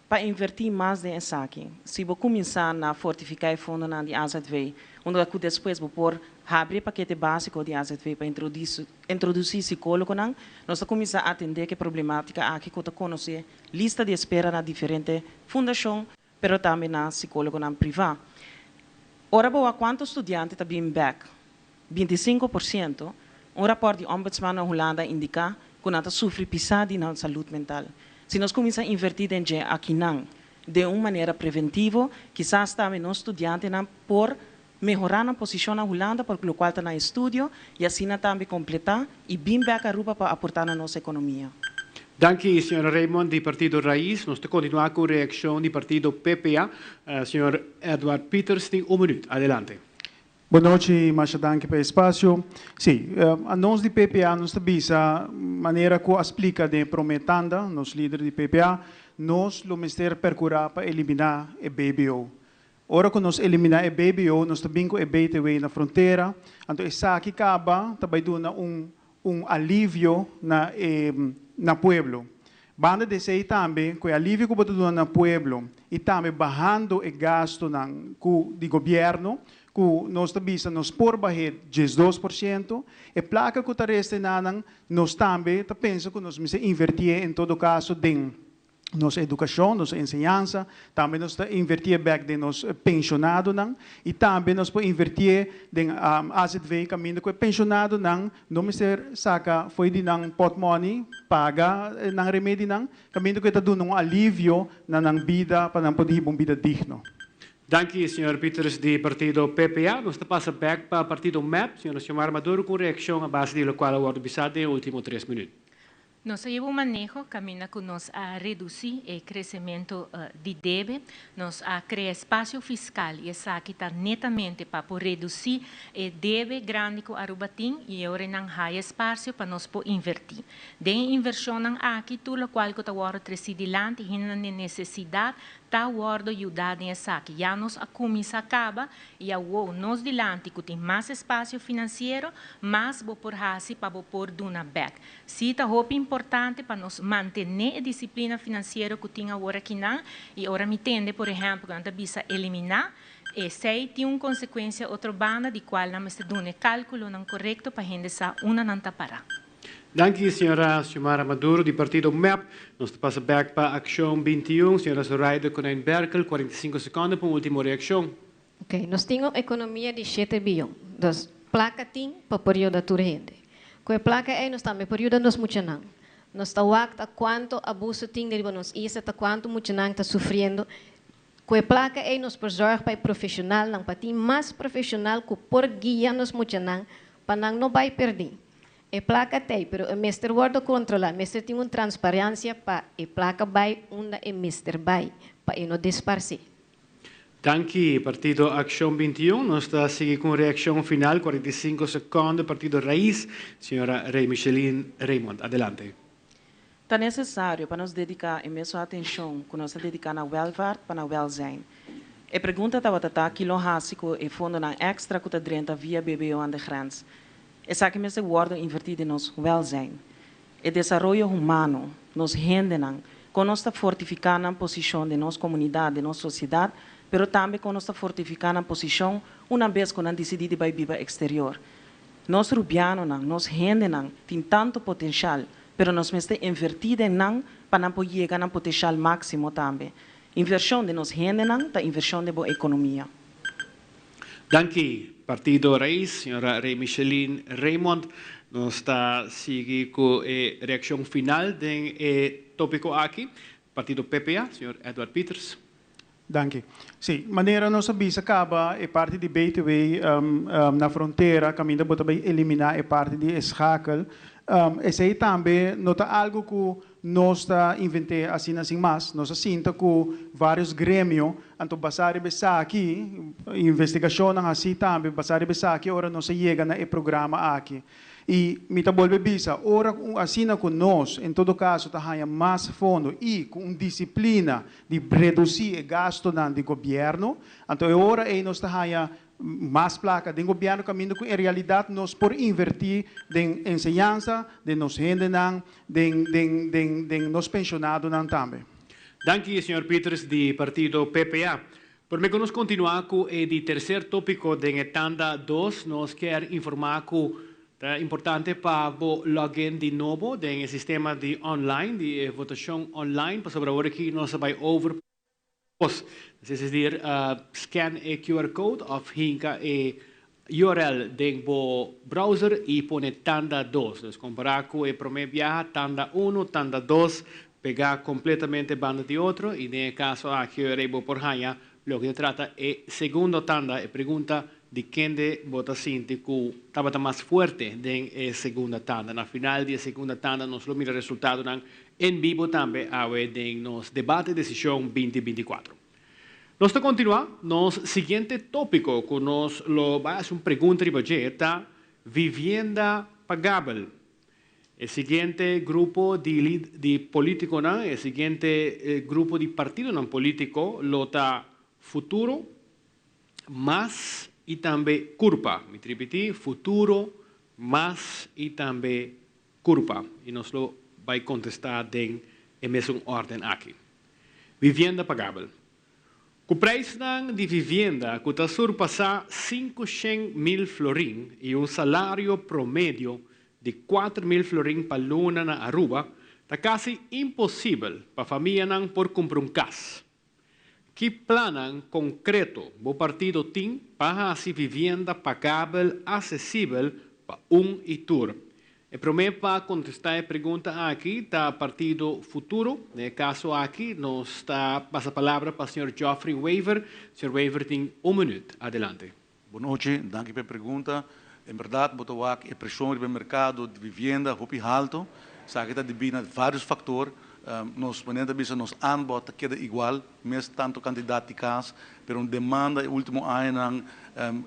Pa invertí mas den esaki, si bo kuminsá na fortifiká e fondonan di azv, unda ku despues bo por habri e pakete básiko di azv pa introdusí sikólogonan, nos ta kuminsá atendé ku e problemátika aki ku ta konosé lista di espera na diferente fundashon, pero tambe na sikólogonan privá. Ora bo wak kuantu studiante ta bin bèk, 25%, un rapòrt di Ombudsman na Hulanda a indiká ku nan ta sufri pisá di nan salud mental. Si nos kuminsá invertí den dje akinan den un manera preventivo, kisas tambe nos studiantenan por mehorá nan posishon na Hulanda pa lokual ta nan estudio i asina tambe kompletá i bin bèk Aruba pa aportá na nos ekonomia. Danki, señora Raymond di Partido Raiz. Nos ta kontinuá ku reakshon di Partido PPA. Señor Edward Pieters tin un minüt. Adelante. Bon nochi, masha danki pa e espasio. Sí, anos di PPA nos ta bisa manera ku a splika den e promé tanda, nos lider di PPA, nos lo mester perkurá pa eliminá e BBO. Ora ku nos eliminá e BBO nos ta bin ku e BTW na frontera, anto esaki kaba ta bai duna un un alivio na e na pueblo. Banda di esei tambe ku e alivio ku bo ta duna na pueblo i tambe bahando e gastunan ku di gobièrnu ku nos ta bisa nos por bah'é 12%, e plaka ku ta resta enanan nos tambe ta pensa ku nos mester invertié en todo kaso den nos edukashon, nos enseñansa, tambe nos ta invertié bèk den nos penshonadonan i tambe nos por invertié den azv kaminda ku e penshonadonan no mester saka fo'i di nan pòtmòni paga nan remedinan, kaminda ku e ta duna un alivio na nan bida pa nan por hiba un bida digno. Danki señor Pieters di partido PPA. Nos ta pasa bèk pa partido mep, señora Xiomara Maduro ku un reakshon a base di lokual a wòrdu bisá den e último tres minüt. Nos a yeba un maneho kaminda ku nos a redusí e kresementu di debe, nos a krea espasio fiskal i esaki ta netamente pa por redusí e debe grandi ku Aruba tin i e ora nan haya espasio pa nos por invertí. Den e invershonnan aki tur lokual ku ta wòrdu tresí dilanti hendenan den nesesidat ta wòrdu yudá den esaki. Ya nos a kuminsá kaba I awor, nos dilanti ku tin mas espasio finansiero, mas bo por hasi pa bo por duna bèk. Sí ta hopi importante pa nos mantené e disiplina finansiero ku tin awor akinan, i ora mi tende, por ehèmpel, ku nan ta bisa eliminá, esei tin un konsekuensia otro banda di kual nan mester duna e kálkulonan korekto pa hende sa unda nan ta pará. Danki señora Xiomara Maduro di partido mep. Nos ta pasa bek pa Accion 21. Señora Zoraida Konijn Berkel, 45 seconde pa un ultimo reaccion. Ok, nos tin un economia di shete biyon. Dus placa tin pa por yuda tur hende. Cu e placa ey nos tambe por yuda nos muchanan. Nos ta wak ta cuanto abuso tin riba nos isla, ta cuanto muchanan ta sufriendo. Cu e placa ey nos por zorg pa e profesionalnan, pa tin mas profesional cu por guia nos muchanan pa nan no bay perdi. E placa t'ey, pero e mester wordo controla, mester tin un transparencia pa e placa bay unda e mester bay, pa e no desparce. Danki Partido Accion 21. Nos ta sigui cu un reaccion final, 45 seconde, Partido Raiz, señora Rey Micheline Raymond. Adelante. Ta necesario pa nos dedica e mesun atencion cu nos ta dedica na welvaart pa na welzijn. E pregunta tabata ta ki lo haci cu e fondonan extra cu ta drenta via BBO aan de grens. Esaki mester wordo inverti den nos welzijn. E desaroyo humano, nos hendenan, con nos ta fortifica nan posicion den nos comunidad, den nos sociedad, pero tambe con nos ta fortifica nan posicion una bes cu nan dicidi di bay biba exterior. Nos rubianonan, nos hendenan tin tanto potencial, pero nos mester inverti den nan pa nan por yega nan potencial maximo tambe. Inversion den nos hendenan ta inversion den bo economia. Danki Partido Raiz, señora Rey Micheline Raymond. Nos ta sigui cu e reaccion final den e topico aki. Partido PPA, señor Edward Pieters. Danki. Sí, manera nos a bisa caba e parti di BTW na frontera caminda bo ta bay elimina e parti di e schakel. Esey tambe no ta algo cu nos ta invent'é asina sin mas. Nos a sinta cu varios gremio, anto basa riba esaki, investigacionnan haci tambe basa riba esaki ora nos a yega na e programa aki. I mi ta bolbe bisa, ora cu asina cu nos en todo caso ta haña mas fondo i cu un disciplina di reduci e gastonan di gobierno, anto e ora ei nos ta haña mas placa den gobierno caminda cu en realidad nos por inverti den enseñansa, den nos hendenan, den den den den nos pensionadonan tambe. Danki señor Pieters di partido PPA. Prome cu nos continua cu e di tercer topico den e tanda dos, nos kier informa cu ta importante pa bo login di nobo den e sistema di online, di e votacion online, pasobra awor aki nos a bay over pos. Es decir, scan e QR code of hinca e URL den bo browser y pone tanda dos. Dus compara cu e prome biaha, tanda uno, tanda dos. pegá kompletamente banda di otro i den e kaso aki ora bo por haña loke ta trata e segundo tanda, e pregunta di kende bo ta sinti ku tabata mas fuerte den e segunda tanda. Na final di e segunda tanda nos lo mira resultadonan en bibo tambe awe den nos debate Desishon 2024. Nos ta kontinuá nos siguiente tópiko ku nos lo bai hasi un pregunta riba dje ta vivienda pagabel. E siguiente grupo di di polítikonan, e siguiente grupo di partidonan polítiko lo ta Futuro, Mas i tambe Curpa. Mi ta ripití, Futuro, Mas i tambe Curpa. I nos lo bai kontestá den e mesun órden aki. Vivienda pagabel. Ku preisnan di vivienda ku ta surpasá 500.000 florin i un salario promedio di 4000 florin pa luna na Aruba, ta kasi imposibel pa famianan por kumpra un kas. Ki plannan konkreto bo partido tin pa hasi vivienda pagabel asesibel pa un i tur? E promé pa kontestá e pregunta aki ta partido Futuro. Den e kaso aki nos ta pasa palabra pa señor Geoffrey Wever. Señor Wever tin un minüt. Adelante. Bon nochi, danki pa e pregunta. En bèrdat bo ta wak e preshon riba e merkado di vivienda hopi haltu. Esaki ta debí na vários faktor. Nos manera ta bisa nos aanbod ta keda igual, mes tantu kantidat di kas, pero un demanda e último añanan,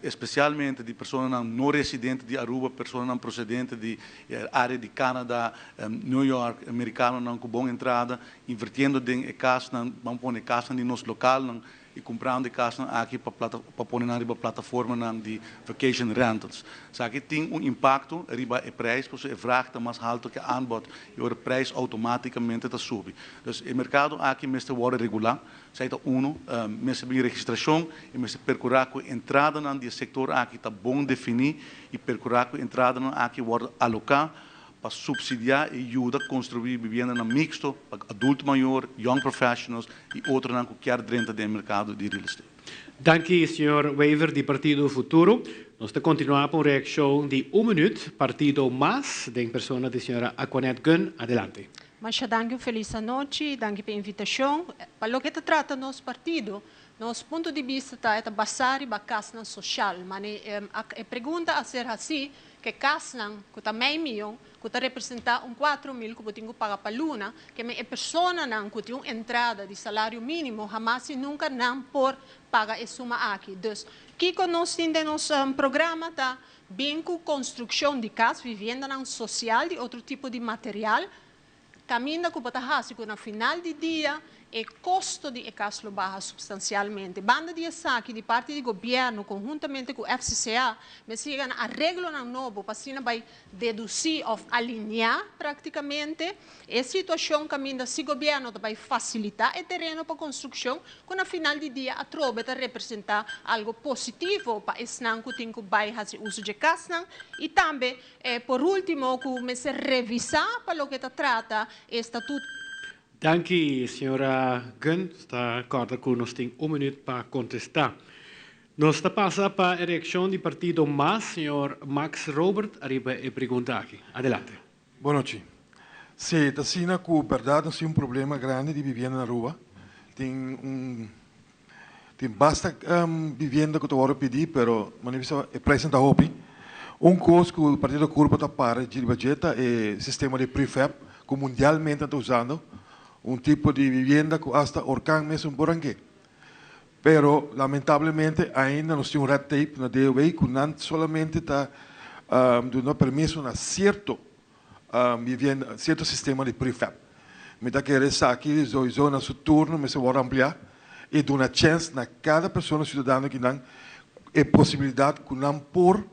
espesialmente di personanan no residente di Aruba, personanan prosedente di e área di Canada, New York, merikanonan ku bon entrada, invirtiendo den e kasnan, ban pone kasnan di nos lokalnan i kumprando e kasnan aki pa plata pa pone nan riba plataformanan di vacation rentals. Esaki tin un impakto riba e prijs pasobra e vraag ta mas halto ke aanbod i ora prijs outomátikamente ta subi. Dus e merkado aki mester wòrdu regulá, esei ta unu, mester bin registrashon i mester perkurá ku e entradanan di e sektor aki ta bon definí i perkurá ku e entradanan aki wòrdu aloká pa subsidiá i yuda konstruí bibiendanan miksto pa adulto mayor, young professionals i otronan ku kier drenta den e merkado di real estate. Danki señor Wever di Partido Futuro. Nos ta kontinuá pa un reakshon di un minüt. Partido Mas den persona di señora Aquanette Gunn. Adelante. Masha danki un felis anochi, danki pa e invitashon. Pa loke ta trata nos partido, nos punto di bista ta e ta basá riba kasnan soshal. Mane e pregunta a ser hasí Ke kasnan ku ta mei mion, ku ta representá un 4000 ku bo tin ku paga pa luna, ke men e personanan ku tin un entrada di salario mínimo hamas i nunka nan por paga e suma aki. Dus, kiko nos tin den nos programa ta bin ku konstrukshon di kas, viviendanan sosial di otro tipo di material, Kaminda ku bo ta hasi ku na final di dia e kosto di e kas lo baha supstansialmente. Banda di esaki, di parti di gobièrnu konhuntamente ku FCCA mester yega na areglonan nobo pa asina bai dedusí òf aliniá praktikamente e situashon kaminda si gobièrnu ta bai fasilitá e tereno pa konstrukshon ku na final di dia atrobe ta representá algu positivo pa esnan ku tin ku bai hasi uso dje kasnan i tambe Por ultimo cu mester revisa pa loke ta trata e statuto. Danki, señora Gunn. Ta corda cu nos tin un minuut pa contesta. Nos ta pasa pa e reaccion di partido mas, señor Max Robert, ariba e pregunta aki. Adelante. Bon nochi. Si, ta asina cu berdad nos tin un problema grandi di vivienda na Aruba. Tin un Tin basta vivienda ku ta wòrdu pidí, pero manera bisa e preisnan ta hopi. Un kos ku Partido Curpa ta para riba dje ta e sistema di prefab ku mundialmente nan ta usando, un tipo di vivienda ku asta orkan mes no por hank'é. Pero lamentablemente ainda nos tin un red tape na DOW ku nan solamente ta duna permiso na sierto vivienda, sierto sistema di prefab. Mi ta kere esaki sowieso na su turno mester wòrdu ampliá i duna chèns na kada persona siudadano kinan e posibilidat ku nan por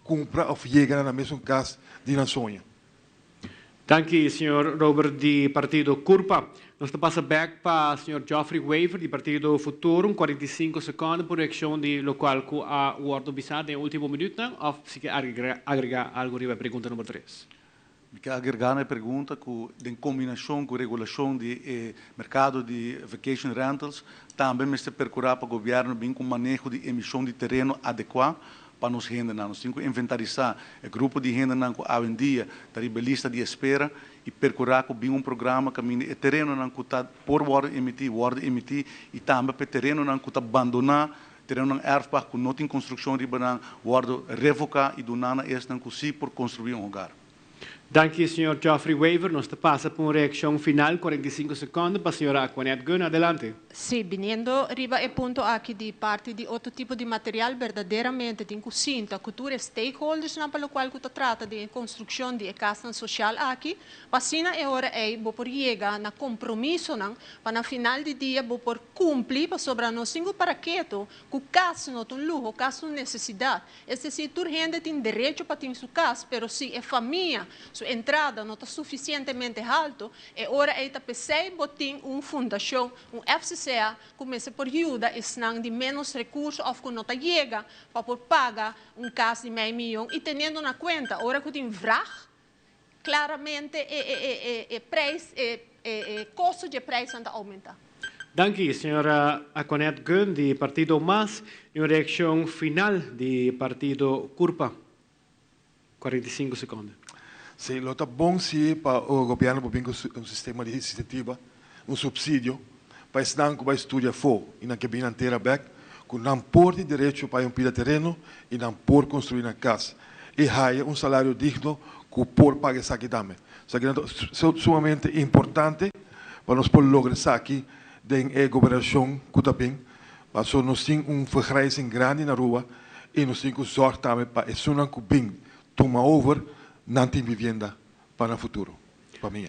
kumpra òf yega na nan mesun kas di nan soño. Danki señor Robert di partido Curpa. Nos ta pasa bek pa señor Geoffrey Wever di partido Futuro un 45 seconde pa un reaccion di locual cu a wordo bisa den e ultimo minuutnan of si ke agrega algo riba e pregunta number tres. Mi ke agrega na e pregunta cu den combinacion cu regulacion di e mercado di vacation rentals tambe mester percura pa gobierno bin cu maneho di emision di tereno adecua. pa nos hendenan. Nos tin ku inventarisá e grupo di hendenan ku awendia ta riba e lista di espera i perkurá ku bin un programa kaminda e terenonan ku ta por wòrdu emití, wòrdu emití i tambe pa e terenonan ku ta bandoná, terenonan erfpacht ku no tin konstrukshon riba nan, wòrdu revoká i duná na esnan ku sí por konstruí un hogar. Danki señor Geoffrey Wever. Nos ta pasa pa un reaccion final, 45 seconde, pa señora Aquanette Gunn. Adelante. Sí, biniendo riba e punto aki di parti di otro tipo di material, berdaderamente tin cu sinta cu tur e stakeholdersnan pa locual cu ta trata den e construccion di e casnan social aki, pa asina e ora ey bo por yega na compromisonan pa na final di dia bo por cumpli, pasobra nos tin cu para keto cu cas no ta un luho, cas ta un necesidad. Es desir, tur hende tin derecho pa tin su kas, pero si e famia su entrada no ta sufisientemente haltu, e ora ei ta p'esei bo tin un fundashon, un FCCA, ku mester por yuda esnan di ménos rekurso òf ku no ta yega pa por paga un kas di mei miyon. I teniendo na kuenta, ora ku tin vrag, Claramente e prijs, e costo dje prijsnan ta aumenta. Danki, señora Aquanette Gunn di partido mas y un reaccion final di partido Curpa. 45 seconde. Sí, lo ta bon si pa gobierno por bin cu un sistema di incentiva, un subsidio, pa esnan cu bay studia afo y nan ke bin nan tera bek, cu nan por tin derecho pa hay un pida tereno y nan por construi nan cas y haya un salario digno cu por paga esaki tambe. Esakinan ta sumamente importante pa nos por logra esaki den e gobernacion cu ta bin, pasobra nos tin un vergrijzing grandi na Aruba y nos tin cu zorg tambe pa esunnan cu bin tuma over nan tin vivienda pa nan futuro. Famia.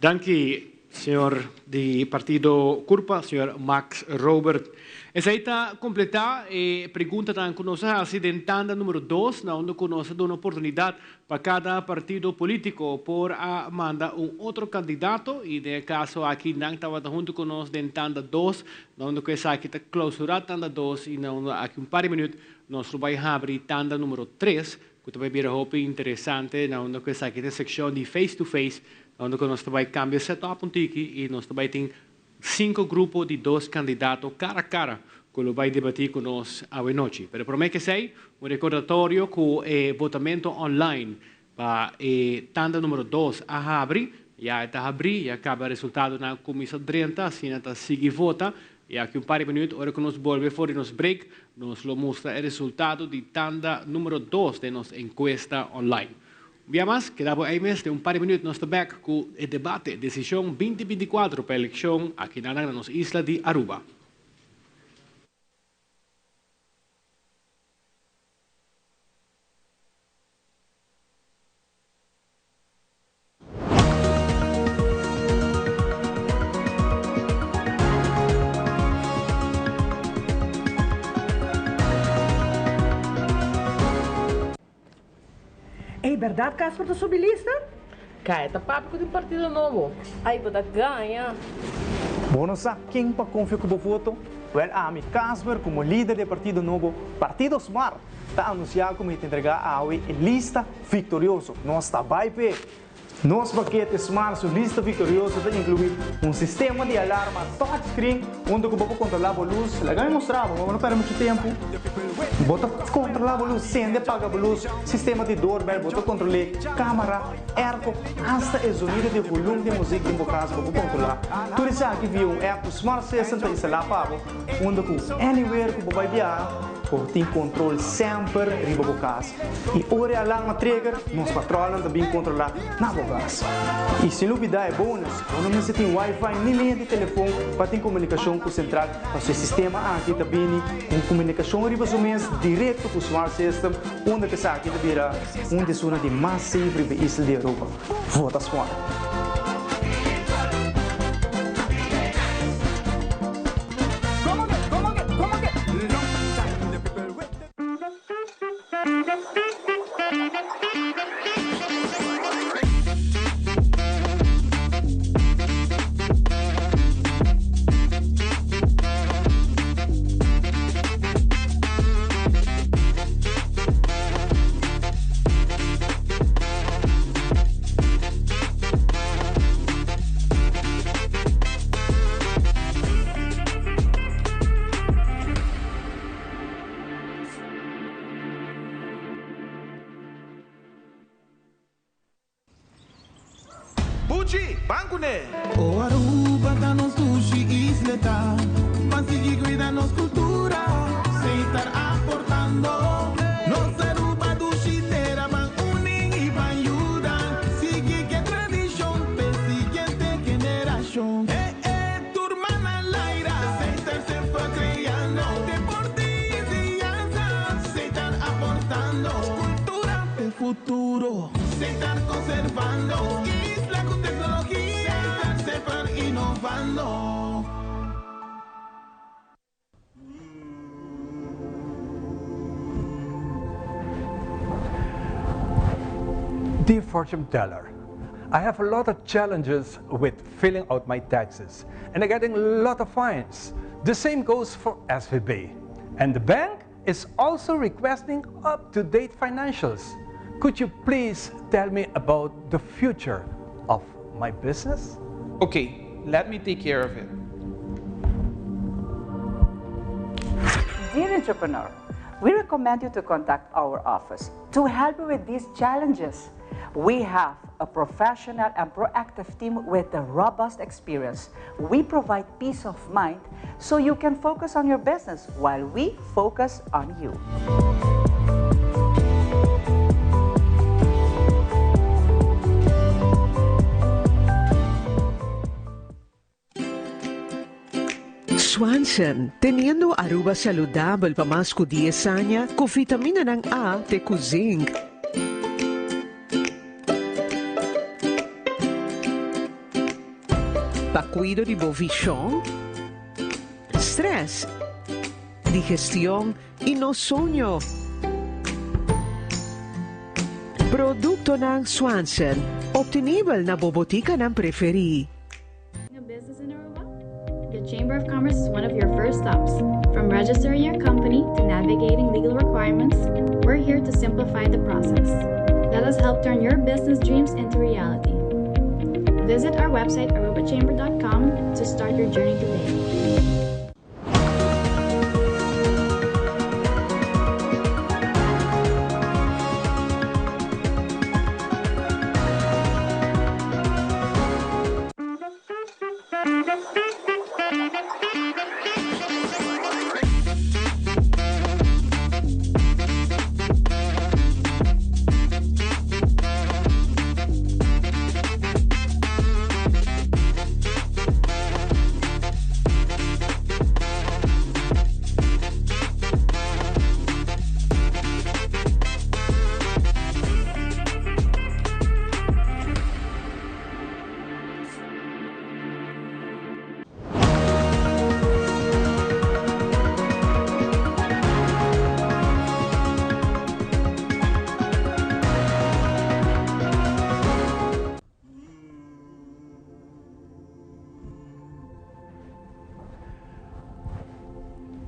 Danki señor di partido Curpa, señor Max Robert. Esey ta completa e preguntanan cu nos a haci den tanda numero dos, na unda cu nos a duna oportunidad pa cada partido politico por a manda un otro candidato y den e caso aki nan tabata hunto cu nos den tanda dos, na unda cu esaki ta clausura tanda dos y na unda aki un par di minuut nos lo bay habri tanda numero tres Ku ta bai bira hopi interesante na unda ku esaki ta e sekshon di face to face, na unda ku nos ta bai kambia set up un tiki i nos ta bai tin sinku grupo di dos kandidato kara kara ku lo bai debatí ku nos awe nochi. Pero promé ku esei, un rekordatorio ku e votamento online pa e tanda numero dos a habri, ya e ta habrí, ya kaba resultadonan a kuminsá drenta, asina ta sigui vota. I aki un par di minuut, ora ku nos bolbe for di nos break, nos lo mustra e resultado di tanda numero dos den nos enkuesta online. Un bia mas, keda bo ei mes, den un par di minuut nos ta bek ku e debate Desishon binti 24 pa elekshon akinanan na nos isla di Aruba. Ey berdad Casper ta subi lista? Caya ta papia cu tin partido nobo. Ay bo ta gaña. Bo no sa ken pa confia cu bo voto? Wel ami Casper como lider di e partido nobo Partido Smart ta anuncia cu mi ta entrega awe e lista Victorioso, nos ta bai p'e! Nos pakete Smart su lista victorioso ta inclui un sistema di alarma touchscreen unda cu bo por controla bo luz. Laga mi mustra bo, bo no perde mucho tempo. Bo ta controla bo luz, sende, paga bo luz, sistema di doorbell, bo ta control'e camara, airco, hasta e zonido di volum di muziek den bo cas bo por controla. Tur esaki via un app cu Smart System ta instala pa bo, unda cu anywhere cu bo bai biaha, bo tin control semper riba bo cas. I ora e alarma trigger, nos patrolnan ta bin kontrolá na bo kas. I sin lubidá e bonus, bo no mester tin wifi ni liña di telefon pa tin komunikashon ku sentral, pasobra e sistema aki ta bini ku un komunikashon riba su mes direkto ku Smart System, unda ku esaki ta bira un di esunnan di mas safe riba e isla di Aruba. Vota Smart! Luchi, ban kuné! O Aruba ta nos dushi isla ta Ban sigui cuida nos cultura Setar aportando Nos Aruba dushi tera Ban uni y ban yuda Sigui ke tradicion P'e siguiente generacion Eh eh tur man a laira Setar semper creando Deporte y enseñanza Setar aportando Cultura p'e futuro Setar conservando Isla cu tecnologia Setar semper innovando. Dear fortune teller, I have a lot of challenges with filling out my taxes and I'm getting a lot of fines. The same goes for SVB. And the bank is also requesting up-to-date financials. Could you please tell me about the future of my business? Okay, let me take care of it. Dear entrepreneur, we recommend you to contact our office to help you with these challenges. We have a professional and proactive team with a robust experience. We provide peace of mind so you can focus on your business while we focus on you. Swanson, teniendo Aruba saludabel pa mas cu dies aña cu vitaminanan A te cu zinc. Pa cuido di bo vision, stress, digestion y no soño. Productonan Swanson, obtenibel na bo boticanan preferi. A business in Aruba? The Chamber of Commerce is one of your first stops. From registering your company to navigating legal requirements, we're here to simplify the process. Let us help turn your business dreams into reality. Visit our website arubachamber.com to start your journey today.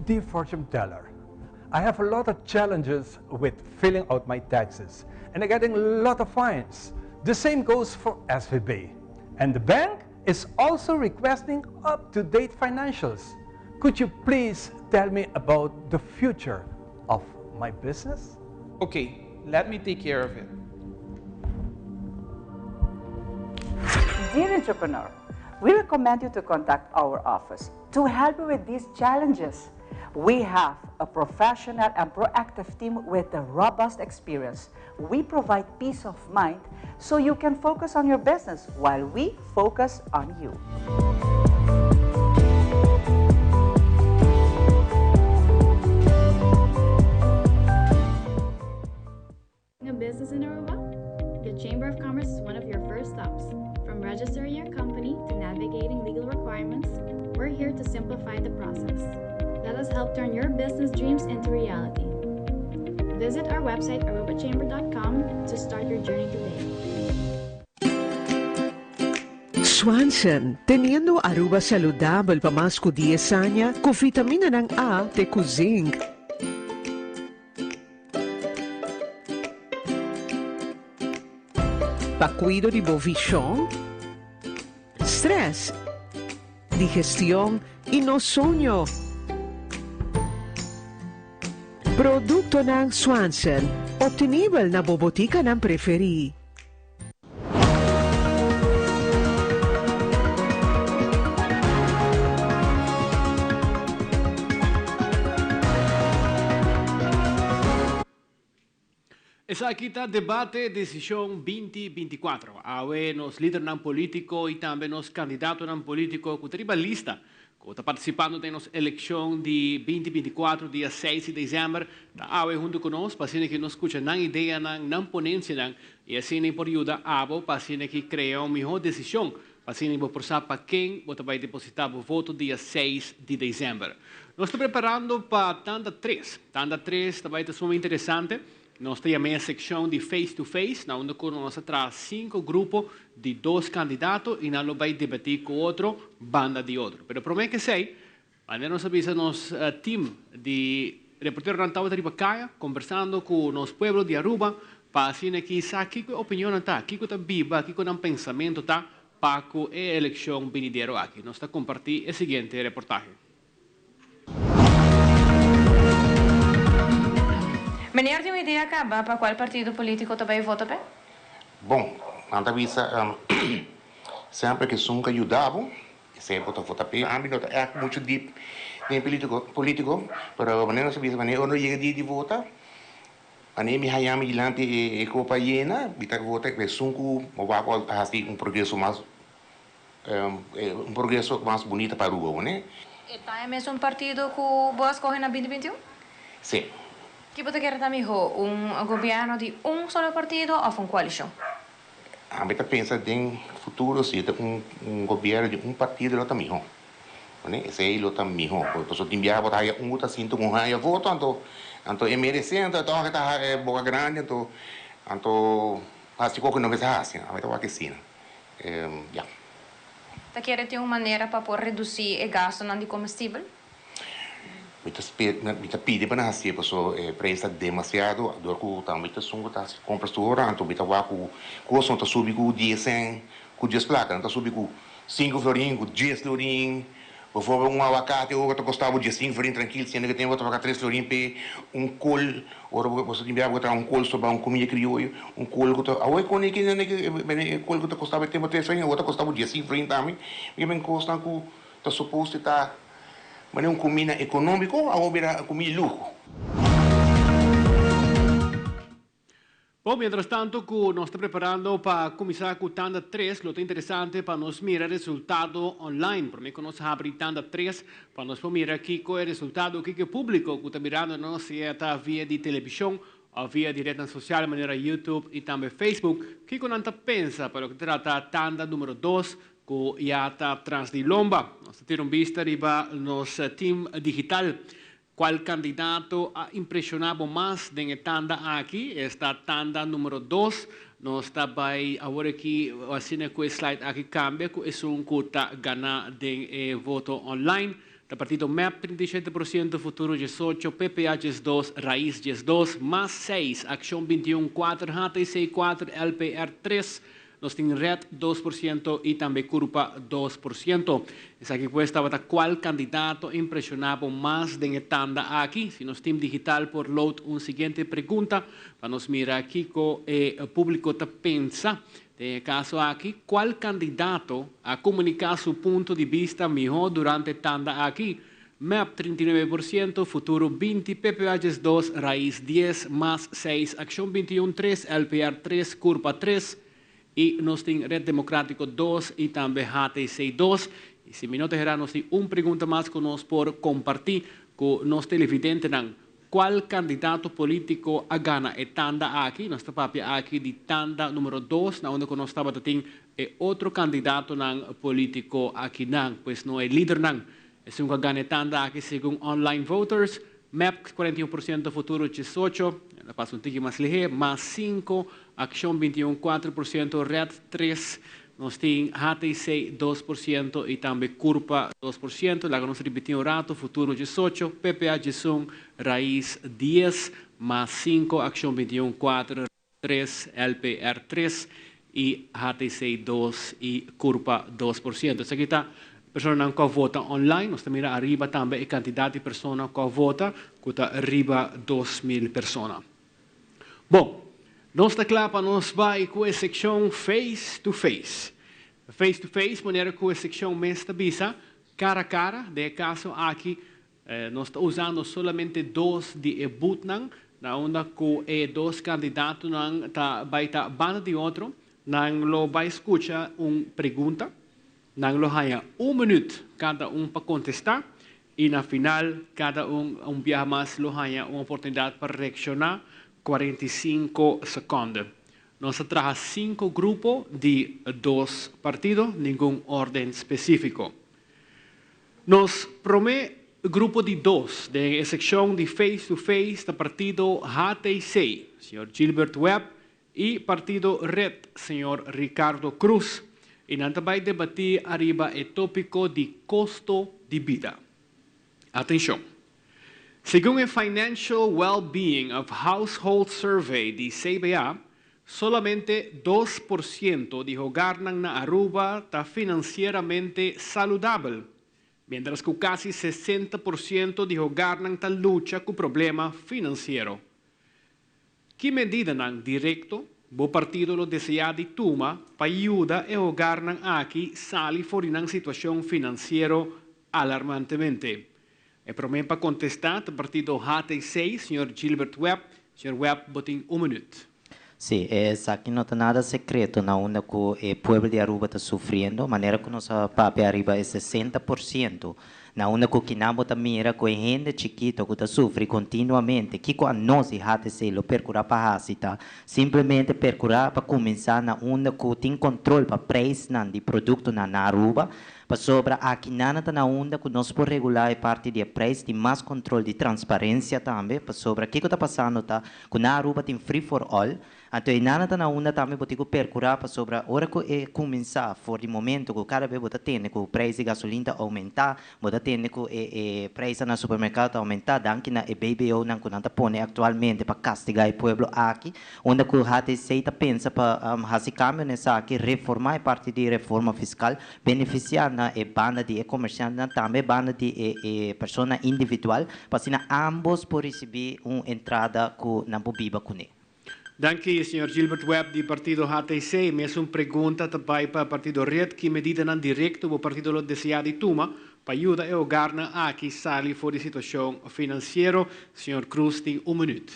Dear fortune teller, I have a lot of challenges with filling out my taxes and I'm getting a lot of fines. The same goes for SVB. And the bank is also requesting up-to-date financials. Could you please tell me about the future of my business? Okay, let me take care of it. Dear entrepreneur, we recommend you to contact our office to help you with these challenges. We have a professional and proactive team with a robust experience. We provide peace of mind so you can focus on your business while we focus on you. A business in Aruba? The Chamber of Commerce is one of your first stops. From registering your company to navigating legal requirements, we're here to simplify the process. Let us help turn your business dreams into reality. Visit our website arubachamber.com to start your journey today. Swanson, teniendo Aruba saludabel pa mas cu dies aña cu vitaminanan A te cu zinc. Pa cuido di bo vision, stress, digestion y no soño. Productonan Swanson, obtenibel na bo boticanan preferi. Esaki ta Debate Decision binti binticuatro. Awe nos lidernan politico y tambe nos candidatonan politico cu ta riba lista cu ta participando den nos eleccion di binti binticuatro dia seis di december ta awe hunto cu nos pa asina ki nos scucha nan ideanan, nan ponencianan y asina por yuda abo pa asina ki crea un miho decision Pa asina bo por sa pa ken bo ta bai depositá bo voto dia seis di desèmber. Nos ta preparando pa tanda tres. Tanda tres ta bai ta sumamente interesante. Nos ta yam'é e sekshon di face to face, na unda ku nos a traha sinku grupo di dos kandidato i nan lo bai debatí ku otro banda di otro. Pero promé ku esei, Manera nos a bisa nos team di reporteronan tabata riba kaya kombersando ku nos pueblo di Aruba pa asina ki sa kiko e opinionnan ta, kiko ta biba, kiko nan pensamentu ta pa ku e elekshon binidero aki. Nos ta kompartí e siguiente reportahe. Meneer tin un idea caba pa cual partido politico ta bay vota p'e? Bon, nan ta bisa semper cu esun ka yuda bo, Esei bo ta vota p'e. Ami no ta ègt muchu dip den politico, politico, pero manera nos a bisa manera ora no yega dia di vota, manera mi haña mi dilanti e e kopa yena, mi ta vota ku esun ku bo wak ku a hasi un progreso mas un progreso mas bunita pa Aruba, bo ne. E ta e mesun partido ku bo a skohe na binti binti un? Si. Ki bo ta kere ta mihó, un gobièrnu di un solo partido òf un koalishon? Ami ta pensa den futuro si ta un un gobierno di un partido lo ta miho. Pone esey lo ta miho. Pasobra tin biaha bo ta haya un ku ta sinti ku haya voto anto anto e merece anto e tok e ta e boka grandi anto anto hasi kos ku no mester hasi. Ami ta wak asina. Ya. Ta kere tin un manera pa por reduci e gastonan di comestibel? Mi ta spe mi ta pidi pa nan hasié paso e preis ta demasiado dor ku tambe ta esun ku ta hasi kompras tur ora anto mi ta wak ku kos no ta subi ku dies sèn ku dies plaka nan ta subi ku sinku florin ku dies florin bovorbel un awakate ora ta kosta bo dies sinku florin trankil siendo ke tempo bo ta paga tres florin p'e un kol ora bo bo tin bia bo ta traha un kol soba un kuminda krioyo un kol ku ta awor e kone ki e kol ku ta kosta bo e tempo tres florin awor ta kosta bo dies sinku florin tambe mi ke men kosnan ku Ta suposte ta manera un kumina ekonómiko, awor bira kumina di luho. Bon, mientras tanto ku nos ta preparando pa kuminsá ku tanda tres, lo ta interesante pa nos mira resultado online. Promé ku nos habri tanda tres, pa nos por mira kiko e resultado, kiko e públiko ku ta mirando nos, sea ta via di televishon òf via di retnan sosial manera YouTube i tambe Facebook, kiko nan ta pensa pa loke ta trata tanda numero dos Cu ya ta tras di lomba. Nos ta tira un bista riba nos team digital. Cual candidato a impresiona bo mas den e tanda aki? Esta tanda numero dos. Nos ta bay awor aki asina cu e slide aki cambia cu esun cu ta gana den e voto online. Ta partido mep 37%, Futuro 18, PPA 12, Raiz 12, Mas 6, Accion 21, 4, HTC 4, LPR 3, Nos tin Red 2% y tambe Curpa 2%. Esaki pues tabata cual candidato impresiona bo mas den e tanda aki? Si nos team digital por load un siguiente pregunta pa nos mira kico e publico ta pensa den e caso aki. Cual candidato a comunica su punto di bista miho durante e tanda aki? Mep 39%, Futuro 20, PPA 12, Raiz 10, Mas 6, Accion 21 3, LPR 3, Curpa 3 y nos tin Red Democratico 2 y tambe HTC 2. Y si mi no ta hera nos tin un pregunta mas cu nos por comparti cu nos televidentenan. Cual candidato politico a gana e tanda aki? Nos ta papia aki di tanda numero 2 na unda cu nos tabata tin e otro candidatonan politico akinan, pues no e lidernan. Esun ku a gana e tanda aki segun online voters, mep 41% Futuro 18, el a pasa un tiki mas lihé, mas 5, Akshon 21 4%, Red 3, nos tin HTC 2% i tambe Curpa 2%. Laga nos ripití un ratu, Futuro 18, PPA 11, Raiz 10, mas 5, Akshon 21 4, 3, LPR 3 y HTC 2 y Curpa 2%. Esaki ta personanan cu a vota online. Nos ta mira ariba tambe e cantidad di persona cu a vota, cu ta riba 2000 persona. Bon, nos ta cla pa nos bay cu e seccion Face to Face. Face to Face, manera cu e seccion mes ta bisa, cara a cara, den e caso aki Nos ta usando solamente dos di e bootnan. na unda ku e dos kandidatonan ta bai ta banda di otro, nan lo bai skucha un pregunta, nan lo haña un minüt kada un pa kontestá i na final kada un un biaha mas lo haña un oportunidat pa reakshoná 45 sekònde. Nos a traha sinku grupo di dos partido, ningun órden spesífiko. Nos promé grupo di dos den e sekshon di Face to Face ta partido HTC, señor Gilbert Webb, i partido red, señor Ricardo Croes, i nan ta bai debatí ariba e tópiko di kosto di bida. Atenshon! Segun e Financial Well-Being of Household Survey di CBA, solamente 2% di hogarnan na Aruba ta financieramente saludabel, mientras cu casi 60% di hogarnan ta lucha cu problema financiero. Ki medidanan directo bo partido lo desea di tuma pa yuda e hogarnan aki sali for di nan situacion financiero alarmantemente? E prome pa contesta ta partido HTC, señor Gilbert Webb. Señor Webb, bo tin un minuut. Si, esaki no ta nada secreto na unda cu e pueblo di Aruba ta sufriendo, manera cu nos a papia ariba e 60% na unda cu kinan bo ta mira cu e hende chikito cu ta sufri continuamente. Kico anos di HTC lo percura pa haci ta simplemente percura pa cuminsa na unda cu tin control pa prijsnan di productonan na Aruba, pasobra aki nan ta na unda cu nos por regula e parti di e prijs, tin mas control di transparencia tambe, pasobra kico ta pasando ta cu na Aruba tin free for all. Anto e nana ta na unda tambe bo tin cu percura, pasobra ora cu e cuminsa, for di momento cu cada bes bo ta tende cu prijs di gasolin ta aumenta, bo ta tende cu e e prijsnan na supermercado ta aumenta, danki na e BBO-nan cu nan ta pone actualmente pa castiga e pueblo aki, unda cu HTC ta pensa pa haci cambio na esaki, reforma e parti di reforma fiscal, beneficia na e banda di e comerciantenan, tambe e banda di e e persona individual, pa asina ambos por ricibi un entrada cu nan por biba cune. Danki, señor Gilbert Webb di partido HTC. Mesun pregunta ta bai pa partido red. Ki medidanan directo bo partido lo desea di tuma pa yuda e hogarnan aki sali for di situacion financiero? Señor Croes tin un minuut.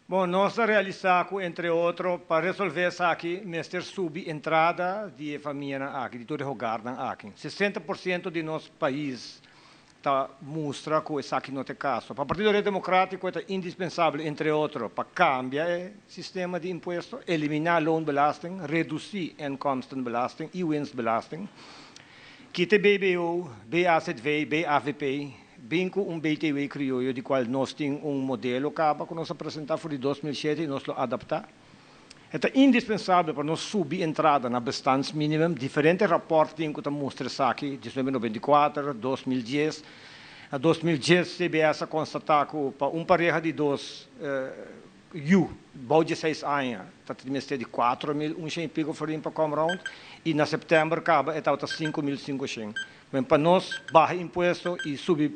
Bon, nos a realisa cu entre otro pa resolve esaki mester subi entrada di e famianan aki, di tur e hogarnan aki. 60% di nos pais ta mustra cu esaki no ta e caso. Pa Partido Red Democratico e ta indispensabel, entre otro, pa cambia e sistema di impuesto, elimina loonbelasting, reduci inkomstenbelasting y winstbelasting, kita e BBO, BAZV, BAVP, bin cu un BTW crioyo di cual nos tin un modelo caba cu nos a presenta for di 2007 y nos lo adapta. E ta indispensabel pa nos subi entrada na bestaansminimum. Diferente rapport tin cu ta mustra esaki, 1994, 2010. Na 2010 CBS a constata cu pa un pareha di dos yu bou di 6 aña ta mester di 4100 y pico florin pa come round y na september caba e tabata 5500. Men pa nos baha impuesto y subi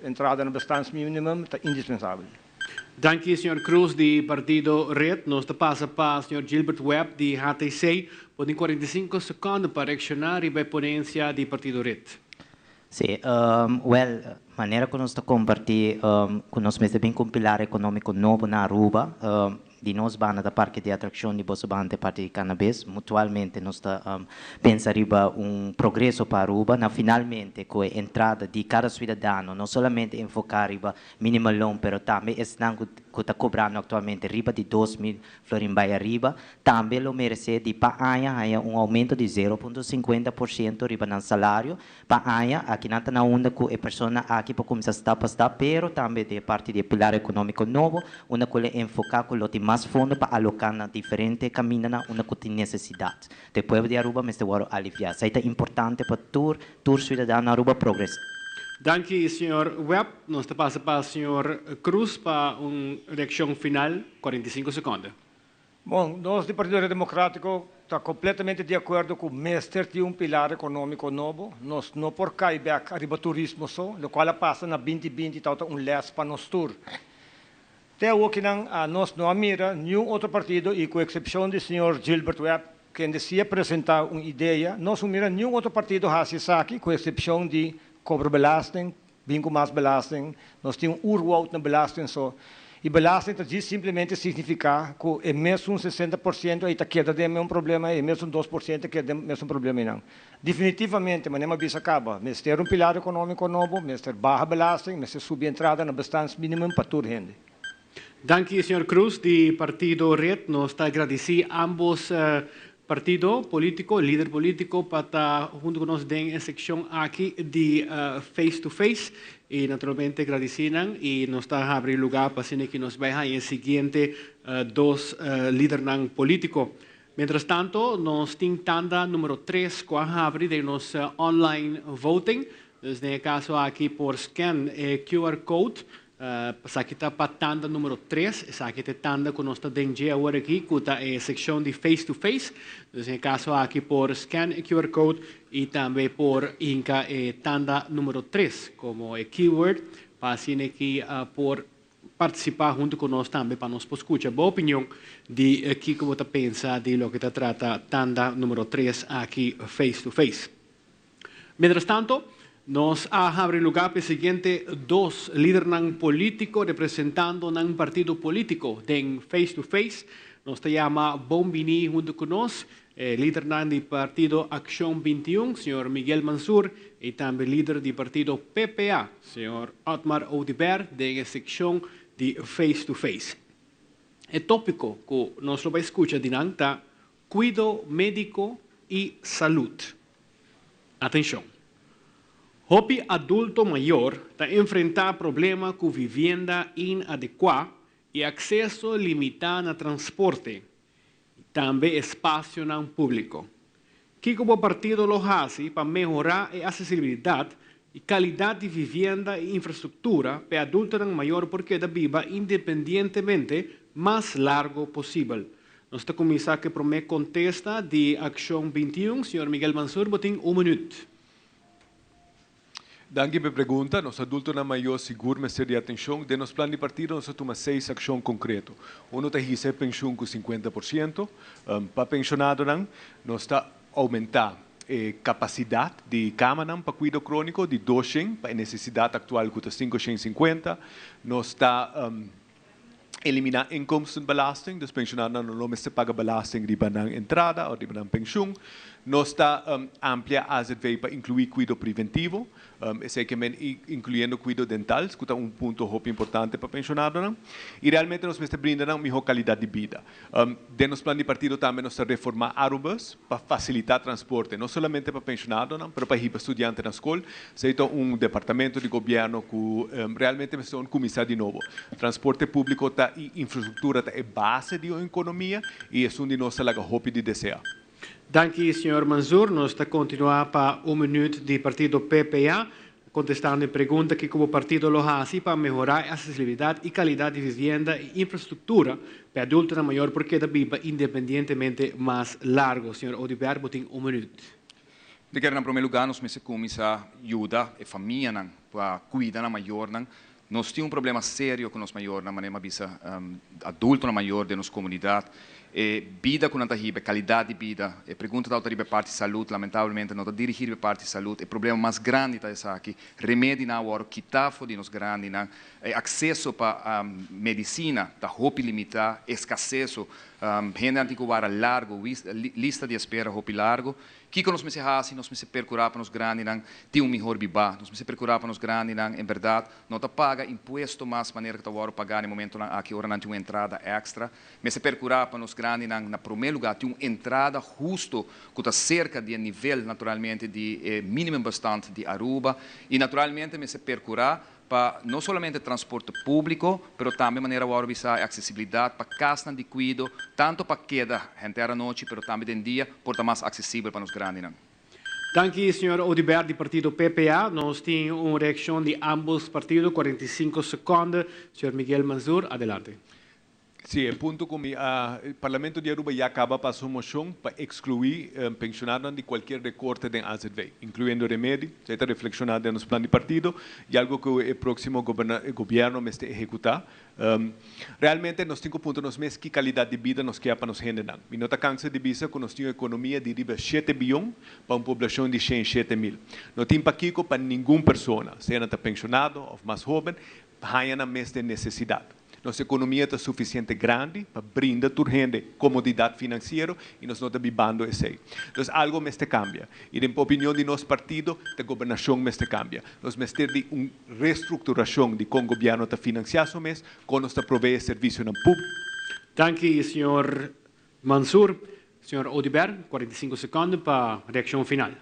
entrada na bestaansminimum ta indispensabel. Danki, señor Croes di partido red. Nos ta pasa pa señor Gilbert Webb di HTC. Bo tin 45 seconde pa reacciona riba e ponencia di partido red. Si, wel, manera cu nos ta comparti cu nos mester bin cu un pilar economico nobo na Aruba, di nos banda ta parke di atraccion, di boso banda ta parti di cannabis. Mutualmente nos ta pensa riba un progreso pa Aruba. Na finalmente cu e entrada di cada ciudadano no solamente enfoca riba minimumloon, pero tambe esnan cu cu ta cobrando actualmente riba di 2000 florin bay ariba, tambe lo merece di pa aña haya un aumento di 0.50% riba nan salario pa aña. Aki nan ta na unda cu e persona aki por cuminsa stap pa stap, pero tambe den e parti di e pilar economico nobo, unda cu lo enfoca cu lo tin mas fondo pa aloca na diferente camindanan unda cu tin necesidad. E pueblo di Aruba mester wordo alivia. Esey ta importante pa tur tur ciudadano Aruba progresa. Danki, señor Webb. Nos ta pasa pa señor Croes pa un reaccion final, 45 seconde. Bon, nos di Partido Democratico ta completamente di acuerdo cu mester tin un pilar economico nobo. Nos no por cay bek ariba turismo so, locual a pasa na 2020 ta un les pa nos tur. Te awokinan nos no a mira ningun otro partido y cu excepcion di señor Gilbert Webb, kende si a presenta un idea, nos no mira ningun otro partido haci esaki, cu excepcion di cobra belasting, bin cu mas belasting, nos tin un oerwoud na belasting so. I belasting ta djis simplemente signifiká ku e mesun 60% ei ta keda den e mesun problema ei, e mesun 2% ta keda den e mesun problema einan. Definitivamente, manera mi a bisa kaba, mester un pilar ekonómiko nobo, mester baha belasting, mester subi entrada na bestaansminimum pa tur hende. Danki señor Cruz di partido red. Nos ta gradisí ambos partido polítiko, lider polítiko pa ta huntu ku nos den e sekshon aki di Face to Face i naturalmente gradisí nan i nos ta habri lugá pa asina ki nos bai haña e siguiente dos lidernan polítiko. Mientras tanto nos tin tanda numero tres ku a habri den nos online voting, dus den e kaso aki por scan e QR code. Esaki ta pa tanda numero tres. Esaki ta e tanda ku nos ta den dje awor aki, ku ta e sekshon di face to face. Dus den e kaso aki por scan e QR code i tambe por hinka e tanda numero tres komo e keyword pa asina ki por partisipá huntu ku nos tambe pa nos por skucha bo opinion di kiko bo ta pensa di loke ta trata tanda numero tres aki face to face. Mientras tanto, nos a habri lugá pa e siguiente dos lidernan polítiko representando nan partido polítiko den Face to Face. Nos ta yama bon biní huntu ku nos e lidernan di partido Akshon 21, señor Miguel Mansur, i tambe lider di partido PPA, señor Otmar Oduber den e sekshon di Face to Face. E tópiko ku nos lo bai skucha di nan ta Kuido médiko i salud. Atenshon! Hopi adulto mayor ta enfrentá problema ku vivienda inadekuá i akseso limitá na transporte i tambe espasionan públiko. Kiko bo partido lo hasi pa mehorá e asesibilidat i kalidat di vivienda i infrastruktura pa e adultonan mayor por keda biba independientemente mas largo posibel? Nos ta kuminsá ku e promé kontesta di Akshon 21. Señor Miguel Mansur, bo tin un minüt. Danki pa e pregunta. Nos adultonan mayó sigur mester di atenshon. Den nos plan di partido nos a tuma seis akshon konkreto. Uno ta hisa e penshun ku 50% pa penshonadonan. Nos ta oumentá e kapasidat di kamanan pa kuido króniko di 200 pa e nesesidat aktual ku ta 550. Nos ta eliminá inkomstenbelasting, dus penshonadonan no lo mester paga belasting riba nan entrada òf riba nan penshun. Nos ta amplia AZV pa inkluí kuido preventivo. Esei ke men inkluyendo kuido dental, ku ta un punto hopi importante pa penshonadonan. I realmente nos mester brinda nan un mihó kalidat di bida. Den nos plan di partido tambe nos ta reformá Arubus pa fasilitá transporte, no solamente pa penshonadonan, pero pa hiba studiante na skol. Esei ta un departamento di gobièrnu ku realmente mester un kuminsá di nobo. Transporte públiko ta i infrastruktura ta e base di un ekonomia i esun di nos ta laga hopi di deseá. Danki señor Mansur. Nos ta continua pa un minuut di partido PPA, contestando e pregunta kico bo partido lo haci pa mehora e accesibilidad y calidad di vivienda y infrastructura pa e adultonan mayor por keda biba independientemente mas largo. Señor Oduber, bo tin un minuut. Mi kere na prome lugar nos mester cuminsa yuda e famianan pa cuida nan mayornan. Nos tin un problema serio cu nos mayornan, manera mi a bisa, adultonan mayor den nos comunidad. E bida cu nan ta hiba, e calidad di bida, e pregunta tabata riba e parti salud, lamentablemente no ta dirigi riba e parti salud. E problema mas grandi ta esaki, remedinan a worde kita for di nos grandinan, e acceso pa medicina ta hopi limita, escaseso, hendenan tin cu wara largo, lista di espera hopi largo. Kiko nos mester hasi? Nos mester perkurá pa nos grandinan tin un mihor bibá. Nos mester perkurá pa nos grandinan, en bèrdat, no ta paga impuesto mas manera ku ta wòrdu pagá na e momentonan aki ora nan tin un entrada èkstra. Mester perkurá pa nos grandinan, na promé lugá, tin un entrada husto ku ta serka di e nivel, naturalmente, di e minimumbestand di Aruba. I, naturalmente, mester perkurá pa no solamente transporte públiko, pero tambe manera wòrdu bisá e aksesibilidat pa kasnan di kuido, tantu pa keda henter anochi, pero tambe den dia, por ta mas aksesibel pa nos grandinan. Danki señor Oduber di partido PPA. Nos tin un reakshon di ambos partido, 45 sekonde. Señor Miguel Mansur, adelante. Sí, e punto cu mi a, Parlamento di Aruba ya caba pasa un mocion pa exclui pensionadonan di cualkier recorte den AZV, incluyendo remedi. Esey ta reflexiona den nos plan di partido y algo cu e proximo gobierno mester ehecuta. Realmente nos tin cu puntra nos mes ki calidad di bida nos kier pa nos hendenan. Mi no ta cansa di bisa cu nos tin un economia di riba shete biyon pa un poblacion di 107 mil. No tin pakico pa ningun persona, sea nan ta pensionado of mas hoben, haya nan mes den necesidad. Nos ekonomia ta sufisiente grandi pa brinda tur hende komodidat finansiero i nos no ta bibando esei. Dus algo mester kambia. I den opinion di nos partido ta gobernashon mester kambia. Nos mester di un restrukturashon di kon gobièrnu ta finansiá su mes, kon nos ta proveé servisionan públiko. Danki señor Mansur. Señor Oduber, 45 seconde pa reaccion final.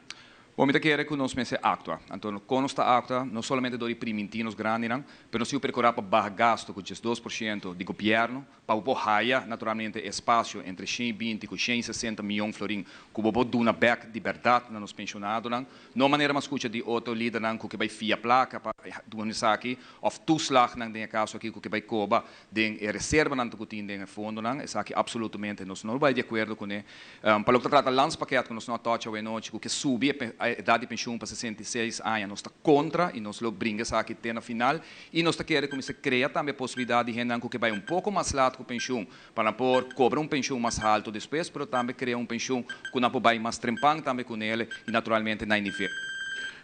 Bon, mi ta kere ku nos mester aktua. Anto, kon nos ta aktua? No solamente dor di primintí nos grandinan, pero nos tin ku perkurá pa baha gastu ku 12% di gobièrnu, pa bo por haya naturalmente e espasio entre 120 ku 160 mion florin ku bo por duna bèk di bèrdat na nos penshonadonan. No manera mi a skucha di otro lidernan ku ke bai fia plaka pa duna esaki, òf toeslagnan den e kaso aki ku ke bai koba Den e reservanan ku tin den e fondonan, esaki absolutamente nos no bai di akuerdo kuné. Pa loke ta trata landspakket ku nos no a tocha awe nochi ku ke subi e edat di penshun pa 66 aña, nos ta kontra i nos lo bringa esaki te na final. I nos ta kere ku mester krea tambe e posibilidat di hendenan ku ke bai un poko mas lat ku penshun pa nan por kobra un penshun mas haltu despues, pero tambe krea un penshun ku nan por bai mas trempan tambe kunele i naturalmente na e nivel.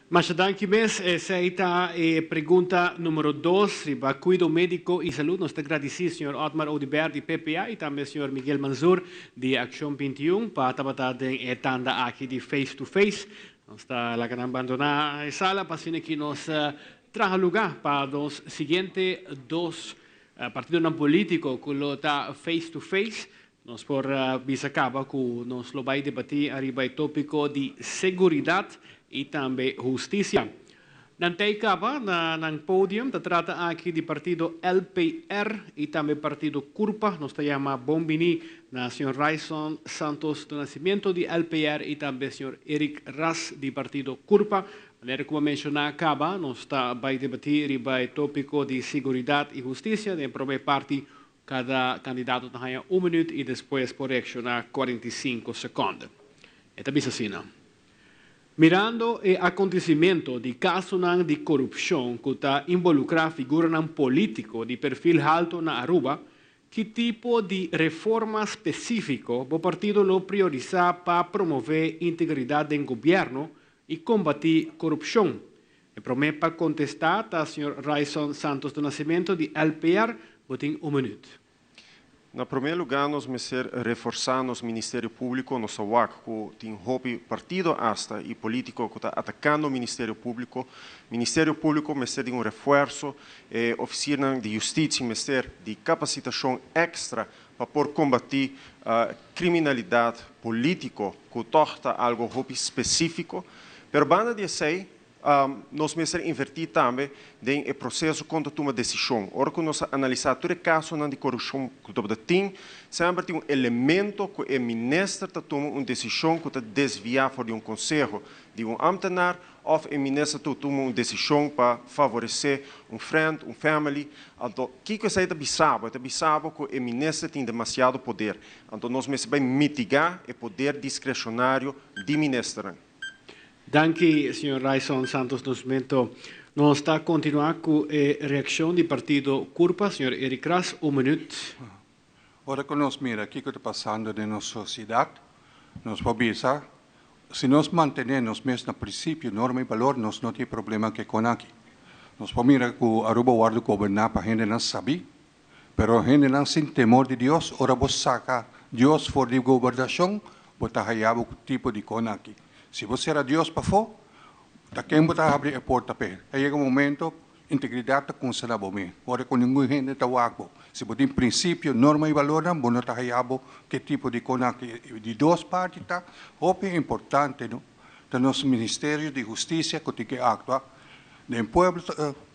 Masha danki mes. Esei ta e pregunta numero dos riba cuido medico y salud. Nos ta gradici señor Otmar Oduber di PPA y tambe señor Miguel Manzur di Accion 21 pa tabata den e tanda aki di Face to Face. Nos ta laga nan bandona e sala pa asina ki nos traha luga pa nos siguiente dos partidonan politico cu lo ta Face to Face. Nos por bisa caba cu nos lo bay debati ariba e topico di seguridad y tambe husticia. Nan tey caba na nan podium, ta trata aki di partido LPR y tambe partido Curpa. Nos ta yama bon bini na señor Ryson Santos do Nascimento di LPR y tambe señor Eric Ras di partido Curpa. Manera cu a menciona caba, nos ta bay debati riba e topico di seguridad y husticia den e prome parti. Kada kandidato ta haña un minüt i despues por reakshoná 45 sekònde. E ta bisa asina, Mirando e akontesimentu di kasonan di korupshon ku ta inbolukrá figuranan polítiko di perfil haltu na Aruba, ki tipo di reforma spesífiko bo partido lo priorisá pa promové integridat den gobièrnu i kombatí korupshon? E promé pa kontestá ta señor Ryson Santos do Nascimento di LPR. Bo tin un minüt. Na promé lugá nos mester reforsá nos Ministerio Públiko. Nos ta wak ku tin hopi partido asta i polítiko ku ta atakando Ministerio Públiko. Ministerio Públiko mester di un refuerso. E ofisiernan di hustisia mester di kapasitashon èkstra pa por kombatí kriminalidat polítiko ku tòg ta algu hopi spesífiko. Pero banda di esei Nos mester invertí tambe den e proseso kon ta tuma desishon. Ora ku nos a analisá tur e kasonan di korupshon ku tabata tin, semper tin un elemento ku e minister ta tuma un desishon ku ta desviá for di un konseho di un ámtenar òf e minister ta tuma un desishon pa favoresé un friend, un family. Anto, kiko esei ta bisa bo? E ta bisa bo ku e minister tin demasiado poder. Anto nos mester bai mitigá e poder diskreshonnario di ministernan. Danki, señor Ryson Santos Nascimento. Nos ta continua cu e reaccion di partido Curpa, señor Eric Ras, un minuut. Ora cu nos mira kico ta pasando den nos sociedad, nos por bisa, si nos mantene nos mes na principio, norma y balor, nos no tin problema cu e con aki. Nos por mira cu Aruba wordo goberna pa hendenan sabi, Pero hendenan sin temor di Dios, ora bo saca Dios for di gobernacion, bo ta haya bo cu tipo di con aki. Si bo cera Dios pafó, ta ken bo ta habri e porta p'e? Ta yega un momento, integridad ta cunsa na bo mes, ora cu ningun hende ta wak bo. Si bo tin principio, norma y balornan, bo no ta haya bo cu e tipo di con aki. Di dos parti ta hopi importante, no? Ta nos Ministerio di Husticia cu tin ke actua. Den pueblo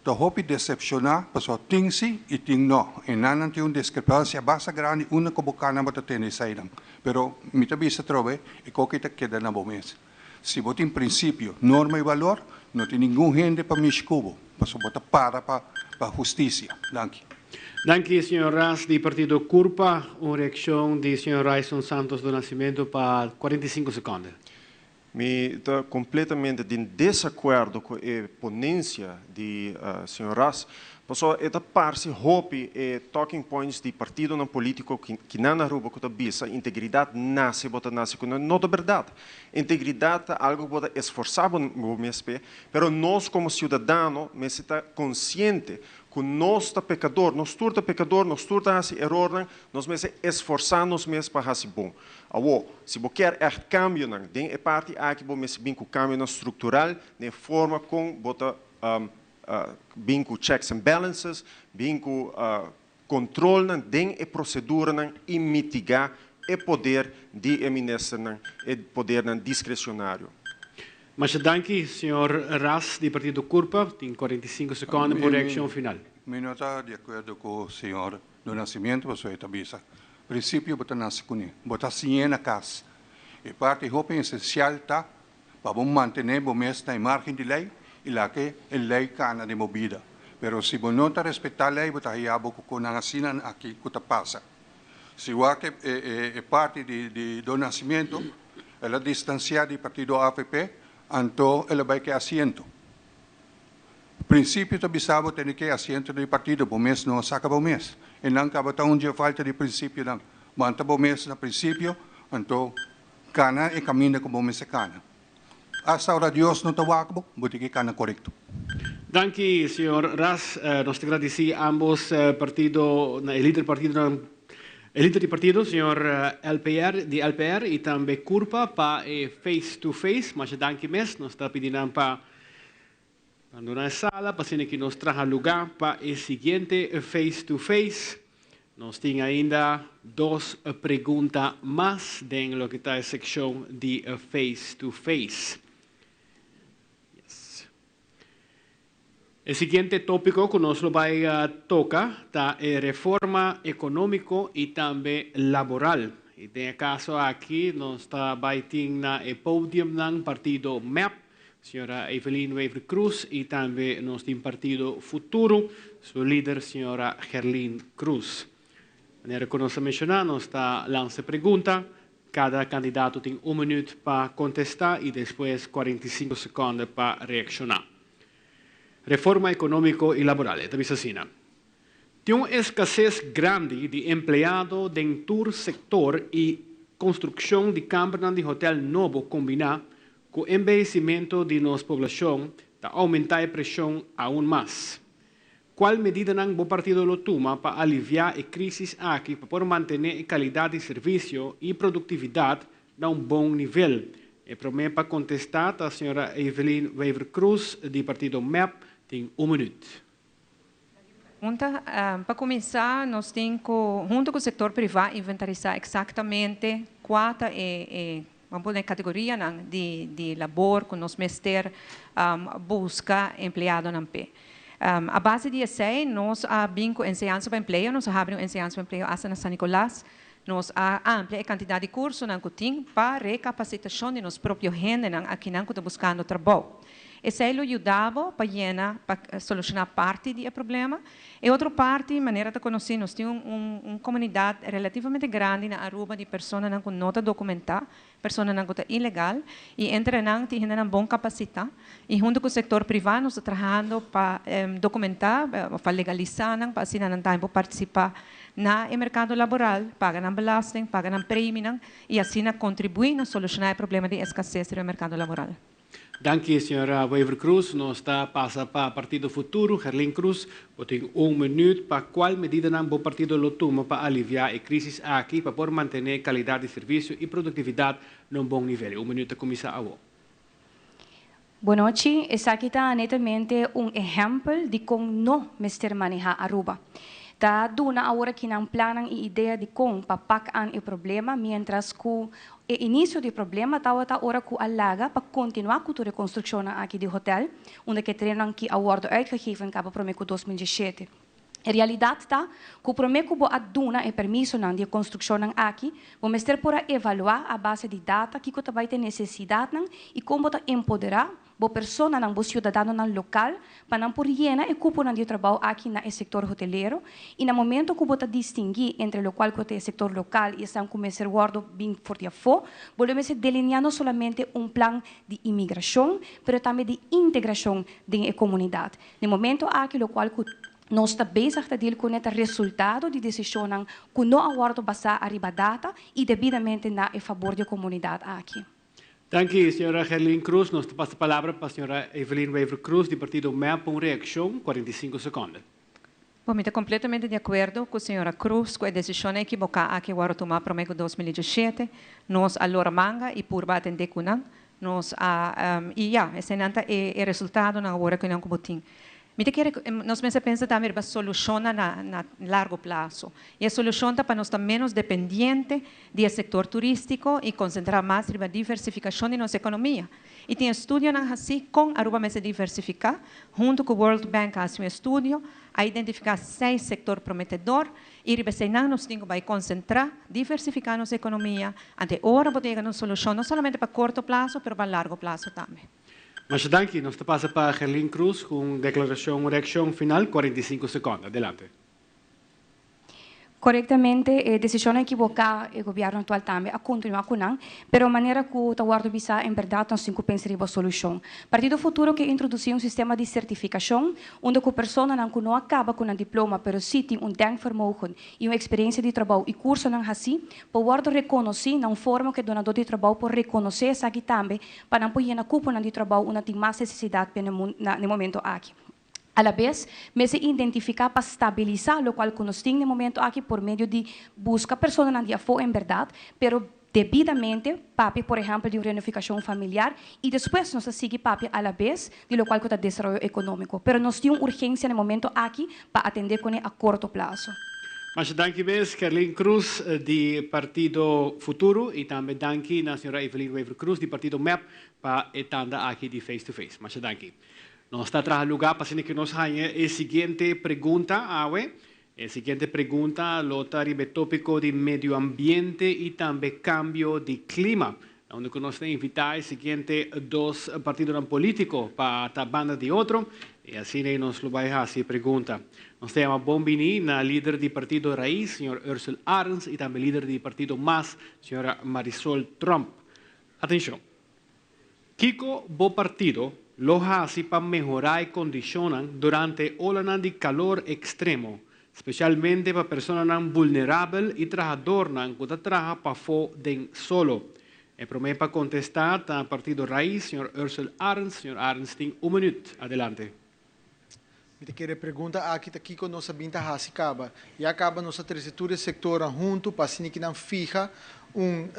ta hopi decepciona pasobra tin si y tin no. E nannan tin un discrepancia basta grandi unda cu bo cana bo ta tende esainan. Pero mi ta bisa atrobe e coki ta keda na bo mes. Si bo tin principio, norma y balor no tin ningun hende pa mishi cu bo pasobra bo ta para pa husticia. Danki. Danki señor Ras di partido Curpa. Un reaccion di señor Ryson Santos do Nascimento pa 45 seconde. Mi ta completamente den desacuerdo cu e ponencia di señor Ras, pasobra e ta parci hopi e talking points di partidonan politico kinan na Aruba cu ta bisa integridad nace bo ta nace cu nan. No ta berdad. Integridad ta algo cu bo ta esforsa bo mes p'e, pero nos como ciudadano mester ta consciente. Ku nos ta pekador, nos tur ta pekador, nos tur ta hasi erornan, nos mester esforsá nos mes pa hasi bon. Awor, si bo kier ègt kambionan den e parti aki, bo mester bin ku kambionan struktural den e forma kon bo ta bin ku checks and balances, bin ku kontrolnan den e proseduranan i mitigá e poder di e ministernan, e podernan diskresionario. Masha danki, señor Ras di partido Curpa. Tin 45 seconde pa un reaccion final. Mi no ta di acuerdo cu señor Do Nascimento pasobra e ta bisa, principio bo ta nace cune, bo ta siñ'e na cas. E parti hopi esencial ta pa bo mantene bo mes na e margen di ley y laga e ley cana den bo bida. Pero si bo no ta respeta ley bo ta haya bo cu conan asina aki cu ta pasa. Si wak e parti di Do Nascimento, el a distancia di partido avp, anto el a bay ke asiento. Principio ta bisa bo tene ke asiento di partido, bo mes no a saca bo mes. E nan caba ta un dje falta di principionan. Manta bo mes na principio, anto cana e caminda cu bo mester cana. Hasta ora Dios no ta wak bo, bo tin ke cana corecto. Danki, señor Ras. Nos ta gradici ambos partido, e lider partidonan, e lider di partido, señor LPR, di LPR y tambe Curpa pa e face to face. Masha danki mes. Nos ta pidi nan pa bandona e sala pa asina ki nos traha luga pa e siguiente face to face. Nos tin ainda dos pregunta mas den loke ta e seccion di face to face. Yes. E siguiente tópiko ku nos lo bai toka ta e reforma ekonómiko i tambe laboral. I den e kaso aki nos ta bai tin na e podiumnan partido mep, señora Evelyn Wever Croes i tambe nos tin partido Futuro, su lider señora Gerlien Croes. Manera ku nos a menshoná nos ta lansa e pregunta. Kada kandidato tin un minüt pa kontestá i despues 45 sekònde pa reakshoná. Reforma ekonómiko i laboral, e ta bisa asina, Tin un eskases grandi di empleado den tur sektor i konstrukshon di kambernan di hotèl nobo kombiná ku embehesimentu di nos poblashon ta oumentá e preshon aun mas. Cual medidanan bo partido lo tuma pa alivia e crisis aki pa por mantene e calidad di servicio y productividad na un bon nivel? E prome pa contesta ta señora Evelyn Wever-Croes di partido mep, tin un minuut. Pregunta, Pa cuminsa nos tin cu hunto cu sector priva inventarisa exactamente cua ta e e ban pone categorianan di di labor cu nos mester busca empleadonan p'e. A base di esei nos a bin ku enseñansa pa empleo, nos a habri un enseñansa pa empleo asta na San Nicolas. Nos a amplia e kantidat di kursonan ku tin pa rekapasitashon di nos propio hendenan akinan ku ta buskando trabou. Esei lo yuda bo pa yena, pa solushoná parti di e problema. E otro parti, manera ta konosí, nos tin un un komunidat relativamente grandi na Aruba di personanan ku no ta dokumentá. Personanan ku ta ilegal i entre nan tin hendenan bon kapasitá i huntu ku sektor privá nos ta trahando pa dokumentá òf pa legalisá nan pa asina nan tambe por partisipá na e merkado laboral, paga nan belasting, paga nan preminan i asina kontribuí na solushoná e problema di eskases riba e merkado laboral. Danki señora Wever Croes. Nos ta pasa pa Partido Futuro. Gerlin Croes, bo tin un minuut pa cual medidanan bo partido lo tuma pa alivia e crisis aki pa por mantene calidad di servicio y productividad na un bon nivel. E un minuut ta cuminsa awo. Bonochi, esaki ta netamente un ehempel di con no mester maneha Aruba. Ta duna awor akinan plannan y idea di con pa pak aan e problema mientras cu E inicio di problema tawata ora cu a laga pa continua cu tur e construccionnan aki di hotel, unda cu e trennan ki a wordo uitgegeven caba prome cu 2017. E realidad ta cu prome cu bo a duna e permisonan di e construccionnan aki, bo mester por a evalua a base di data kico ta bay ta e necesidadnan y con bo ta empodera bo personanan, bo siudadanonan lokal, pa nan por yena e kuponan di trabou aki na e sektor hotelero i na momento ku bo ta distinguí entre lokual ku ta e sektor lokal i esnan ku mester wòrdu bin for di afó, bo lo mester delineá no solamente un plan di imigrashon, pero tambe di integrashon den e komunidat. Na e momento aki lokual ku nos ta bezig ta deal kuné ta resultado di desishonnan ku no a wòrdu basá ariba data i debidamente na e fabor di e komunidat aki. Danki, señora Gerlien Croes. Nos ta pasa palabra pa señora Evelyn Wever Croes di partido mep pa un reaccion, 45 seconde. Bon, mi ta completamente di acuerdo cu señora Croes cu e decision ekiboca aki a wordo tuma prome cu 2017. Nos a lora manga y purba atende cu nan. Nos a, y ya, eseinan ta e e resultadonan awor cu nan cu bo tin. Mi ta kere nos mester pensa tambe riba solucionnan na na largo plazo. Y e solucion ta pa nos ta menos dependiente di e sector turistico y concentra mas riba diversificacion di nos economia. Y tin estudionan haci con Aruba mester diversifica. Hunto cu World Bank a haci un estudio, a identifica seis sector prometedor y riba eseinan nos tin cu bay concentra, diversifica nos economia, ante ora bo ta yega na un solucion no solamente pa corto plazo pero pa largo plazo tambe. Masha danki. Nos ta pasa pa Gerlien Croes cu un declaracion, un reaccion final, 45 seconde. Adelante. Corectamente, e decisionnan equiboca e gobierno actual tambe a continua cu nan, pero manera cu ta wordo bisa en berdad nos tin cu pensa riba solucion. Partido Futuro ke introduci un sistema di certificacion unda cu personanan cu no a caba cu nan diploma pero si tin un denkvermogen y un experiencia di trabou y cursonan haci por wordo reconoci na un forma cu e donador di trabou por reconoce esaki tambe pa nan por yena cuponan di trabou unda tin mas necesidad p'e na e momento aki. Alabes, mester identifiká pa stabilisá lokual ku nos tin na e momento aki por medio di buska personanan di afó en bèrdat, pero debidamente papia por ehèmpel di un reunifikashon familiar i despues nos ta sigui papia alabes di lokual ku ta desaroyo ekonómiko. Pero nos tin un urgensia na e momento aki pa atendé kuné a korto plaso. Masha danki mes Kerlin Croes di Partido Futuro i tambe danki na señora Evelyn Wever Croes di Partido mep pa e tanda aki di Face to Face. Masha danki. Nos ta traha lugá pa asina ku nos haña e siguiente pregunta awe. E siguiente pregunta lo ta riba e tópiko di medio ambiente i tambe kambio di klima, na unda ku nos ta invitá e siguiente dos partidonan polítiko pa ta banda di otro i asina ei nos lo bai hasi e pregunta. Nos ta yama bon biní na lider di partido Raiz, señor Ursell Arends i tambe lider di partido mas, señora Marisol Tromp. Atenshon! Kiko bo partido lo hasi pa mehorá e kondishonnan durante olanan di kalor ekstremo, spesialmente pa personanan vulnerabel i trahadornan ku ta traha pafó den solo? E promé pa kontestá ta Partido Raiz, señor Ursell Arends. Señor Arends tin un minüt. Adelante. Mi ta kere pregunta aki ta kiko nos a bin ta hasi kaba. Ya kaba nos a trese tur e sektornan huntu pa asina ki nan fiha un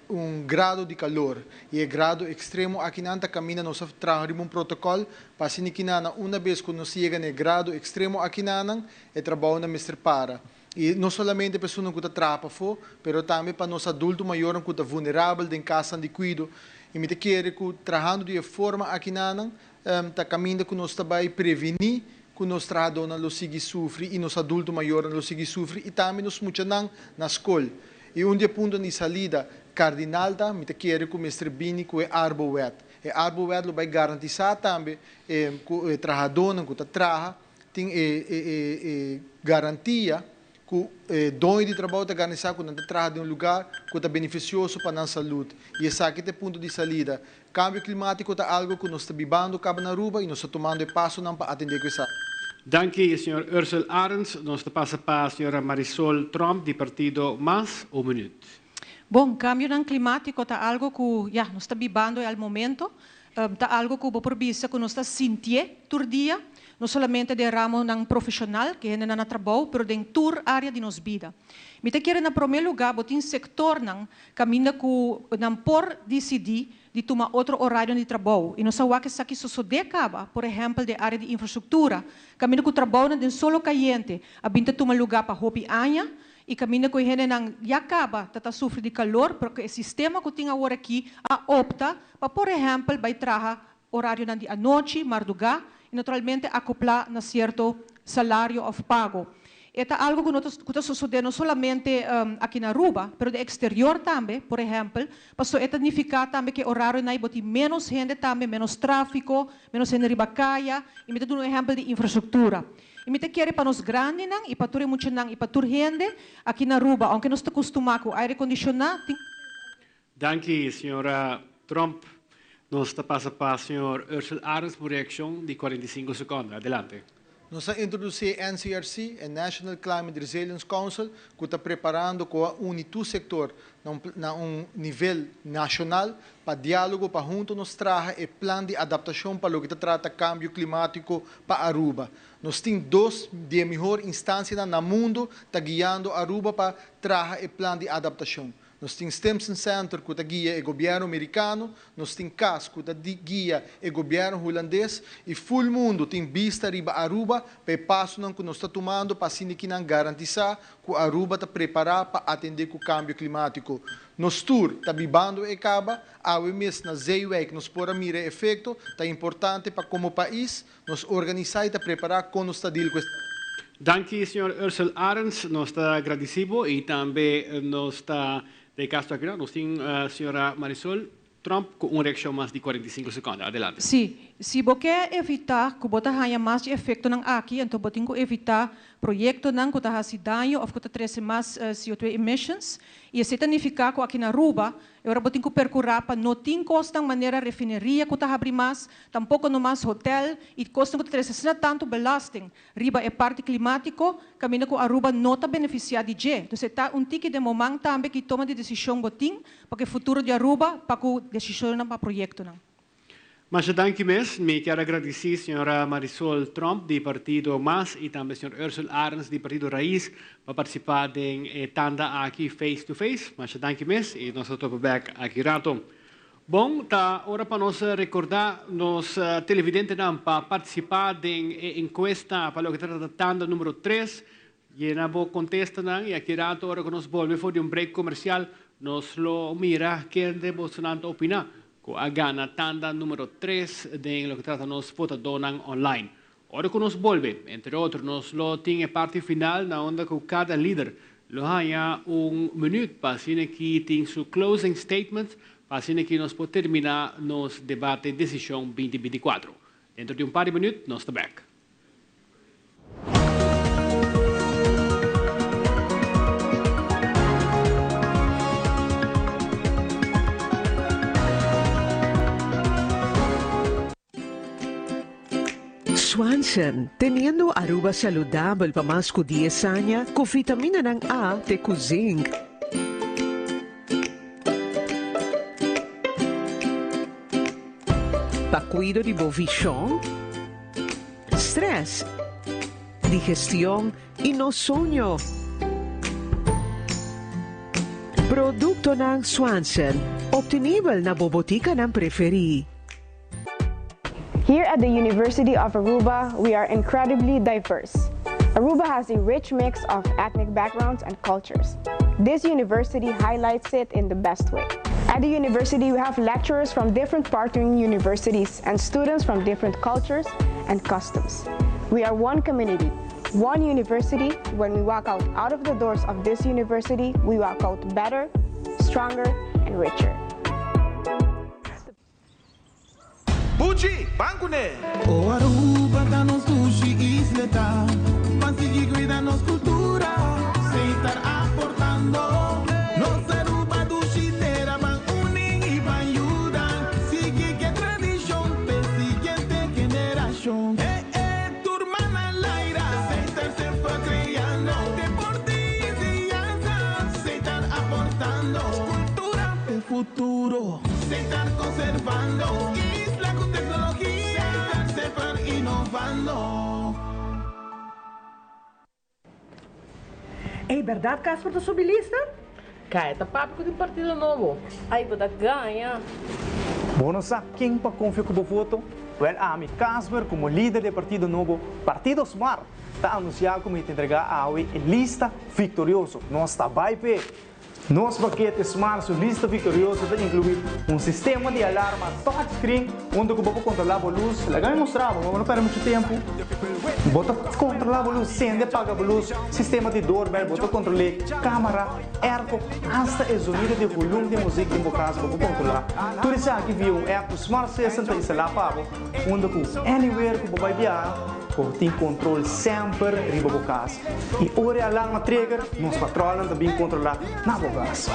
un grado di kalor. I e grado ekstremo akinan ta kaminda nos a traha riba un protokòl pa asina ki nan na una bes ku nos yega na e grado ekstremo akinanan e trabounan mester para. I no solamente pa esunnan ku ta traha pafó, pero tambe pa nos adulto mayornan ku ta vulnerabel den kasnan di kuido. I mi ta kere ku trahando di e forma akinanan Ta kaminda ku nos ta bai prevení ku nos trahadónan lo sigui sufri i nos adulto mayornan lo sigui sufri i tambe nos muchanan na skol. I un di e puntonan di salida kardinal ta, mi ta kere ku mester bini ku e Arbowet. E Arbowet lo bai garantisá tambe ku e trahadónan ku ta traha tin e garantia Ku e doño di trabou ta garantisa ku nan ta traha den un lugar ku ta benefisioso pa nan salud. I esaki ta e punto di salida. Kambio klimátiko ta algo ku nos ta bibando kaba na Aruba i nos ta tumando e pasonan pa atendé ku esaki. Danki señor Ursell Arends. Nos ta pasa pa señora Marisol Tromp di partido Mas. Un minuut. Bon, kambionan klimátiko ta algo ku, ya, nos ta bibando e al momento. Ta algo ku bo por bisa ku nos ta sintié tur dia, no solamente den ramonan profeshonal, ku hendenan na trabou, pero den tur área di nos bida. Mi ta kere na promé lugá bo tin sektornan kaminda ku nan por disidí di tuma otro orarionan di trabou i nos a wak esaki sosodé kaba, por ehèmpel den área di infrastruktura, kaminda ku trabounan den solo kayente a bin ta tuma lugá pa hopi aña, I kaminda ku e hendenan ya kaba ta ta sufri di kalor, pero ku e sistema ku tin awor aki a opta pa por ehèmpel bai traha orarionan di anochi, mardugá, i naturalmente akoplá na sierto salario òf pago. E ta algu ku no ta ku ta sosodé no solamente aki na Aruba, pero den eksterior tambe, por ehèmpel, paso e ta nifiká tambe ku e orarionan ei bo tin ménos hende tambe, ménos tráfiko, ménos hende riba kaya, i mi ta duna un ehèmpel di infrastruktura. I mi ta kere pa nos grandinan i pa tur e muchanan i pa tur hende aki na Aruba, aunke nos ta kustumá ku aire kondishoná, tin. Danki, señora Tromp. Nos ta pasa pa señor Ursell Arends pa un reakshon di 45 sekonde. Adelante. Nos a introdusí e NCRC, e National Climate Resilience Council, ku ta preparando ku a uni tur sektor na un na un nivel nashonal pa diálogo pa huntu nos traha e plan di adaptashon pa loke ta trata kambio klimátiko pa Aruba. Nos tin dos di e mihor instansianan na mundu ta guiando Aruba pa traha e plan di adaptashon. Nos tin Stimson Center ku ta guia e gobièrnu merikano, nos tin cas ku ta guia e gobièrnu hulandes i ful mundu tin bista riba Aruba pa e pasonan ku nos ta tumando pa asina ki nan garantisá ku Aruba ta prepará pa atendé ku kambio klimátiko. Nos tur ta bibando e kaba, awe mes na Zeewijk nos por a mira e efekto, ta importante pa komo pais nos organisá i ta prepará kon nos ta deal ku e. Danki señor Ursel Arends, nos ta gradisí bo y tambe nos ta den e caso aki nos tin señora Marisol Tromp cu un reaccion mas di 45 seconde. Adelante. Sí, si bo ke evitá ku bo ta haña mas di efektonan aki, anto bo tin ku evitá proyektonan ku ta hasi daño òf ku ta trese mas CO2 emissions. I esei ta nifiká ku aki na Aruba E ora bo tin ku perkurá pa no tin kosnan manera refineria ku ta habri mas, tampoko no mas hotel i kosnan ku ta trese asina tantu belasting riba e parti klimátiko, kaminda ku Aruba no ta benefisiá di dje. Entonces e ta un tiki den bo man tambe ki toma di desishon bo tin pa ku e futuro di Aruba pa ku desishonnan pa proyektonan. Masha danki mes. Mi kier a gradisí señora Marisol Tromp di partido mas i tambe señor Ursel Arends di partido Raiz pa partisipá den e tanda aki face to face. Masha danki mes i nos ta topa bèk aki rato. Bon, ta ora pa nos rekordá nos televidentenan pa partisipá den e enkuesta pa loke ta trata tanda número tres. Yena bo kontestanan i aki rato ora ku nos bolbe for di un break komersial nos lo mira kende bosonan ta opiná ku a gana tanda numero tres den loke trata nos votadónan online. Ora ku nos bolbe, entre otro nos lo tin e parti final na unda ku kada lider lo haña un minüt pa asina ki tin su closing statement pa asina ki nos por terminá nos debate Desishon 2024. Dentro di un par di minüt nos ta bèk. Swanson, teniendo Aruba saludabel pa mas cu dies aña cu vitaminanan A te cu zinc. Pa cuido di bo vision, stress, digestion y nos soño. Productonan Swanson, obtenibel na bo boticanan preferi. Here at the University of Aruba, we are incredibly diverse. Aruba has a rich mix of ethnic backgrounds and cultures. This university highlights it in the best way. At the university, we have lecturers from different partnering universities and students from different cultures and customs. We are one community, one university. When we walk out, out of the doors of this university, we walk out better, stronger, and richer. Buchi, ban kuné! O Aruba ta nos dushi isla ta ban sigui cuida nos cultura Setar aportando nos Aruba dushi tera ban uni y ban yuda sigui ke tradicion p'e siguiente generacion E e tur mana laira Setar semper creando deporte y enseñanza Setar aportando cultura p'e futuro. Setar conservando isla cu tecnologia. Setar semper innovando. Ey berdad Casper ta subi lista? Kaya ta papia ku tin partido nobo. Ay bo ta gaña. Bo no sa ken pa konfia ku bo voto? Wèl ami, Casper, komo lider di e partido nobo, Partido Smart, ta anunsiá ku mi ta entregá awe e lista viktorioso. Nos ta bai p'e! Nos pakete Smart su lista viktorioso ta inkluí un sistema di alarma touchscreen unda ku bo por kontrolá bo lus. Laga mi mustra bo, bo no pèrdè muchu tempu. Bo ta kontrolá bo lus, sende, paga bo lus, sistema di doorbell, bo ta kontrol'é, kamera, airco, asta e zonido di volum di muzik den bo kas bo por kontrolá. Tur esaki via un app ku Smart System ta instalá pa bo unda ku anywhere ku bo bai biaha. Bo tin control semper riba bo cas. Y ora e alarma trigger, nos patrolnan ta bin controla na bo cas.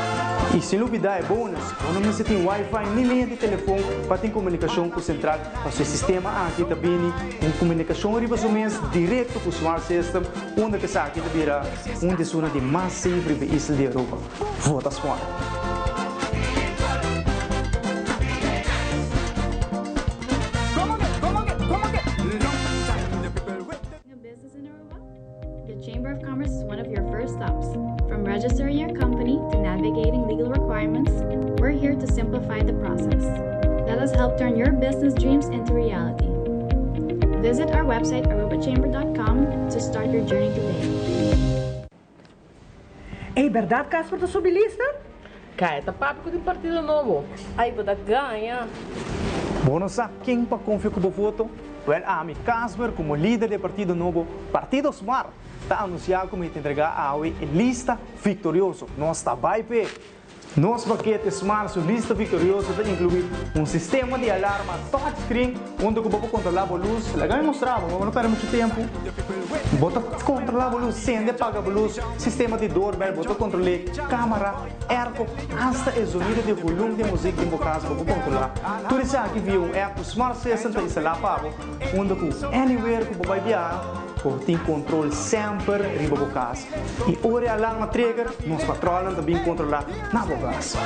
Y sin lubida e bonus, bo no mester tin wifi ni liña di telefon pa tin comunicacion cu central, pasobra e sistema aki ta bini cu un comunicacion riba su mes directo cu Smart System, unda cu esaki ta bira un di esunnan di mas safe riba e isla di Aruba. Vota Smart! The Chamber of Commerce is one of your first stops. From registering your company to navigating legal requirements, we're here to simplify the process. Let us help turn your business dreams into reality. Visit our website arubachamber.com to start your journey today. Ey berdad Casper ta subi lista? Kaya ta papia ku tin partido nobo. Ay bo ta gaña. Bo no sa ken pa konfia ku bo voto? Wèl ami, Casper, komo lider di e partido nobo, Partido Smart, ta anunsiá ku mi ta entregá awe e lista viktorioso. Nos ta bai p'e! Nos pakete Smart su lista viktorioso ta inkluí un sistema di alarma touchscreen unda ku bo por kontrolá bo lus. Laga mi mustra bo, bo no pèrdè muchu tempu. Bo ta kontrolá bo lus, sende, paga bo lus, sistema di doorbell, bo ta kontrol'é, kámara, airco, asta e zonido di volum di muzik den bo kas bo por kontrolá. Tur esaki via un app ku Smart System ta instalá pa bo, unda ku anywhere ku bo bai biaha, bo tin kontrol semper riba bo kas. I ora e alarma trigger, nos patrolnan ta bin kontrolá na bo kas.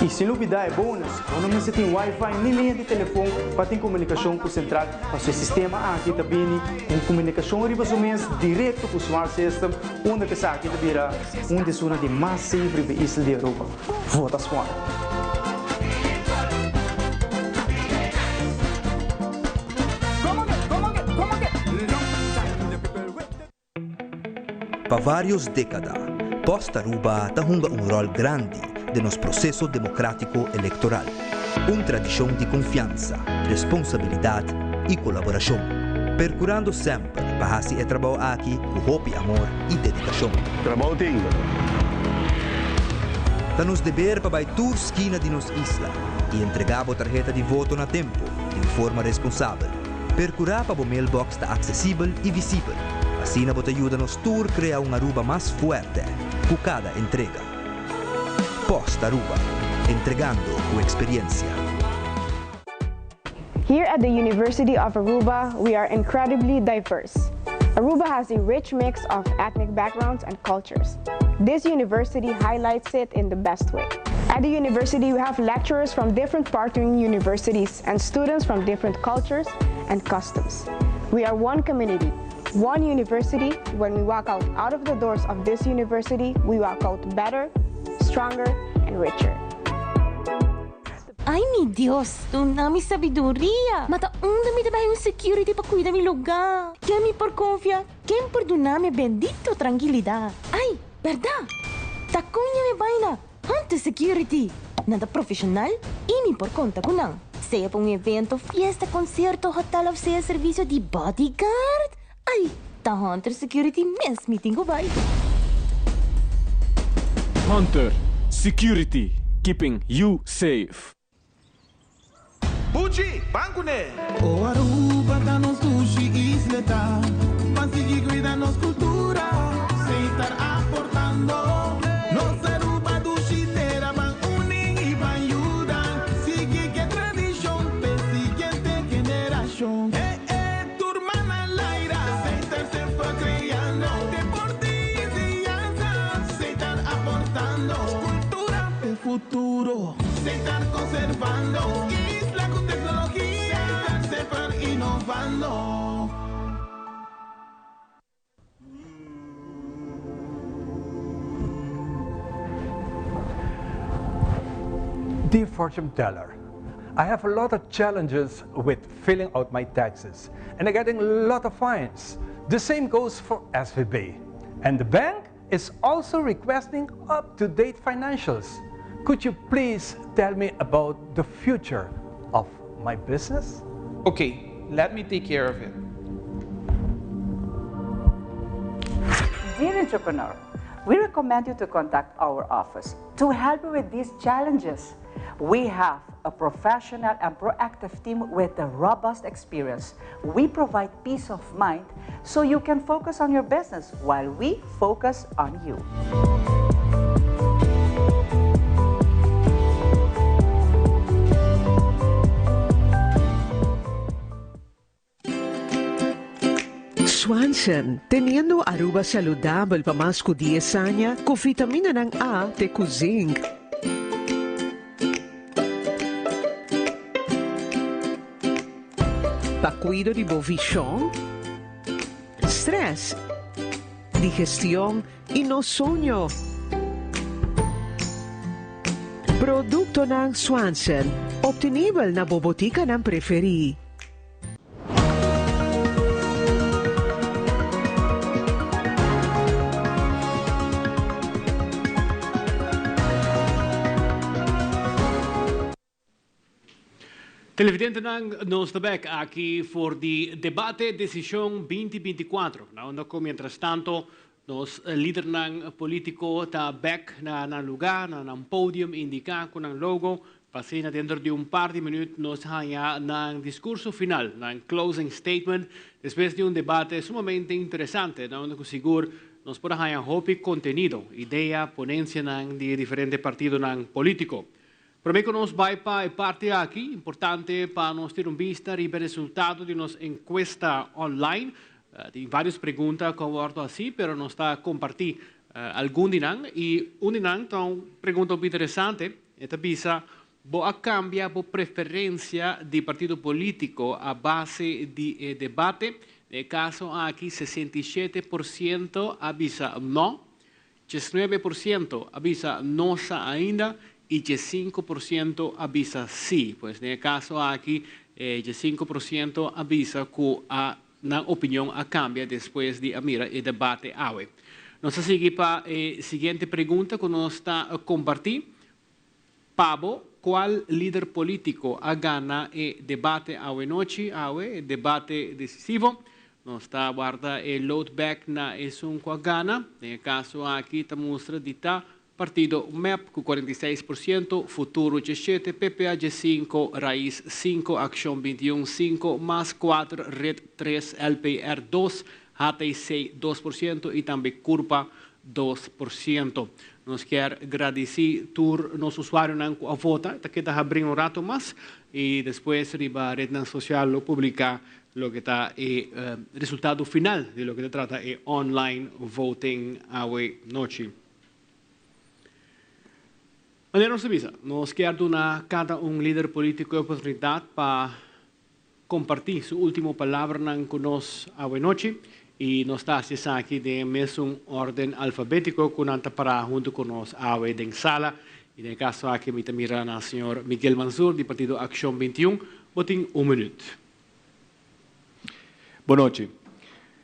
I sin lubidá e bonus, bo no mester tin wifi ni liña di telefon pa tin komunikashon ku sentral, pasobra e sistema aki ta bini ku un komunikashon riba su mes direkto ku Smart System, unda ku esaki ta bira un di esunnan di mas safe riba e isla di Aruba. Vota Smart! Pa varios dékada, Post Aruba ta hunga un ròl grandi den nos proseso demokratiko elektoral. Un tradishon di konfiansa, responsabilidat i kolaborashon, perkurando semper pa hasi e trabou aki ku hopi amor i dedikashon. Trabou tin. Ta nos deber pa bai tur skina di nos isla i entregá bo tarheta di voto na tempu di un forma responsabel. Percurá pa bo mailbox ta accesibel y visibel. Asina bo ta yuda nos tur crea un Aruba mas fuerte cu cada entrega. Post Aruba, entregando cu experiencia. Here at the University of Aruba, we are incredibly diverse. Aruba has a rich mix of ethnic backgrounds and cultures. This university highlights it in the best way. At the university, we have lecturers from different partnering universities and students from different cultures and customs. We are one community, one university. When we walk out, out of the doors of this university, we walk out better, stronger, and richer. Ay mi Dios, duna mi sabiduria! Ma ta unda mi ta bai un security pa cuida mi lugar? Ken mi por confia? Ken por duna mi bendito trankilidad? Ay, berdad! Ta con ya mi bai na Hunter Security! Nan ta profesional y mi por conta cu nan. Sea pa un evento, fiesta, concierto, hotel of sea servicio di bodyguard. Ay, ta Hunter Security mes mi tin cu bai. Hunter Security, keeping you safe. Buchi, ban kuné! O Aruba ta nos dushi isleta, Ban sigui cuida nos cultura, Seitar aportando. Nos Aruba dushi tera, Ban uni y ban yuda, Sigui ke tradicion p'e siguiente generacion. E e tur mana laira, Seitar semper creando, Deporte y enseñanza, Seitar aportando, Cultura p'e futuro. Setar conservando isla cu tecnologia. Setar semper innovando. Dear fortune teller, I have a lot of challenges with filling out my taxes and I'm getting a lot of fines. The same goes for SVB. And the bank is also requesting up-to-date financials. Could you please tell me about the future of my business? Okay, let me take care of it. Dear entrepreneur, we recommend you to contact our office to help you with these challenges. We have a professional and proactive team with a robust experience. We provide peace of mind so you can focus on your business while we focus on you. Swanson, teniendo Aruba saludabel pa mas cu dies aña cu vitaminanan A te cu zinc. Pa cuido di bo vision, stress, digestion y nos soño. Productonan Swanson, obtenibel na bo boticanan preferi. Televidentenan, nos ta bek aki for di Debate Decision 2024, na unda cu mientrastanto nos lidernan politico ta bek na nan lugar, na nan podium indica cu nan logo, pa asina dentro di un par di minuut nos haya nan discurso final, nan closing statement, despues di un debate sumamente interesante, na unda cu sigur nos por a haya hopi contenido, idea, ponencianan di e diferente partidonan politico. Prome cu nos bay pa e parti aki, importante pa nos tira un bista riba e resultado di nos encuesta online. Tin varios pregunta cu a wordo haci, pero nos ta comparti algun di nan. Y un di nan ta un pregunta hopi interesante. E ta bisa, Bo a cambia bo preferencia di partido politico a base di e debate? Den e caso aki 67% a bisa no, 19% a bisa no sa ainda y 15% a bisa si. Pues den e caso aki e 15% a bisa cu a nan opinion a cambia despues di a mira e debate awe. Nos ta sigui pa e siguiente pregunta cu nos ta comparti. Pa bo, cual lider politico a gana e debate awe nochi, awe, e debate decisivo? Nos ta warda e load bek na esun cu a gana. Den e caso aki ta mustra di ta partido mep cu 46%, Futuro 17, PPA 15, Raiz 5, Accion 21 5, Mas 4, Red 3, LPR 2, HTC 2% y tambe Curpa 2%. Nos kier gradici tur nos usuarionan cu a vota. Ta keda habri un rato mas y despues riba rednan social lo publica loke ta e resultado final di loke ta trata e online voting awe nochi. Manera nos ta bisa, nos kier duna cada un lider politico e oportunidad pa comparti su ultimo palabranan cu nos awe nochi y nos ta haci esaki den e mesun orden alfabetico cu nan ta para hunto cu nos awe den sala y den e caso aki mi ta mira na señor Miguel Mansur di partido Accion 21. Bo tin un minuut. Bon nochi.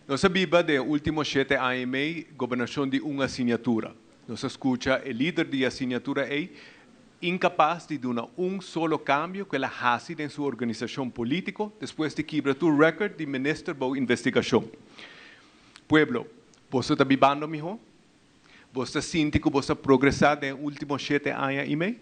Nos a biba den e ultimo shete aña y mei gobernacion di un asignatura. Nos a scucha e lider di e asignatura ey incapas di duna un solo cambio cu el a haci den su organisacion politico despues di kibra tur record di minister bou investigacion. Pueblo, boso ta bibando miho? Boso ta sinti cu boso a progresa den e ultimo shete aña y mei?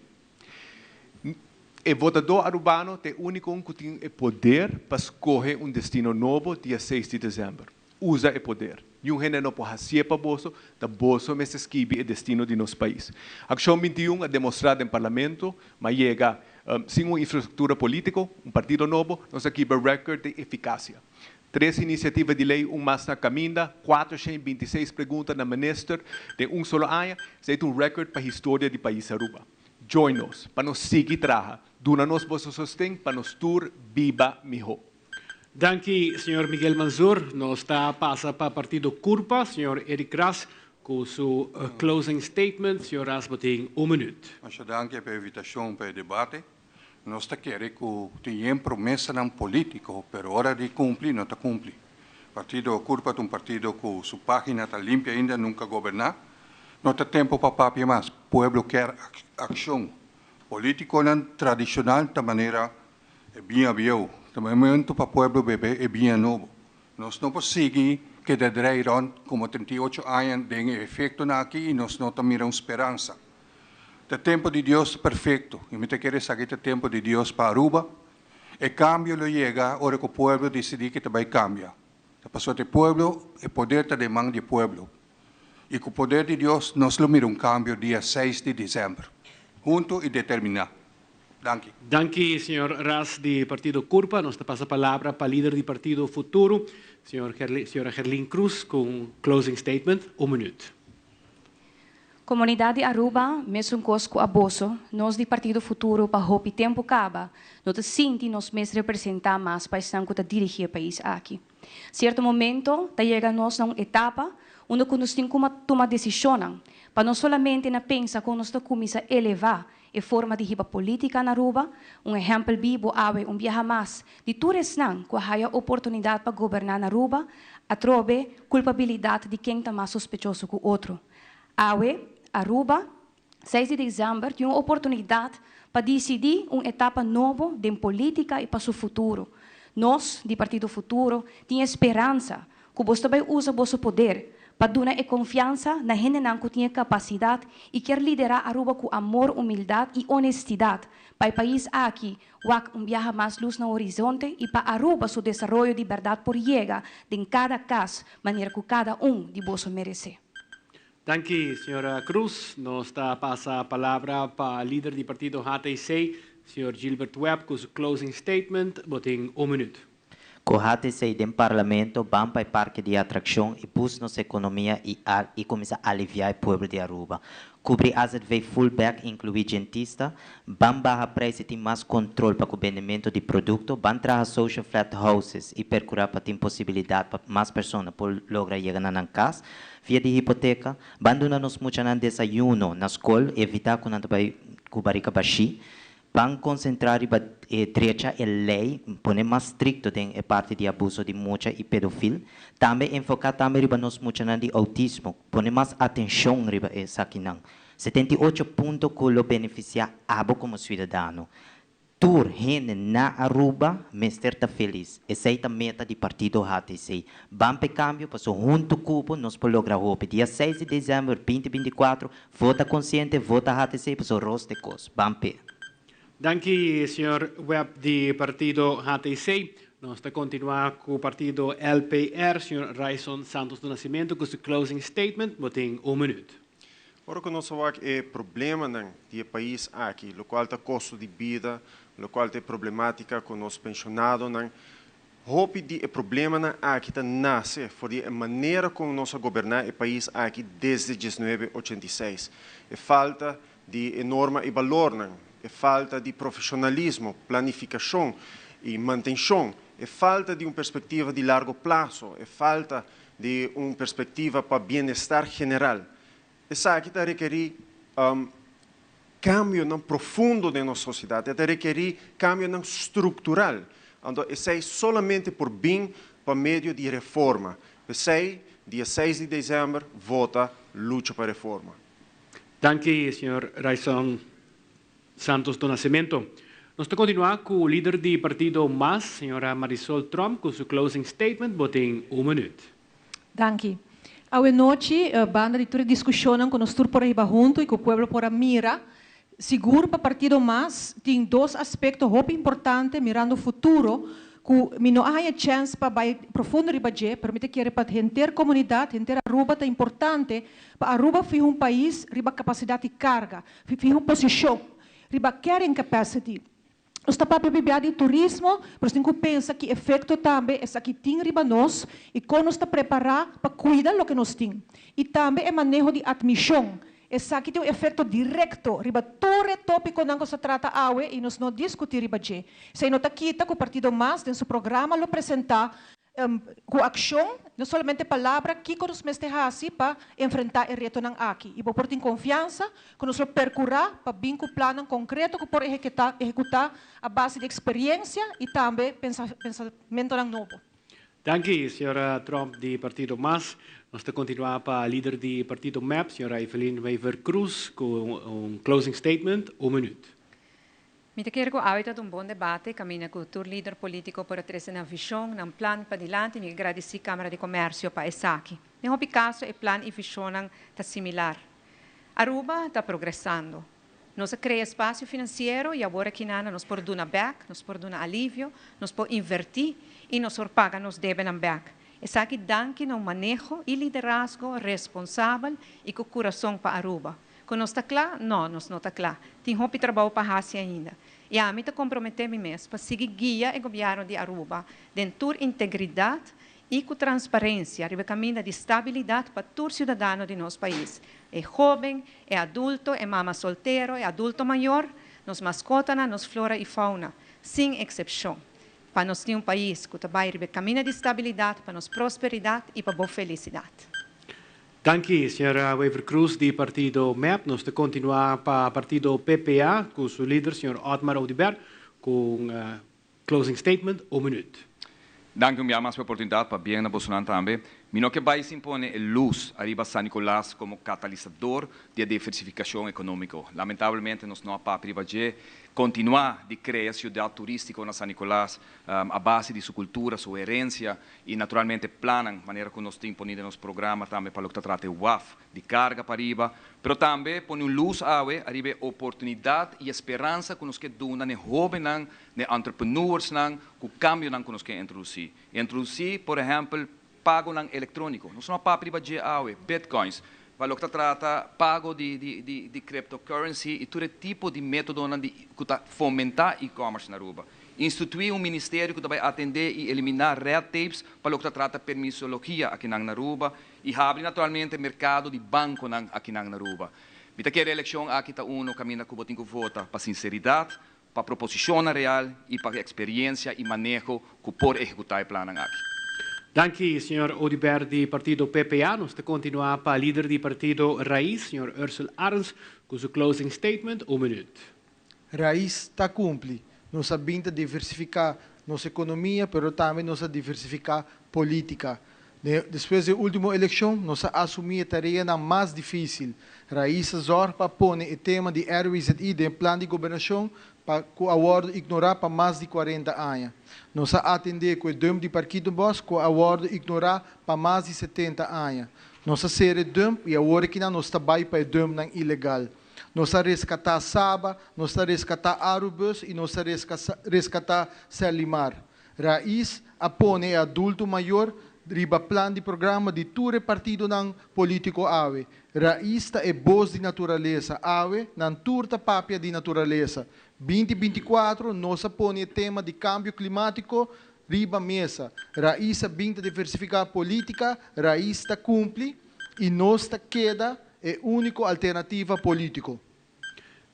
E votador Arubano ta e unico un cu tin e poder pa scoge un destino nobo dia seis di december. Usa e poder. Niun hende no por hacié pa boso, ta boso mester skibi e destino di nos pais. Accion 21 a demostra den Parlamento, ma yega sin un infrastructura politico, un partido nobo, nos a kibra record di eficacia. Tres iniciativa di ley, un mas na caminda, 426 pregunta na minister den un solo aña, esey ta un record pa historia di pais Aruba. Join nos, pa nos sigui traha. Duna nos boso sosten pa nos tur biba miho. Danki señor Miguel Mansur. Nos ta pasa pa partido Curpa, señor Eric Ras cu su closing statement. Señor Ras bo tin un minuut. Masha danki pa e invitacion pa e debate. Nos ta kere cu tin yen promesanan politico, pero ora di cumpli no ta cumpli. Partido Curpa ta un partido cu su pagina ta limpia ainda, nunca goberna. No ta tempo pa papia mas, pueblo kier accion. Politiconan tradicional ta manera E biña bieu ta momento pa pueblo bebe e biña nobo. Nos no por sigui keda drei rond como 38 aña den e efectonan aki y nos no ta mira un speransa. Ta tempo di Dios ta perfecto y mi ta kere esaki ta tempo di Dios pa Aruba. E cambio lo yega ora cu pueblo dicidi cu ta bay cambia. Ta pasobra ta e pueblo, e poder ta den man di e pueblo. Y cu poder di Dios nos lo mira un cambio dia seis di december. Hunto y determina. Danki. Danki señor Ras di partido Curpa. Nos ta pasa palabra pa lider di partido Futuro, señor señora Gerlien Croes cu un closing statement. Un minuut. Comunidad di Aruba, mesun cos cu aboso, nos di Partido Futuro pa hopi tempo caba no ta sinti nos mes representa mas pa esnan cu ta dirigi e pais aki. Cierto momento ta yega nos na un etapa unda cu nos tin cu tuma decisionnan pa no solamente na pensa con nos ta cuminsa eleva e forma di hiba politica na Aruba, un ehempel bibo awe un biaha mas di tur esnan cu a haya oportunidad pa goberna na Aruba, atrobe culpabilidad di ken ta mas sospechoso cu otro. Awe, Aruba, seis di december tin un oportunidad pa dicidi un etapa nobo den politica y pa su futuro. Nos, di Partido Futuro, tin e speransa cu bos ta bay usa boso poder pa duna e confiansa na hendenan cu tin e capacidad y kier lidera Aruba cu amor, humildad y honestidad pa e pais aki wak un biaha mas luz na horizonte y pa Aruba su desaroyo di berdad por yega den cada cas manera cu cada un di boso merece. Danki, señora Croes. Nos ta pasa palabra pa lider di partido HTC, señor Gilbert Webb, cu su closing statement. Bo tin un minuut. Cu HTC den Parlamento, ban pa e parke di atraccion y boost nos economia y y cuminsa alivia e pueblo di Aruba. Cubri AZV full bek inclui dentista, ban baha prijs y tin mas control pa cu bendimento di producto, ban traha social flat houses y percura pa tin posibilidad pa mas persona por logra yega na nan cas via di hipoteca, ban duna nos muchanan desayuno na scol, evita cu nan ta bay cu barica bashi, Ban konsentrá riba e drecha e lei, pone mas strikto den e parti di abuso di mucha i pedofil. Tambe enfoká tambe riba nos muchanan di outismo, pone mas atenshon riba esakinan. 78 punto ku lo benefisiá abo komo siudadano. Tur hende na Aruba mester ta felis. Esei ta meta di partido HTC. Ban p'e kambio paso huntu ku bo nos por logra hopi. Dia seis di desèmber binti 24 Vota konsiente, vota HTC paso ros te kos. Ban p'e. Danki señor Webb di partido HTC. Nos ta kontinuá ku partido LPR, señor Ryson Santos do Nascimento ku su closing statement. Bo tin un minuut. Ora ku nos a wak e problemanan di e pais aki, lokual ta kosto di bida, lokual ta e problematika ku nos penshonadonan, Hopi di e problemanan aki ta nase for di e manera kon nos a goberná e pais aki desde diesnuebe 86. E falta di e norma i balornan, e falta di profeshonalismo, planifikashon i mantenshon, e falta di un perspektiva di largo plaso, e falta di un perspektiva pa bienestar general. Esaki ta rekerí kambionan profundo den nos sosiedat, e ta rekerí kambionan struktural. Anto esei solamente por bin pa medio di reforma. P'esei, dia seis di desèmber, vota Lucha pa Reforma. Danki, señor Ryson Santos do Nascimento. Nos ta kontinuá ku lider di partido mas, señora Marisol Tromp, ku su closing statement. Bo tin un minuut. Danki. Awe nochi, banda di tur e diskushonnan ku nos tur por a hiba huntu i ku pueblo por a mira, sigur pa Partido mas tin dos aspekto hopi importante mirando futuro ku mi no a haña chèns pa bai profundo riba dje, pero mi ta kere pa henter komunidat, henter Aruba ta importante pa Aruba fiha un pais riba kapasidat di karga, fiha un posishon riba carrying capacity. Nos ta papia bibia di turismo, pero nos tin ku pensa ki efekto tambe esaki tin riba nos i kon nos ta prepará pa kuida loke nos tin. I tambe e maneho di atmishon. Esaki tin un efekto direkto riba tur e tópikonan ku nos ta trata awe i nos no diskutí riba dje. Esei no ta kita ku Partido Mas den su programa lo presentá Ku akshon, no solamente palabra, kiko nos mester hasi pa enfrentá e retonan aki? I bo por tin konfiansa ku nos lo perkurá pa bin ku plannan konkreto ku por ehekutá a base di eksperiensia i tambe pensamentonan nobo. Danki, señora Tromp di Partido mas. Nos ta kontinuá pa lider di Partido mep, señora Evelyn Wever-Croes, ku un closing statement, un minuut. Mi ta kere ku awe ta un bon debate kaminda ku tur lider polítiko por a trese nan vishon, nan plan padilanti. Mi ke gradisí Kámara di Komèrsio pa esaki. Den hopi kaso e plan i vishonnan ta similar. Aruba ta progresando. Nos a crea espacio financiero y awor aki nos por duna back, nos por duna alivio, nos por inverti y nos por paga nos debenan back. Esaki danki na un maneho y liderazgo responsabel y cu curason pa Aruba. Cu nos ta cla? No, nos no ta cla. Tin hopi trabou pa haci ainda. Y ami ta compromete mi mes pa sigui guia e gobierno di Aruba den tur integridad y cu transparencia riba caminda di stabilidad pa tur ciudadano di nos pais. E hoben, e adulto, e mama soltero, e adulto mayor, nos mascotanan, nos flora y fauna, sin excepcion. Pa nos tin un pais cu ta bay riba caminda di stabilidad, pa nos prosperidad y pa bo felicidad. Danki, señora Wever Croes di partido MEP. Nos ta continua pa partido PPA cu su lider, señor Otmar Oduber, cu un closing statement, un minuut. Danki un biaha mas pa e oportunidad pa bien na bosonan tambe. Mi no ke bay sin pone e luz ariba San Nicolas como catalisador di e diversificacion economico. Lamentablemente nos no a papia riba dje. Continua di crea ciudad turistico na San Nicolas a base di su cultura, su herencia y naturalmente plannan manera cu nos tin poni den nos programa tambe pa loke ta trata e waf di carga pariba, pero tambe pone un luz awe ariba e oportunidad y e speransa cu nos ke duna n'e hobennan, n'e entrepreneursnan cu cambionan cu nos ke introduci. Introduci, por ehempel, pagonan electronico. Nos no a papia riba dje awe, bitcoins, pa loke ta trata pago di di di di cryptocurrency y tur e tipo di metodonan di cu ta fomenta e-commerce na Aruba. Institui un ministerio cu ta bay atende y elimina red tapes pa loke ta trata permisologia akinan na Aruba y habri naturalmente mercado di banconan akinan na Aruba. Mi ta kere eleccion aki ta uno caminda cu bo tin cu vota pa sinceridad, pa proposicionnan real y pa experiencia y maneho cu por ehecuta e plannan aki. Danki, señor Oduber di partido PPA. Nos ta continua pa lider di partido Raiz, señor Ursell Arends, cu su closing statement. Un minuut. Raiz ta cumpli. Nos a bin ta diversifica nos economia, pero tambe nos a diversifica politica. Despues di e ultimo eleccion, nos a asumi e tareanan mas dificil. Raiz a zorg pa pone e tema di RWZI den plan di gobernacion pa cu a wordo ignora pa mas di 40 aña. Nos a atende cu e dump di Parkietenbos cu a wordo ignora pa mas di 70 aña. Nos a cera e dump y awor akinan nos ta bay pa e dumpnan ilegal. Nos a rescata Saba, nos ta rescata Arubus y nos ta rescata Serlimar. Raiz a pone e adulto mayor riba plan di programa di tur e partidonan politico awe. Raiz ta e bos di naturalesa awe, nan tur ta papia di naturalesa. 2024 nos a pone e tema di cambio climatico riba mesa. Raiz a bin ta diversifica politica, Raiz ta cumpli y nos ta keda e unico alternativa politico.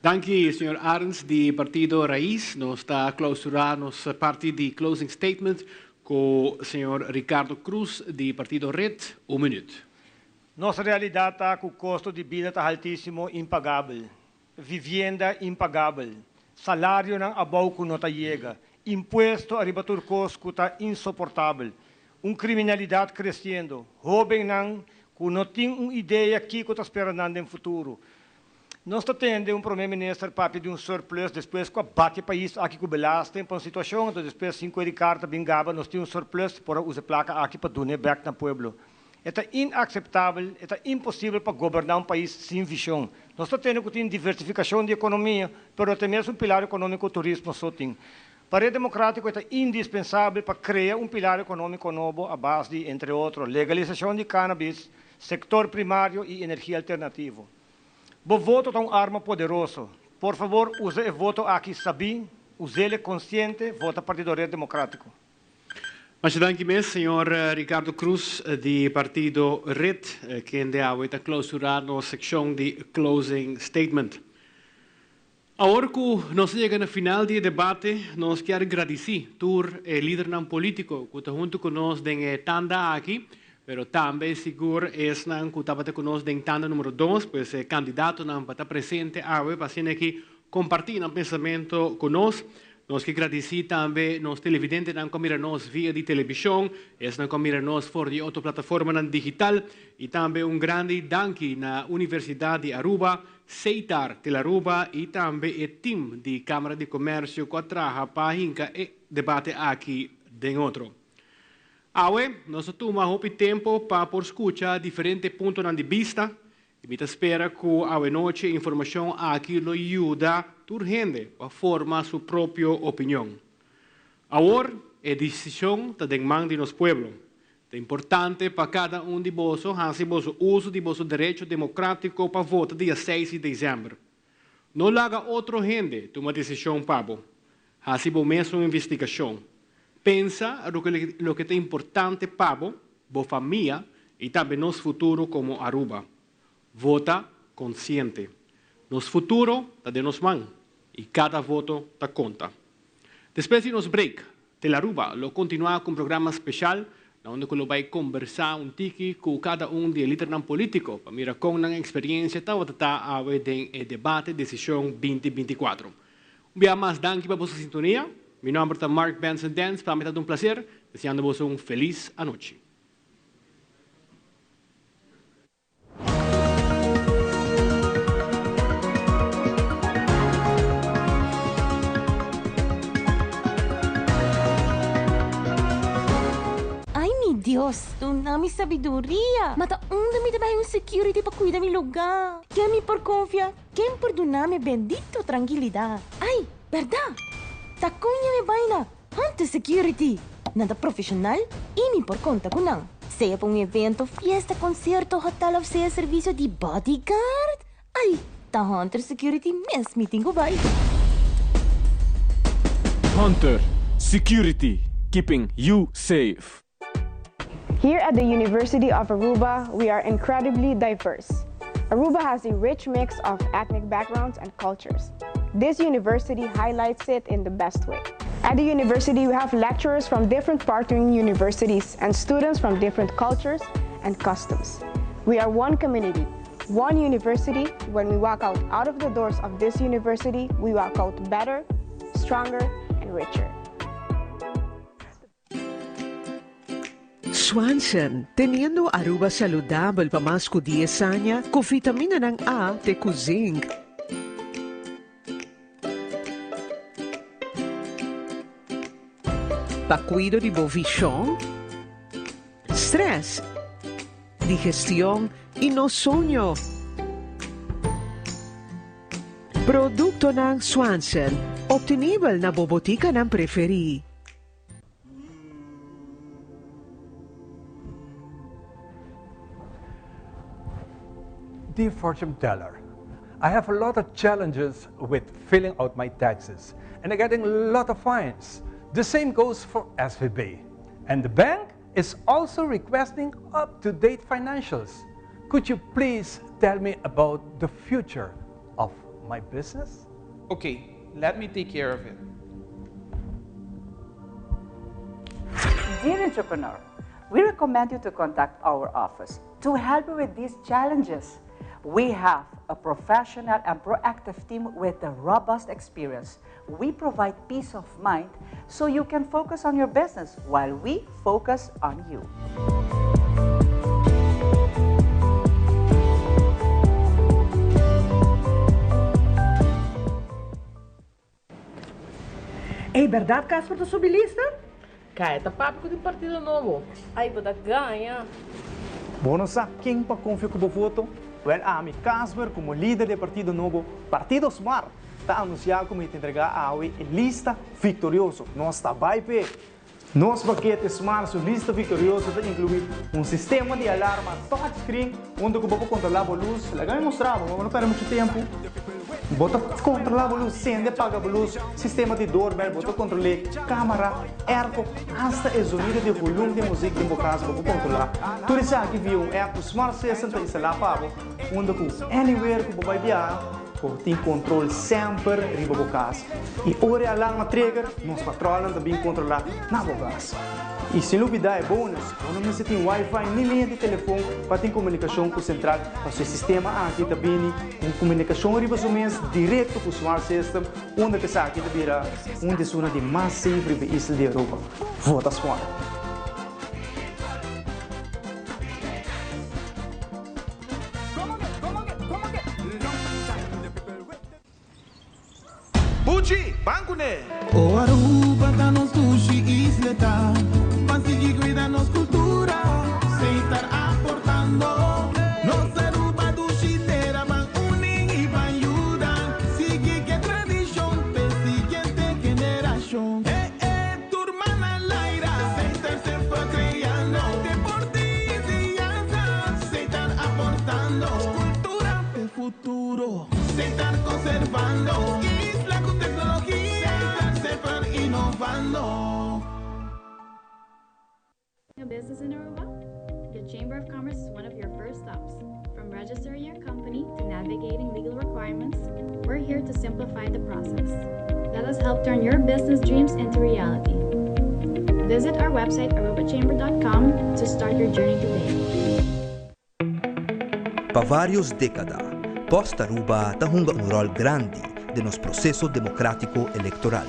Danki, señor Arends di partido Raiz. Nos ta clausura nos parti di closing statement cu señor Ricardo Croes di partido Red. Un minuut. Nos realidad ta cu costo di bida ta altisimo, impagabel. Vivienda impagabel. Salarionan abou cu no ta yega. Impuesto ariba tur cos cu ta insoportabel. Un criminalidad creciendo. Hobennan cu no tin un idea kico ta spera nan den futuro. Nos ta tende un prome minister papia di un surplus despues cu a bati e pais aki cu belasting pa un situacion, anto despues cinco di carta bin gaba nos tin un surplus por a usa e placa aki pa dune bek na pueblo. E ta inacceptabel, e ta imposibel pa goberna un pais sin vision. Nos ta tende cu tin diversificacion di economia, pero ta mes un pilar economico turismo so tin. Pa Red Democratico e ta indispensabel pa crea un pilar economico nobo a base di, entre otro, legalisacion di cannabis, sector primario y energia alternativo. Bo voto ta un arma poderoso. Por fabor, usa e voto aki sabi, us'ele consciente, vota Partido Red Democratico. Masha danki mes, señor Ricardo Croes di partido Red, kende awe ta clausura nos seccion di closing statement. Awor cu nos a yega na final di e debate, nos kier gradici tur e lidernan politico cu ta hunto cu nos den e tanda aki, pero tambe sigur esnan cu tabata cu nos den tanda numero 2, pues e candidatonan pa ta presente awe pa asina aki comparti nan pensamento cu nos. Nos ke gradici tambe nos televidentenan cu a mira nos via di television, esnan cu a mira nos for di otro plataformanan digital y tambe un grandi danki na Universidad di Aruba, Setar, Telaruba y tambe e team di Camara di Comercio cu a traha pa hinca e debate aki den otro. Awe, nos a tuma hopi tempo pa por scucha diferente puntonan di bista. I mi ta spera ku awenochi e informashon aki lo yuda tur hende pa forma su propio opinion. Awor e desishon ta den man di nos pueblo. Ta importante pa kada un di boso hasi boso uso di boso derecho demokratiko pa vota dia seis di desèmber. No laga otro hende tuma desishon pa bo. Hasi bo mes un investigashon. Pensa loke ta importante pa bo, bo famia i tambe nos futuro komo Aruba. Vota konsiente. Nos futuro ta den nos man i kada voto ta konta. Despues di nos break, Telaruba lo kontinuá ku un programa speshal na unda ku lo bai kombersá un tiki ku kada un di e lidernan polítiko pa mira kon nan eksperiencia tabata ta awe den e debate Desishon 2024. Un bia mas danki pa boso sintonia. Mi nòmber ta Mark Benson Dens, pa mi ta un plaser deseando boso un felis anochi. Ay mi Dios, duna mi sabiduria. Ma ta unda mi ta bai un security pa cuida mi lugar? Ken mi por confia? Ken por duna mi bendito trankilidat? Ay, berdad! Ta con ya mi bai na Hunter Security. Nan ta profesional y mi por conta cu nan. Sea pa un evento, fiesta, concierto, hotel of sea servicio di bodyguard. Ay, ta Hunter Security mes mi tin cu bai. Hunter Security, keeping you safe. Here at the University of Aruba, we are incredibly diverse. Aruba has a rich mix of ethnic backgrounds and cultures. This university highlights it in the best way. At the university, we have lecturers from different partnering universities and students from different cultures and customs. We are one community, one university. When we walk out, out of the doors of this university, we walk out better, stronger, and richer. Swanson, teniendo Aruba saludabel pa mas cu dies aña cu vitaminanan A te cu zinc. Pa cuido di bo vision, stress, digestion y nos soño. Productonan Swanson, obtenibel na bo boticanan preferi. Dear fortune teller, I have a lot of challenges with filling out my taxes and I'm getting a lot of fines. The same goes for SVB. And the bank is also requesting up-to-date financials. Could you please tell me about the future of my business? Okay, let me take care of it. Dear entrepreneur, we recommend you to contact our office to help you with these challenges. We have a professional and proactive team with a robust experience. We provide peace of mind so you can focus on your business while we focus on you. Ey berdad Casper ta subi lista? Caya ta papia cu tin partido nobo. Ay bo ta gaña. Bo no sa ken pa confia cu bo voto? Wel ami, Casper, como lider di e partido nobo, Partido Smart, ta anuncia cu mi ta entrega awe e lista victorioso. Nos ta bay p'e! Nos pakete Smart su lista viktorioso ta inkluí un sistema di alarma touchscreen unda ku bo por kontrolá bo lus. Laga mi mustra bo, bo no pèrdè muchu tempu. Bo ta kontrolá bo lus, sende, paga bo lus, sistema di doorbell, bo ta kontrol'é kámara, airco, asta e zonido di volum di muzik den bo kas bo por kontrolá. Tur esaki via un app ku Smart System ta instalá pa bo unda ku anywhere ku bo bai biaha, Bo tin control semper riba bo cas y ora e alarma trigger, nos patrolnan ta bin controla na bo cas. Y sin lubida e bonus, bo no mester tin wifi ni liña di telefon pa tin comunicacion cu central, pasobra e sistema aki ta bini cu un comunicacion riba su mes directo cu Smart System, unda cu esaki ta bira un di esunnan di mas safe riba e isla di Aruba. Vota Smart! Buchi, ban kuné! O Aruba ta nos dushi isleta, ban sigui cuida nos cultura, seitar aportando nos Aruba dushi. futuro. Setar conservando isla cu tecnologia. Setar semper innovando. A business in Aruba? The Chamber of Commerce is one of your first stops. From registering your company to navigating legal requirements, we're here to simplify the process. Let us help turn your business dreams into reality. Visit our website arubachamber.com to start your journey today. Pa varios decada, Post Aruba ta hunga un rol grandi den nos proceso democratico electoral.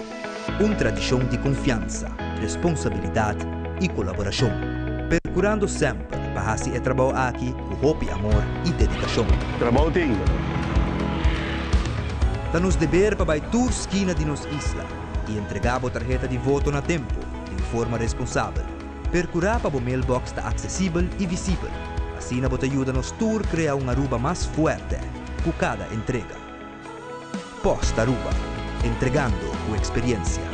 Un tradicion di confiansa, responsabilidad y colaboracion. Percurando semper pa haci e trabou aki cu hopi amor y dedicacion. Trabou tin. Ta nos deber pa bay tur skina di nos isla y entrega bo tarheta di voto na tempo di un forma responsabel. Percura pa bo mailbox ta accesibel y visibel. Asina bo ta yuda nos tur crea un Aruba mas fuerte cu cada entrega. Post Aruba, entregando cu experiencia.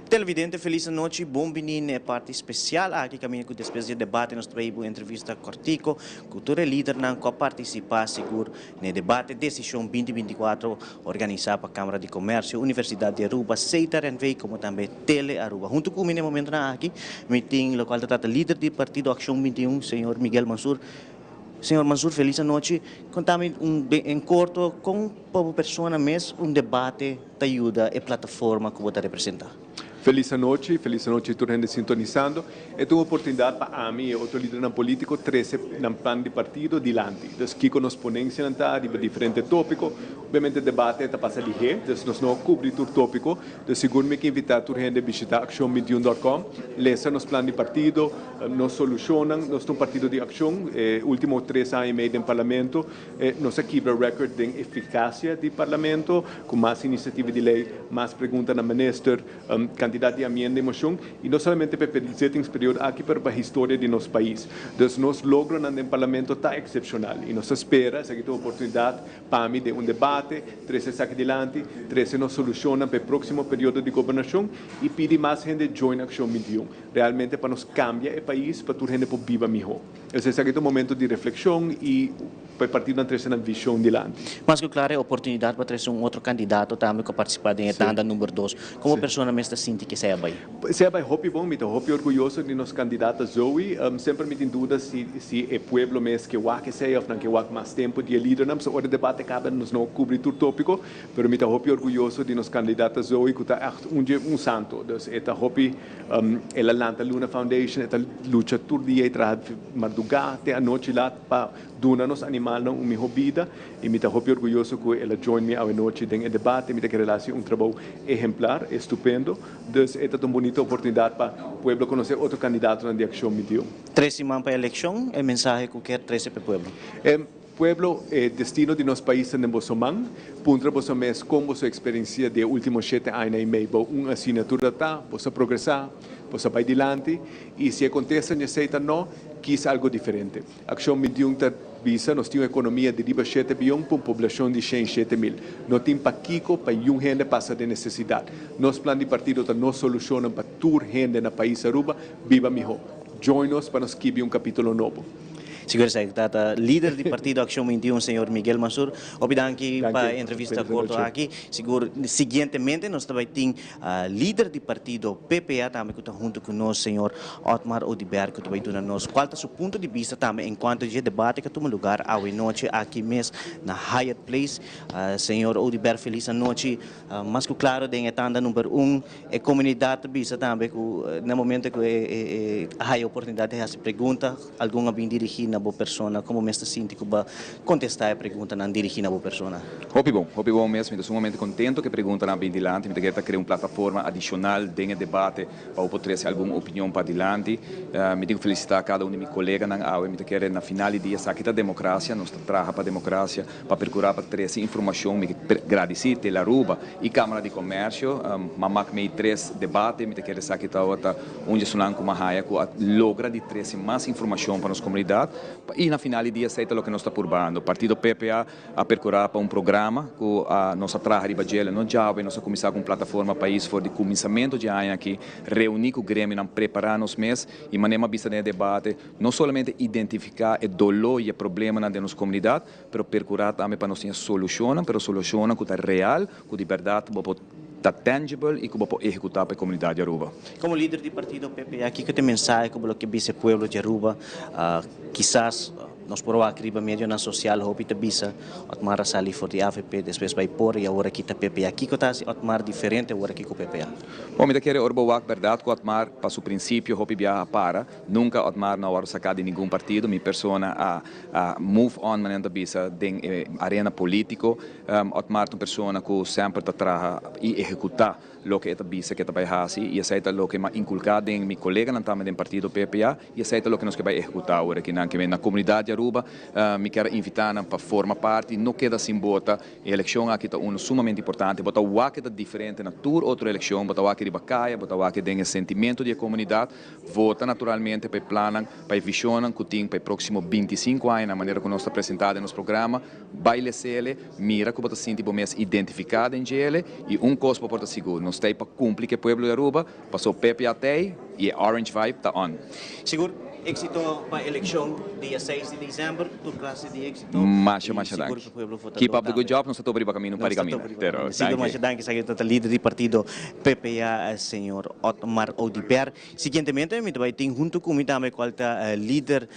Televidente felis anochi, bon bini na e parti special aki caminda cu despues di e debate nos ta bay hiba un entrevista cortico cu tur e lidernan cu a participa sigur na e debate Decision 2024 organisa pa Camara di Comercio, Universidad di Aruba, Setar NV como tambe Tele Aruba. Hunto cu mi na e momentonan aki mi tin locual ta trata lider di partido Accion 21 señor Miguel Mansur. Señor Mansur felis anochi, contami en corto con pa bo persona mes un debate ta yuda e plataforma ku bo ta representá. Felis anochi, felis anochi tur hende sintonisando. E ta un oportunidat pa ami i e otro lidernan polítiko trese nan plan di partido dilanti. Dus kiko nos ponensianan ta riba diferente tópiko. Obviamente debate ta pasa lihé, dus nos no a kubri tur tópiko. Dus sigur mi ke invitá tur hende bishitá akshonbintiun dòt kòm, lesa nos plan di partido, nos solushonnan. Nos ta un partido di akshon. E último tres aña i mei den parlamento Nos a kibra record den eficacia di Parlamento, cu mas iniciativa di ley, mas pregunta na minister, cantidad di amienda y mocion, y no solamente pa e zittingsperiodo aki, pero pa historia di nos pais. Dus nos logronan den Parlamento ta excepcional y nos ta spera esaki ta un oportunidad pa mi den un debate, trece esaki dilanti, trece nos solucionnan pa e proximo periodo di gobernacion y pidi mas hende join Accion 21, realmente pa nos cambia e pais pa tur hende por biba miho. Esaki ta un momento di reflexion y pa e partidonan trece nan vision dilanti. Mas cu claro e oportunidad pa trece un otro candidato tambe cu a participa den e tanda number dos. Como persona mes ta sinti cu esey a bay? Esey a bay hopi bon. Mi ta hopi orguyoso di nos candidata Zoe. Semper mi tin duda si si e pueblo mes ke wak esey of nan ke wak mas tempo di e lidernan. Pasobra ora e debate caba nos no cubri tur topico. Pero mi ta hopi orguyoso di nos candidata Zoe cu ta echt un dje un santo. Dus e ta hopi. El a lanta Luna Foundation, e ta lucha tur dia i traha mardugá te anochi lat pa duna nos animalnan un mihó bida i mi ta hopi orguyoso ku el a join mi awenochi den e debate. Mi ta kere el a hasi un trabou ehemplar, estupendo. Dus e ta ta un bunita oportunidat pa pueblo konosé otro kandidatonan di Akshon Midió. Tres siman pa elekshon, e mensahe ku kier trese pa e pueblo. Pueblo, e destino di nos pais ta den boso man. Puntra boso mes kon boso eksperensia di e ultimo shete aña i mei bou un asignatura ta, boso a progresá, boso a bai dilanti? I si e kontesta di esei ta no, kis algu diferente. Akshon 21 ta bisa nos tin un ekonomia di riba shete bion pa un poblashon di shen 7000. No tin pakiko pa yun hende pasa den nesesidat. Nos plan di partido ta nos solushonnan pa tur hende na pais Aruba biba mihó. Join nos pa nos skibi un kapitulo nobo. Sigur esaki ta ta lider di partido Accion 21 señor Miguel Mansur. Hopi danki pa e entrevista corto aki. Sigur siguientemente nos ta bay tin lider di partido PPA tambe cu ta hunto cu nos señor Otmar Oduber cu ta bay duna nos cual ta su punto di bista tambe en cuanto dje debate cu a tuma lugar awe nochi aki mes na Hyatt Place. Señor Oduber feliz anochi. Mas cu claro den e tanda number un E comunidad ta bisa tambe cu na momento cu e haya oportunidad di haci pregunta, algun a bin dirigi na bo persona. Como mes ta sinti cu bo a contesta e preguntanan dirigi na bo persona? Hopi bon, hopi bon mes. Mi ta sumamente contento cu e preguntanan a bin dilanti. Mi ta kere ta crea un plataforma adicional den e debate pa bo por trece algun opinion padilanti. Mi tin cu felicita cada un di mi coleganan awe. Mi ta kere na final di dia esaki ta democracia, nos ta traha pa democracia, pa percura pa trece informacion. Mi ke gradici Tele Aruba y Camara di Comercio. M'a mak mei tres debate, mi ta kere esaki tabata un di esunnan cu m'a haya cu a logra di trece mas informacion pa nos comunidad. Y na final di dia esey ta loke nos ta purbando. Partido PPA a percura pa un programa cu nos a traha riba djele no djawe, nos a cuminsa cu un plataforma pais for di cuminsamento dje aña aki, reuni cu gremionan, prepara nos mes y manera mi a bisa den e debate, no solamente identifica e dolor y e problemanan den nos comunidad, pero percura tambe pa nos tin e solucionnan, pero solucionnan cu ta real, cu di berdad bo por ta tangible y cu bo por ehecuta pa e comunidad di Aruba. Como lider di partido PPA, kico ta e mensahe cu bo lo ke bisa e pueblo di Aruba? Kisas nos por wak riba medionan social hopi ta bisa Otmar a sali for di avp, despues bai por y awor aki ta PPA. Kico ta haci Otmar diferente awor aki cu PPA? Bon, mi ta kere ora bo wak berdad cu Otmar pa su principio hopi biaha a para. Nunca Otmar no a wordo saca di ningun partido. Mi persona a a move on, manera nan ta bisa, den e arena politico. Otmar ta un persona cu semper ta traha y ehecuta loke e ta bisa cu e ta bay haci y esey ta loke m'a inculca den mi coleganan tambe den partido PPA y esey ta loke nos ke bay ehecuta awor aki nan. Na comunidad di Aruba mi kier a invita nan pa forma parti, no keda sin bota. E eleccion aki ta uno sumamente importante. Bo ta wak e ta diferente na tur otro eleccion, bo ta wak e riba caya, bo ta wak e den e sentimento di e comunidad. Vota naturalmente pa e plannan, pa e visionnan cu tin pa e proximo 25 aña na manera cu nos ta presenta den nos programa. Bai lesele, mira cu bo ta sinti bo mes identifica den djele y un cos bo por ta sigur, nos ta ey pa cumpli cu e pueblo di Aruba, paso PPA ta ey y e orange vibe ta on. Sigur, exito pa eleccion dia seis di december, tur clase di exito Masha y masha sigur danki. pa pueblo votador Keep up the good tambe. job, nos ta topa riba camino, un par di Nos ta camina. topa riba Pero, camino. Sigur danki. masha danki, esaki ta ta lider di partido PPA, señor Otmar Oduber. Siguientemente mi ta bay tin hunto cu mi tambe cual ta lider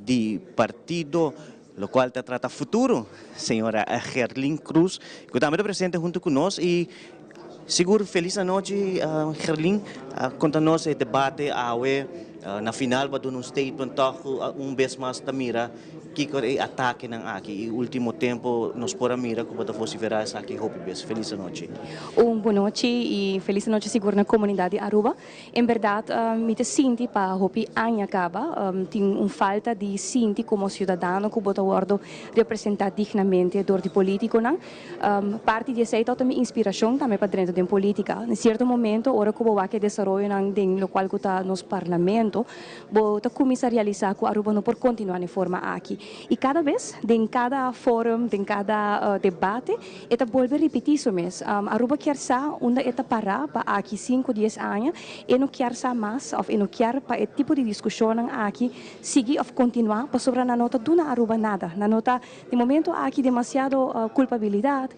di partido. Locual ta trata futuro, señora Gerlin Cruz, cu tambe ta presente hunto cu nos y sigur feliz anochi Gerlin, conta nos e debate awe, na final bo a duna un statement toch cu un bes mas ta mira kico e atakenan aki y ultimo tempo nos por a mira cu bo ta vocifera esaki hopi bes. Feliz anochi. Un bonochi y feliz anochi sigur na comunidad di Aruba. En berdad mi ta sinti pa hopi aña caba tin un falta di sinti como ciudadano cu bo ta wordo representa dignamente door di politiconan. Parti di esey ta mi inspiracion tambe pa drenta den politica. Na cierto momento ora cu bo wak e desaroyonan den locual cu ta nos parlamento bo ta cuminsa realisa cu Aruba no por continua na e forma aki. Y cada bes den cada forum, den cada debate E ta bolbe ripití su mes. Aruba kier sa unda e ta pará pa aki sinku, dies aña. E no kier sa mas òf e no kier pa e tipo di diskushonnan aki sigui òf kontinuá pasobra nan no ta duna Aruba nada. Nan no ta, di momento aki demasiado kulpabilidat,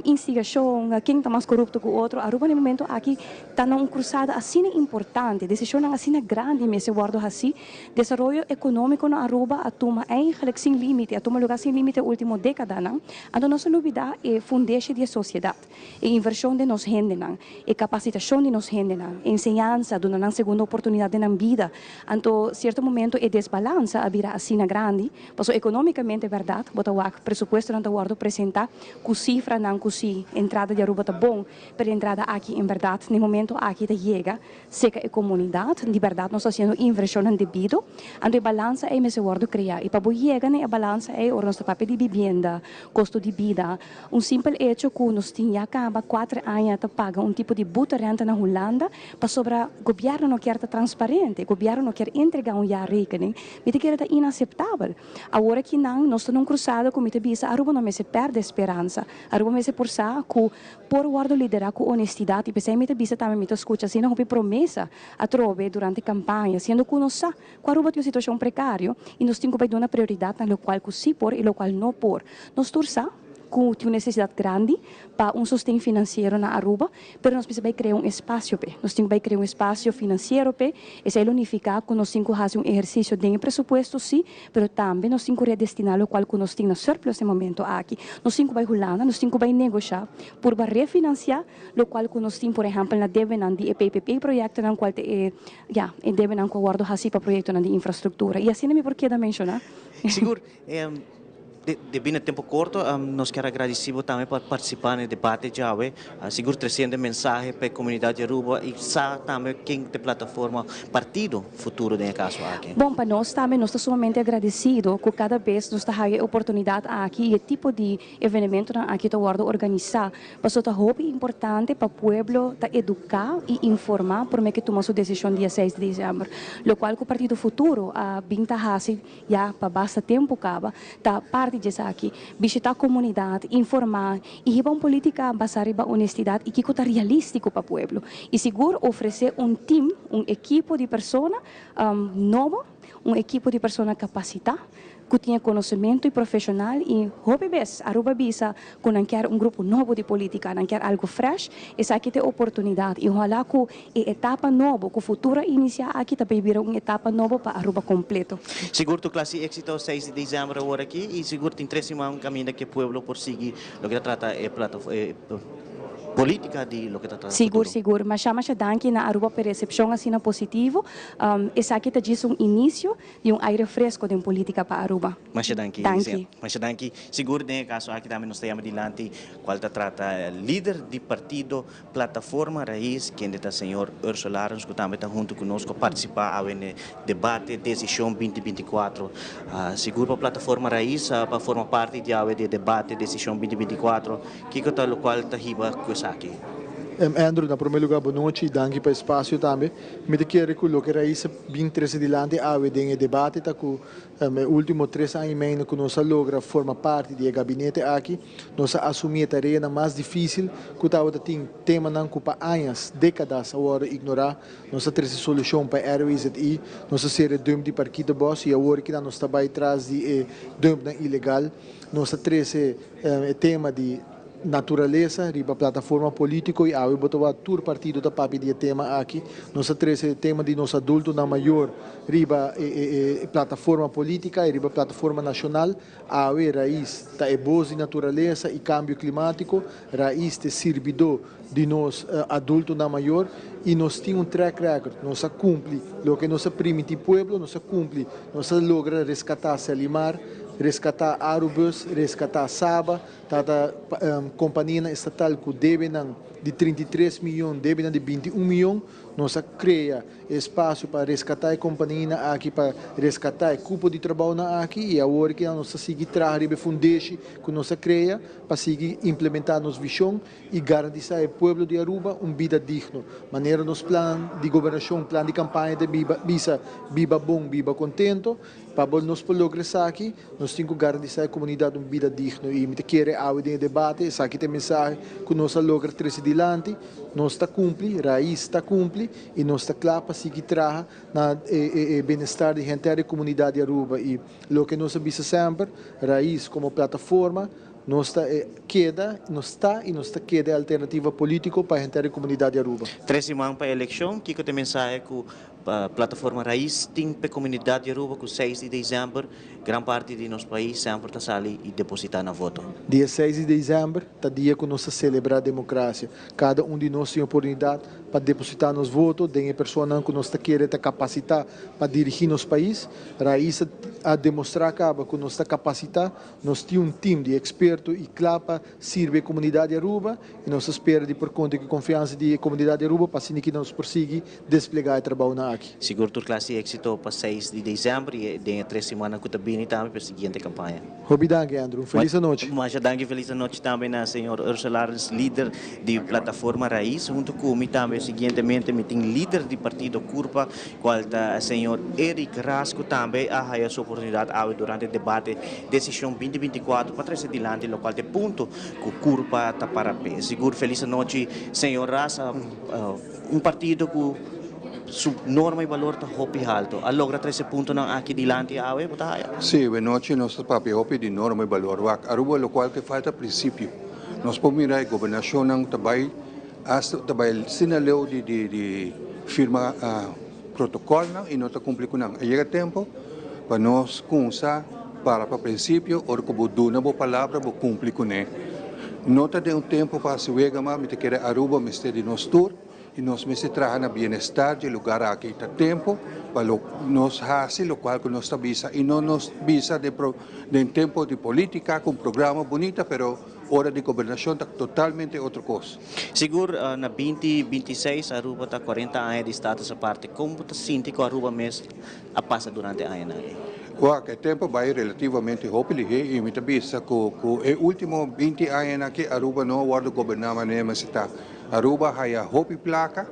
instigashon, ken ta mas korupto ku otro. Aruba na e momento aki ta na un krusada asina importante, desishonnan asina grandi mester wòrdu hasí. Desaroyo ekonómiko na Aruba a tuma eigenlijk sin límite, a tuma lugá sin límite e último dékadanan. Anto nos a lubidá e fundeshi di e sosiedat, e invershon den nos hendenan, e kapasitashon di nos hendenan, e enseñansa, duna nan segundo oportunidat den nan bida. Anto sierto momento e desbalansa a bira asina grandi, pasobra ekonómikamente bèrdat bo ta wak presupuestonan ta wòrdu presentá ku sifranan ku si entrada di Aruba ta bon, pero e entrada aki en bèrdat na e momento aki ta yega Seka e komunidat, di bèrdat nos ta hasiendo invershonnan debido, anto e balansa ei mester wòrdu kreá. I pa bo yega na e balansa ei ora nos ta papia di bibienda, kosto di bida, un simpel echo ku nos tin ya kaba kuater aña ta paga un tipo di buta renta na Hulanda pasobra gobièrnu no kier ta transparente, gobièrnu no kier entregá un jaarrekening, mi ta kere ta inaseptabel. Awor aki nan nos ta na un krusada ku mi ta bisa Aruba no mester pèrdè speransa, Aruba mester por sa ku por wòrdu liderá ku onestidat i p'esei mi ta bisa tambe mi ta skucha asina hopi promesa atrobe durante kampaña siendo ku nos sa ku Aruba tin un situashon prekario i nos tin ku bai duna prioridat na lokual ku sí por i lokual no por. Nos tur sa ku tin un nesesidat grandi pa un sosten finansiero na Aruba pero nos mester bai krea un espasio p'e. Nos tin ku bai krea un espasio finansiero p'e. Esei lo nifiká ku nos tin ku hasi un ehersisio den e presupuesto sí Pero tambe nos tin ku redestiná lokual ku nos tin na surplus e momento aki. Nos tin ku bai Hulanda, nos tin ku bai negoshá, purba refinansiá lokual ku nos tin, por ehèmpel na debenan di e PPP proyektonan kual ta e, ya, e debenan ku a wòrdu hasí pa proyektonan di infrastruktura. I asina mi por keda menshoná. Sigur. Debí na tempo corto, nos kier a gradici bo tambe pa participa na e debate djawe. Sigur treciendo e mensahe pa e comunidad di Aruba y sa tambe ken ta e plataforma partido Futuro den e caso aki. Bon, pa nos tambe nos ta sumamente agradecido cu cada bes nos ta haya e oportunidad aki y e tipo di evenementonan aki ta wordo organisa. Pasobra ta hopi importante pa pueblo ta educa y informa prome cu tuma su decision dia seis di december. Locual cu Partido Futuro a bin ta haci Ya pa basta tempu kaba ta parti di esaki, bishitá komunidat, informá i hiba un polítika basá riba honestidat i kiko ta realístiko pa pueblo. I sigur ofresé un tim, un ekipo di persona nobo, un ekipo di persona kapasitá ku tin e konosementu i profeshonal i hopi bes Aruba bisa ku nan kier un grupo nobo di polítika, nan kier algu fresh, esaki ta e oportunidat i ohalá ku E etapa nobo cu Futuro a inicia aki ta bay bira un etapa nobo pa Aruba completo. Sigur tur clase di exito seis di december awor aki y sigur tin tres siman caminda cu e pueblo por sigui loke ta trata e e politica di loke ta trata Sigur sigur. Masha masha danki na Aruba pa e recepcion asina positivo. Esaki ta djis un inicio di un aire fresco den politica pa Aruba. Masha danki. Danki. Masha danki. Sigur den e caso aki tambe nos ta yama dilanti cual ta trata lider di partido Plataforma Raiz, kende ta señor Ursel Arends ku tambe ta huntu ku nos ku a partisipá awe n'e debate Desishon binti 24. Sigur pa Plataforma Raiz pa forma parti di awe di e debate Desishon binti 24, kiko ta lokual ta hiba ku esaki? Andrew, na promé lugá bo nochi i danki pa e spasio tambe. Mi ta kere ku loke Raiz a bin trese dilanti awe den e debate ta ku e último tres aña i medio ku nos a logra forma parti di e gabinete aki, Nos a asumí e tareanan mas difísil ku tabata tin, temanan ku pa añas, dékadas a wòrdu ignorá. Nos a trese solushon pa e RWZI, nos a sera e dump di Parkietenbos i awor kinan nos ta bai tras di e dumpnan ilegal. Nos a trese e tema di naturalesa riba plataforma polítiko i awe bo ta wak tur partido ta papia di e tema aki. Nos a trese e tema di nos adultonan mayor riba e plataforma polítika i riba plataforma nashonal. Awe Rais ta e bos di naturalesa i kambio klimátiko, Rais ta e sirbidó di nos adultonan mayor i nos tin un track record, nos a kumpli loke nos a primintí pueblo, nos a kumpli, nos a logra reskatá Selimar, reskatá Arubus, reskatá Saba, ta ta kompanianan estatal ku debenan di 33 miyon, debenan di 21 miyon, nos a krea. E espasio pa reskatá e kompanianan aki, pa reskatá e kupo di trabounan aki i awor ki nos ta sigui traha riba e fundeshi ku nos a krea pa sigui implementá nos vishon i garantisá e pueblo di Aruba un bida digno. Manera nos plan di gobernashon, plan di kampaña ta biba bisa biba bon, biba kontento. Pa bo nos por logra esaki, nos tin ku garantisá e komunidat un bida digno i mi ta kere awe den e debate esaki ta e mensahe ku nos a logra trese dilanti. Nos ta kumpli, Rais ta kumpli i nos ta kla pa sigui traha na e benestar di henter e komunidat di Aruba i loke nos a bisa semper, Rais komo plataforma nos ta e keda, nos ta i nos ta keda e alternativa politiko pa henter e komunidat di Aruba. Tres siman pa elekshon, kiko ta e mensahe ku Plataforma Raiz tin p'e komunidat di Aruba ku seis di desèmber gran parti di nos pais semper ta sali i depositá nan voto. Dia seis di desèmber ta dia ku nos ta selebrá demokrasia. Kada un di nos tin oportunidat pa depositá nos voto den e personanan ku nos ta kere ta kapasitá pa dirigí nos pais. Raiz a demostrá kaba ku nos ta kapasitá. Nos tin un tim di eksperto i kla pa sirbi e komunidat di Aruba i nos ta spera di por konta ku e konfiansa di e komunidat di Aruba pa asina ki nos por sigui desplegá e trabounan aki. Sigur tur klas di éksito pa seis di desèmber i den e tres simannan ku ta bini tambe pa e siguiente kampaña. Hopi danki Andrew. Un felis anochi. Masha danki, felis anochi tambe na señor Ursel Arends, lider di Plataforma Raiz. Huntu ku mi tambe siguientemente mi tin lider di partido Curpa, kual ta señor Eric Ras ku tambe a haya su oportunidat awe durante debate Desishon binti 24 pa trese dilanti lokual ta e punto ku Curpa ta para p'e. Sigur felis anochi señor Ras. Un partido ku su norma i balor ta hopi halto. A logra trese puntonan aki dilanti awe, bo ta haya? Sí, wenochi nos ta papia hopi di norma i balor. Wak, Aruba lokual ke falta prinsipio. Nos por mira e gobernashonnan ta bai hasta ta bai asina leu di di di firma protokòlnan i no ta kumpli ku nan. A yega tempu pa nos kumsa para pa prinsipio, ora ku bo duna bo palabra bo kumpli kuné. No ta den un tempu pa hasi wega mas, mi ta kere Aruba mester di nos tur. y nos mester traha na bienestar di e lugar aki. Ta tempo pa lo nos haci locual cu nos ta bisa y no nos bisa den pro den tempo di politica cu un programa bunita pero ora di gobernacion ta totalmente otro cos. Sigur na binti 26 Aruba ta 40 aña di status aparte. Con bo ta sinti cu Aruba mes a pasa durante añanan ei? Wak, e tempo bai relativamente hopi lihé i mi ta bisa ku ku e último 20 añanan aki Aruba no a wòrdu goberná manera mester ta. Aruba a haya hopi plaka,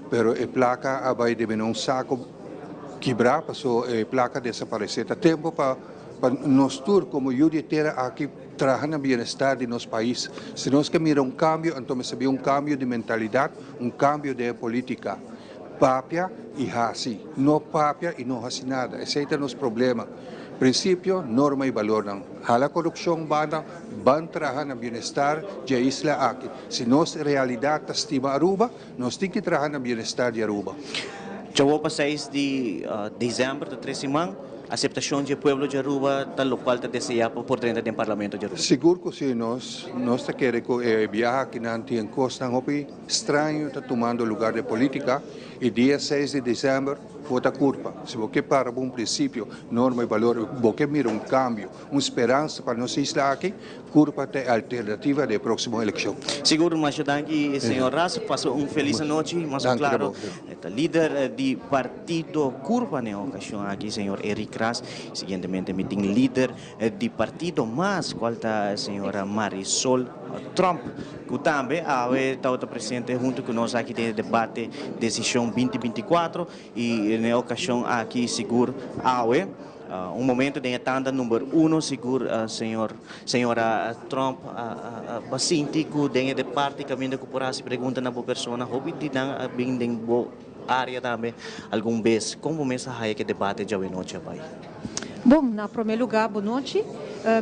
pero e plaka a bai den un sako kibrá paso e plaka a desaparesé. Ta tempo pa pa nos tur komo yu di e tera aki traha na bienestar di nos pais. Si nos ke mira un kambio, anto mester bin un kambio di mentalidat, un kambio den e polítika. Papia y haci. No papia y no haci nada. Esey ta nos problema. Principio, norma y balornan. Hala corupcion banda, ban traha na bienestar dje isla aki. Si nos realidad ta stima Aruba, nos tin ki traha na bienestar di Aruba. Djawo pa 6 di december ta tres siman, aceptacion dje pueblo di Aruba ta locual ta desea pa por drenta den Parlamento di Aruba. Sigur cu si, nos nos ta kere cu e biaha akinan tin cosnan hopi Straño ta tumando lugar den politica y dia 6 di december bo ta curpa. Si bo ke para bo un principio, norma y balor, bo ke mira un cambio, un speransa pa nos isla aki, curpa ta e alternativa den e proximo eleccion. Sigur, masha danki señor Ras. Pasa un feliz anochi. Mas cu claro ta lider di partido Curpa na e ocasion aki, señor Eric Ras. Siguientemente mi tin lider di partido mas cual ta señora Marisol Tromp cu tambe awe tabata presente hunto cu nos aki den e debate Decision 2024 y na e ocasion aki sigur awe un momento den e tanda number uno sigur señor señora Tromp a sinti cu den e parti caminda cu por haci pregunta na bo persona hopi di nan a bin den bo area tambe algun bes. Con bo mes a haya ke debate djawe nochi a bay? Bon, na prome luga bo nochi.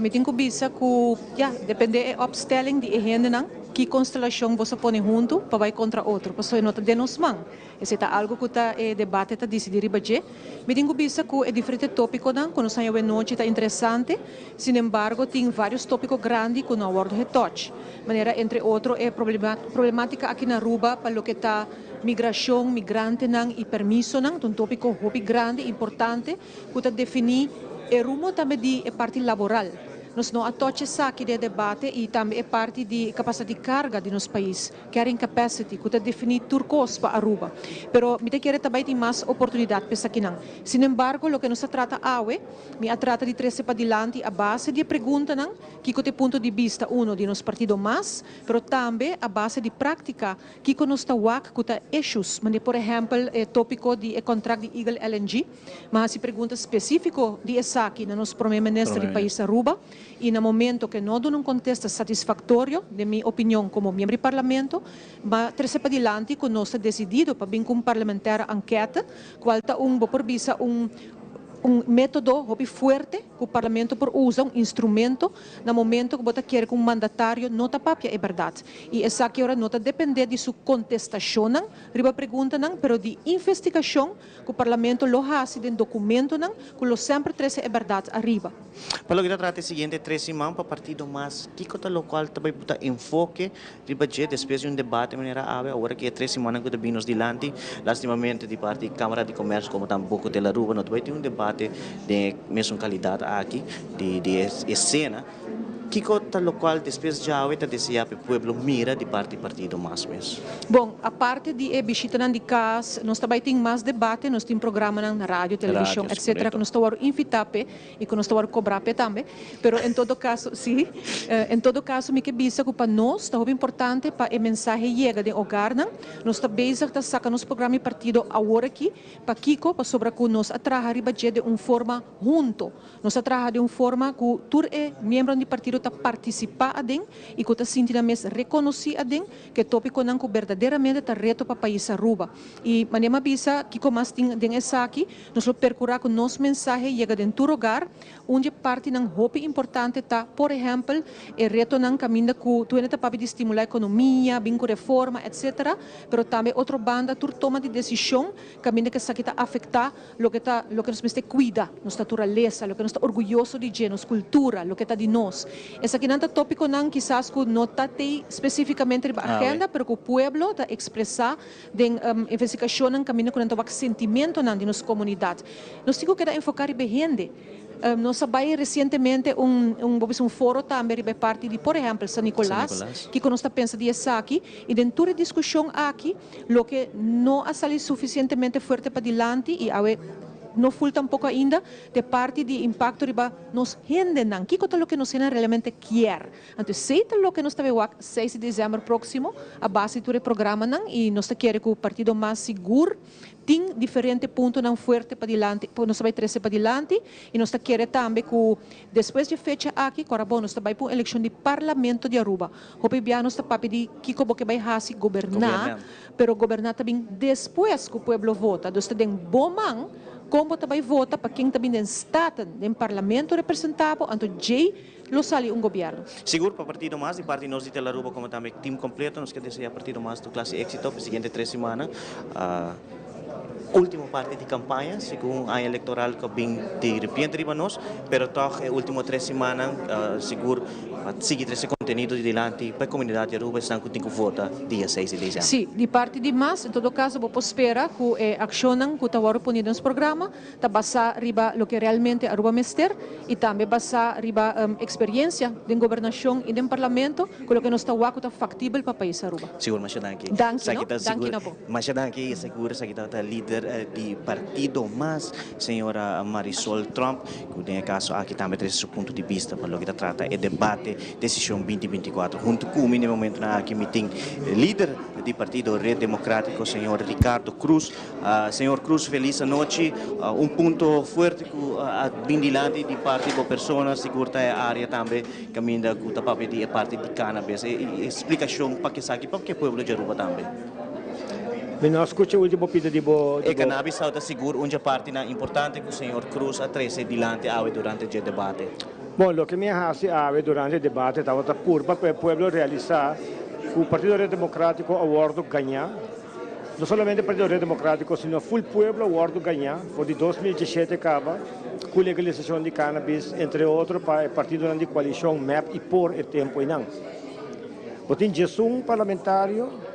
Mi tin cu bisa cu ya, depende e opstelling di e hendenan, ki constelacion boso pone hunto pa bay contra otro, pasobra e no ta den nos man. Esey ta algo cu ta e debate ta dicidi riba dje. Mi tin cu bisa cu e diferente topiconan cu nos haña awe nochi ta interesante, sinembargo tin varios topico grandi cu no a wordo getouch, manera entre otro e problematica aki na Aruba pa loke ta Migrashon, migrantenan i permisonan ta un tópiko hopi grandi i importante ku ta definí e rumbo tambe di e parti laboral. Nos no a tocha esaki den e debate i tambe e parti di kapasidat di karga di nos pais, carrying capacity, ku ta definí tur kos pa Aruba. Pero mi ta kere ta bai tin mas oportunidat pa esakinan. Sinembargo, loke nos ta trata awe, mi a trata di trese padilanti a base di e preguntanan, kiko ta e punto di bista, uno, di nos partido mas, pero tambe a base di práktika, Kiko nos ta wak ku ta issues? Mane por ehèmpel e tópiko di e kontrakt di Eagle LNG. Mi a hasi pregunta spesífiko di esaki na nos Prome Minister di pais Aruba i na momento ku e no duna un kontesta satisfaktorio, den mi opinion komo miembro di Parlamento, mi a trese padilanti ku nos ta desidido pa bin ku un parlementaire ankète, kual ta un, bo por bisa, un un método hopi fuerte ku Parlamento por usa, un instrumento na momento ku bo ta kere ku un mandatario no ta papia e bèrdat. I esaki ora no ta dependé di su kontestashonnan riba preguntanan, pero di investigashon ku Parlamento lo hasi den dokumentonan ku lo semper trese e bèrdat ariba. Pa loke ta trata e siguiente tres siman pa partido mas, kiko ta lokual ta bai buta enfoke riba dje despues di un debate manera awe, awor aki e tres simannan ku ta bin nos dilanti? Lastimamente di parti Kamara di Komersio komo tampoco Tel Aruba no ta bai tin un debate den e mesun kalidat aki di di e esena. Kiko ta lokual despues djawe ta desea pa e pueblo mira di parti partido mas mes? Bon, aparte di e bishitanan di kas, nos ta bai tin mas debate, nos tin programanan na radio, televishon, etcetera, ku nos ta wòrdu invitá p'e i ku nos ta wòrdu kobrá p'e tambe. Pero en todo kaso, sí, en todo kaso mi ke bisa ku pa nos ta hopi importante pa e mensahe yega den ogarnan. Nos ta bezig ta saka nos programa di partido awor aki. Pakiko? Pasobra ku nos a traha riba dje den un forma hunto. Nos a traha den un forma ku tur e miembronan di partido ta partisipá aden i ku ta sinti nan mes rekonosí aden ku e tópikonan ku berdaderamente ta reto pa pais Aruba. I manera mi a bisa, kiko mas tin den esaki, nos lo perkurá ku nos mensahe yega den tur hogar. Un di e partinan hopi importante ta, por ehèmpel, e retonan kaminda ku tur hende ta papia di stimulá ekonomia, bin ku reforma, etcetera, pero tambe otro banda tur toma di desishon kaminda ku esaki ta afektá Loke ta loke nos mester cuida, nos naturalesa, loke nos ta orguyoso di dje, nos cultura, loke ta di nos. Esakinan ta tópikonan kisas ku no ta tei spesífikamente riba agenda, pero ku pueblo ta ekspresá den investigashonnan kaminda ku nan ta wak sentimentonan di nos komunidat. Nos tin ku keda enfoká riba e hende. Nos a bai resientemente un un bo bisa un foro tambe riba e parti di por ehèmpel San Nicolas, kiko nos ta pensa di esaki i den tur e diskushon aki loke no a sali sufisientemente fuerte padilanti i awe no ful tampoko ainda ta e parti di impakto riba nos hendenan, kiko ta loke nos hendenan realmente kier. Anto esei ta loke nos ta bay wak seis di december proximo a base di tur e programanan y nos ta kere cu Partido Mas sigur tin diferente puntonan fuerte padilanti cu nos ta bay trece padilanti y nos ta kere tambe cu despues di e fecha aki cu ora nos ta bay pa un eleccion di Parlamento di Aruba. Hopi bia nos ta papia di kico bo ke bay haci goberna pero goberna ta bin despues cu pueblo vota dus ta den bo man con bo ta bay vota pa ken ta bin den Staten den Parlamento representa bo anto djey Lo sali un gobierno. Sigur pa Partido Mas di parti nos di Telaruba como tambe team completo nos ke desea Partido Mas tur clase exito pa e siguiente tres simana. Ultimo parti di campaña segun aña electoral cu a bin di repente riba nos pero toch e ultimo tres simanan sigur pa sigui trece contenido di dilanti pa e comunidad di Aruba esnan cu tin cu vota dia seis di december. Si, di parti di Mas en todo caso bo por spera cu e accionnan cu ta worde poni den nos programa Ta basá riba loke realmente Aruba mester y tambe basá riba experiencia den gobernacion y den parlamento cu loke nos ta wak cu ta factibel pa pais Aruba. Sigur masha danki. Danki no, danki na bo. Masha danki, sigur esaki tabata lider di partido mas, señora Marisol Tromp, cu den e caso aki tambe trece su punto di bista pa loke ta trata e debate Decision binti 24. Hunto cu mi den e momentonan aki mi tin lider di partido Red Democratico, señor Ricardo Croes. Señor Cruz feliz anochi. Un punto fuerte cu a bin dilanti di parti bo persona sigur ta e area tambe caminda cu ta papia di e parti di cannabis. E explicacion pa esaki pa ke pueblo di Aruba tambe. Mi no a scucha ultimo pida di bo. E cannabis ta sigur un dje partinan importante cu señor Cruz a trece dilanti awe durante dje debate. Bon, loke mi a haci awe durante e debate tabata purba cu e pueblo realisa cu Partido Red Democratico a wordo gaña. No solamente Partido Red Democratico sino full pueblo a wordo gaña for di 2017 caba cu legalisacion di cannabis entre otro pa e partidonan di coalicion mep y por e tempo eynan. Bo tin 11 parlamentario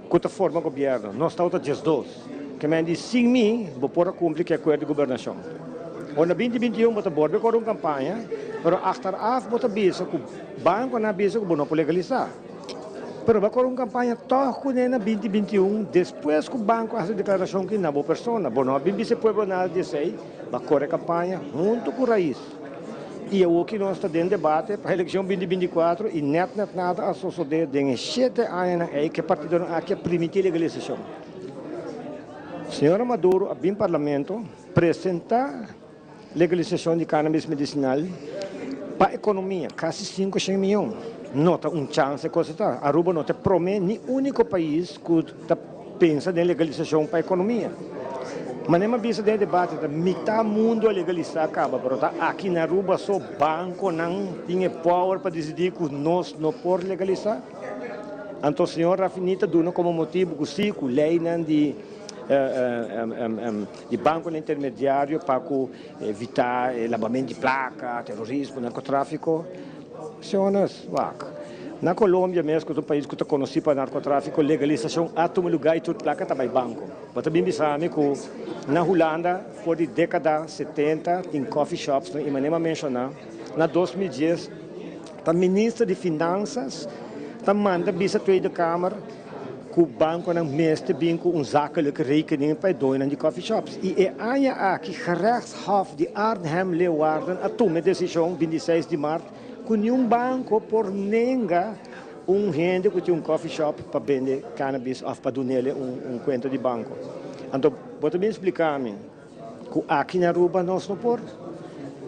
cu ta forma gobierno, nos tabata 12. Ke men di sin mi bo por a cumpli cu e acuerdo di gobernacion. Ora na 2021 bo ta bolbe core un campaña pero achteraf bo ta bisa cu banconan a bisa cu bo no por legalisa. Pero bo a kore un kampaña tòg kuné na 2021 despues ku banko a hasi deklarashon ki na bo persona. Bo no a bin bisa e pueblo nada di esei, bo a kore kampaña huntu ku Raiz. I awor ki nos ta den debate pa elekshon 2024 i nèt nèt nada a sosodé den e shete añanan ei ku e partidonan aki a primintí legalisashon. Señora Maduro a bin parlamento presentá Legalisashon di cannabis medicinal pa economia, casi 500 miyon. No ta un chance cos ta. Aruba no ta e prome ni unico pais cu ta pensa den legalisashon pa economia. Manera mi a bisa den e debate ta mitad mundo a legalisa caba, pero ta aki na Aruba so banconan tin e power pa dicidi cu nos no por legalisa. Anto señor Rafini ta duna como motibo cu si cu leynan di Di banconan intermediario pa cu evita e labamento di placa, terorismo, narcotrafico. Señores, wak. Na Colombia mes, cu ta un pais cu ta conoci pa narcotrafico, legalisacion a tuma lugar y tur placa ta bay banco. Bo ta bin bisa mi cu na Hulanda for di decada 70 tin coffee shops, y manera mi a menciona, na 2010 ta minister di Finanzas ta manda bisa Tweede Kamer, ku bankonan mester bin ku un zakelijke rekening pa e doñonan di coffee shops. I e aña aki Gerechtshof di Arnhem-Leeuwarden a tuma e desishon 26 di mart ku niun banko por nenga un hende ku tin un coffee shop pa bende cannabis òf pa dun'el un kuenta di banko. Anto bo ta bin splika mi Ku aki na Aruba nos no por?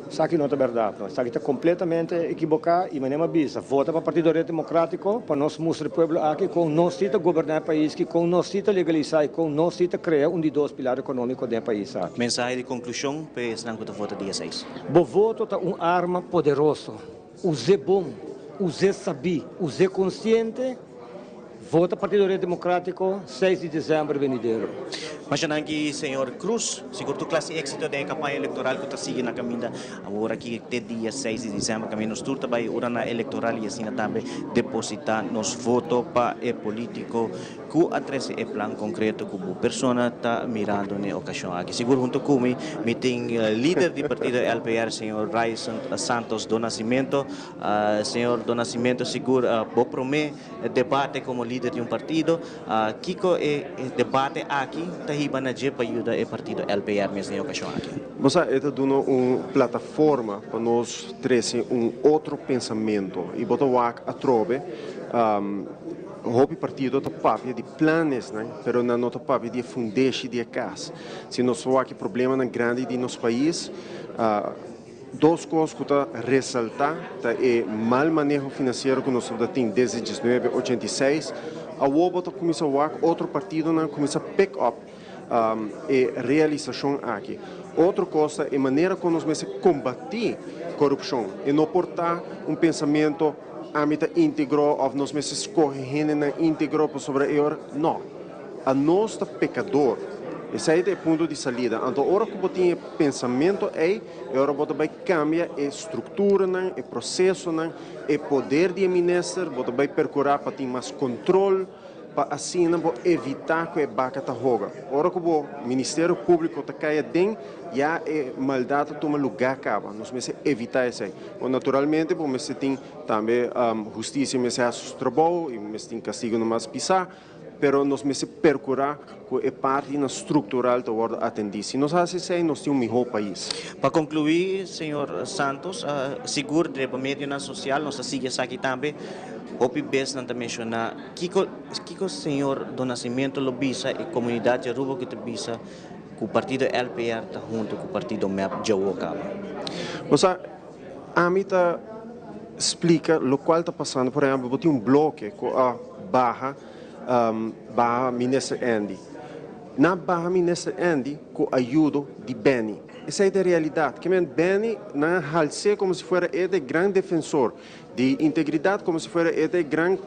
Esaki no ta bèrdat no. Esaki ta kompletamente ekiboká i manera mi a bisa, vota pa Partido Red Demokratiko pa nos mustra e pueblo aki kon nos si ta goberná e pais aki, kon nos si ta legalisá i kon nos si ta krea un di dos pilar ekonómiko den e pais aki. Mensahe di konklushon pa esnan ku ta vota dia seis. Bo voto ta un arma poderoso. Us'é bon, us'é sabí, us'é konsiente. Vota Partido Red Democratico 6 di december venidero. Masha danki señor Cruz. Sigur tur clase exito den e campaña electoral cu ta sigui na caminda awor aki te dia 6 di december. Caminda nos tur ta bay urna electoral y asina tambe deposita nos voto pa e politico Cu a trece e plan concreto cu bo persona ta mirando n'e ocasion aki? Sigur hunto cu mi, mi tin lider di partido LPR, señor Ryson Santos do Nascimento. Señor do Nascimento, sigur bo prome debate como lider di un partido. Kico e debate aki ta hiba na dje pa yuda e partido LPR mes n'e ocasion aki? Bo sa, e ta duna un plataforma pa nos trece un otro pensamento y bo ta wak atrobe. Hopi partido ta papia di planesnan, pero nan no ta papia di e fundeshi di e kas. Si nos wak e problemanan grandi di nos pais, dos kos ku ta resaltá ta e mal maneho finansiero ku nos tabata tin desde diesnuebe ochenta i seis. Awor bo ta kuminsá wak otro partidonan kuminsá pick up e realisashon aki. Otro kos ta e manera kon nos mester kombatí korupshon. E no por ta un pensamentu. Ami ta íntegro òf nos mester skohe hendenan íntegro pasobra e ora? No. Anos ta pekador. Esei ta e punto di salida. Anto ora ku bo tin e pensamentu ei, e ora bo ta bai kambia e strukturanan, e prosesonan, e poder di e minister, bo ta bai perkurá pa tin mas kontrol, pa asina bo evitá ku e baka ta hoga. Ora ku bo Ministerio Públiko ta kai aden, ya e maldat ta tuma lugá kaba. Nos mester evitá esei. Bo naturalmente bo mester tin tambe hustisia mester hasi su trabou i mester tin kastigunan mas pisá, pero nos mester perkurá ku e partinan struktural ta wòrdu atendí. Si nos hasi esei, nos tin un mihó pais. Pa konkluí, señor Santos, sigur riba medionan sosial nos ta sigui esaki tambe. Hopi bes nan ta menshoná kiko kiko señor Don Nascimento lo bisa e komunidat di Aruba ku ta bisa ku partido LPR ta huntu ku partido mep djawo kaba. Bo sa, ami ta splika lokual ta pasando. Por ehèmpel, bo tin un bloke ku a baha baha Minister Endy. Nan a baha Minister Endy ku ayudo di Benny. Esei ta e realidat. Ke men Benny nan a hals'é komo si fuera e ta e gran defensor di integridat, komo si fuera e ta e gran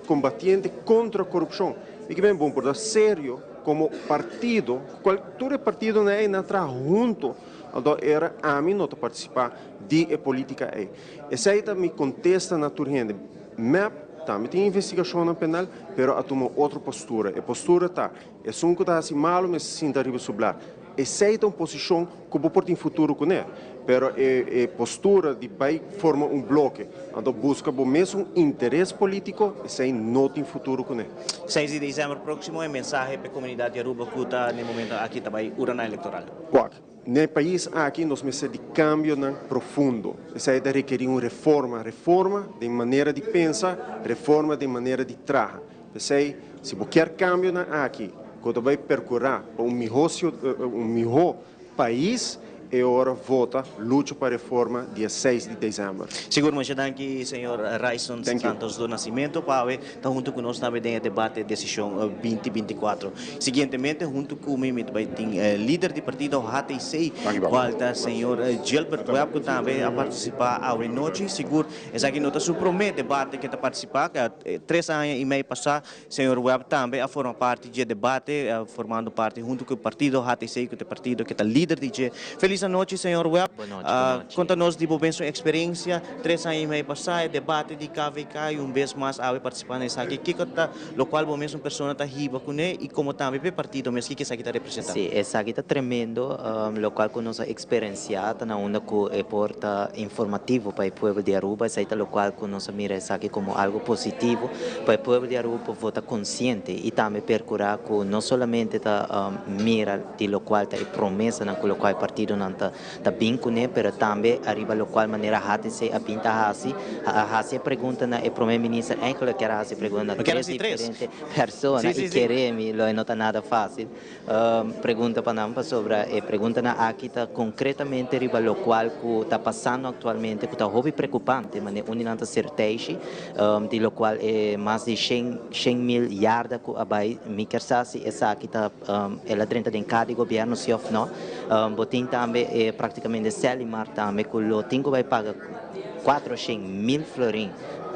kombatiente kontra korupshon. Mi ke men bon por ta serio komo partido, kual tur e partidonan ei nan a traha hunto, anto era ami no ta partisipá di e politika ei. Esei ta mi kontesta na tur hende. Mep tambe tin investigashonnan penal, pero a tuma otro postura. E postura ta, esun ku ta hasi malu mester sinta riba su blat. Esei ta un posishon ku bo por tin futuro kuné, pero e e postura di bai forma un bloke, anto buska bo mesun interes polítiko, esei no tin futuro kuné. Seis di desèmber próksimo e mensahe pa e komunidat di Aruba ku ta na e momento aki ta bai urna elektoral. Wak. Na e pais aki nos mester di cambionan profundo. Esei ta rekeri un reforma, reforma den manera di pensa, reforma den manera di traha. P'esei, si bo kier cambionan aki cu ta bay percura pa un miho un miho pais, e ora vota Lucha pa Reforma dia seis di december. Sigur masha danki señor Ryson Santos do Nascimento pa awe ta hunto cu nos tambe den e debate Decision binti binticuatro. Siguientemente hunto cu mi mi ta bay tin lider di partido HTC cual ta señor Gilbert Webb cu tambe a participa awe nochi. Sigur esaki no ta su prome debate cu e ta participa, tres aña y mei pasa Señor Webb tambe a forma parti dje debate, formando parti hunto cu e partido HTC cu ta e partido cu ta lider di dje. Feliz anochi señor Webb. Conta nos di bo mesun experiencia tres aña y mei pasa e debate di KVK y un bes mas awe participa na esaki. Kico ta locual bo mesun persona ta hiba cune y como tambe p'e partido mes kico esaki ta representa? Si, esaki ta tremendo, locual cu nos a experiencia ta na unda cu e por ta informativo pa e pueblo di Aruba, esaki ta locual cu nos a mira esaki como algo positivo pa e pueblo di Aruba por vota consciente y tambe percura cu no solamente ta mira di locual ta e promesanan cu locual e partidonan ta ta bin kuné, pero tambe ariba lokual manera HTC a bin ta hasi, a hasi e pregunta na e prome minister, eigenlijk kier a hasi e pregunta na tres diferente persona i kere mi lo e no ta nada fácil pregunta pa nan pasobra e preguntanan aki ta konkretamente riba lokual ku ta pasando aktualmente ku ta hopi preokupante manera unda nan ta ser teishi di lokual e mas di shen shen mil yarda ku a bai mi kier sa si esaki ta El a drenta den kar di gobierno si of no. Bo tin tambe e practicamente Celimar tambe cu lo tin cu bay paga 400.000 florin.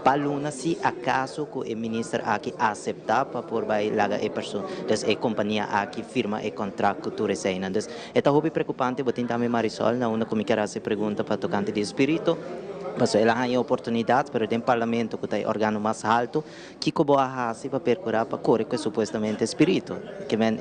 Pa luna si acaso cu e minister aki acepta pa por bay laga e perso dus e compania aki firma e contract cu tur eseynan. Dus e ta hopi preocupante bo tin tambe Marisol na unda cu mi kier haci pregunta pa tocante di espirito pasobra el a haña e oportunidad pero den parlamento cu ta e organo mas halto Kiko bo a hasi pa perkurá pa kore ku e supuestamente spiritu? Ke men,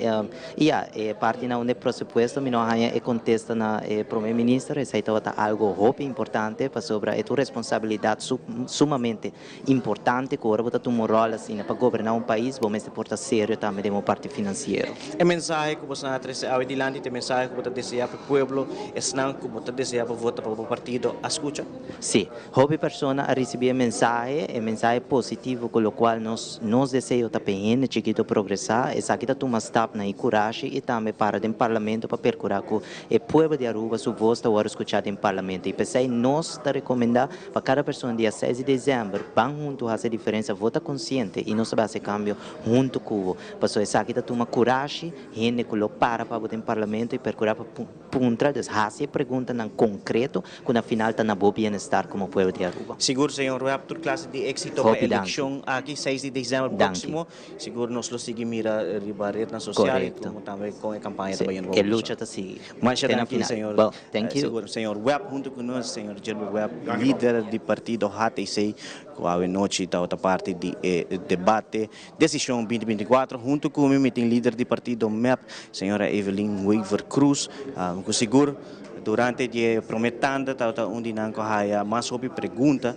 i ya, e parti na unda e presupuesto mi no a haña e kontesta na e prome minister, esei tabata algu hopi importante pasobra e ta un responsabilidat sumamente importante ku ora bo ta tuma un ròl asina pa goberná un pais bo mester por ta serio tambe den bo parti finansiero. E mensahe ku boso a trese awe dilanti ta e mensahe ku bo ta deseá pa e pueblo, esnan ku bo ta deseá pa vota pa bo partido a skucha? Sí. Hopi persona a ricibi e mensahe, e mensahe positivo cu locual nos nos deseo ta p'e hende chikito progresa, esaki ta tuma stapnan y curashi y tambe para den Parlamento pa percura cu e pueblo di Aruba su voz ta wordo scucha den Parlamento y p'esey nos ta recomenda pa cada persona dia seis di december ban hunto haci e diferencia vota consciente y nos ta bay haci e cambio hunto cu bo pasobra esaki ta tuma curashi hende cu lo para pa bo den Parlamento y percura pa Puntra, dus hasi e preguntanan konkreto ku na final ta na bo bienestar komo pueblo di Aruba. Sigur señor Webb tur klase di éksito pa Hopi danki. elekshon aki seis di desèmber Danki. próksimo. Sigur nos lo sigui mira riba retnan sosial i Korekto. komo tambe kon e kampaña ta Sí, bayendo e pa lucha ta sigui Masha te na danki final. señor Well, thank you. sigur señor Webb huntu ku nos señor Gilbert Webb lider di partido HTC ku awe nochi tabata parti di e debate Decision binti binti kuatro hunto cu mi mi tin lider di partido mep señora Evelyn Wever Croes cu sigur durante di e prome tanda tabata un di nan cu a haya mas hopi pregunta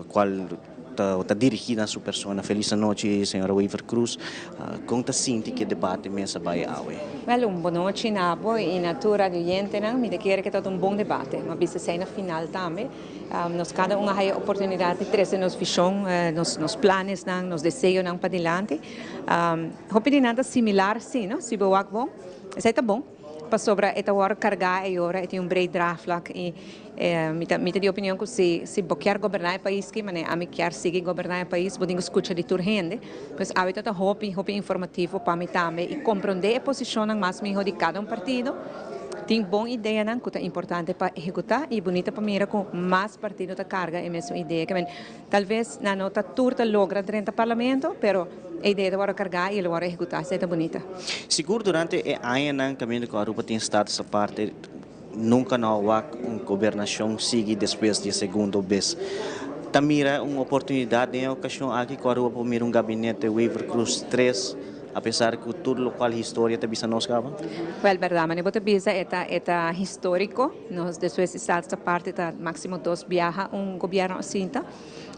cual ta dirigi na su persona. Feliz anochi señora Wever Croes con ta sinti cu e debate mes a bay awe? Wel un bonochi na bo y na tur radio oyentenan. Mi ta kere cu tabata un bon debate. Mi a bisa esey na final tambe. Nos kada un a haya oportunidat di trese nos vishon, nos planesnan, nos deseonan padilanti. Hopi di nan ta similar si, no? Si bo wak bon, esei ta bon, pasobra e ta wòrdu kargá e ora, e tin un breed draagvlak i mi ta mi ta di opinion ku si si bo kier goberná e pais ki manera ami kier sigui goberná e pais, bo tin ku skucha di tur hende. Pues awe ta ta hopi, hopi informativo pa mi tambe i komprondé e posishonnan mas mihó di kada un partido. Tin bon ideanan ku ta importante pa ehekutá i bunita pa mira ku mas partido ta karga e mesun idea. Ke men, talves nan no ta tur ta logra drenta parlamento, pero e idea ta wòrdu kargá i e lo wòrdu ehekutá. Esei ta bunita. Sigur durante e añanan kaminda ku Aruba tin status aparte, nunka no a wak un gobernashon sigui despues di e segundo bes. Ta mira un oportunidat den e okashon aki ku Aruba por mira un gabinete Wever-Croes tres? Apesar ku tur lokual historia ta bisa nos kaba? Wèl, bèrdat, manera bo ta bisa e ta e ta históriko. Nos despues di salsa parti ta máksimo dos biaha un gobièrnu a sinta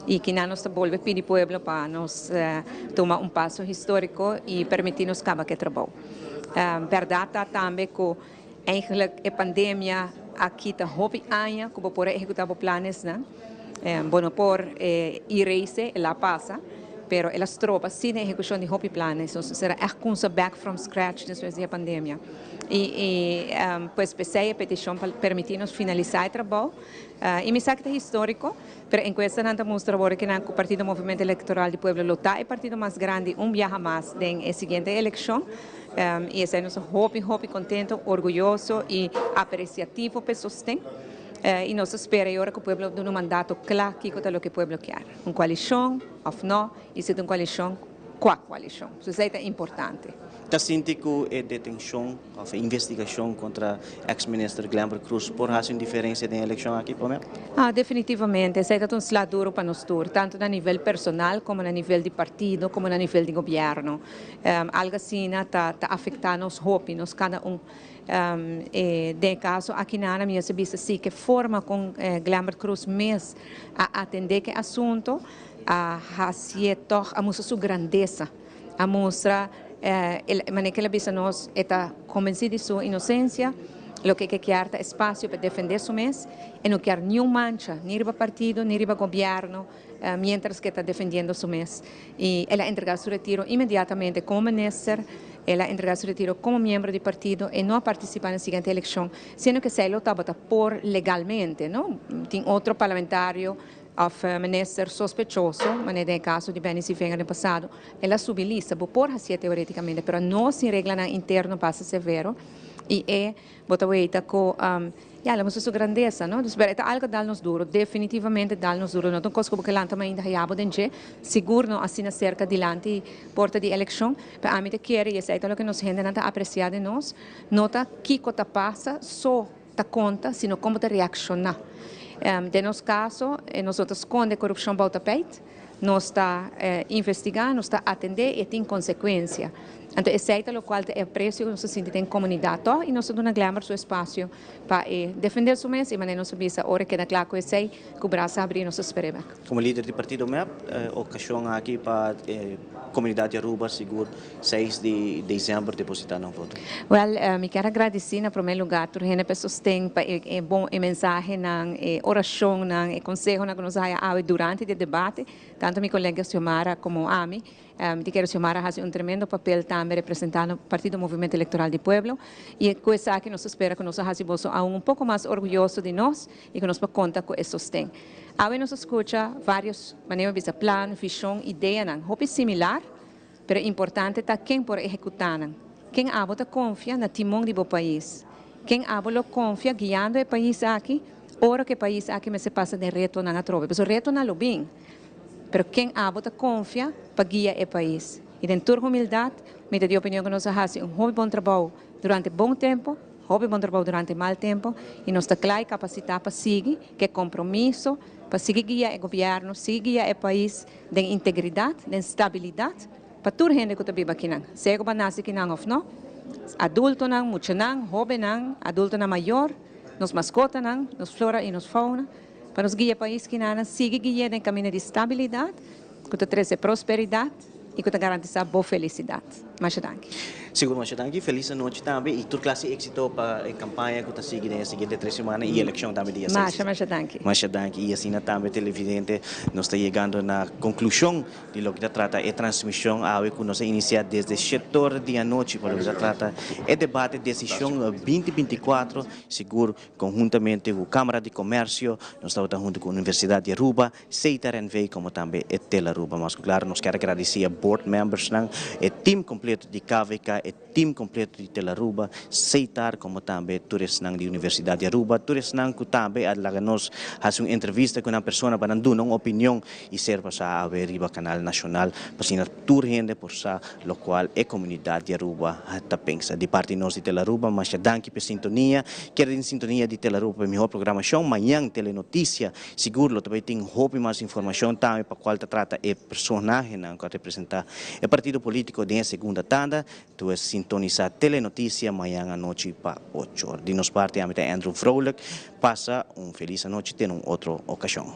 i kinan nos ta bolbe pidi pueblo pa nos tuma un paso históriko i permití nos kaba ku e trabou. Bèrdat ta tambe ku Eigenlijk e pandemia a kita hopi aña ku bo por a ehekutá bo planesnan. Bo no por erase, el a pasa, pero el a stroba si den ehekushon di hopi planes. Nos mester a ègt kumsa bèk from scratch despues di e pandemia. I pues p'esei e petishon pa permití nos finalisá e trabou. I mi sa ku ta históriko, pero enkuestanan ta mustra awor ku nan ku Partido Movimento Elektoral di Pueblo lo ta e partido mas grandi un biaha mas den e siguiente elekshon. I esei nos ta hopi hopi kontento, orguyoso i apresiativo p'e sosten. I nos ta spera e ora ku pueblo duna un mandato kla kiko ta loke pueblo kier, un koalishon òf no, i si ta un koalishon, kua koalishon. So esei ta importante. Ta sinti ku e detenshon òf e investigashon kontra eks minister Glenbert Croes por hasi un diferensia den e elekshon aki pa mep? Ah, definitivamente. Esei ta un sla duro pa nos tur, tantu na nivel personal komo na nivel di partido komo na nivel di gobièrnu. Algo asina ta ta afecta nos hopi, nos cada un. E den e caso aki nan mi a bisa si ke forma con Glenbert Croes mes a atende ke asunto a hacié tog a mustra su grandesa, a mustra e manera ke el a bisa nos e ta convenci di su inocencia, loke ke kier ta espacio pa defende su mes, e no kier niun mancha ni riba partido ni riba gobierno. mientras que ta defendiendo su mes y el a entrega su retiro inmediatamente como minister, el a entrega su retiro como miembro di partido, e no a participa na siguiente eleccion, siendo que esey lo tabata por legalmente, no? Tin otro parlamentario of minister sospechoso, manera den e caso di Benny Sievinger den pasado, el a subi lista, bo por hacié teoreticamente, pero no sin reglanan interno basta severo y e bo ta weita cu. Ya, el a mustra su grandesa, no? Dus, pero e ta algo dal nos duro, definitivamente dal nos duro. No ta un cos cu bo ke lanta mainta haya bo den dje, sigur no asina cerca dilanti porta di eleccion. Pero ami ta kere, y esey ta loke nos hendenan ta aprecia den nos, no ta kico ta pasa so ta conta, sino con bo ta reacciona. Den nos caso, nos no ta sconde corupcion bou tapijt. Nos ta investiga, nos ta atende y e tin consecuencia. Anto esey ta locual ta e aprecio cu nos ta sinti den comunidad toch y nos ta duna Glenbert su espacio pa e defende su mes y manera nos a bisa ora e keda cla cu esey cu brasa habri nos ta spera e bek. Como lider di partido mep, e ocasion aki pa e comunidad di Aruba sigur seis di december deposita nan voto. Wel, mi kier a gradici na prome lugar tur hende pa e sosten, pa e bon e mensahenan, e oracionnan, e consehonan cu nos a haya awe durante di e debate, tanto mi colega Xiomara como ami. Mi ta kere Xiomara a haci un tremendo papel tambe representando Partido Movimento Electoral di Pueblo y cu esaki nos ta spera cu nos a haci boso aun un poco mas orguyoso di nos y cu nos por conta cu e sosten. Awe nos a scucha varios, manera mi bisa, plan, vision, ideanan hopi similar. Pero importante ta ken por ehekutá nan. Ken abo ta konfia na timon di bo pais? Ken abo lo konfia guiando e pais aki ora ku e pais aki mester pasa den retonan atrobe? Pasobra retonan lo bin, pero ken abo ta konfia pa guia e pais? I den tur humildat mi ta di opinion ku nos a hasi un hopi bon trabou durante bon tempu, hopi bon trabou durante mal tempu i nos ta kla i kapasitá pa sigui ku e kompromiso pa sigui guia e gobièrnu, sigui guia e pais den integridat, den stabilidat pa tur hende ku ta biba akinan, sea ku bo a nase akinan òf no, adultonan, muchanan, hóbennan, adultonan mayor, nos maskotanan, nos flora i nos fauna, pa nos guia pais kinanan sigui gui'é den kaminda di stabilidat ku ta trese prosperidat i ku ta garantisá bo felisidat. Masha danki. Sigur masha danki. Felis anochi tambe i tur klase éksito pa e kampaña ku ta sigui den e siguiente tres semana i elekshon tambe dia seis. Masha masha danki. Masha danki i asina tambe televidente nos ta yegando na konklushon di loke ta trata e transmishon awe ku nos a inisiá desde shete ora di anochi pa loke ta trata e debate desishon binti 24 sigur konhuntamente ku Kamara di Komersio nos tabata huntu ku Universidat di Aruba Setar NV como tambe e Telaruba. Mas cu claro nos kier a gradici e board membersnan, e team completo di KVK, e team completo di Telaruba, Setar como tambe tur esnan di Universidad di Aruba, tur esnan cu tambe a laga nos haci un entrevista cu nan persona pa nan duna un opinion y ser pasa awe riba canal nacional pa asina tur hende por sa locual e comunidad di Aruba ta pensa. Di parti nos di Telaruba masha danki p'e sintonia. Keda den sintonia di Telaruba p'e mihor programacion. Mañan Telenoticia. Sigur lo ta bay tin hopi mas informacion tambe pa cual ta trata e personahenan cu a representa e partido politico den e segunda tanda. Tues sintonisa Telenoticia mañan anochi pa ocho or. Di nos parti ami ta Andrew Vrolijk. Pasa un feliz anochi te na un otro ocasion.